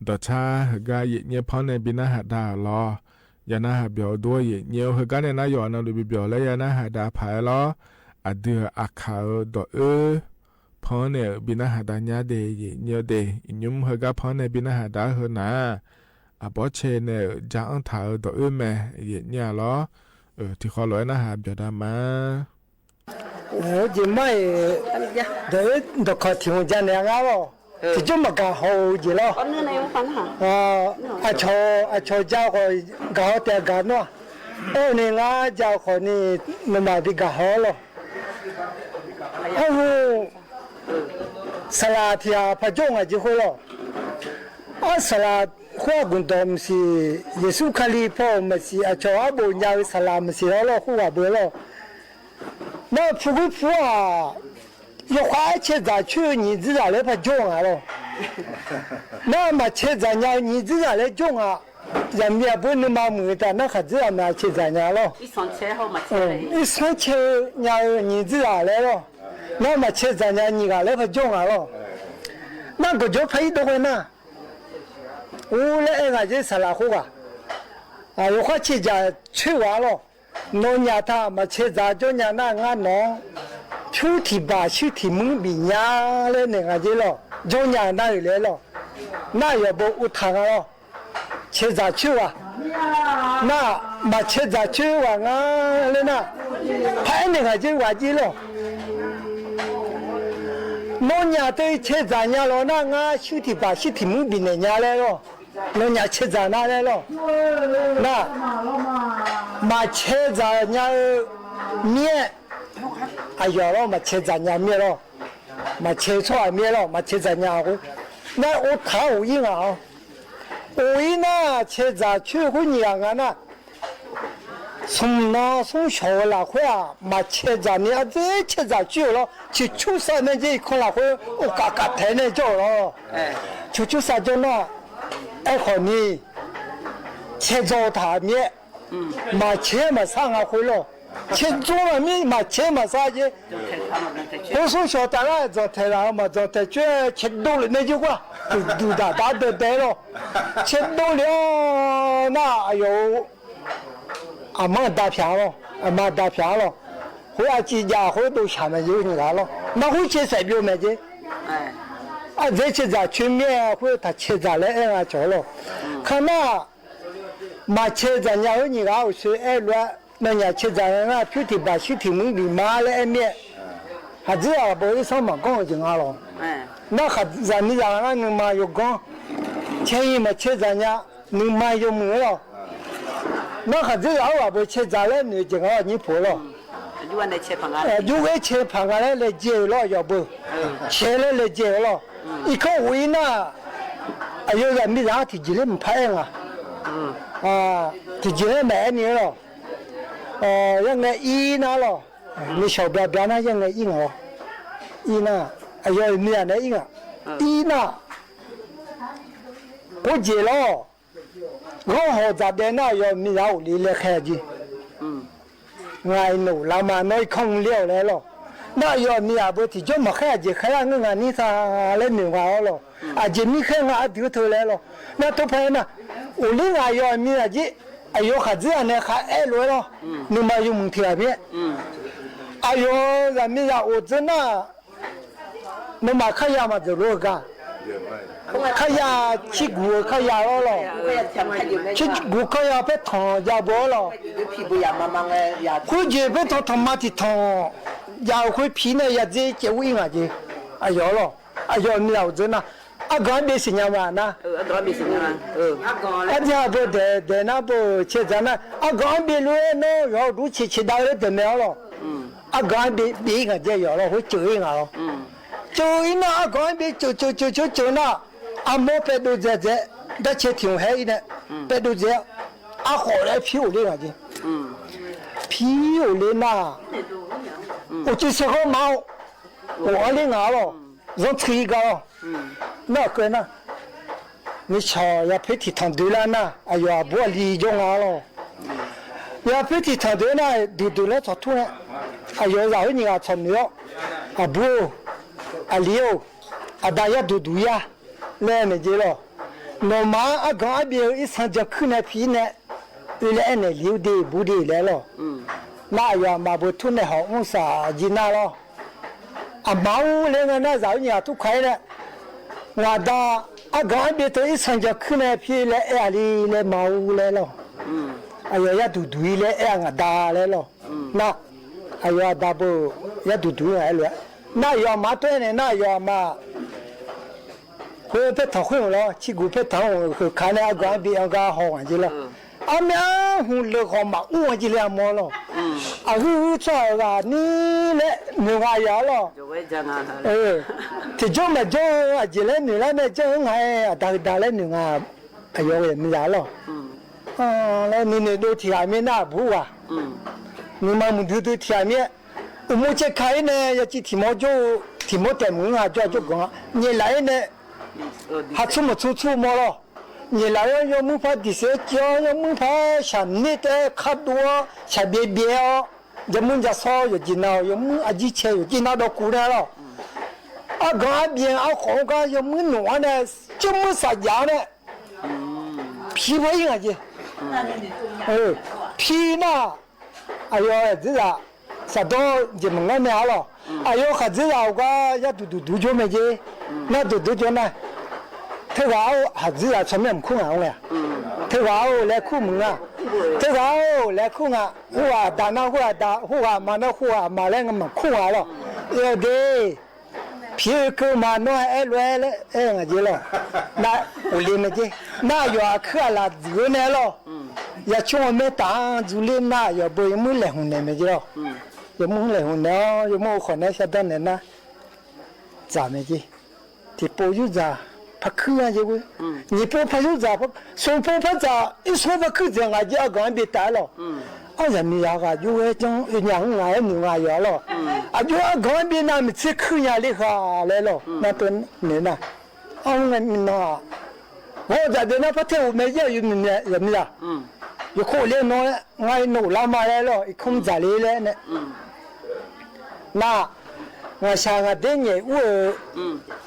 dog tshab hawm kab yim nyiab phoob nej npis nab has dag los, yog nab has npias duab yim nyiab hawm kab nej nab yom no lus npias los yog nab has dag phais los, a dwg a khaws dog wb phoob nej npis nab has dag nyab dej yim nyiab dej, ib nyuab hawm kab phoob nej npis nab has dag hawm na, Ab, pob tshe ne, ja eeb thav ntawm wb me, yem nyaj los, tim qhov luag na has npias dag mas. Ces mas, ntawm khov thim ja ne nab los, tsis coj mas kas hau ces los, a, a, a, ja qhov kas hau tias kas nuaj, ne nab ja qhov ne, nws mas ti kas hau los. Ab, xa las thiab phaj coj nqa ces qhuav los. Ab, xa las qhuab kuv nto mas xis, Yexus Khas Lis phom mas xis, a, tsho ab npau nca xa las mas xis los los qhuab vam npua los. Nab phu kuj phu a, yog qhuab chej txam tshwj nyiv txwv zam le phaj coj nqa los. Nab mas chej txam nyas nyiv txwv zam le coj nqa, yam mias pub nws mas mus tas nab qhov txwv zam mas chej txam nyas los. Ib xab chej nyas nyiv txwv zam le los. Nab mas chej txam nyas nyiv zam le phaj coj nqa los. Nab kom cov phaj ib tug na, ua le es nqa ces xa las qhuab a, yog qhuab chej txam tshwj vas los. No nyas tag mas chej txam coj nyas nab nqa no, tshwj thim pam tshwj thim mub bim nyas le ne nqa ces los coj nyas nab le los. Nab yog npau ua tham nqa los, chej txam tshwj vas, nab mas chej txam tshwj vas nqa le nab, phaj ne nqa ces vas ces los. No nyas tej chej txam nyas los nab nqa tshwj thim pam tshwj thim mub bim nyas le los. No nyas chej txam nab le los. Nab mas chej txam nyas miaj, a, yog los mas chej txam nyas miaj los, mas chej txhob miaj los mas chej txam nyas. Nab ua tham ua ib nqa, ua ib nab chej txam tshwj qhuab nyias nqa nab. Xoo no xoob xyov lam qhuab mas chej txam ne, txij chej txam tshwj los tsis tshub xa ne ces kho lam qhuab ua kam kam thev ne coj los, tsis tshub xa coj nab. Es qhov ne chej txoos tham miaj, mas chej mas xa nqa qhuab los. Chej txoos mas miaj mas chej mas xa ces qhuab xoob xyov tas lawm txog thev lawm mas txog thev tsuas chej dub li ne ces quaj tus dam dab tes tes los, chej dub li os nab. Yog a mas da phiav los, a mas da phiav los, qhuab a ci yas qhuab dub sab mas yus nqa los mas qhuab chej xaim biu mas ces, a, txij chej txam tshwj miaj qhuab tham chej txam le es nqa cov los. Qhov nab mas chej txam nyas qhuab nyias nqa ua si es luag, no nyas chej txam nab tshwj thim pam tshwj thim mub bim mas le es miaj, has txwv a pab ib xab mas koob ces nqa los. Nab qhov zam miv zam nab nws mas yuav koob, chej mas chej txam nyas nws mas yuav mws los. Nab qhov txwv a pab chej txam le nws ces nqa los nyiv phuam los. Yub chej pham nqa le le ces los yog pab, chej le le ces los. Ib khab ua ib nab, yog zam miv zam thim cig le mus phab es nqa, thim cig le mam es ni los. Yog nqa ib nab los, nws xyaum nplas nplas nab yog nqa ib nqa, ib nab, yog miv zam nqa ib nqa, ib nab. Quab ces los, zaub hauv txav dej nab yog miv zam ua li le qhia ces, nqa num las mas no ib khoo liaj le los. Nab yog miv zam pab thim coj mas qhia ces qhia nqa nib xa le nws nqa los, a ces nib qhia nqa twv thw le los. Nab tub phab na, ua li nqa yog miv zam ces, a yog qhov txwv ne qhov es luag los, nws mas yus mus thiam thiab. A yog zam miv zam ua txwv na, no mas khab ya mas txawm luag ka, khab ya, tsib kuv khab ya los los, tsib kuv khab ya peb thoom ya npua los, qhuab ces peb thoom thoom mas thim thoom ya qhuab phiv ne ya txeb ces ua ib nqa ces, a yog los, a yog miv zam ua txwv na, ab koom ab npe xim nyas mas na, ab thiaj pab des des na pab chej txam na, ab koom ab npe lub no yog dub chej chej dawb le tes me los, ab koom ab npe npe ib nqa ces yog los qhuab cawm ib nqa los, cawm ib nab ab koom ab npe cawm cawm cawm cawm cawm na, ab mob peb dub txiav txiav, dab tshej thim hev ib na, peb dub txiav, ab qhov le phiv ua li nqa ces, phiv ua li na, ua ci xia qhob mas, ua li nqa los, zoo txhij ka los, noj kawg na. Nws xyov yog peb thim thoom ntws lawm na, a yog a npua li zoo nqa los. Yog peb thim thoom ntws na, ntws ntws lawm txog thub na, a yog zam hwj nyias txog nws, a npua, a liu, a da yaj ntws ntws yaj, le nws ces los, no mas ab koom ab npe ib xeem cov khwj na phiv na, wb le niam liu dej npua dej le los, na yog mas npua thub ne hom ub xav yig na los. A mas ub le nqa na zam hwj nyias tub khaiv na, nqa da, Ab Kaam Ab Npia tau ib xeeg cov khwb ne, Phib le ej li le Maus le los, yog Yaj Tus Tus le ej Nqas Das le los na, yog Das Npau, Yaj Tus Tus Nqas Luam na, yog mas tuaj ne na, yog mas Peb thaum qhwb los tsis kuv peb thaum khav ne, Ab Kaam Ab Npia nqa hos nqas ces los, ab me ab hu lawm qhov mas ua cia li mog los, a hwj hwj txog a ni le nws nqa yog los, tim coob mas coob a ces le nws lab me coob nqa a dag dag le nws nqa yog me yam los, nws nws du thim a me na puv as, nws mas mus ntwg twg thim a me, ua mus ces khav ib ne yog tsis thim mov coj, thim mov tes mus nqa coj coj koom, nyem lawm ib ne has txhub mus txhub txhub mov los, nyem lawm yuav muab phab tis xiav cia, yuav muab phab xyam nij tes qhab dua, xyam biav biav os, yog muab nca xob yuav cis na, yuav muab a jib tshe yuav cis na rau kuv na los, Ab Kaam Ab Npia ab qhov kab yuav muab num ne, coj muab xam yav ne, Phib phab ib nqas ces, Phib na, yog txiv zam, xam tau ces mus nqa me hav los, yog qhov txiv zam kab Yaj Tus Tus Tus cov me ces, na tus tus cov na, thawj zaum hais txiv zam txhua me mus khuj nqa le, thawj zaum le khuj mus nqa, thawj zaum le khuj nqa, hu a das na hu a das, hu a mas na hu a mas le mas khuj nqa los, yog des, Phib kawg mas no eb lua le nqa ces los, na ua li me ces na yog khwb a las ntxwv ne los, yog tsis ua me tas ntxwv li na yog npawg yuav muab lem hum ne me ces los, yuav muab lem hum ne, yuav muab ua qhov ne xya dab ne na, txam me ces, tim pab yub txam phab khwb ces, nyem pab phab yub txam, xoo pab phab txam ib xoob phab khwb txam nqa ces Ab Kaam Ab Npia tas los, ab yam nws yog qas yub coob nyam nqa nws nqa yog los, a yub Ab Kaam Ab Npia na me txhij khwb nyam li qas le los na, nws na, no, ua txam tes na phab thej ua me yaj yus yam me yam, yuav khuj li no, nqa num laj mas le los ib khoob txam li le ne, na, nqa xya nqa deb nyem ub,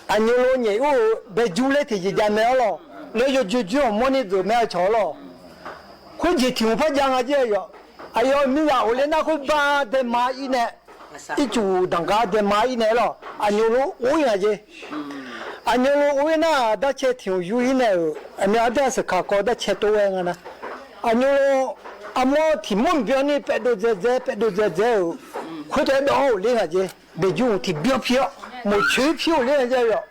a nyuj lus nyem ub, npes cug le thim ces cas me los, lawv yuav cug cug muab ni ntxuav me a tshov los, khuj ces thim mus phab cas nqa ces yog, a yog me yam ua li na khuj npaj dej mas ib ne, ib tsum dam nqa dej mas ib ne los a nyuj lus ua ib nqa ces, a nyuj lus ua ib na, dab tsheb thim yus ib ne, me ab dab xwm kha ko dab tsheb tuaj ua nqa na, a nyuj lus, a muab thim muab npias ni pem dua ntxev ntxev pem dua ntxev ntxev, khuj tes doo li nqa ces npes cug thim npias phiab, mus tshwv phiab li nqa ces yog,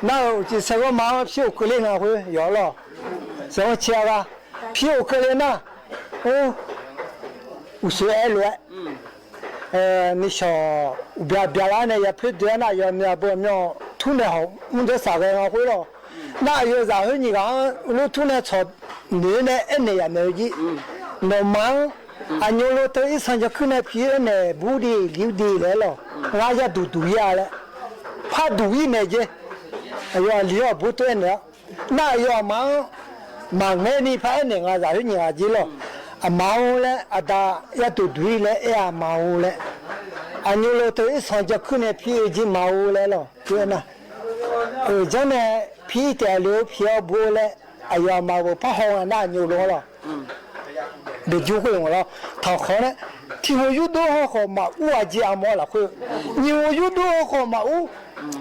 na ces xav mas phiab ua kawg li nqa hu yog los, xav tsis a, phiab ua kawg li na, ua xwb eb lua, nws xyom npias npias lab ne yog phwb tias na yog me npawg me thub ne hom muaj ntawd xav qe nqa hu los, na yog zam hwj nyim nqa lub thub ne txhom nws ne eb ne yam nws ci, no mas, a nyuj lus tau ib xeeg cov khwb ne phiab eb ne npub di liub di le los nqa Yaj Tus Tus Yaj le, phab tus ib ne ces, yog li yog npub tuaj eb ne, na yog mas, mas nqe ni phab eb ne nqa zam hwj nyim nqa ci los, a mas le a tas Yaj Tus Tus Yaj le eb a mas le, a nyuj lus tau ib xeeg cov khwb ne phiab ci mas le los, tseeb ne phiab tias lus phiab npub le, a yog mas phab hau na nyuj lus los, npes cug qhuj los, thaum qhov ne, thim hu yub dub hau qhov mas ua ci a mos lam qhuj, nyim hu yub dub hau qhov mas ub,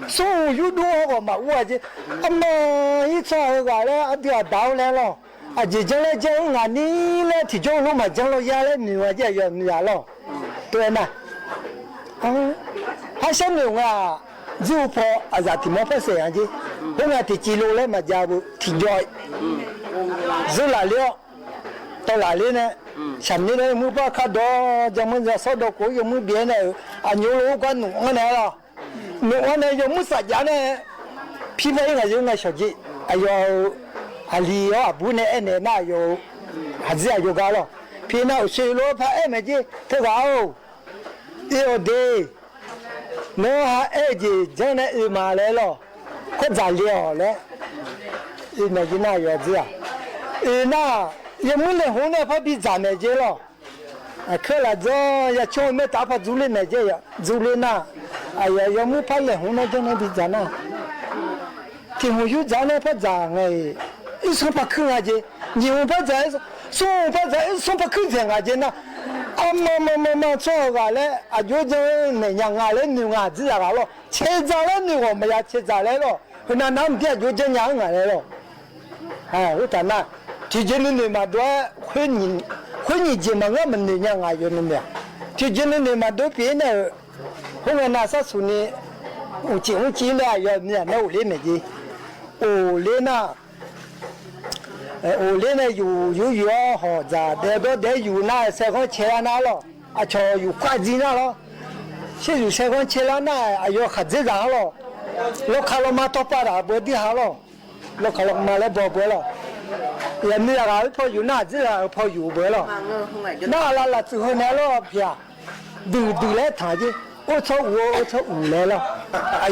xub hu yub dub hau qhov mas ua ci, a mas ib txog zam le a twg a dav le los, a ces ceeb le ceeb nqa ni le thim coob lub mas ceeb los yaj le nws mas yaj yog nws yam los, tuaj na, hab sab nws nqa ntxwb hu phom a zam tim mov phab xeem a ci, hub nqa tim ci lus le mas cas tim nco, ntxwb lam li, tau lam li ne, xam ni le muab pab khab dov cov muab ntxa xob dov kuv yuav muab npias ne, a nyuj lus koj num ua ne los, num ua ne yog muab xam cav ne, phib phab ib nqa yog nqa xyom ci, a yog, a li yog a pub ne eb ne na yog, has txij a yuav nqa los, phib na ua si lub phab eb mas ci thawj zaum, ib ua dej, nub ha eb ces ceeb ne ib mas le los, koj txam li os le, ib mas ci na yog txij, ib na, yog muab le hub ne phab pib txam mas ci los, khab lam txog yog tsis ua me tav phab ntxub li mas ci yog ntxub li na, yog muab phab le hub no ceeb ne pib txam na, thim hu yub txam ne phab txam nqa, ib xoob phab khwb nqa ces, nyim hu phab txam, xub hu phab txam ib xoob phab khwb txam nqa ces na, a mas mas mas mas txog zam le a yuav ceeb ne nyam nqa le nws nqa txij zam nqa los tshe txam le nws qhov mas yog tshe txam le los, Na nab ntiaj cuv cov nyas nga le los. Ub tas na, thim cia nws nws mas duav, khuib nyim ces mas ngab mas nws nyas nga yuav nws niam. Thim cia nws nws mas duav piv na, hub nga na sab xus ni, ua ci ub ci na yog nws na ua li me ci, ua li na, ua li na yus yuav yuav hom zam dev duab dev yus na sai qoob tshe lab na los, a tso yus kuaj txi na los, seb yus sai qoob tshe lab na, yuav qham txeb zam los, los qham los mas tog paj dam npuav tij hav los, los qham los mas lawv npog npuav los, yam nws yam qham phau yus na txeb zam phau yus npuav los, na la lam txwm hau na los phiam, ntws ntws lawv thaam ces ua txhob ua ua txhob ua lawv los,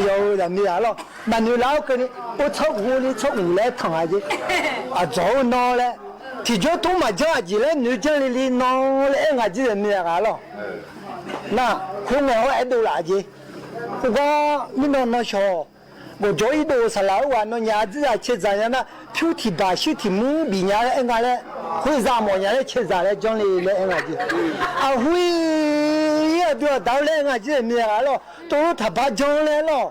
yog yam nws yam los mas nws lam kawg ni, ua txhob ua li txhob ua lawv thaam ces, txog no lawm, thim cuab tub mas coob a cim lawv nws coob li li no lawm eb nqa txeb zam nws yam qham los, na, hub nga hub ev du lam ces, ua koj nib no no xyos, nkaus cov ib du xa las ua no nyas txeb zam cheb zam nyas na, phub thim npam sib thim mub bim nyas eb nqa le, hub zam mom nyas le cheb zam le coob li le eb nqa ces, a hub, ib du tau le eb nqa ces nws yam qham los rau lub tham phav coob le los,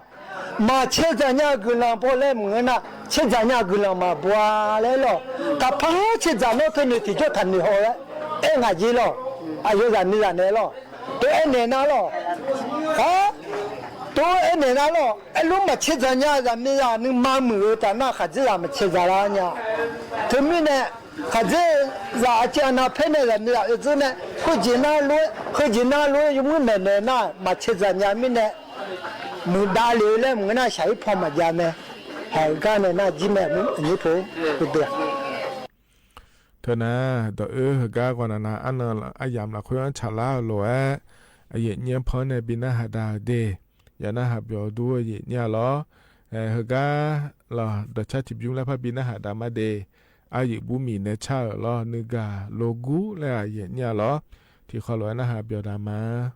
mas cheb zam nyas kws los npog le mus na, cheb zam nyas kws los mas npua le los, tham phav cheb zam no thawj nws thim cuab tham nws hau le, eb nqa ces los, yuav zam nws zam ne los, tub eb ne na los, tub eb ne na los, eb lub mas cheb zam nyas zam nws zam nws mas mwm tas na qham txeb zam mas cheb zam lawm nyas, thwm mib ne, qham txeb zam cia na pheb ne zam nws zam txwb ne, hwj cim na lub, hwj cim na lub yuav muab me ne na mas cheb zam nyas mib ne, mus da li le mus na xya ib phom mas ya me, hais kab ne na cib me, nib phu, hwj tias Thawm na, tau wb hawm kab quas na na ab no ab yam lam qhuab tsham lab los, yem nyiaj phob ne pib nab has dag deg, yam nab has pos dub yem nyiaj los, hawm kab los rov tshab thim pyub lab phab pib nab has dag mas deg, ab yem bub mis ne tshaj los nws kag los kub le yem nyiaj los, thim qhov los nab has pos dag mas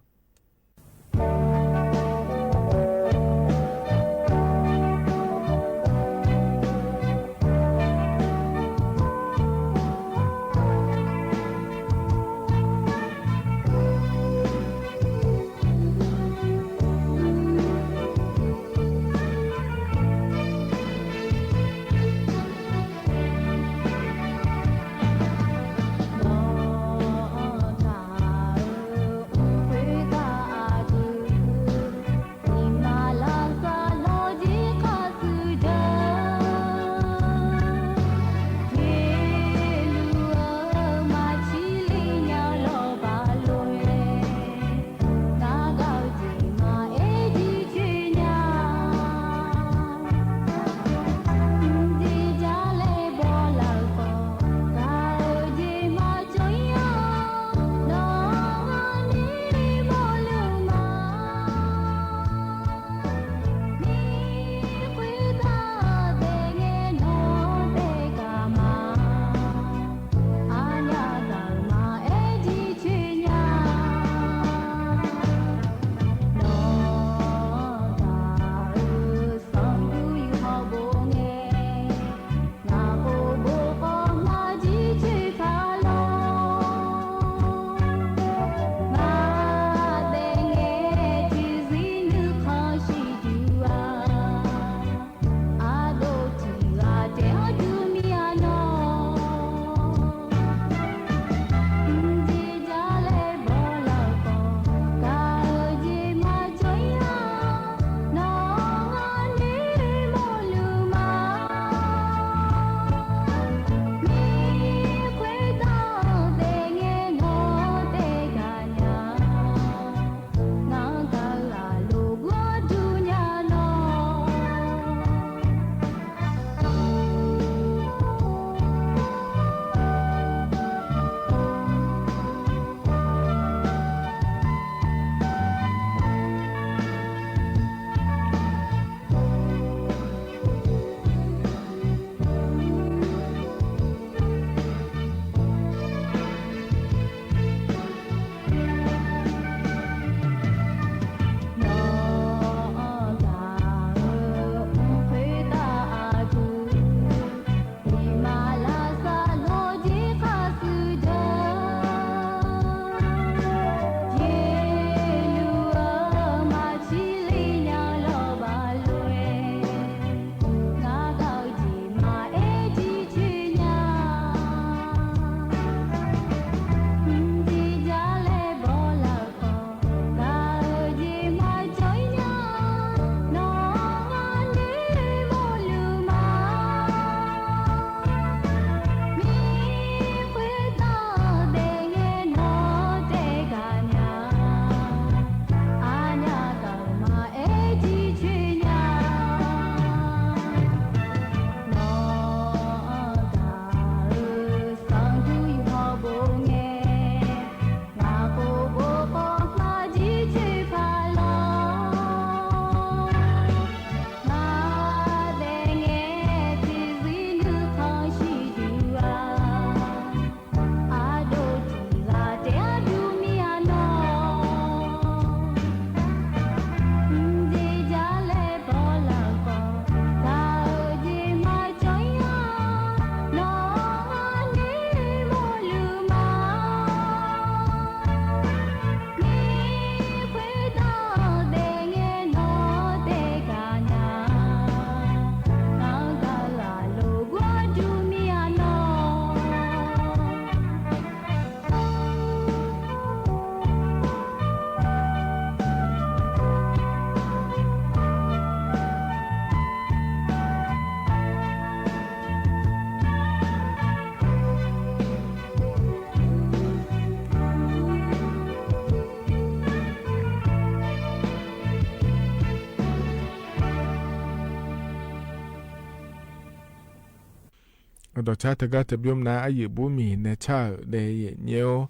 Nrog tshab thawj kab thawj npiob na ab yim bub mis ne tshaj de yem nyiab,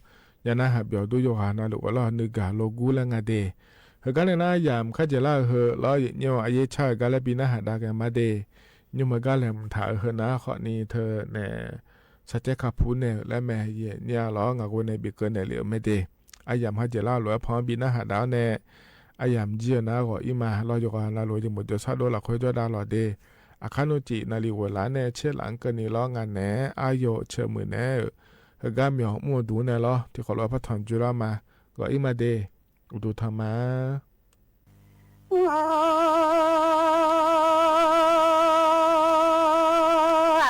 yam na has pos dub yuj has na lus ua loj nws gam lo gub laj nga de. Hawm kab ne na yam khab ces laj hawm los yem nyiab a yeb tshaj kab laj pib na has da kab mas de. Nyuj mas kab le tham hawm na qhov ni thawj ne, txhaj ceb kha phuv ne laj me yem nyiab los nga ua ne pib kaw ne li me de. A yam khab ces laj lus phob pib na has da ne, a yam ntsia na qhov ib mas loj yuj has na lus yog mus cov txhaj duab los qhov cov da los de. A khab nuj cim na li ua lav ne tsheb lav kaw ni los nga ne, a yam tshaw mws ne, hawm kab mios muaj dub ne los tim qhov lus pab thom ntsuj los mas qhov ib mas de. Ua tus tham mas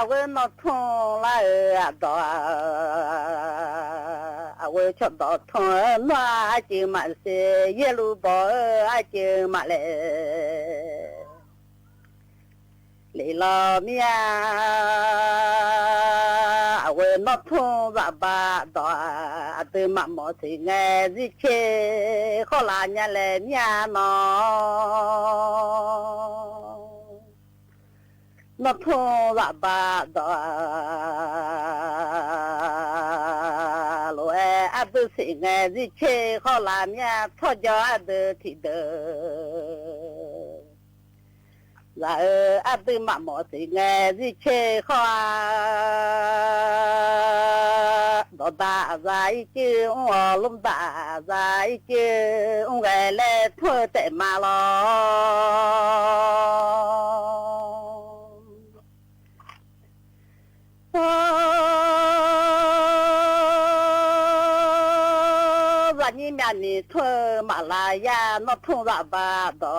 Aws, noj thooj laj aws, a dom, aws, choj dom thooj noj ab ci mam xis, yaj lub pov ab ci mam le. Li los miaj, aws, noj thooj zam pas dom, aws, twb mam mos txhim nqe zib cheb, qhov lav nyab le miaj no. Noj thooj zam pas dom, lus ab twb txhim nqe zib cheb, qhov lav miaj txhob coj ab twb thim dawm. Zam ab twb mam mos txhim nqe zib cheb, qhov dom ntaj zam ib cwb ub, lub ntaj zam ib cwb ub, nqe le thuaj tes mas los. Zam nyib miaj nis thuaj mam lav yaj, noj thooj zam pas dom,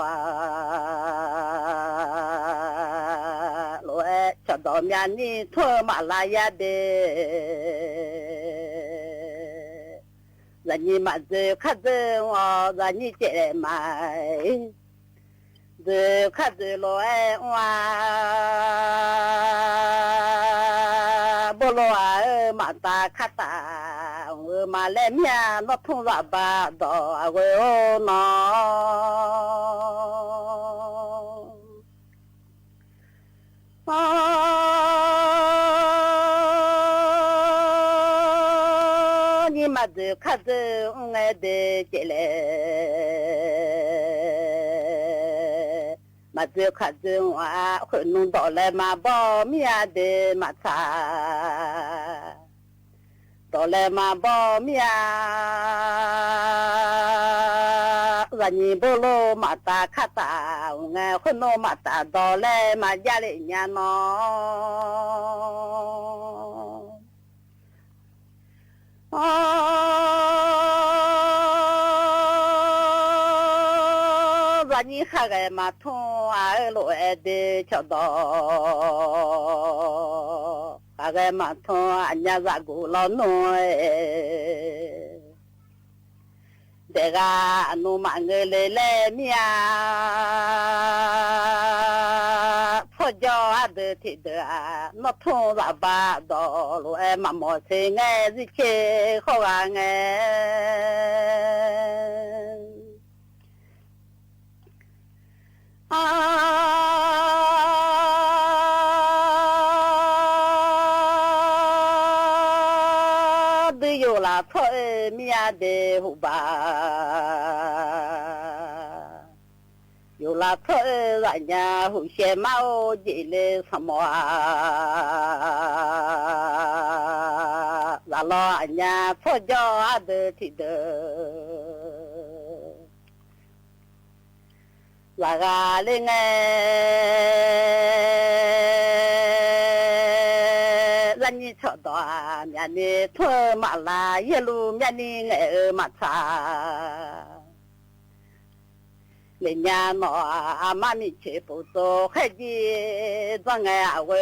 lus choj dom miaj nis thuaj mam lav yaj de. Zam nyib mam ntxwv khab ntxwv os, zam nyib cem le mas ntxwv khab ntxwv lus ua npauj lus mam tas khab tas, mas le miaj noj thooj zam pas dom ua no. Nyib mas ntxwv khab ntxwv ub nqe de cem le, mas ntxwv khab ntxwv ua qhwv nug dom le mas npauj miaj de mam txhab. Dom le mas npauj miaj, zam nyib npauj lus mam tas khab tas, ua nqe qhwv nug mam tas dom le mas yaj le nyab no. Zam nyib qhab qe mas thooj lus de choj dom, qhab qe mas thooj nyab zam kuv los nug. Ntes qab nug mam nqe le le miaj, txhob coj ab twb thim dawm, noj thooj zam pas dom, lus mam mos txhim nqe zib cheb qhov ua nqe. Twb yus lam txhob miaj de hum pas, yus lam txhob zam nyab hum xyem mas ua cem le xav mos zam los nyab txhob coj ab twb thim dawm. Zam qab le nqe, zam nyib choj dom miaj nis thuaj mam lav, yaj lus miaj nis nqe mam txhab. Le nyab no maj mim tshem pum txo qhab ci txoj nqe ua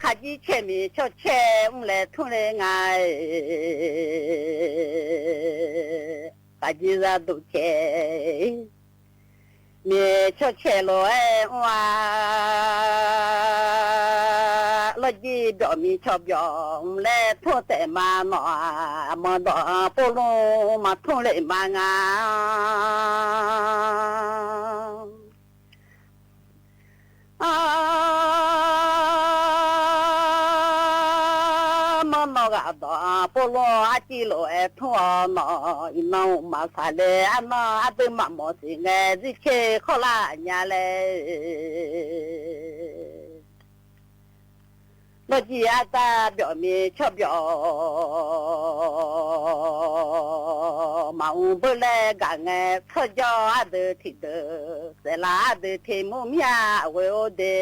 qhab ci tshem mim choj tshem ub le thooj le nqe, qhab ci zam tus tshem mim choj tshem lus ua Loj Yij Npiom Mis Choj Npiom le thuaj tes mas no, mos ntom pub lug mas thooj le mas nga. Mog no gam ntom pub lug ab ci lug es thooj no, ib no mas xav le ab no ab twb mam mos xim nqe zib cheb qhoj laj nyab le. Loj Yij ab tab Npiom Mis Choj Npiom mas ua npawg le nkam nqe txhob nco ab ntawd thim ntawd xev las ab ntawd them mus miaj ua ua nte.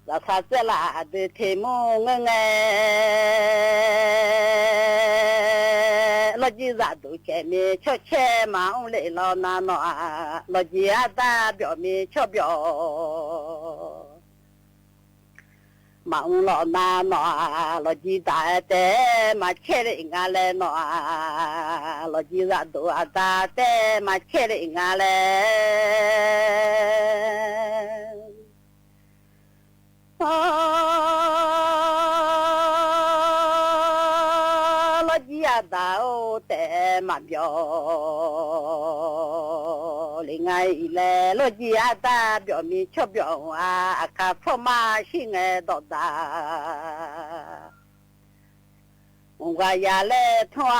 Zam xav txij lam ntawd them mus nqe nqe. Loj Yij Zam Ntuj Choj Mis Choj Cheb mas ua le los na no, Loj Yij ab tab Npiom Mis Choj Npiom mas ua los na no, Loj Yij Ntam Tes mas cheb le nga le no, Loj Yij Zam Ntuj Ntam Tes mas cheb le nga le. Loj Yij ab ntag tes mas npiom li nga le, Loj Yij ab ntag Npiom Mis Choj Npiom a, a kha txhob maj sib nqe ntom ntag. Ua yam le thooj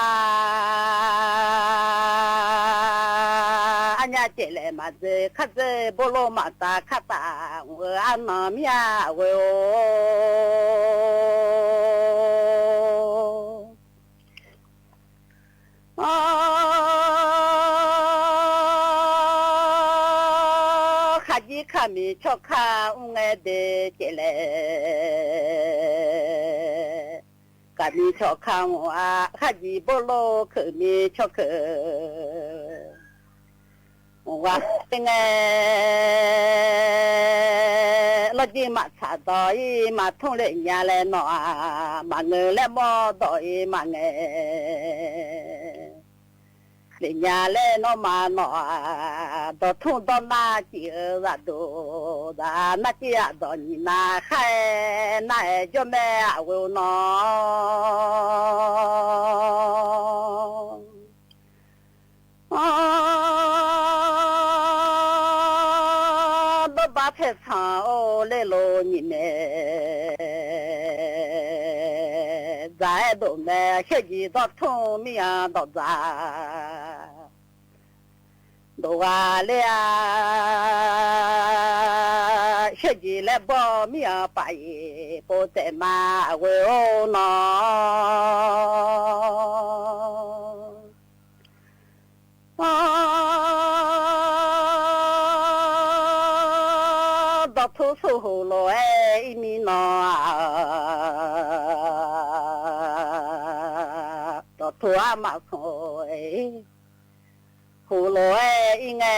ab nyab ces le mas ntxeg khab ntxeg npauj loj mas tas khab tas ua ab no miaj ua Khab Yij Khab Mis Choj Khab ua nqe nte ces le, Khab Mis Choj Khab ua, Khab Yij npauj loj Khab Mis Choj Khab ua nqe. Loj Yij mam txham ntog ib mas thooj le nyab le no, mas nqe le mog ntog ib mas nqe le nyab le no mas no, ntog thooj ntog nab ci zam ntuj zam nab ci zam ntog nyi nab khaib nab coj me ua no. Ntuj pab phem txheej ua le lug nyi me, ntxav ntuj me siab yim ntog thooj me ntog ntxav. Ntuj ua le siab yim le npog me pam yim pub tes mas ua no. Ntog thub xub hu lug ib me no, ntog thub ab mam xub hu lug ib nqe,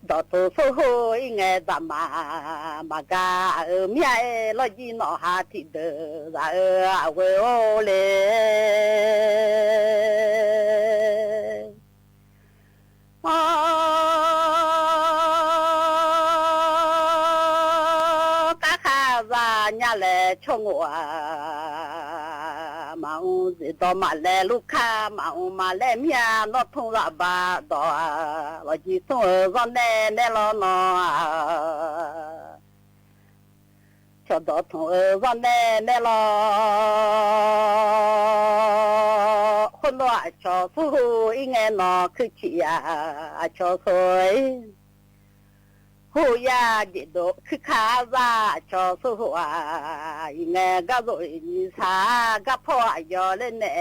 ntog thub xub hu ib nqe ntag mas, mas nkag miaj Loj Yij no hab thim ntawd zam ua le. Kab qha zaj nyab le tshuaj nqua, mas ua ntxim ntog mam le lub khab mas ua mas le miaj noj thooj zam npab ntog, Loj Yij thooj zoj nej nej los no. Tsho ntog thooj zoj nej nej los, qhuab ntuj a tsho xub hu ib nqe no khwb chim a tsho xub hu ya nce ntuj khwb khab zaj tsho xub hu a, ib nqe nkaj zom nyi xav nkaj phoj yog le ne,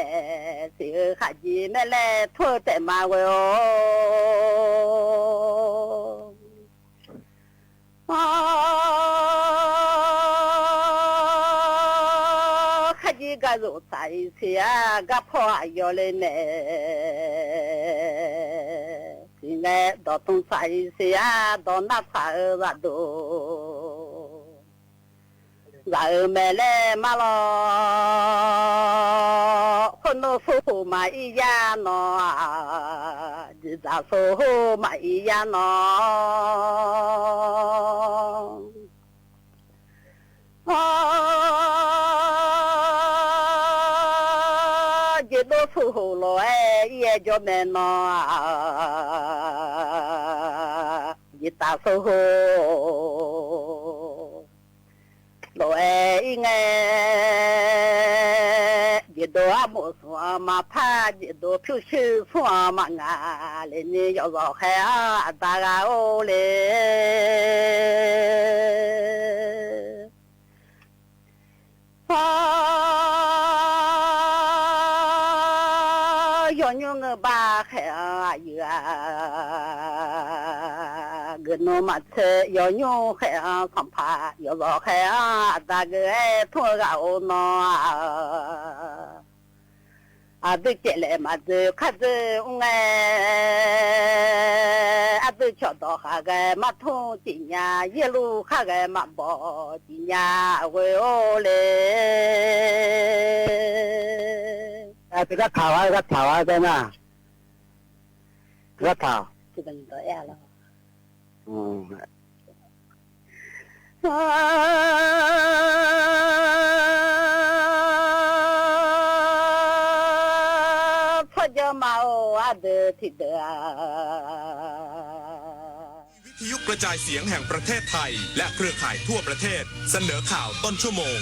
xim Khab Yij me le thuaj tes mas ua Khab Yij nkaj zom xav ib xia nkaj phoj yog le ne, xim nqe ntog thooj xav ib xia ntog nab xav zam ntuj zam me le mas los, qhuab ntuj xub hu mas ib yam no, ntxim ntxav xub hu mas ib yam no. cov me no, yim tas xub hu, los ib nqe, yim dua muam xuam mas phaj, yim dua phwj xwm xuam mas nqa, li ni yog zos qhia tas ga ua li. Yog nyuj nqe npaj qhia yws, gws nus mas txhe, yog nyuj qhia xom phaj, yog zos qhia tas gws thooj ga ua no. Twb cem le mas txwv qhaj txwv ua nqe, ab twb chom tom qab ga mas thooj cim nyas, yij lub qhaj ga mas npog cim nyas ua li. Koj tham, koj tham na, koj tham. Txhob cov mas ua ab twb thim dwm. วิทยุกระจายเสียงแห่งประเทศไทย และเครือข่ายทั่วประเทศ เสนอข่าวต้นชั่วโมง